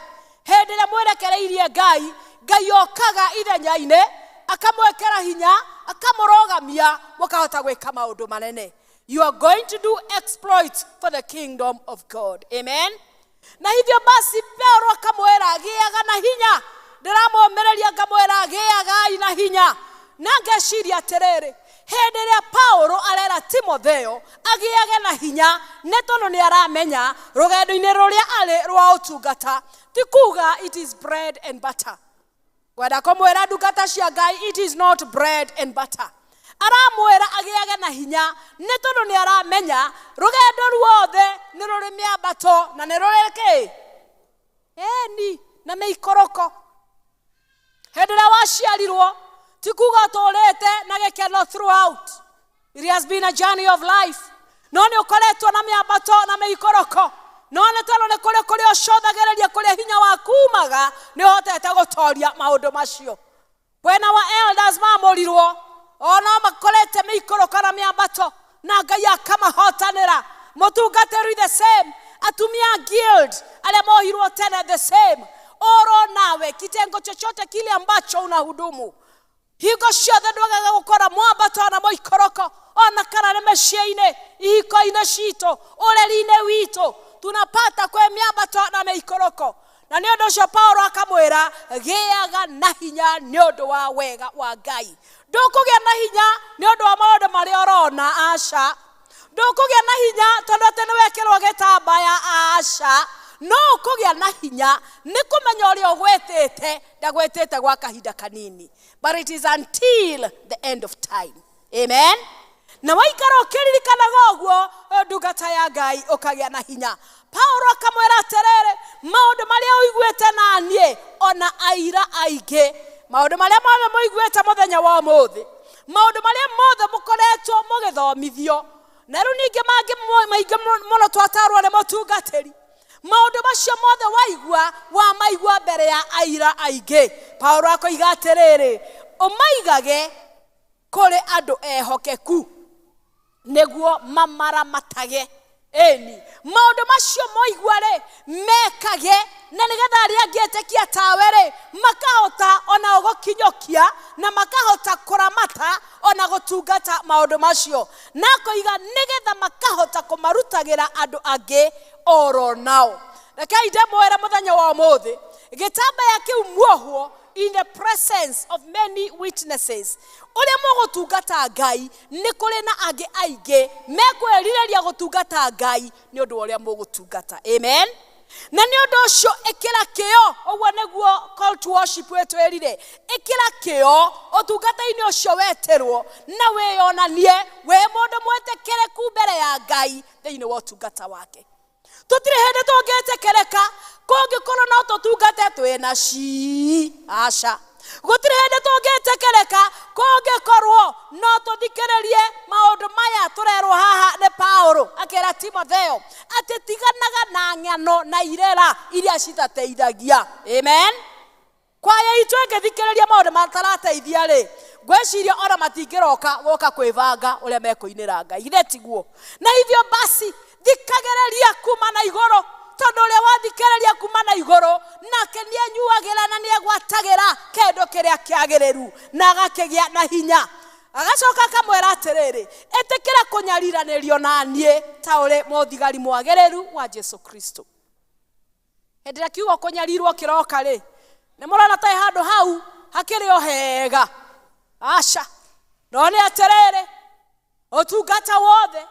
Hĩndĩ ĩrĩa mwĩrekereirie Ngai, Ngai okaga ithenya-inĩ akamwĩkĩra hinya, akamũrũgamia, mũkahota gwĩka maũndũ manene. You are going to do exploits for the kingdom of God. Amen. Na hivyo basi Paulo akamwĩra gĩaga na hinya. Ndĩramũmĩrĩria ngamwĩra gĩagai na hinya. Na ngeciria atĩrĩrĩ, hĩndĩ ĩrĩa Paulo arera Timotheo agĩage na hinya, nĩ tondũ nĩ aramenya rũgendo-inĩ rũrĩa arĩ rwa ũtungata ti kuga it is bread and butter. Ngwenda kũmwĩra ndungata cia Ngai, it is not bread and butter. Aramwĩra agĩage na hinya nĩ tondũ nĩ aramenya rũgendo ruothe nĩ rũrĩ mĩambato na nĩ rũrĩ kĩ ĩni na mĩikũrũko. Hĩndĩ ĩrĩa waciarirwo ti kuga ũtũrĩte na gĩkeno throughout. It has been a journey of life. No nĩ ũkoretwo na mĩambato na mĩikũrũko, no nĩ tondũ nĩ kũrĩ kũrĩa ũcũthagĩrĩria kũrĩa hinya waku umaga nĩ ũhotete gũtoria maũndũ macio. When our elders mamũrirwo ona makorete mĩikũrũko na mĩambato na Ngai akamahotanĩra. Mũtungatĩri the same, atumia guild arĩa mohirwo tene the same. Oro nawe kitengo chochote kile ambacho unahudumu, hingo ciothe ndwagaga gũkora mwambato na mũikũrũko, ona kana nĩ mĩciĩ-inĩ, ihiko-inĩ citũ, ũreri-inĩ witũ, tunapata kwĩ mĩambato na mĩikũrũko. Na nĩ ũndũ ũcio Paulo akamwĩra gĩaga na hinya nĩ ũndũ wa wega wa Ngai. Ndũkũgĩa na hinya nĩ ũndũ wa maũndũ marĩa ũrona, aca. Ndũkũgĩa na hinya tondũ atĩ nĩ wekĩrwo gĩtambaya, aca. No ũkũgĩa na hinya nĩ kũmenya ũrĩa ũgwĩtĩte, ndagwĩtĩte gwa kahinda kanini, but it is until the end of time. Amen. Na waikara ũkĩririkanaga ũguo, ndungata ya Ngai, ũkagĩa na hinya. Paulo akamwĩra atĩrĩrĩ, maũndũ marĩa ũiguĩte na niĩ ona aira aingĩ, maũndũ marĩa mothe mũiguĩte mũthenya wa ũmũthĩ, maũndũ marĩa mothe mũkoretwo mũgĩthomithio, na rĩu ningĩ mangĩ maingĩ mũno twatarwo nĩ mũtungatĩri, maũndũ macio mothe waigua wamaigua mbere ya aira aingĩ. Paulo akoiga atĩrĩrĩ, ũmaigage kũrĩ andũ ehokeku nĩguo mamaramatage. Ĩni maũndũ macio moigua rĩ mekage, na nĩgetha arĩa angĩ etĩkia tawe rĩ makahota ona gũkinyũkia na makahota kũramata ona gũtungata maũndũ macio. Na akoiga nĩgetha makahota kũmarutagĩra andũ angĩ oro nao. Rekei ndĩmwĩre mũthenya wa ũmũthĩ, gĩtambaya kĩu muohwo in the presence of many witnesses, ũrĩa mũgũtungata Ngai nĩ kũrĩ na angĩ aingĩ mekwĩrirĩria gũtungata Ngai nĩ ũndũ wa ũrĩa mũgũtungata. Amen. Na nĩ ũndũ ũcio ĩkĩra kĩyo, ũguo nĩguo call to worship wĩtwĩrire, ĩkĩra kĩyo ũtungata-inĩ ũcio wetĩrwo na wĩyonanie wĩ mũndũ mwĩtĩkĩrĩku mbere ya Ngai thĩinĩ wa ũtungata wake. Tũtirĩ hĩndĩ tũngĩtĩkĩrĩka kũngĩkorwo no tũtungate twĩna cii, aca. Gũtirĩ hĩndĩ tũngĩtĩkĩrĩka kũngĩkorwo no tũthikĩrĩrie maũndũ maya tũrerwo haha nĩ Paulo akĩra Timotheo atĩ tiganaga na ng'ano na irera iria citateithagia. Amen. Kwaya itũ ĩngĩthikĩrĩria maũndũ matarateithia rĩ, ngwĩciria ona matingĩroka gũka kwĩbanga ũrĩa mekũinĩra Ngai, githĩ tiguo? Na hivyo basi thikagĩrĩria kuma na igũrũ, tondũ ũrĩa wathikĩrĩria kuma na igũrũ nake nĩenyuagĩra na nĩegwatagĩra kĩndũ kĩrĩa kĩagĩrĩru na agakĩgĩa na hinya. Agacoka akamwĩra atĩrĩrĩ, ĩtĩkĩra kũnyariranĩrio na niĩ ta ũrĩ mũthigari mwagĩrĩru wa Jesu Kristo. Hĩndĩ ĩrĩa kiugo kũnyarirwo kĩroka rĩ, nĩ mũrona ta handũ hau hakĩrĩ o hega, aca. No nĩ atĩrĩrĩ, ũtungata wothe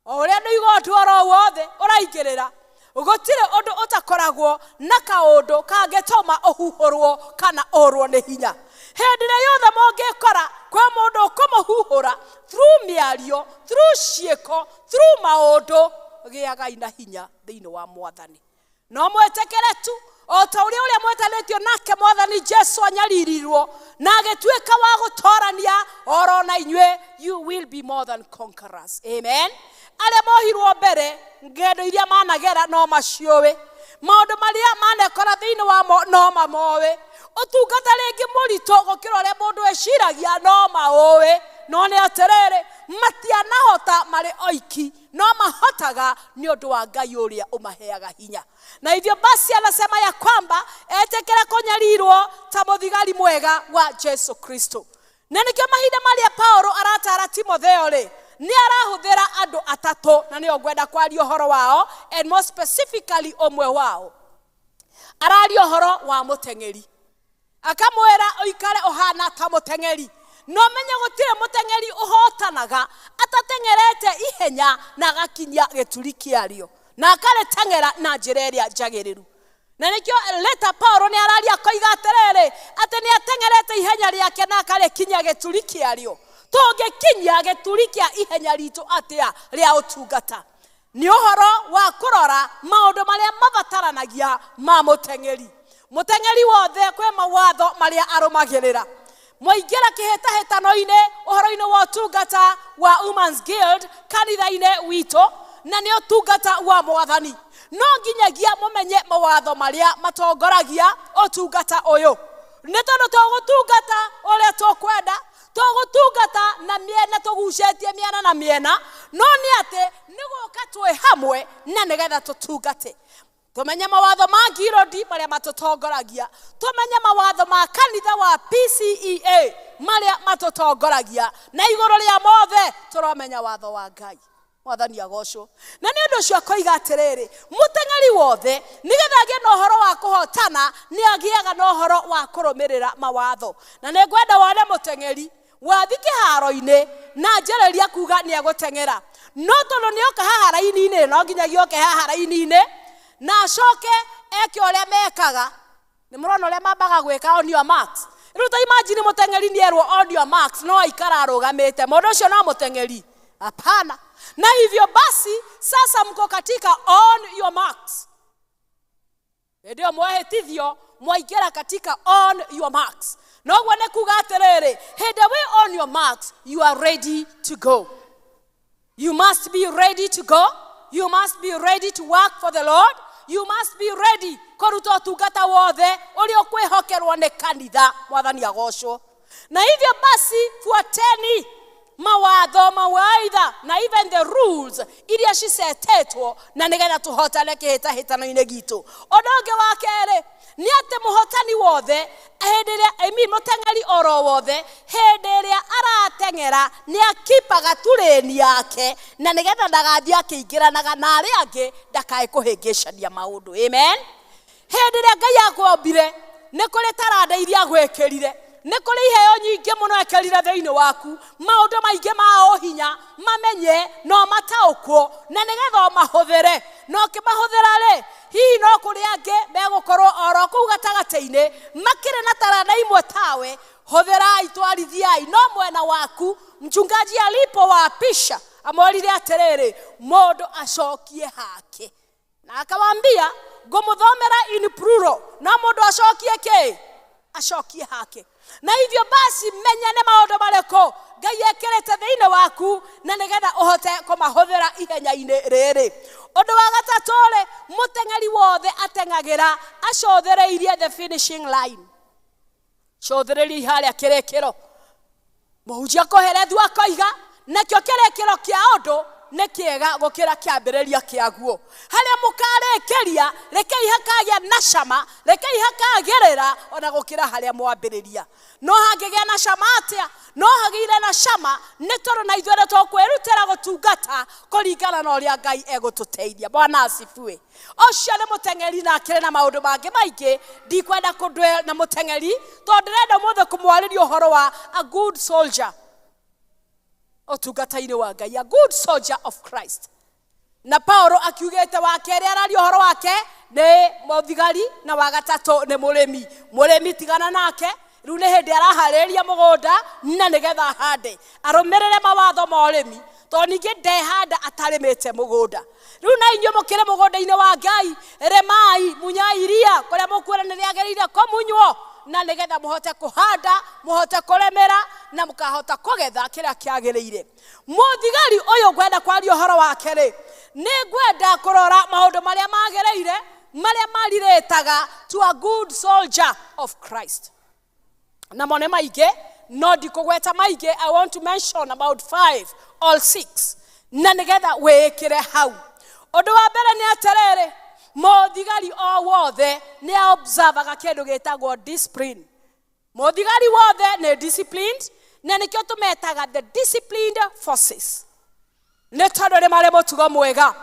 o ũrĩa nĩ igoti oro wothe ũraingĩrĩra, gũtirĩ ũndũ ũtakoragwo na kaũndũ kangĩtũma ũhuhũrwo kana ũrwo nĩ hinya. Hĩndĩ ĩrĩa yothe mũngĩkora kwĩ mũndũ ũkũmũhuhũra through mĩario, through ciĩko, through maũndũ, gĩagai na hinya thĩinĩ wa Mwathani. No mwĩtĩkĩre tu o ta ũrĩa ũrĩa mwetanĩtio nake Mwathani Jesu anyaririrwo na agĩtuĩka wa gũtorania, oro na inyuĩ you will be more than conquerors. Amen. Arĩa mohirwo mbere ng'endo iria managera no maciũĩ, maũndũ marĩa manekora thĩinĩ wamo no mamoĩ, ũtungata rĩngĩ mũritũ gũkĩra ũrĩa mũndũ eciragia no maũĩ. No nĩ atĩrĩrĩ, matianahota marĩ oiki, no mahotaga nĩ ũndũ wa Ngai ũrĩa ũmaheaga hinya. Na hivyo basi anasema ya kwamba etĩkĩre kũnyarirwo ta mũthigari mwega wa Jesu Kristo. Na nĩkĩo mahinda marĩa Paulo aratara Timotheo rĩ, nĩ arahũthĩra andũ atatũ, na nĩo ngwenda kwaria ũhoro wao, and more specifically ũmwe wao. Araria ũhoro wa mũteng'eri, akamwĩra ũikare ũhana ta mũteng'eri. No menye gũtirĩ mũteng'eri ũhotanaga atateng'erete ihenya na agakinyia gĩturi kĩario, na akarĩteng'era na njĩra ĩrĩa njagĩrĩru. Na nĩkĩo leta Paulo nĩ araria akoiga atĩrĩrĩ, atĩ nĩ ateng'erete ihenya rĩake na akarĩkinya gĩturi kĩarĩo. Tũngĩkinyia gĩturi kĩa ihenya ritũ atĩa rĩa ũtungata? Nĩ ũhoro wa kũrora maũndũ marĩa mabataranagia ma mũteng'eri. Mũteng'eri wothe kwĩ mawatho marĩa arũmagĩrĩra. Mwaingĩra kĩhĩtahĩtano-inĩ ũhoro-inĩ wa ũtungata wa Women's Guild kanitha-inĩ witũ, na nĩ ũtungata wa mwathani, no nginyagia mũmenye mawatho marĩa matongoragia ũtungata ũyũ. Nĩ tondũ tũgũtungata ũrĩa tũkwenda, tũgũtungata na mĩena, tũgucĩtie mĩena na mĩena, no nĩ atĩ nĩ gũka twĩ hamwe na nĩgetha tũtungate. Tumenye mawatho ma ngirodi marĩa matũtongoragia, tumenye mawatho ma kanitha wa PCEA marĩa matũtongoragia, na igũrũ rĩa mothe tũramenya watho wa Ngai. Mwathani agocwo. Na nĩ ũndũ ũcio akoiga atĩrĩrĩ, mũteng'eri wothe nĩgetha agĩe na ũhoro wa kũhotana nĩ agĩaga na ũhoro wa kũrũmĩrĩra mawatho. Na nĩ ngwenda wone mũteng'eri wathi kĩharo-inĩ na njereria kuga nĩ egũteng'era, no tondũ nĩ oka haha raini-inĩ, no nginyagia oke haha raini-inĩ na acoke eke ũrĩa mekaga. Nĩ mũrona ũrĩa mambaga gwĩka on your marks. Rĩu ta imagine mũteng'eri nĩ erwo on your marks, no aikara arũgamĩte, mũndũ ũcio no mũteng'eri? Hapana. Na hivyo basi sasa mko katika on your marks. Hĩndĩ ĩyo mwehĩtithio mwaingĩra katika on your marks. Noguo nĩ kuga atĩrĩrĩ, hĩndĩ wĩ on your marks, you are ready to go. You must be ready to go. You must be ready to work for the Lord. You must be ready kũruta ũtungata wothe ũrĩa ũkwĩhokerwo nĩ kanitha. Mwathani agocwo. Na hivyo basi fuateni mawatho, mawaidha na even the rules iria cicetetwo na nĩgetha tũhotane kĩhĩtahĩtano-inĩ gitũ. Ũndũ ũngĩ wa kerĩ nĩ atĩ mũhotani wothe hĩndĩ ĩrĩa, I mean, mũteng'eri oro wothe hĩndĩ ĩrĩa arateng'era nĩ akipaga turĩni yake na nĩgetha ndagathiĩ akĩingĩranaga na arĩa angĩ ndakae kũhĩngĩcania maũndũ. Amen. Hĩndĩ ĩrĩa Ngai akwombire nĩ kũrĩ taranda iria agwĩkĩrire, nĩ kũrĩ iheo nyingĩ mũno ekĩrire thĩinĩ waku, maũndũ maingĩ ma ũhinya mamenye no mataũkwo na nĩgetha ũmahũthĩre. Na ũkĩmahũthĩra rĩ, hihi no kũrĩ angĩ megũkorwo oro kũu gatagatĩ-inĩ makĩrĩ na taranda imwe tawe. Hũthĩrai, twarithiai, no mwena waku mchungaji alipo waapisha amorire atĩrĩrĩ, mũndũ acokie hake. Na akawambia ngũmũthomera in plural, no mũndũ acokie kĩ? Acokie hake. Na hivyo basi menya nĩ maũndũ marĩkũ Ngai ekĩrĩte thĩinĩ waku na nĩgetha ũhote kũmahũthĩra ihenya-inĩ rĩrĩ. Ũndũ wa gatatũ rĩ, mũteng'eri wothe ateng'agĩra acũthĩrĩirie the finishing line. Cũthĩrĩria harĩa kĩrĩkĩro. Mũhunjia kũherethu akoiga nakĩo kĩrĩkĩro kĩa ũndũ nĩ kĩega gũkĩra kĩambĩrĩria kĩaguo. Harĩa mũkarĩkĩria rekei hakagĩa na cama, rekei hakagĩrĩra ona gũkĩra harĩa mwambĩrĩria. No hangĩgĩa na cama atĩa? No hagĩire na cama nĩ tondũ na ithuĩ nĩ tũkwĩrutĩra gũtungata kũringana na ũrĩa Ngai egũtũteithia. Bwana asifiwe. Ũcio nĩ mũteng'eri na akĩrĩ na maũndũ mangĩ maingĩ, ndikwenda kũndwel na mũteng'eri tondũ ndĩrenda ũmũthĩ kũmwarĩria ũhoro wa a good soldier ũtungata-inĩ wa Ngai, a good soldier of Christ. Na Paulo akiugĩte wa kerĩ araria ũhoro wake nĩ mũthigari na wa gatatũ nĩ mũrĩmi. Mũrĩmi tigana nake, rĩu nĩ hĩndĩ araharĩria mũgũnda na nĩgetha ahande, arũmĩrĩre mawatho ma ũrĩmi, tondũ ningĩ ndehanda atarĩmĩte mũgũnda. Rĩu na inyuĩ mũkĩrĩ mũgũnda-inĩ wa Ngai, rĩmai, munyai iria kũrĩa mũkuona nĩ rĩagĩrĩire kũmunywo na nĩgetha mũhote kũhanda, mũhote kũrĩmĩra na mũkahota kũgetha kĩrĩa kĩagĩrĩire. Mũthigari ũyũ ngwenda kwaria ũhoro wake rĩ, nĩ ngwenda kũrora maũndũ marĩa magĩrĩire marĩa marirĩtaga to a good soldier of Christ. Namo nĩ maingĩ, no ndikũgweta maingĩ. I want to mention about 5 or 6 na nĩgetha wĩĩkĩre hau. Ũndũ wa mbere nĩ atĩrĩrĩ, mũthigari o wothe nĩ observaga kĩndũ gĩtagwo discipline. Mũthigari wothe nĩ disciplined, na nĩkĩo tũmetaga the disciplined forces. Nĩ tondũ nĩ marĩ mũtugo mwega.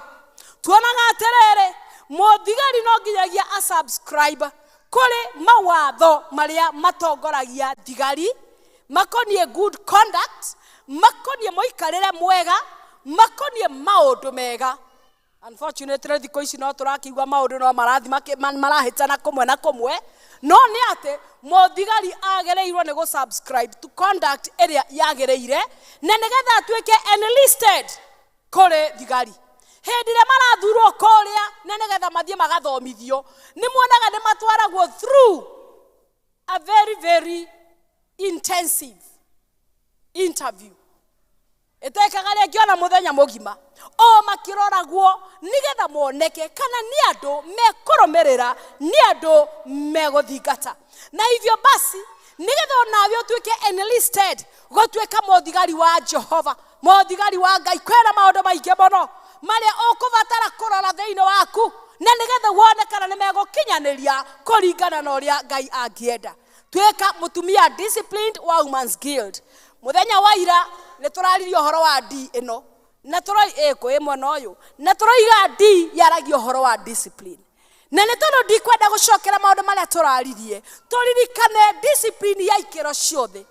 Tuonaga atĩrĩrĩ, mũthigari no nginyagia asubscribe kũrĩ mawatho marĩa matongoragia thigari, makoniĩ good conduct, makoniĩ mũikarĩre mwega, makoniĩ maũndũ mega. Unfortunately thikũ ici no tũrakĩigua maũndũ no marathi marahĩtana kũmwe na kũmwe, no nĩ atĩ mũthigari agĩrĩirwo nĩ gũ-subscribe to conduct ĩrĩa yagĩrĩire na nĩgetha atuĩke enlisted kũrĩ thigari. Hĩndĩ ĩrĩa marathurwo kũrĩa na nĩgetha mathiĩ magathomithio, nĩ muonaga nĩ matwaragwo through a very very intensive interview ĩtekaga rĩngĩ ona mũthenya mũgima, o makĩroragwo nĩgetha moneke kana nĩ andũ mekũrũmĩrĩra, nĩ andũ megũthingata. Na hivyo basi nĩgetha onawe ũtuĩke enlisted gũtuĩka mũthigari wa Jehova, mũthigari wa Ngai, kwĩna maũndũ maingĩ mũno marĩa ũkũbatara kũrora thĩinĩ waku na nĩgetha wone kana nĩ megũkinyanĩria kũringana na ũrĩa Ngai angĩenda. Tuĩka mũtumia disciplined wa Women's Guild. Mũthenya wa ira nĩ tũraririe ũhoro wa D ĩno na tũroi ĩkũ ĩ mwena ũyũ, na tũroiga D yaragia ũhoro wa discipline, na nĩ tondũ ndikwenda gũcokera maũndũ marĩa tũraririe, tũririkane discipline ya ikĩro ciothe,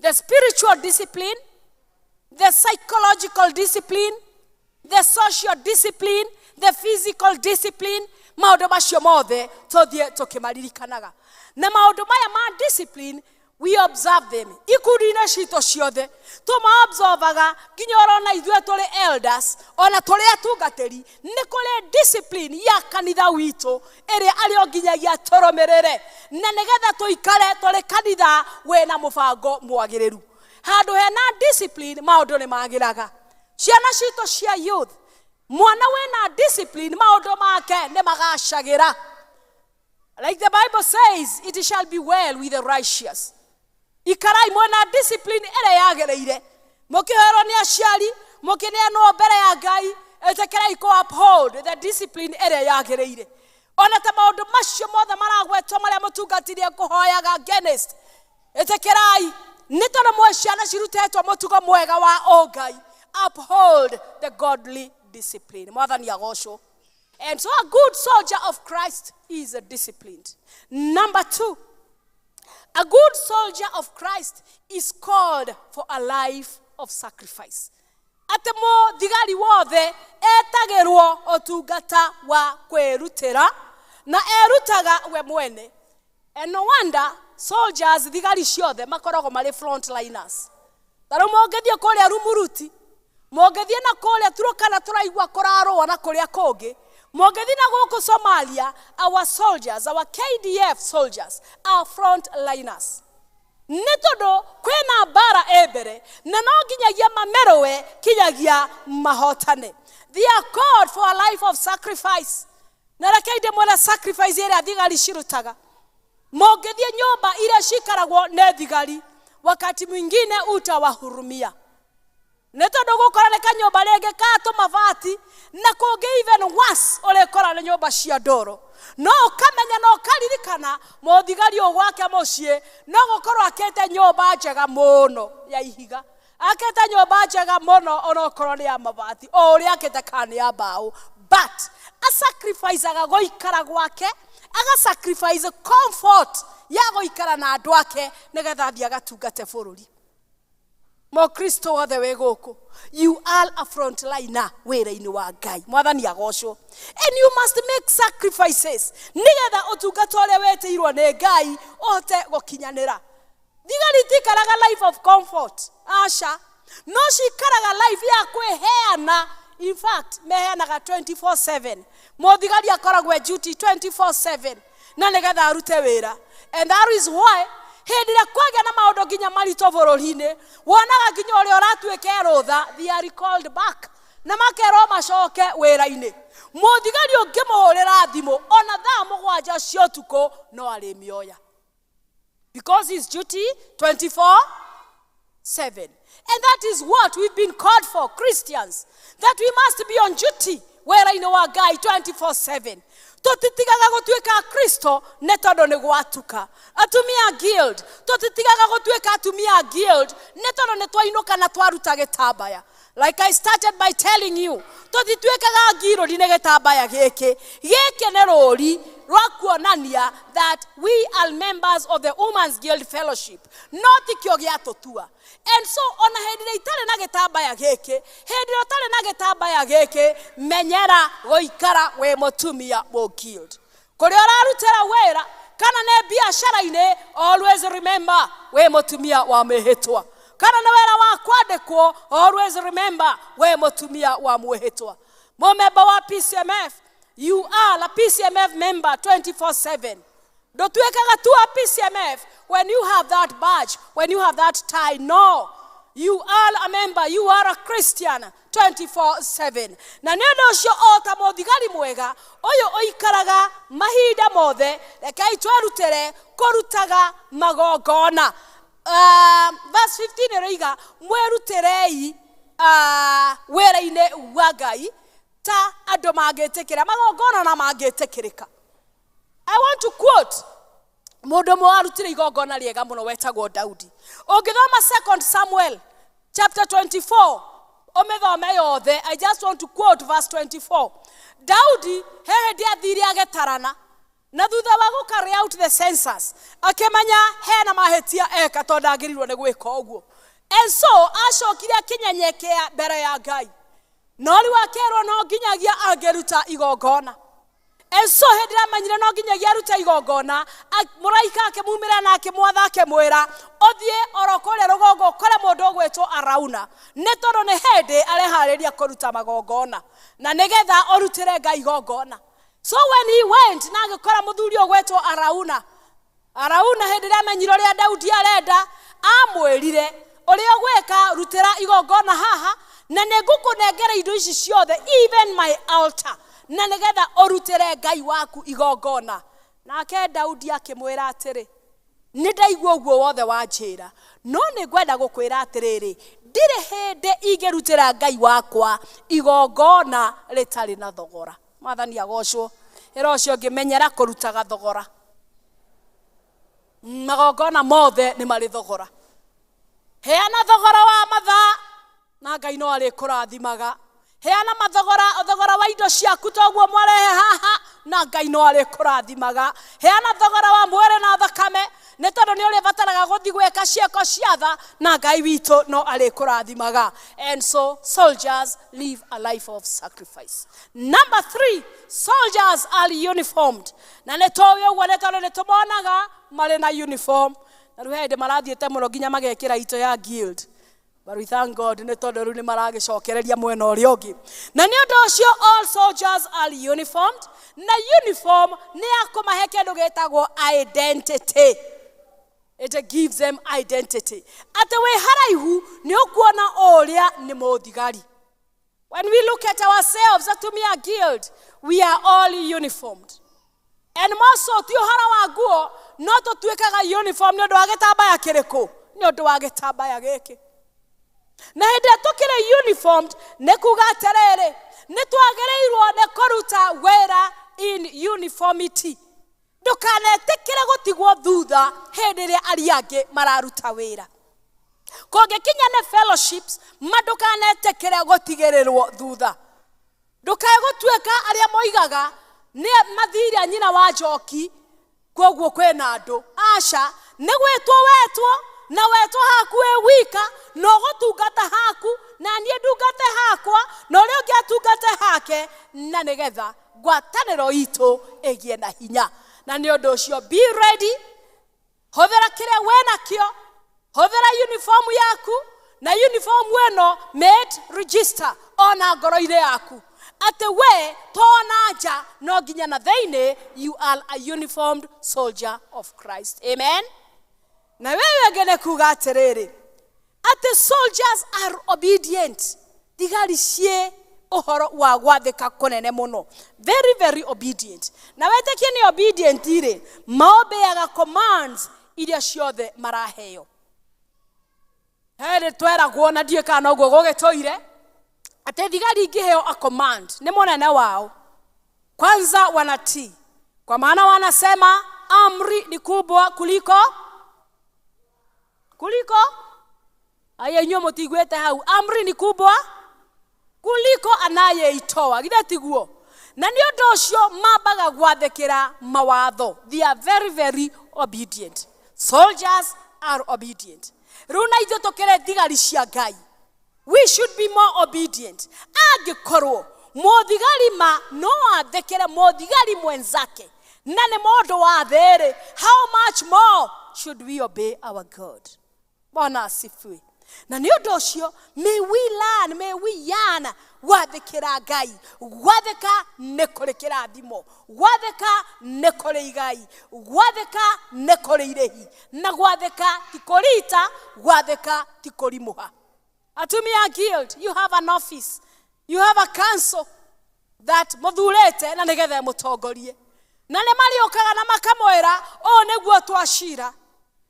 the spiritual discipline, the psychological discipline, the social discipline, the physical discipline. Maũndũ macio mothe tũthiĩ tũkĩmaririkanaga, na maũndũ maya ma discipline we observe them ikundi-inĩ citũ ciothe, tũmaobservaga nginya orona ithuĩ tũrĩ elders ona tũrĩ atungatĩri, nĩ kũrĩ discipline ya kanitha witũ ĩrĩa arĩ o nginyagia tũrũmĩrĩre na nĩgetha tũikare tũrĩ kanitha wĩna mũbango mwagĩrĩru. Handũ hena discipline maũndũ nĩ magĩraga. Ciana citũ cia youth, mwana wĩna discipline maũndũ make nĩ magacagĩra. Like the Bible says, it shall be well with the righteous. Ikarai mwena discipline ĩrĩa yagĩrĩire, mũkĩhoerwo nĩ aciari, mũkĩneanwo mbere ya Ngai, ĩtĩkĩrai kũ uphold the discipline ĩrĩa yagĩrĩire. Ona ta maũndũ macio mothe maragwetwo marĩa mũtungatĩri ekũhoyaga against, ĩtĩkĩrai nĩ tondũ mwe ciana cirutetwo mũtugo mwega wa ũngai. Uphold the godly discipline. Mwathani agocwo. And so a good soldier of Christ is a disciplined. Number two, a good soldier of Christ is called for a life of sacrifice. Atĩ mũthigari wothe etagĩrwo ũtungata wa kwĩrutĩra na erutaga we mwene. And no wonder soldiers thigari ciothe makoragwo marĩ frontliners. Ta rĩu mũngĩthiĩ kũrĩa Rumuruti, mũngĩthiĩ na kũrĩa Turkana tũraigua kũrarũa na kũrĩa kũngĩ, mũngĩthiĩ na gũkũ Somalia, our soldiers, our KDF soldiers are frontliners. Nĩ tondũ kwĩna mbara ĩ mbere na no nginyagia mamerũe kinyagia mahotane. They are called for a life of sacrifice. Na reke ndĩmwĩre sacrifice ĩrĩa thigari cirutaga. Mũngĩthiĩ nyũmba iria cikaragwo nĩ thigari, wakati mwingine utawahurumia. Nĩ tondũ gũkora nĩ kanyũmba rĩngĩ ka tũmabati na kũngĩ even worse ũrĩkora nĩ nyũmba cia ndoro. No ũkamenya na ũkaririkana mũthigari ũyũ gwake mũciĩ no gũkorwo akĩte nyũmba njega mũno ya ihiga, akĩte nyũmba njega mũno onokorwo nĩ ya mabati, o ũrĩa akĩte kana nĩ ya mbaũ, but asacrificaga gũikara gwake, agasacrifice comfort ya gũikara na andũ ake nĩgetha athiĩ agatungate bũrũri. Mũkristo wothe wĩ gũkũ, you are a frontliner wĩra-inĩ wa Ngai. Mwathani agocwo. And you must make sacrifices nĩgetha ũtungata ũrĩa wetĩirwo nĩ Ngai ũhote gũkinyanĩra. Thigari itikaraga life of comfort, aca, no cikaraga life ya kwĩheana. In fact, meheanaga 24/7. Mũthigari akoragwo e duty 24/7 na nĩgetha arute wĩra. And that is why hĩndĩ ĩrĩa kwagĩa na maũndũ nginya maritũ bũrũri-inĩ, wonaga nginya ũrĩa ũratuĩka rũtha, they are recalled back na makerwo macoke wĩra-inĩ. Mũthigari ũngĩmũhũrĩra thimũ ona thaa 7 cia ũtukũ no arĩmĩoya, because his duty 24/7. And that is what we've been called for, Christians, that we must be on duty wĩra-inĩ wa Ngai 24/7. Tũtitigaga gũtuĩka Kristo nĩ tondũ nĩ gwatuka. Atumia guild, tũtitigaga gũtuĩka atumia guild nĩ tondũ nĩ twainũka na twaruta gĩtambaya. Like I started by telling you, tũtituĩkaga ngirũri nĩ gĩtambaya gĩkĩ. Gĩkĩ nĩ rũri rwa kuonania that we are members of the Women's Guild Fellowship, no tikĩo gĩatũtua. And so ona hĩndĩ ĩrĩa itarĩ na gĩtambaya gĩkĩ, hĩndĩ ĩrĩa ũtarĩ na gĩtambaya gĩkĩ, menyera gũikara wĩ mũtumia mũ guild. Kũrĩa ũrarutĩra wĩra kana nĩ biacara-inĩ, always remember wĩ mũtumia wa mĩhĩtwa. Kana nĩ wĩra wa kwandĩkwo, always remember wĩ mũtumia wa mwĩhĩtwa. Mũmemba wa PCMF, you are a PCMF member 24/7. Ndũtuĩkaga tu a PCMF when you have that badge, when you have that tie. No, you are a member, you are a Christian 24/7. Na nĩ ũndũ ũcio o ta mũthigari mwega ũyũ ũikaraga mahinda mothe, rekei twĩrutĩre kũrutaga magongona. Verse 15 ĩroiga mwĩrutĩrei wĩra-inĩ wa Ngai ta andũ mangĩtĩkĩra magongona na mangĩtĩkĩrĩka. I want to quote mũndũ ũmwe warutire igongona rĩega mũno wetagwo Daudi. Ũngĩthoma 2 Samuel chapter 24 ũmĩthome yothe, I just want to quote verse 24. Daudi he hĩndĩ athire agĩtarana, na thutha wa gũ carry out the census akĩmenya hena mahĩtia eka tondũ ndagĩrĩirwo nĩ gwĩka ũguo. And so acokire akĩnyenyekea mbere ya Ngai, no rĩu akerwo no nginyagia angĩruta igongona. And so hĩndĩ ĩrĩa amenyire no nginyagia arute igongona, mũraika akĩmumĩra na akĩmwatha akĩmwĩra ũthiĩ oro kũrĩa rũgongo ũkore mũndũ ũgwĩtwo Arauna, nĩ tondũ nĩ hĩndĩ areharĩria kũruta magongona na nĩgetha ũrutĩre Ngai igongona. So when he went na agĩkora mũthuri ũgwĩtwo Arauna, Arauna hĩndĩ ĩrĩa amenyire ũrĩa Daudi arenda, amwĩrire ũrĩa ũgwĩka, rutĩra igongona haha na nĩngũkũnengera indo ici ciothe, even my altar, na nĩgetha ũrutĩre Ngai waku igongona. Nake Daudi akĩmwĩra atĩrĩ, nĩ ndaigua ũguo wothe wanjĩra, no nĩ ngwenda gũkwĩra atĩrĩrĩ, ndirĩ hĩndĩ ingĩrutĩra Ngai wakwa igongona rĩtarĩ na thogora. Mwathani agocwo. Ĩra ũcio ũngĩ, menyera kũrutaga thogora. Magongona mothe nĩ marĩ thogora. Heana thogora wa mathaa na Ngai no arĩkũrathimaga. Heana mathogora, thogora wa indo ciaku toguo mwarehe haha na Ngai no arĩkũrathimaga. Heana thogora wa mwĩrĩ na thakame nĩ tondũ nĩ ũrĩbataraga gũthiĩ gwĩka ciĩko cia tha na Ngai witũ no arĩkũrathimaga. And so soldiers live a life of sacrifice. Number 3, soldiers are uniformed. Na nĩ tũĩ ũguo nĩ tondũ nĩ tũmonaga marĩ na uniform. Na rĩu he hĩndĩ marathiĩte mũno nginya magekĩra ito ya guild. But we thank God nĩ tondũ rĩu nĩ maragĩcokereria mwena ũrĩa ũngĩ. Na nĩ ũndũ ũcio all soldiers are uniformed. Na uniform nĩ ya kũmahe kĩndũ gĩtagwo identity. It gives them identity. Atĩ wĩ haraihu nĩ ũkuona ũrĩa nĩ mũthigari. When we look at ourselves, atumia guild, we are all uniformed. And more so, ti ũhoro wa nguo, no tũtuĩkaga uniform nĩ ũndũ wa gĩtambaya kĩrĩkũ? Nĩ ũndũ wa gĩtambaya gĩkĩ. Na hĩndĩ ĩrĩa tũkĩrĩ uniformed, nĩ kuga atĩrĩrĩ, nĩ twagĩrĩirwo nĩ kũruta wĩra in uniformity. Ndũkanetĩkĩre gũtigwo thutha hĩndĩ ĩrĩa arĩa angĩ mararuta wĩra. Kũngĩkinya nĩ fellowships, ma ndũkanetĩkĩre gũtigĩrĩrwo thutha. Ndũkae gũtuĩka arĩa moigaga nĩ mathire nyina wa njoki, kwoguo kwĩna andũ. Aca, nĩ gwĩtwo wetwo, na wetwo haku wĩ wika, na ũgũtungata haku, na niĩ ndungate hakwa, na ũrĩa ũngĩ atungate hake, na nĩgetha ngwatanĩro itũ ĩgĩe na hinya. Na nĩ ũndũ ũcio, be ready, hũthĩra kĩrĩa wĩnakĩo, hũthĩra uniform yaku, na uniform ĩno made register ona ngoro-inĩ yaku. Atĩ we tona nja no nginya na thĩinĩ, you are a uniformed soldier of Christ. Amen. Na wewe ũngĩ nĩ kuga atĩrĩrĩ, atĩ soldiers are obedient. Thigari ciĩ ũhoro wa gwathĩka kũnene mũno. Very, very obedient. Na wetĩkie nĩ obedient rĩ, maobeaga commands iria ciothe maraheo. Hĩndĩ tweragwo na ndiũĩ kana noguo gũgĩtũire, atĩ thigari ingĩheo a command nĩ mũnene wao, kwanza wanatii, kwa maana wanasema amri ni kubwa kuliko aya, inyuĩ mũtiguĩte hau, amri ni kubwa. Kuliko anayeitoa. Githĩ tiguo? Na nĩ ũndũ ũcio mambaga gwathĩkĩra mawatho. They are very very obedient. Soldiers are obedient. Rĩu na ithuĩ tũkĩrĩ thigari cia Ngai. We should be more obedient. Angĩkorwo mũthigari ma no athĩkĩre mũthigari mwenzake na nĩ mũndũ wa thĩ rĩ, how much more should we obey our God? Bwana asifiwe. Na nĩ ũndũ ũcio, may we learn, may we yearn gwathĩkĩra Ngai. Gwathĩka nĩ kũrĩ kĩrathimo, gwathĩka nĩ kũrĩ igai, gwathĩka nĩ kũrĩ irĩhi, na gwathĩka ti kũrita, gwathĩka ti kũrimũha. Atumia Guild, you have an office, you have a council that mũthurĩte na nĩgetha mũtongorie, na nĩ marĩũkaga na makamwĩra ũũ nĩguo twacira.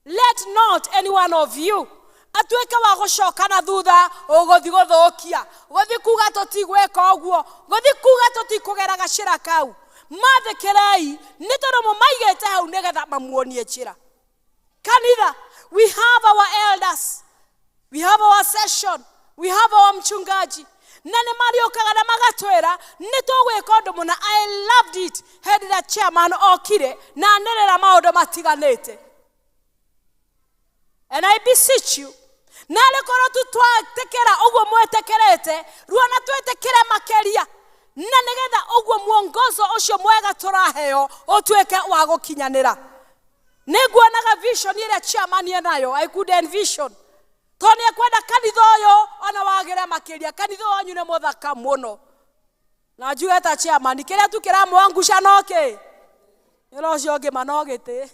Let not any one of you atuĩke wa gũcoka na thutha, ũgũthi gũthũkia, gũthi kuga tũtigwĩka ũguo, gũthi kuga tũtikũgera gacĩra kau. Mathĩkĩrei nĩ tondũ mũmaigĩte hau nĩgetha mamuonie njĩra. Kanitha, we have our elders, we have our session, we have our mchungaji, na nĩ marĩũkaga na magatwĩra nĩ tũgwĩka ũndũ mũna. I loved it hĩndĩ ĩrĩa chairman okire na anĩrĩra maũndũ matiganĩte. And I beseech you, narĩ korwo tu twetĩkĩra ũguo mwetĩkĩrĩte, ruona twĩtĩkĩre makĩria, na nĩgetha ũguo mwongozo ũcio mwega tũraheo ũtuĩke wa gũkinyanĩra. Nĩnguonaga vision ĩrĩa chairman enayo, I could envision. Tondũ nĩekwenda kanitha ũyũ ona wagĩre makĩria. Kanitha ũyũ wanyu nĩ mũthaka mũno. Na njuge ta chairman, kĩrĩa tu kĩramwangusha no kĩ? Wĩra ũcio ũngĩ ma no gĩtĩ.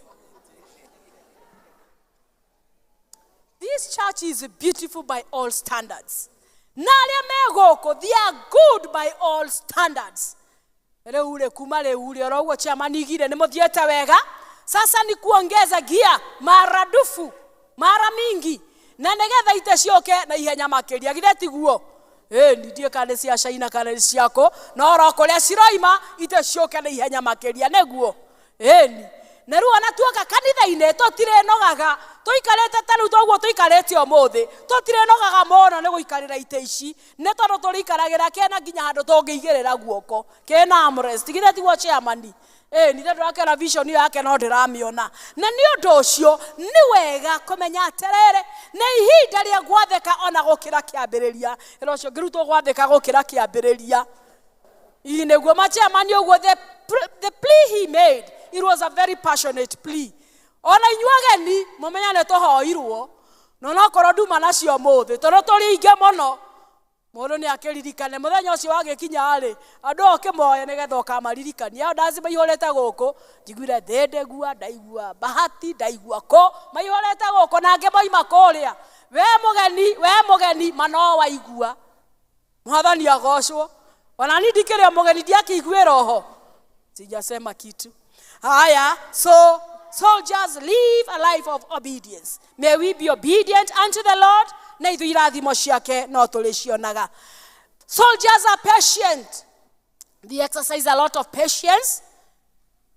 This church is beautiful by all standards. Na arĩa me gũkũ, they are good by all standards. Rĩu rĩ, kuma rĩu rĩ, oro ũguo chairman igire nĩ mũthiĩte wega. Sasa ni kuongeza gia maradufu, mara mingi, na nĩgetha ite ciũke na ihenya makĩria. Githĩ tiguo? Ndiĩ kana nĩ cia China kana nĩ ciakũ, no oro kũrĩa ciroima ite ciũke na ihenya makĩria, nĩguo? Ĩni. Na rĩu ona tuoka kanitha-inĩ tũtirĩnogaga, tũikarĩte ta rĩu toguo tũikarĩte ũmũthĩ, tũtirĩnogaga mũno nĩ gũikarĩra itĩ ici, nĩ tondũ tũrĩikaragĩra kĩna nginya handũ tũngĩigĩrĩra guoko, kĩna armrest. Githĩ tiguo chairman? Nĩ ndĩrakĩona vision ĩyo yake no ndĩramĩona. Na nĩ ũndũ ũcio nĩ wega kũmenya atĩrĩrĩ, nĩ ihinda rĩa gwathĩka ona gũkĩra kĩambĩrĩria. Ĩra ũcio ngĩrutwo gwathĩka gũkĩra kĩambĩrĩria. Ii nĩguo ma chairman ũguo, the plea he made, it was a very passionate plea. Ona inyuĩ ageni mũmenya nĩ tũhoirwo, no nokorwo nduma nacio ũmũthĩ tondũ tũrĩ aingĩ mũno. Mũndũ nĩ akĩririkane mũthenya ũcio wagĩkinya rĩ, andũ ũkĩmoe nĩgetha ũkamaririkania. Elders maihũrĩte gũkũ, njiguire Thĩndĩgua, ndaigua Bahati, ndaigua kũ, maihũrĩte gũkũ na angĩ moima kũrĩa. We mũgeni, we mũgeni, ma no waigua. Mwathani agocwo. Ona niĩ ndikĩrĩ o mũgeni, ndiakĩiguĩra oho. Sijasema kitu. Haya, so soldiers live a life of obedience. May we be obedient unto the Lord, na ithuĩ irathimo ciake no tũrĩcionaga. Soldiers are patient. They exercise a lot of patience.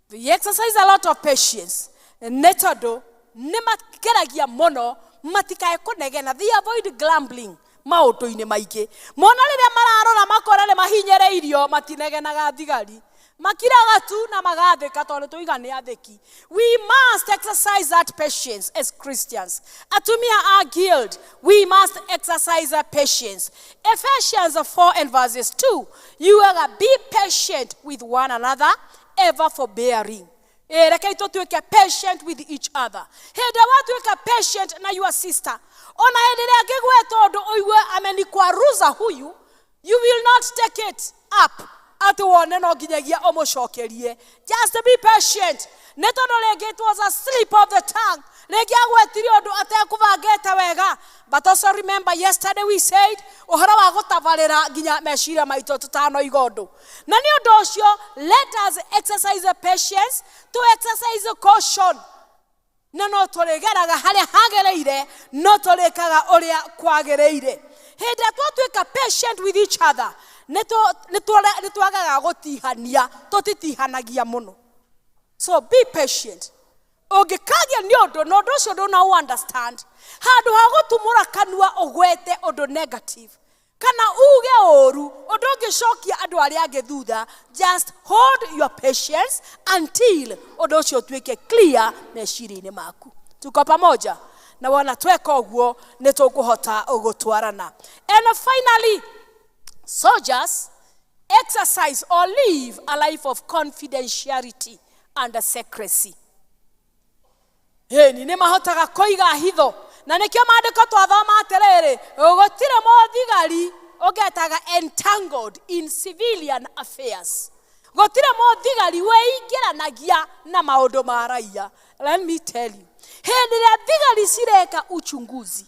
They exercise a lot of patience. Nĩ tondũ nĩ makeragia mũno matikae kũnegena. They avoid gambling maũndũ-inĩ maingĩ. Mona rĩrĩa mararora makora nĩ mahinyĩrĩirio, matinegenaga thigari. Makiraga tu na magathĩka tondũ tũiga nĩ athĩki. We must exercise that patience as Christians. Atumia a guild, we must exercise that patience. Ephesians 4 and verses 2, you are be patient with one another, ever forbearing. Reke tũtuĩke patient with each other. Hĩndĩ watuĩka patient na your sister, ona hĩndĩ ĩrĩa angĩgweta ũndũ ũigue amenikwaruza huyu, you will not take it up. Atĩ wone no nginyagia ũmũcokerie. Just be patient. Nĩ tondũ rĩngĩ it was a slip of the tongue. Rĩngĩ agwetire ũndũ atekũbangĩte wega. But also remember yesterday we said ũhoro wa gũtabarĩra nginya meciria maitũ tũtanoiga ũndũ. Na nĩ ũndũ ũcio, let us exercise patience, to exercise caution. Na no tũrĩgeraga harĩa hagĩrĩire, no tũrĩkaga ũrĩa kwagĩrĩire. Hĩndĩ ĩrĩa twatuĩka patient with each other, nĩ twagaga gũtihania, tũtitihanagia mũno. So be patient. Ũngĩkagia nĩ ũndũ, na ũndũ ũcio ndũna understand, handũ ha gũtumũra kanua ũgwete ũndũ negative, Kana uge ũru ũndũ ũngĩcokia andũ arĩa angĩ thutha. Just hold your patience until ũndũ ũcio ũtuĩke clear meciria-inĩ maku. Tuko pamoja? Na wona tweka ũguo nĩ tũkũhota gũtwarana. And finally, soldiers exercise or live a life of confidentiality and secrecy. Ĩni nĩ mahotaga kũiga hitho, na nĩkĩo maandĩko twathoma atĩrĩrĩ, gũtirĩ mũthigari ũngetaga entangled in civilian affairs. Gũtirĩ mũthigari wĩingĩranagia na maũndũ ma raia. Let me tell you, hĩndĩ ĩrĩa thigari cireka uchunguzi,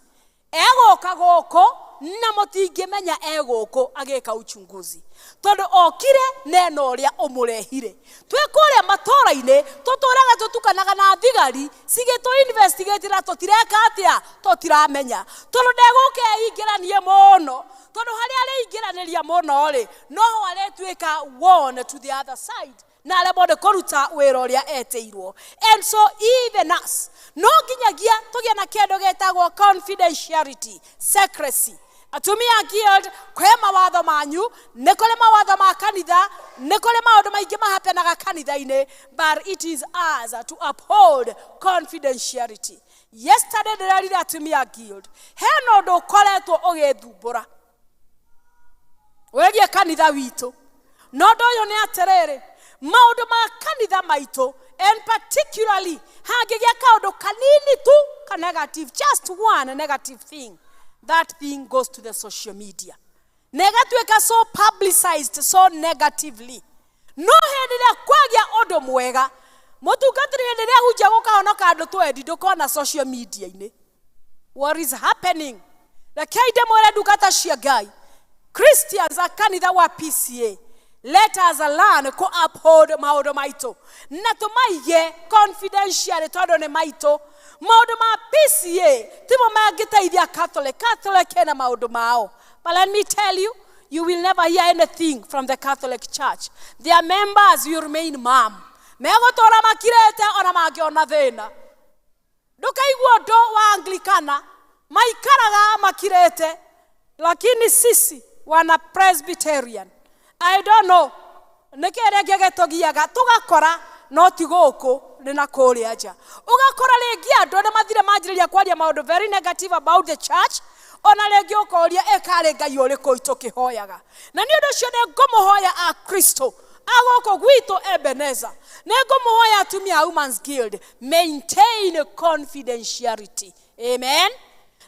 egũka gũkũ na mũtingĩmenya egũkũ agĩka uchunguzi, tondũ okire nena ũrĩa ũmũrehire. Twĩ kũrĩa matũũra-inĩ tũtũraga tũtukanaga na thigari cigĩtũ investigate na tũtireka atĩa, tũtiramenya, tondũ ndegũka eingĩranie mũno, tondũ harĩa arĩingĩranĩria mũno rĩ, noho arĩtuĩka one to the other side na aremwo nĩ kũruta wĩra ũrĩa etĩirwo. And so even us, no nginyagia tũgĩe na kĩndũ gĩtagwo confidentiality, secrecy. Atumia guild, kwĩ mawatho manyu, nĩ kũrĩ mawatho ma kanitha, nĩ kũrĩ maũndũ maingĩ mahapenaga kanitha-inĩ, but it is us to uphold confidentiality. Yesterday ndĩrerire atumia guild, hena ũndũ ũkoretwo ũgĩthumbũra wĩgiĩ kanitha witũ. Na ũndũ ũyũ nĩ atĩrĩrĩ, maũndũ ma kanitha maitũ, and particularly hangĩgĩa kaũndũ kanini tu ka negative, just one negative thing, that thing goes to the social media na ĩgatuĩka so publicized so negatively. No hĩndĩ ĩrĩa kwagĩa ũndũ mwega, mũtungatĩri hĩndĩ ĩrĩa hunjia gũkahonoka andũ twendi, ndũkona social media-inĩ what is happening. Rekei ndĩmwĩre ndungata cia Ngai, Christians a kanitha wa PCA, let us learn ku uphold maũndũ maitũ na tũmaige confidentially, tondũ nĩ maitũ. Maũndũ ma PCA timo mangĩteithia Catholic. Catholic ena maũndũ mao, but let me tell you, you will never hear anything from the Catholic Church. Their members will remain mum, megũtũra makirĩte ona mangĩona thĩna. Ndũkaigua ũndũ wa Anglikana, maikaraga makirĩte, lakini sisi wana Presbyterian, I don't know nĩkĩ rĩngĩ gĩtũgiaga tũgakora no ti gũkũ nĩ na kũrĩa nja. Ũgakora rĩngĩ andũ nĩ mathire manjĩrĩria kwaria maũndũ very negative about the church, ona rĩngĩ ũkoria ĩkarĩ Ngai ũrĩkũ tũkĩhoyaga. Na nĩ ũndũ ũcio nĩ ngũmũhoya a Kristo agũkũ gwitũ Ebenezer, nĩ ngũmũhoya atumia a Women's Guild, maintain confidentiality. Amen.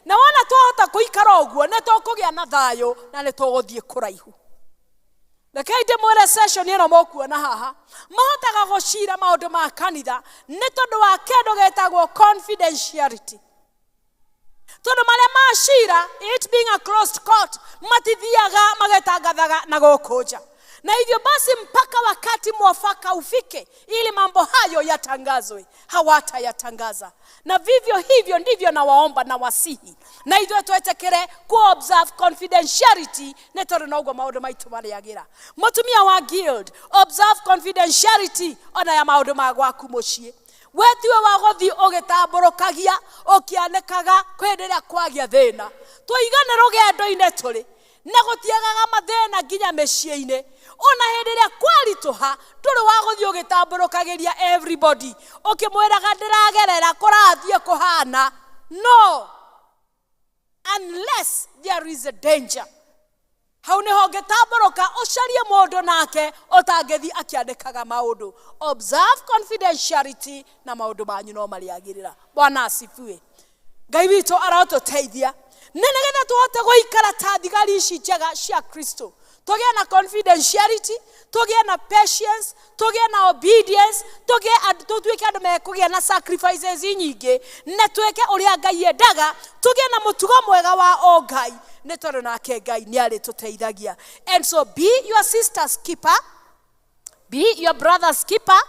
Na wona twahota kũikara ũguo nĩ tũkũgĩa na thayũ na nĩ tũgũthiĩ kũraihu. Rekei ndĩmwĩre session ĩno mũkuona haha mahotaga gũcira maũndũ ma kanitha nĩ tondũ wa kĩndũ gĩtagwo confidentiality, tondũ marĩa macira, it being a closed court, matithiaga magĩtangathaga na gũkũ nja. Na hivyo basi mpaka wakati mwafaka ufike ili mambo hayo yatangazwe, hawatayatangaza. Na vivyo hivyo ndivyo nawaomba na wasihi, na ithuĩ twetĩkĩre ku observe confidentiality, nĩ tondũ noguo maũndũ maitũ marĩagĩra. Mũtumia wa guild, observe confidentiality ona ya maũndũ ma gwaku mũciĩ. We tiwe wa gũthiĩ ũgĩtambũrũkagia ũkĩanĩkaga hĩndĩ ĩrĩa kwagĩa thĩna. Tũigane rũgendo-inĩ tũrĩ na gũtiagaga mathĩna nginya mĩciĩ-inĩ. Ona hĩndĩ ĩrĩa kwaritũha ndũrĩ wa gũthiĩ ũgĩtambũrũkagĩria everybody ũkĩmwĩraga ndĩragerera kũrathiĩ kũhana. No, unless there is a danger, hau nĩho ũngĩtambũrũka ũcarie mũndũ nake ũtangĩthiĩ akĩandĩkaga maũndũ. Observe confidentiality na maũndũ manyu no marĩagĩrĩra. Bwana asifiwe. Ngai witũ arotũteithia nĩ nĩgetha tũhote gũikara ta thigari ici njega cia Kristo, tũgĩe na confidentiality, tũgĩe na patience, tũgĩe na obedience, tũtuĩke andũ mekũgĩa na sacrifices nyingĩ, na twĩke ũrĩa Ngai endaga, tũgĩe na mũtugo mwega wa o Ngai, nĩ tondũ nake Ngai nĩ arĩtũteithagia. And so be your sister's keeper, be your brother's keeper,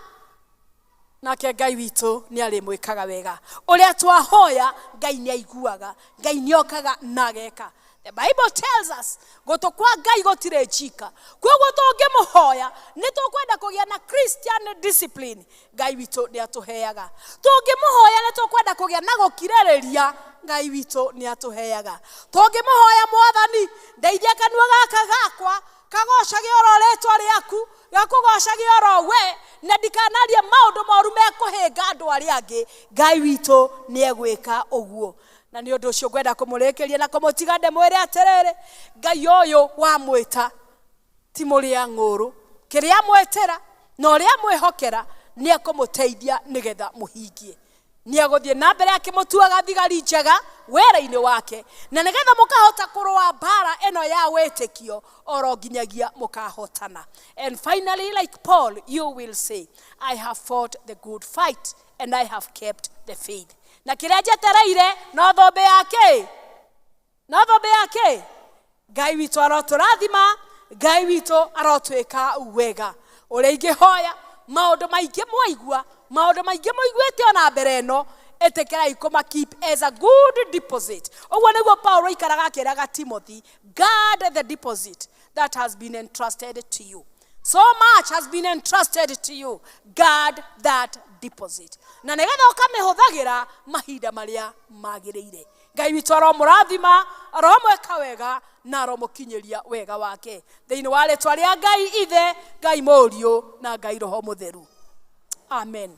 nake Ngai witũ nĩ arĩmwĩkaga wega. Ũrĩa twahoya Ngai nĩ aiguaga, Ngai nĩ okaga na ageka. The Bible tells us gũtũ kwa Ngai gũtirĩ njika. Koguo tũngĩmũhoya nĩ tũkwenda kũgĩa na Christian discipline, Ngai witũ nĩ atũheaga. Tũngĩmũhoya nĩ tũkwenda kũgĩa na gũkirĩrĩria, Ngai witũ nĩ atũheaga. Tũngĩmũhoya Mwathani, ndeithia kanua gaka gakwa kagocage oro rĩtwa rĩaku, gakũgocage oro we, na ndikanarie maũndũ moru mekũhĩnga andũ arĩa angĩ. Ngai witũ nĩ egwĩka ũguo. Na nĩ ũndũ ũcio ngwenda kũmũrĩkĩria na kũmũtiga ndĩmwĩre atĩrĩrĩ, Ngai ũyũ wamwĩta ti mũrĩa ng'ũrũ, kĩrĩa amwĩtĩra na ũrĩa amwĩhokera nĩ ekũmũteithia nĩgetha mũhingie. Nĩ egũthiĩ na mbere akĩmũtuaga thigari njega wĩra-inĩ wake, na nĩgetha mũkahota kũrũa mbara ĩno ya wĩtĩkio oro nginyagia mũkahotana. And finally, like Paul, you will say, I have fought the good fight and I have kept the faith. Na kĩrĩa njetereire no thũmbĩ yake, no thũmbĩ yake. Ngai witũ arotũrathima, Ngai witũ arotwĩka wega. Ũrĩa ingĩhoya maũndũ maingĩ mwaigua, maũndũ maingĩ mũiguĩte ona mbere ĩno, ĩtĩkĩrai kũma keep as a good deposit. Ũguo nĩguo Paulo aikaraga akĩraga Timothy, guard the deposit that has been entrusted to you. So much has been entrusted to you. Guard that deposit. Na nĩgetha ũkamĩhũthagĩra mahinda marĩa magĩrĩire. Ngai witũ aromũrathima, aromwĩka wega, na aromũkinyĩria wega wake. Thĩinĩ wa rĩtwa rĩa Ngai Ithe, Ngai Mũriũ, na Ngai Roho Mũtheru. Amen.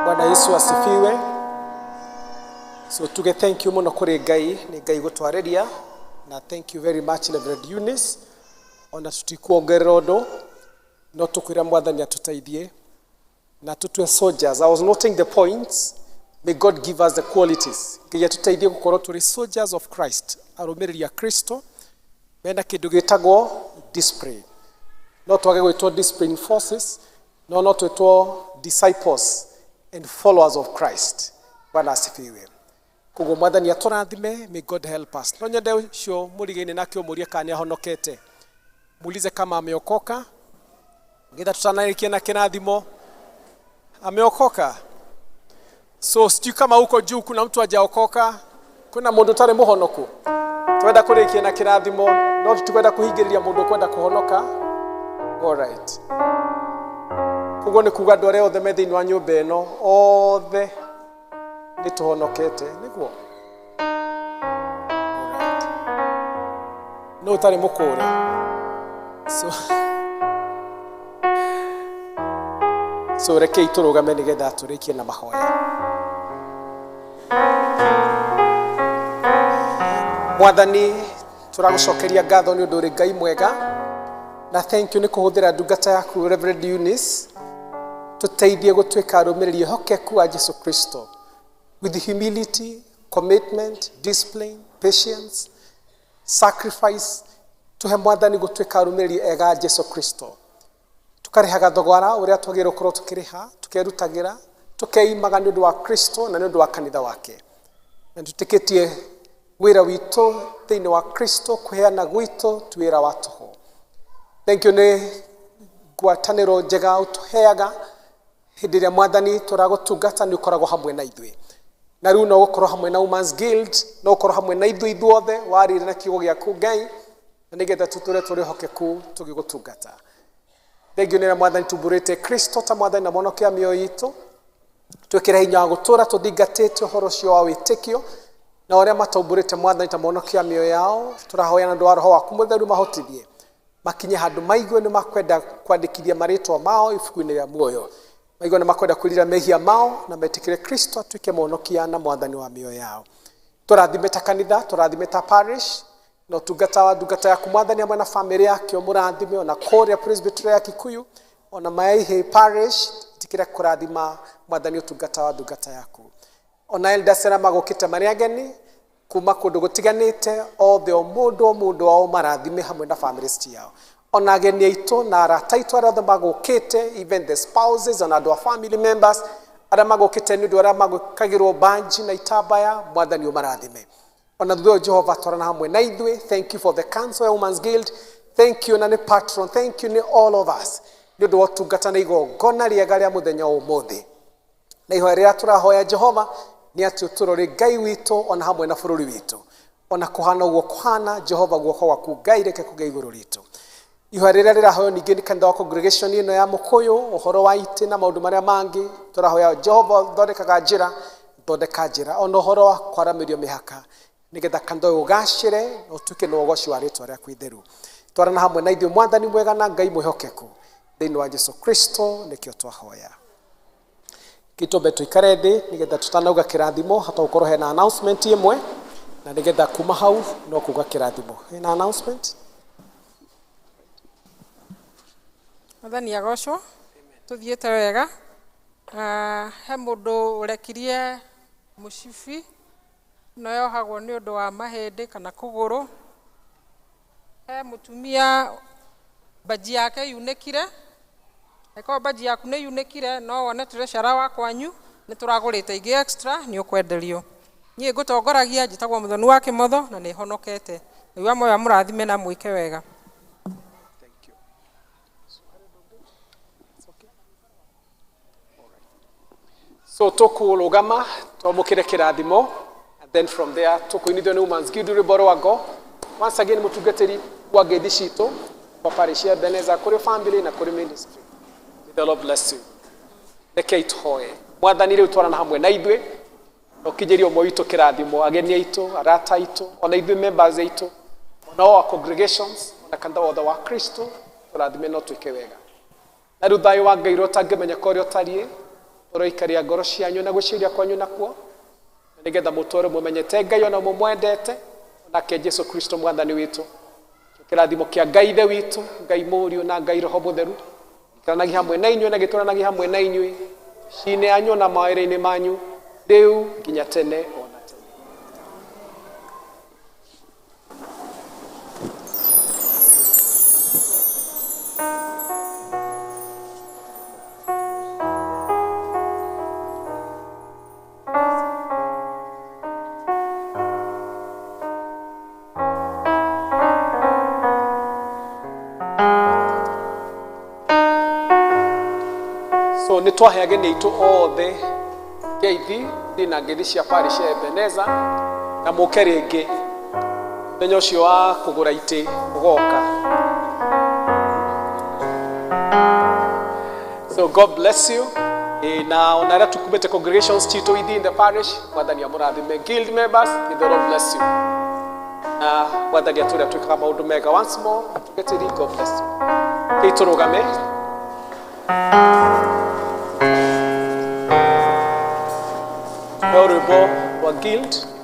Bwana Yesu asifiwe. So tuge thank you muno kuri Ngai, ni Ngai gutwariria, na thank you very much Reverend Eunice. Ona tutikuongerera undu, no tukwira Mwathani atuteithie na tutue soldiers. I was noting the points. May God give us the qualities. Ngai atuteithie gukorwo turi soldiers of Christ, arumiriri a Kristo mena kindu gitagwo discipline. No twage gwitwo discipline forces, no no twitwo disciples and followers of Christ. Bwana asifiwe. Koguo Mwathani atũrathime, may God help us. No nyende ũcio mũrigaine nake ũmũrie kana nĩahonokete. Muulize kama ameokoka. Ngetha tutanarĩkia na kĩrathimo. Ameokoka. So sijui kama huko juu kuna mtu hajaokoka, kuna mũndũ ũtarĩ mũhonoku. Twenda kũrĩkia na kĩrathimo, no tutikwenda kũhingĩrĩria mũndũ ũkwenda kũhonoka. All right. Koguo nĩ kuga andũ arĩa othe me thĩinĩ wa nyũmba ĩno, othe nĩ tũhonokete, nĩguo? All right. No ũtarĩ mũkũũre. So rekei tũrũgame nĩgetha tũrĩkie na mahoya. Mwathani, tũragũcokeria ngatho nĩ ũndũ ũrĩ Ngai mwega, na thank you nĩ kũhũthĩra ndungata yaku Reverend Eunice, tũteithie gũtuĩka arũmĩrĩri ehokeku a Jesu Kristo with humility, commitment, discipline, patience, sacrifice. Tuhe Mwathani gũtuĩka arũmĩrĩri ega a Jesu Kristo, tũkarĩhaga thogora ũrĩa twagĩrĩirwo gũkorwo tũkĩrĩha, tũkerutagĩra, tũkeimaga nĩ ũndũ wa Kristo na nĩ ũndũ wa kanitha wake, na tũtĩkĩtie wĩra witũ thĩinĩ wa Kristo, kũheana gwitũ ti wĩra wa tũhũ. Thank you nĩ ngwatanĩro njega ũtũheaga hĩndĩ ĩrĩa Mwathani tũragũtungata, nĩ ũkoragwo hamwe na ithuĩ. Na rĩu no gũkorwo hamwe na Women's Guild, no gũkorwo hamwe na ithuĩ ithuothe, warĩire na kiugo gĩaku Ngai, na nĩgetha tũtũre tũrĩ ehokeku tũgĩgũtungata. Thank you nĩ ũrĩa Mwathani tumbũrĩte Kristo ta Mwathani na Mũhonokia mĩoyo itũ, twĩkĩre hinya wa gũtũũra tũthingatĩte ũhoro ũcio wa wĩtĩkio, na ũrĩa mataumbũrĩte Mwathani ta Mũhonokia mĩoyo yao, tũrahoya na ũndũ wa Roho waku Mũtheru mahotithie makinye handũ maigue nĩ makwenda kwandĩkithia marĩtwa mao ibuku-inĩ rĩa muoyo, maigue nĩ makwenda kwĩrira mehia mao na metĩkĩre Kristo atuĩke Mũhonokia na Mwathani wa mĩoyo yao. Tũrathime ta kanitha, tũrathime ta parish, na ũtungata wa ndungata yaku Mwathani hamwe na famĩlĩ yake ũmũrathime, ona kũrĩa Presbytery ya Kikuyu, ona Maihi parish, tikira kũrathima Mwathani ũtungata wa ndungata yaku. Ona elders arĩa magũkĩte marĩ ageni kuma kũndũ gũtiganĩte, othe o mũndũ o mũndũ wao marathime hamwe na famĩlĩ ciao. Ona ageni aitũ na arata aitũ arĩa othe magũkĩte, even the spouses ona andũ a family members arĩa magũkĩte nĩ ũndũ arĩa magwĩkagĩrwo banji na itambaya, Mwathani ũmarathime. Ona thutha ũyũ Jehova twarana hamwe na ithuĩ. Thank you for the council ya Women's Guild. Thank you na nĩ patron. Thank you nĩ all of us nĩ ũndũ wa ũtungata na igongona rĩega rĩa mũthenya wa ũmũthĩ. Na ihoya rĩrĩa tũrahoya Jehova nĩ atĩ ũtũrore Ngai witũ ona hamwe na bũrũri witũ. Ona kũhana ũguo kũhana, Jehova guoko gwaku Ngai reke kũgĩe igũrũ ritũ. Ihoya rĩrĩa rĩrahoywo ningĩ nĩ kanitha wa congregation ĩno ya Mũkũyũ, ũhoro wa itĩ na maũndũ marĩa mangĩ, tũrahoya Jehova thondekaga njĩra, thondeka njĩra, ona ũhoro wa kwaramĩrio mĩhaka, nĩgetha kanitha ũyũ ũgacĩre na ũtuĩke nĩ ũgoci wa rĩtwa rĩaku itheru. Twarana hamwe na ithuĩ Mwathani mwega na Ngai mwĩhokeku, thĩinĩ wa Jesu Kristo nĩkĩo twahoya. Gĩtũmbe tũikare thĩ nĩgetha tũtanauga kĩrathimo, hata gũkorwo hena announcement ĩmwe, na nĩgetha kuma hau no kuga kĩrathimo. Hena announcement? Mwathani agocwo, tuthiĩte wega. He mũndũ ũrekirie mũcibi no yohagwo nĩ ũndũ wa mahĩndĩ kana kũgũrũ. He mũtumia mbanji yake yunĩkire, angĩkorwo mbanji yaku nĩ yunĩkire no wone treasurer wa kwanyu nĩ tũragũrĩte ingĩ extra nĩ ũkwenderio. Niĩ ngũtongoragia njĩtagwo Mũthoni wa Kĩmotho na nĩ honokete. Ngai wa muoyo amũrathime na mwĩke wega. So tũkũrũgama twamũkĩre kĩrathimo, and then from there tũkũinithio nĩ Women's Guild rwĩmbo rwa ngo. Once again mũtungatĩri wa ngeithi citũ kwa parish ya Ebenezer, kũrĩ family na kũrĩ ministry. May the Lord bless you. Rekei tũhoe. Mwathani rĩu twarana hamwe na ithuĩ, na ũkinyĩrie ũmwe witũ kĩrathimo, ageni aitũ, arata aitũ, ona ithuĩ members aitũ, ona our congregations, ona kanitha wothe wa Kristo, tũrathime no twĩke wega. Na rĩu thayũ wa Ngai ũrĩa ũtangĩmenyeka ũrĩa ũtariĩ, ũroikaria ngoro cianyu na gwĩciria kwanyu nakuo, na nĩgetha mũtũũre mũmenyete Ngai ona mũmwendete, onake Jesu Kristo Mwathani witũ. Kĩrathimo kĩa Ngai Ithe witũ, Ngai Mũriũ na Ngai Roho Mũtheru, gĩikaranagie hamwe na inyuĩ na gĩtũũranagie hamwe na inyuĩ, mĩciĩ-inĩ yanyu na mawĩra-inĩ manyu, rĩu nginya tene ona tene. So nĩ twahe ageni aitũ othe ngeithi, ndĩ na ngeithi cia parish ya Ebenezer, na mũke rĩngĩ mũthenya ũcio wa kũgũra itĩ mũgoka. So God bless you. Na ona arĩa tukumĩte congregations citũ within the parish, Mwathani amũrathime. Guild members, may the Lord bless you. Na Mwathani atũrĩa twĩkaga maũndũ mega. Once more, mũtungatĩri, God bless you. Kĩi tũrũgame. Rwĩmbo rwa guild.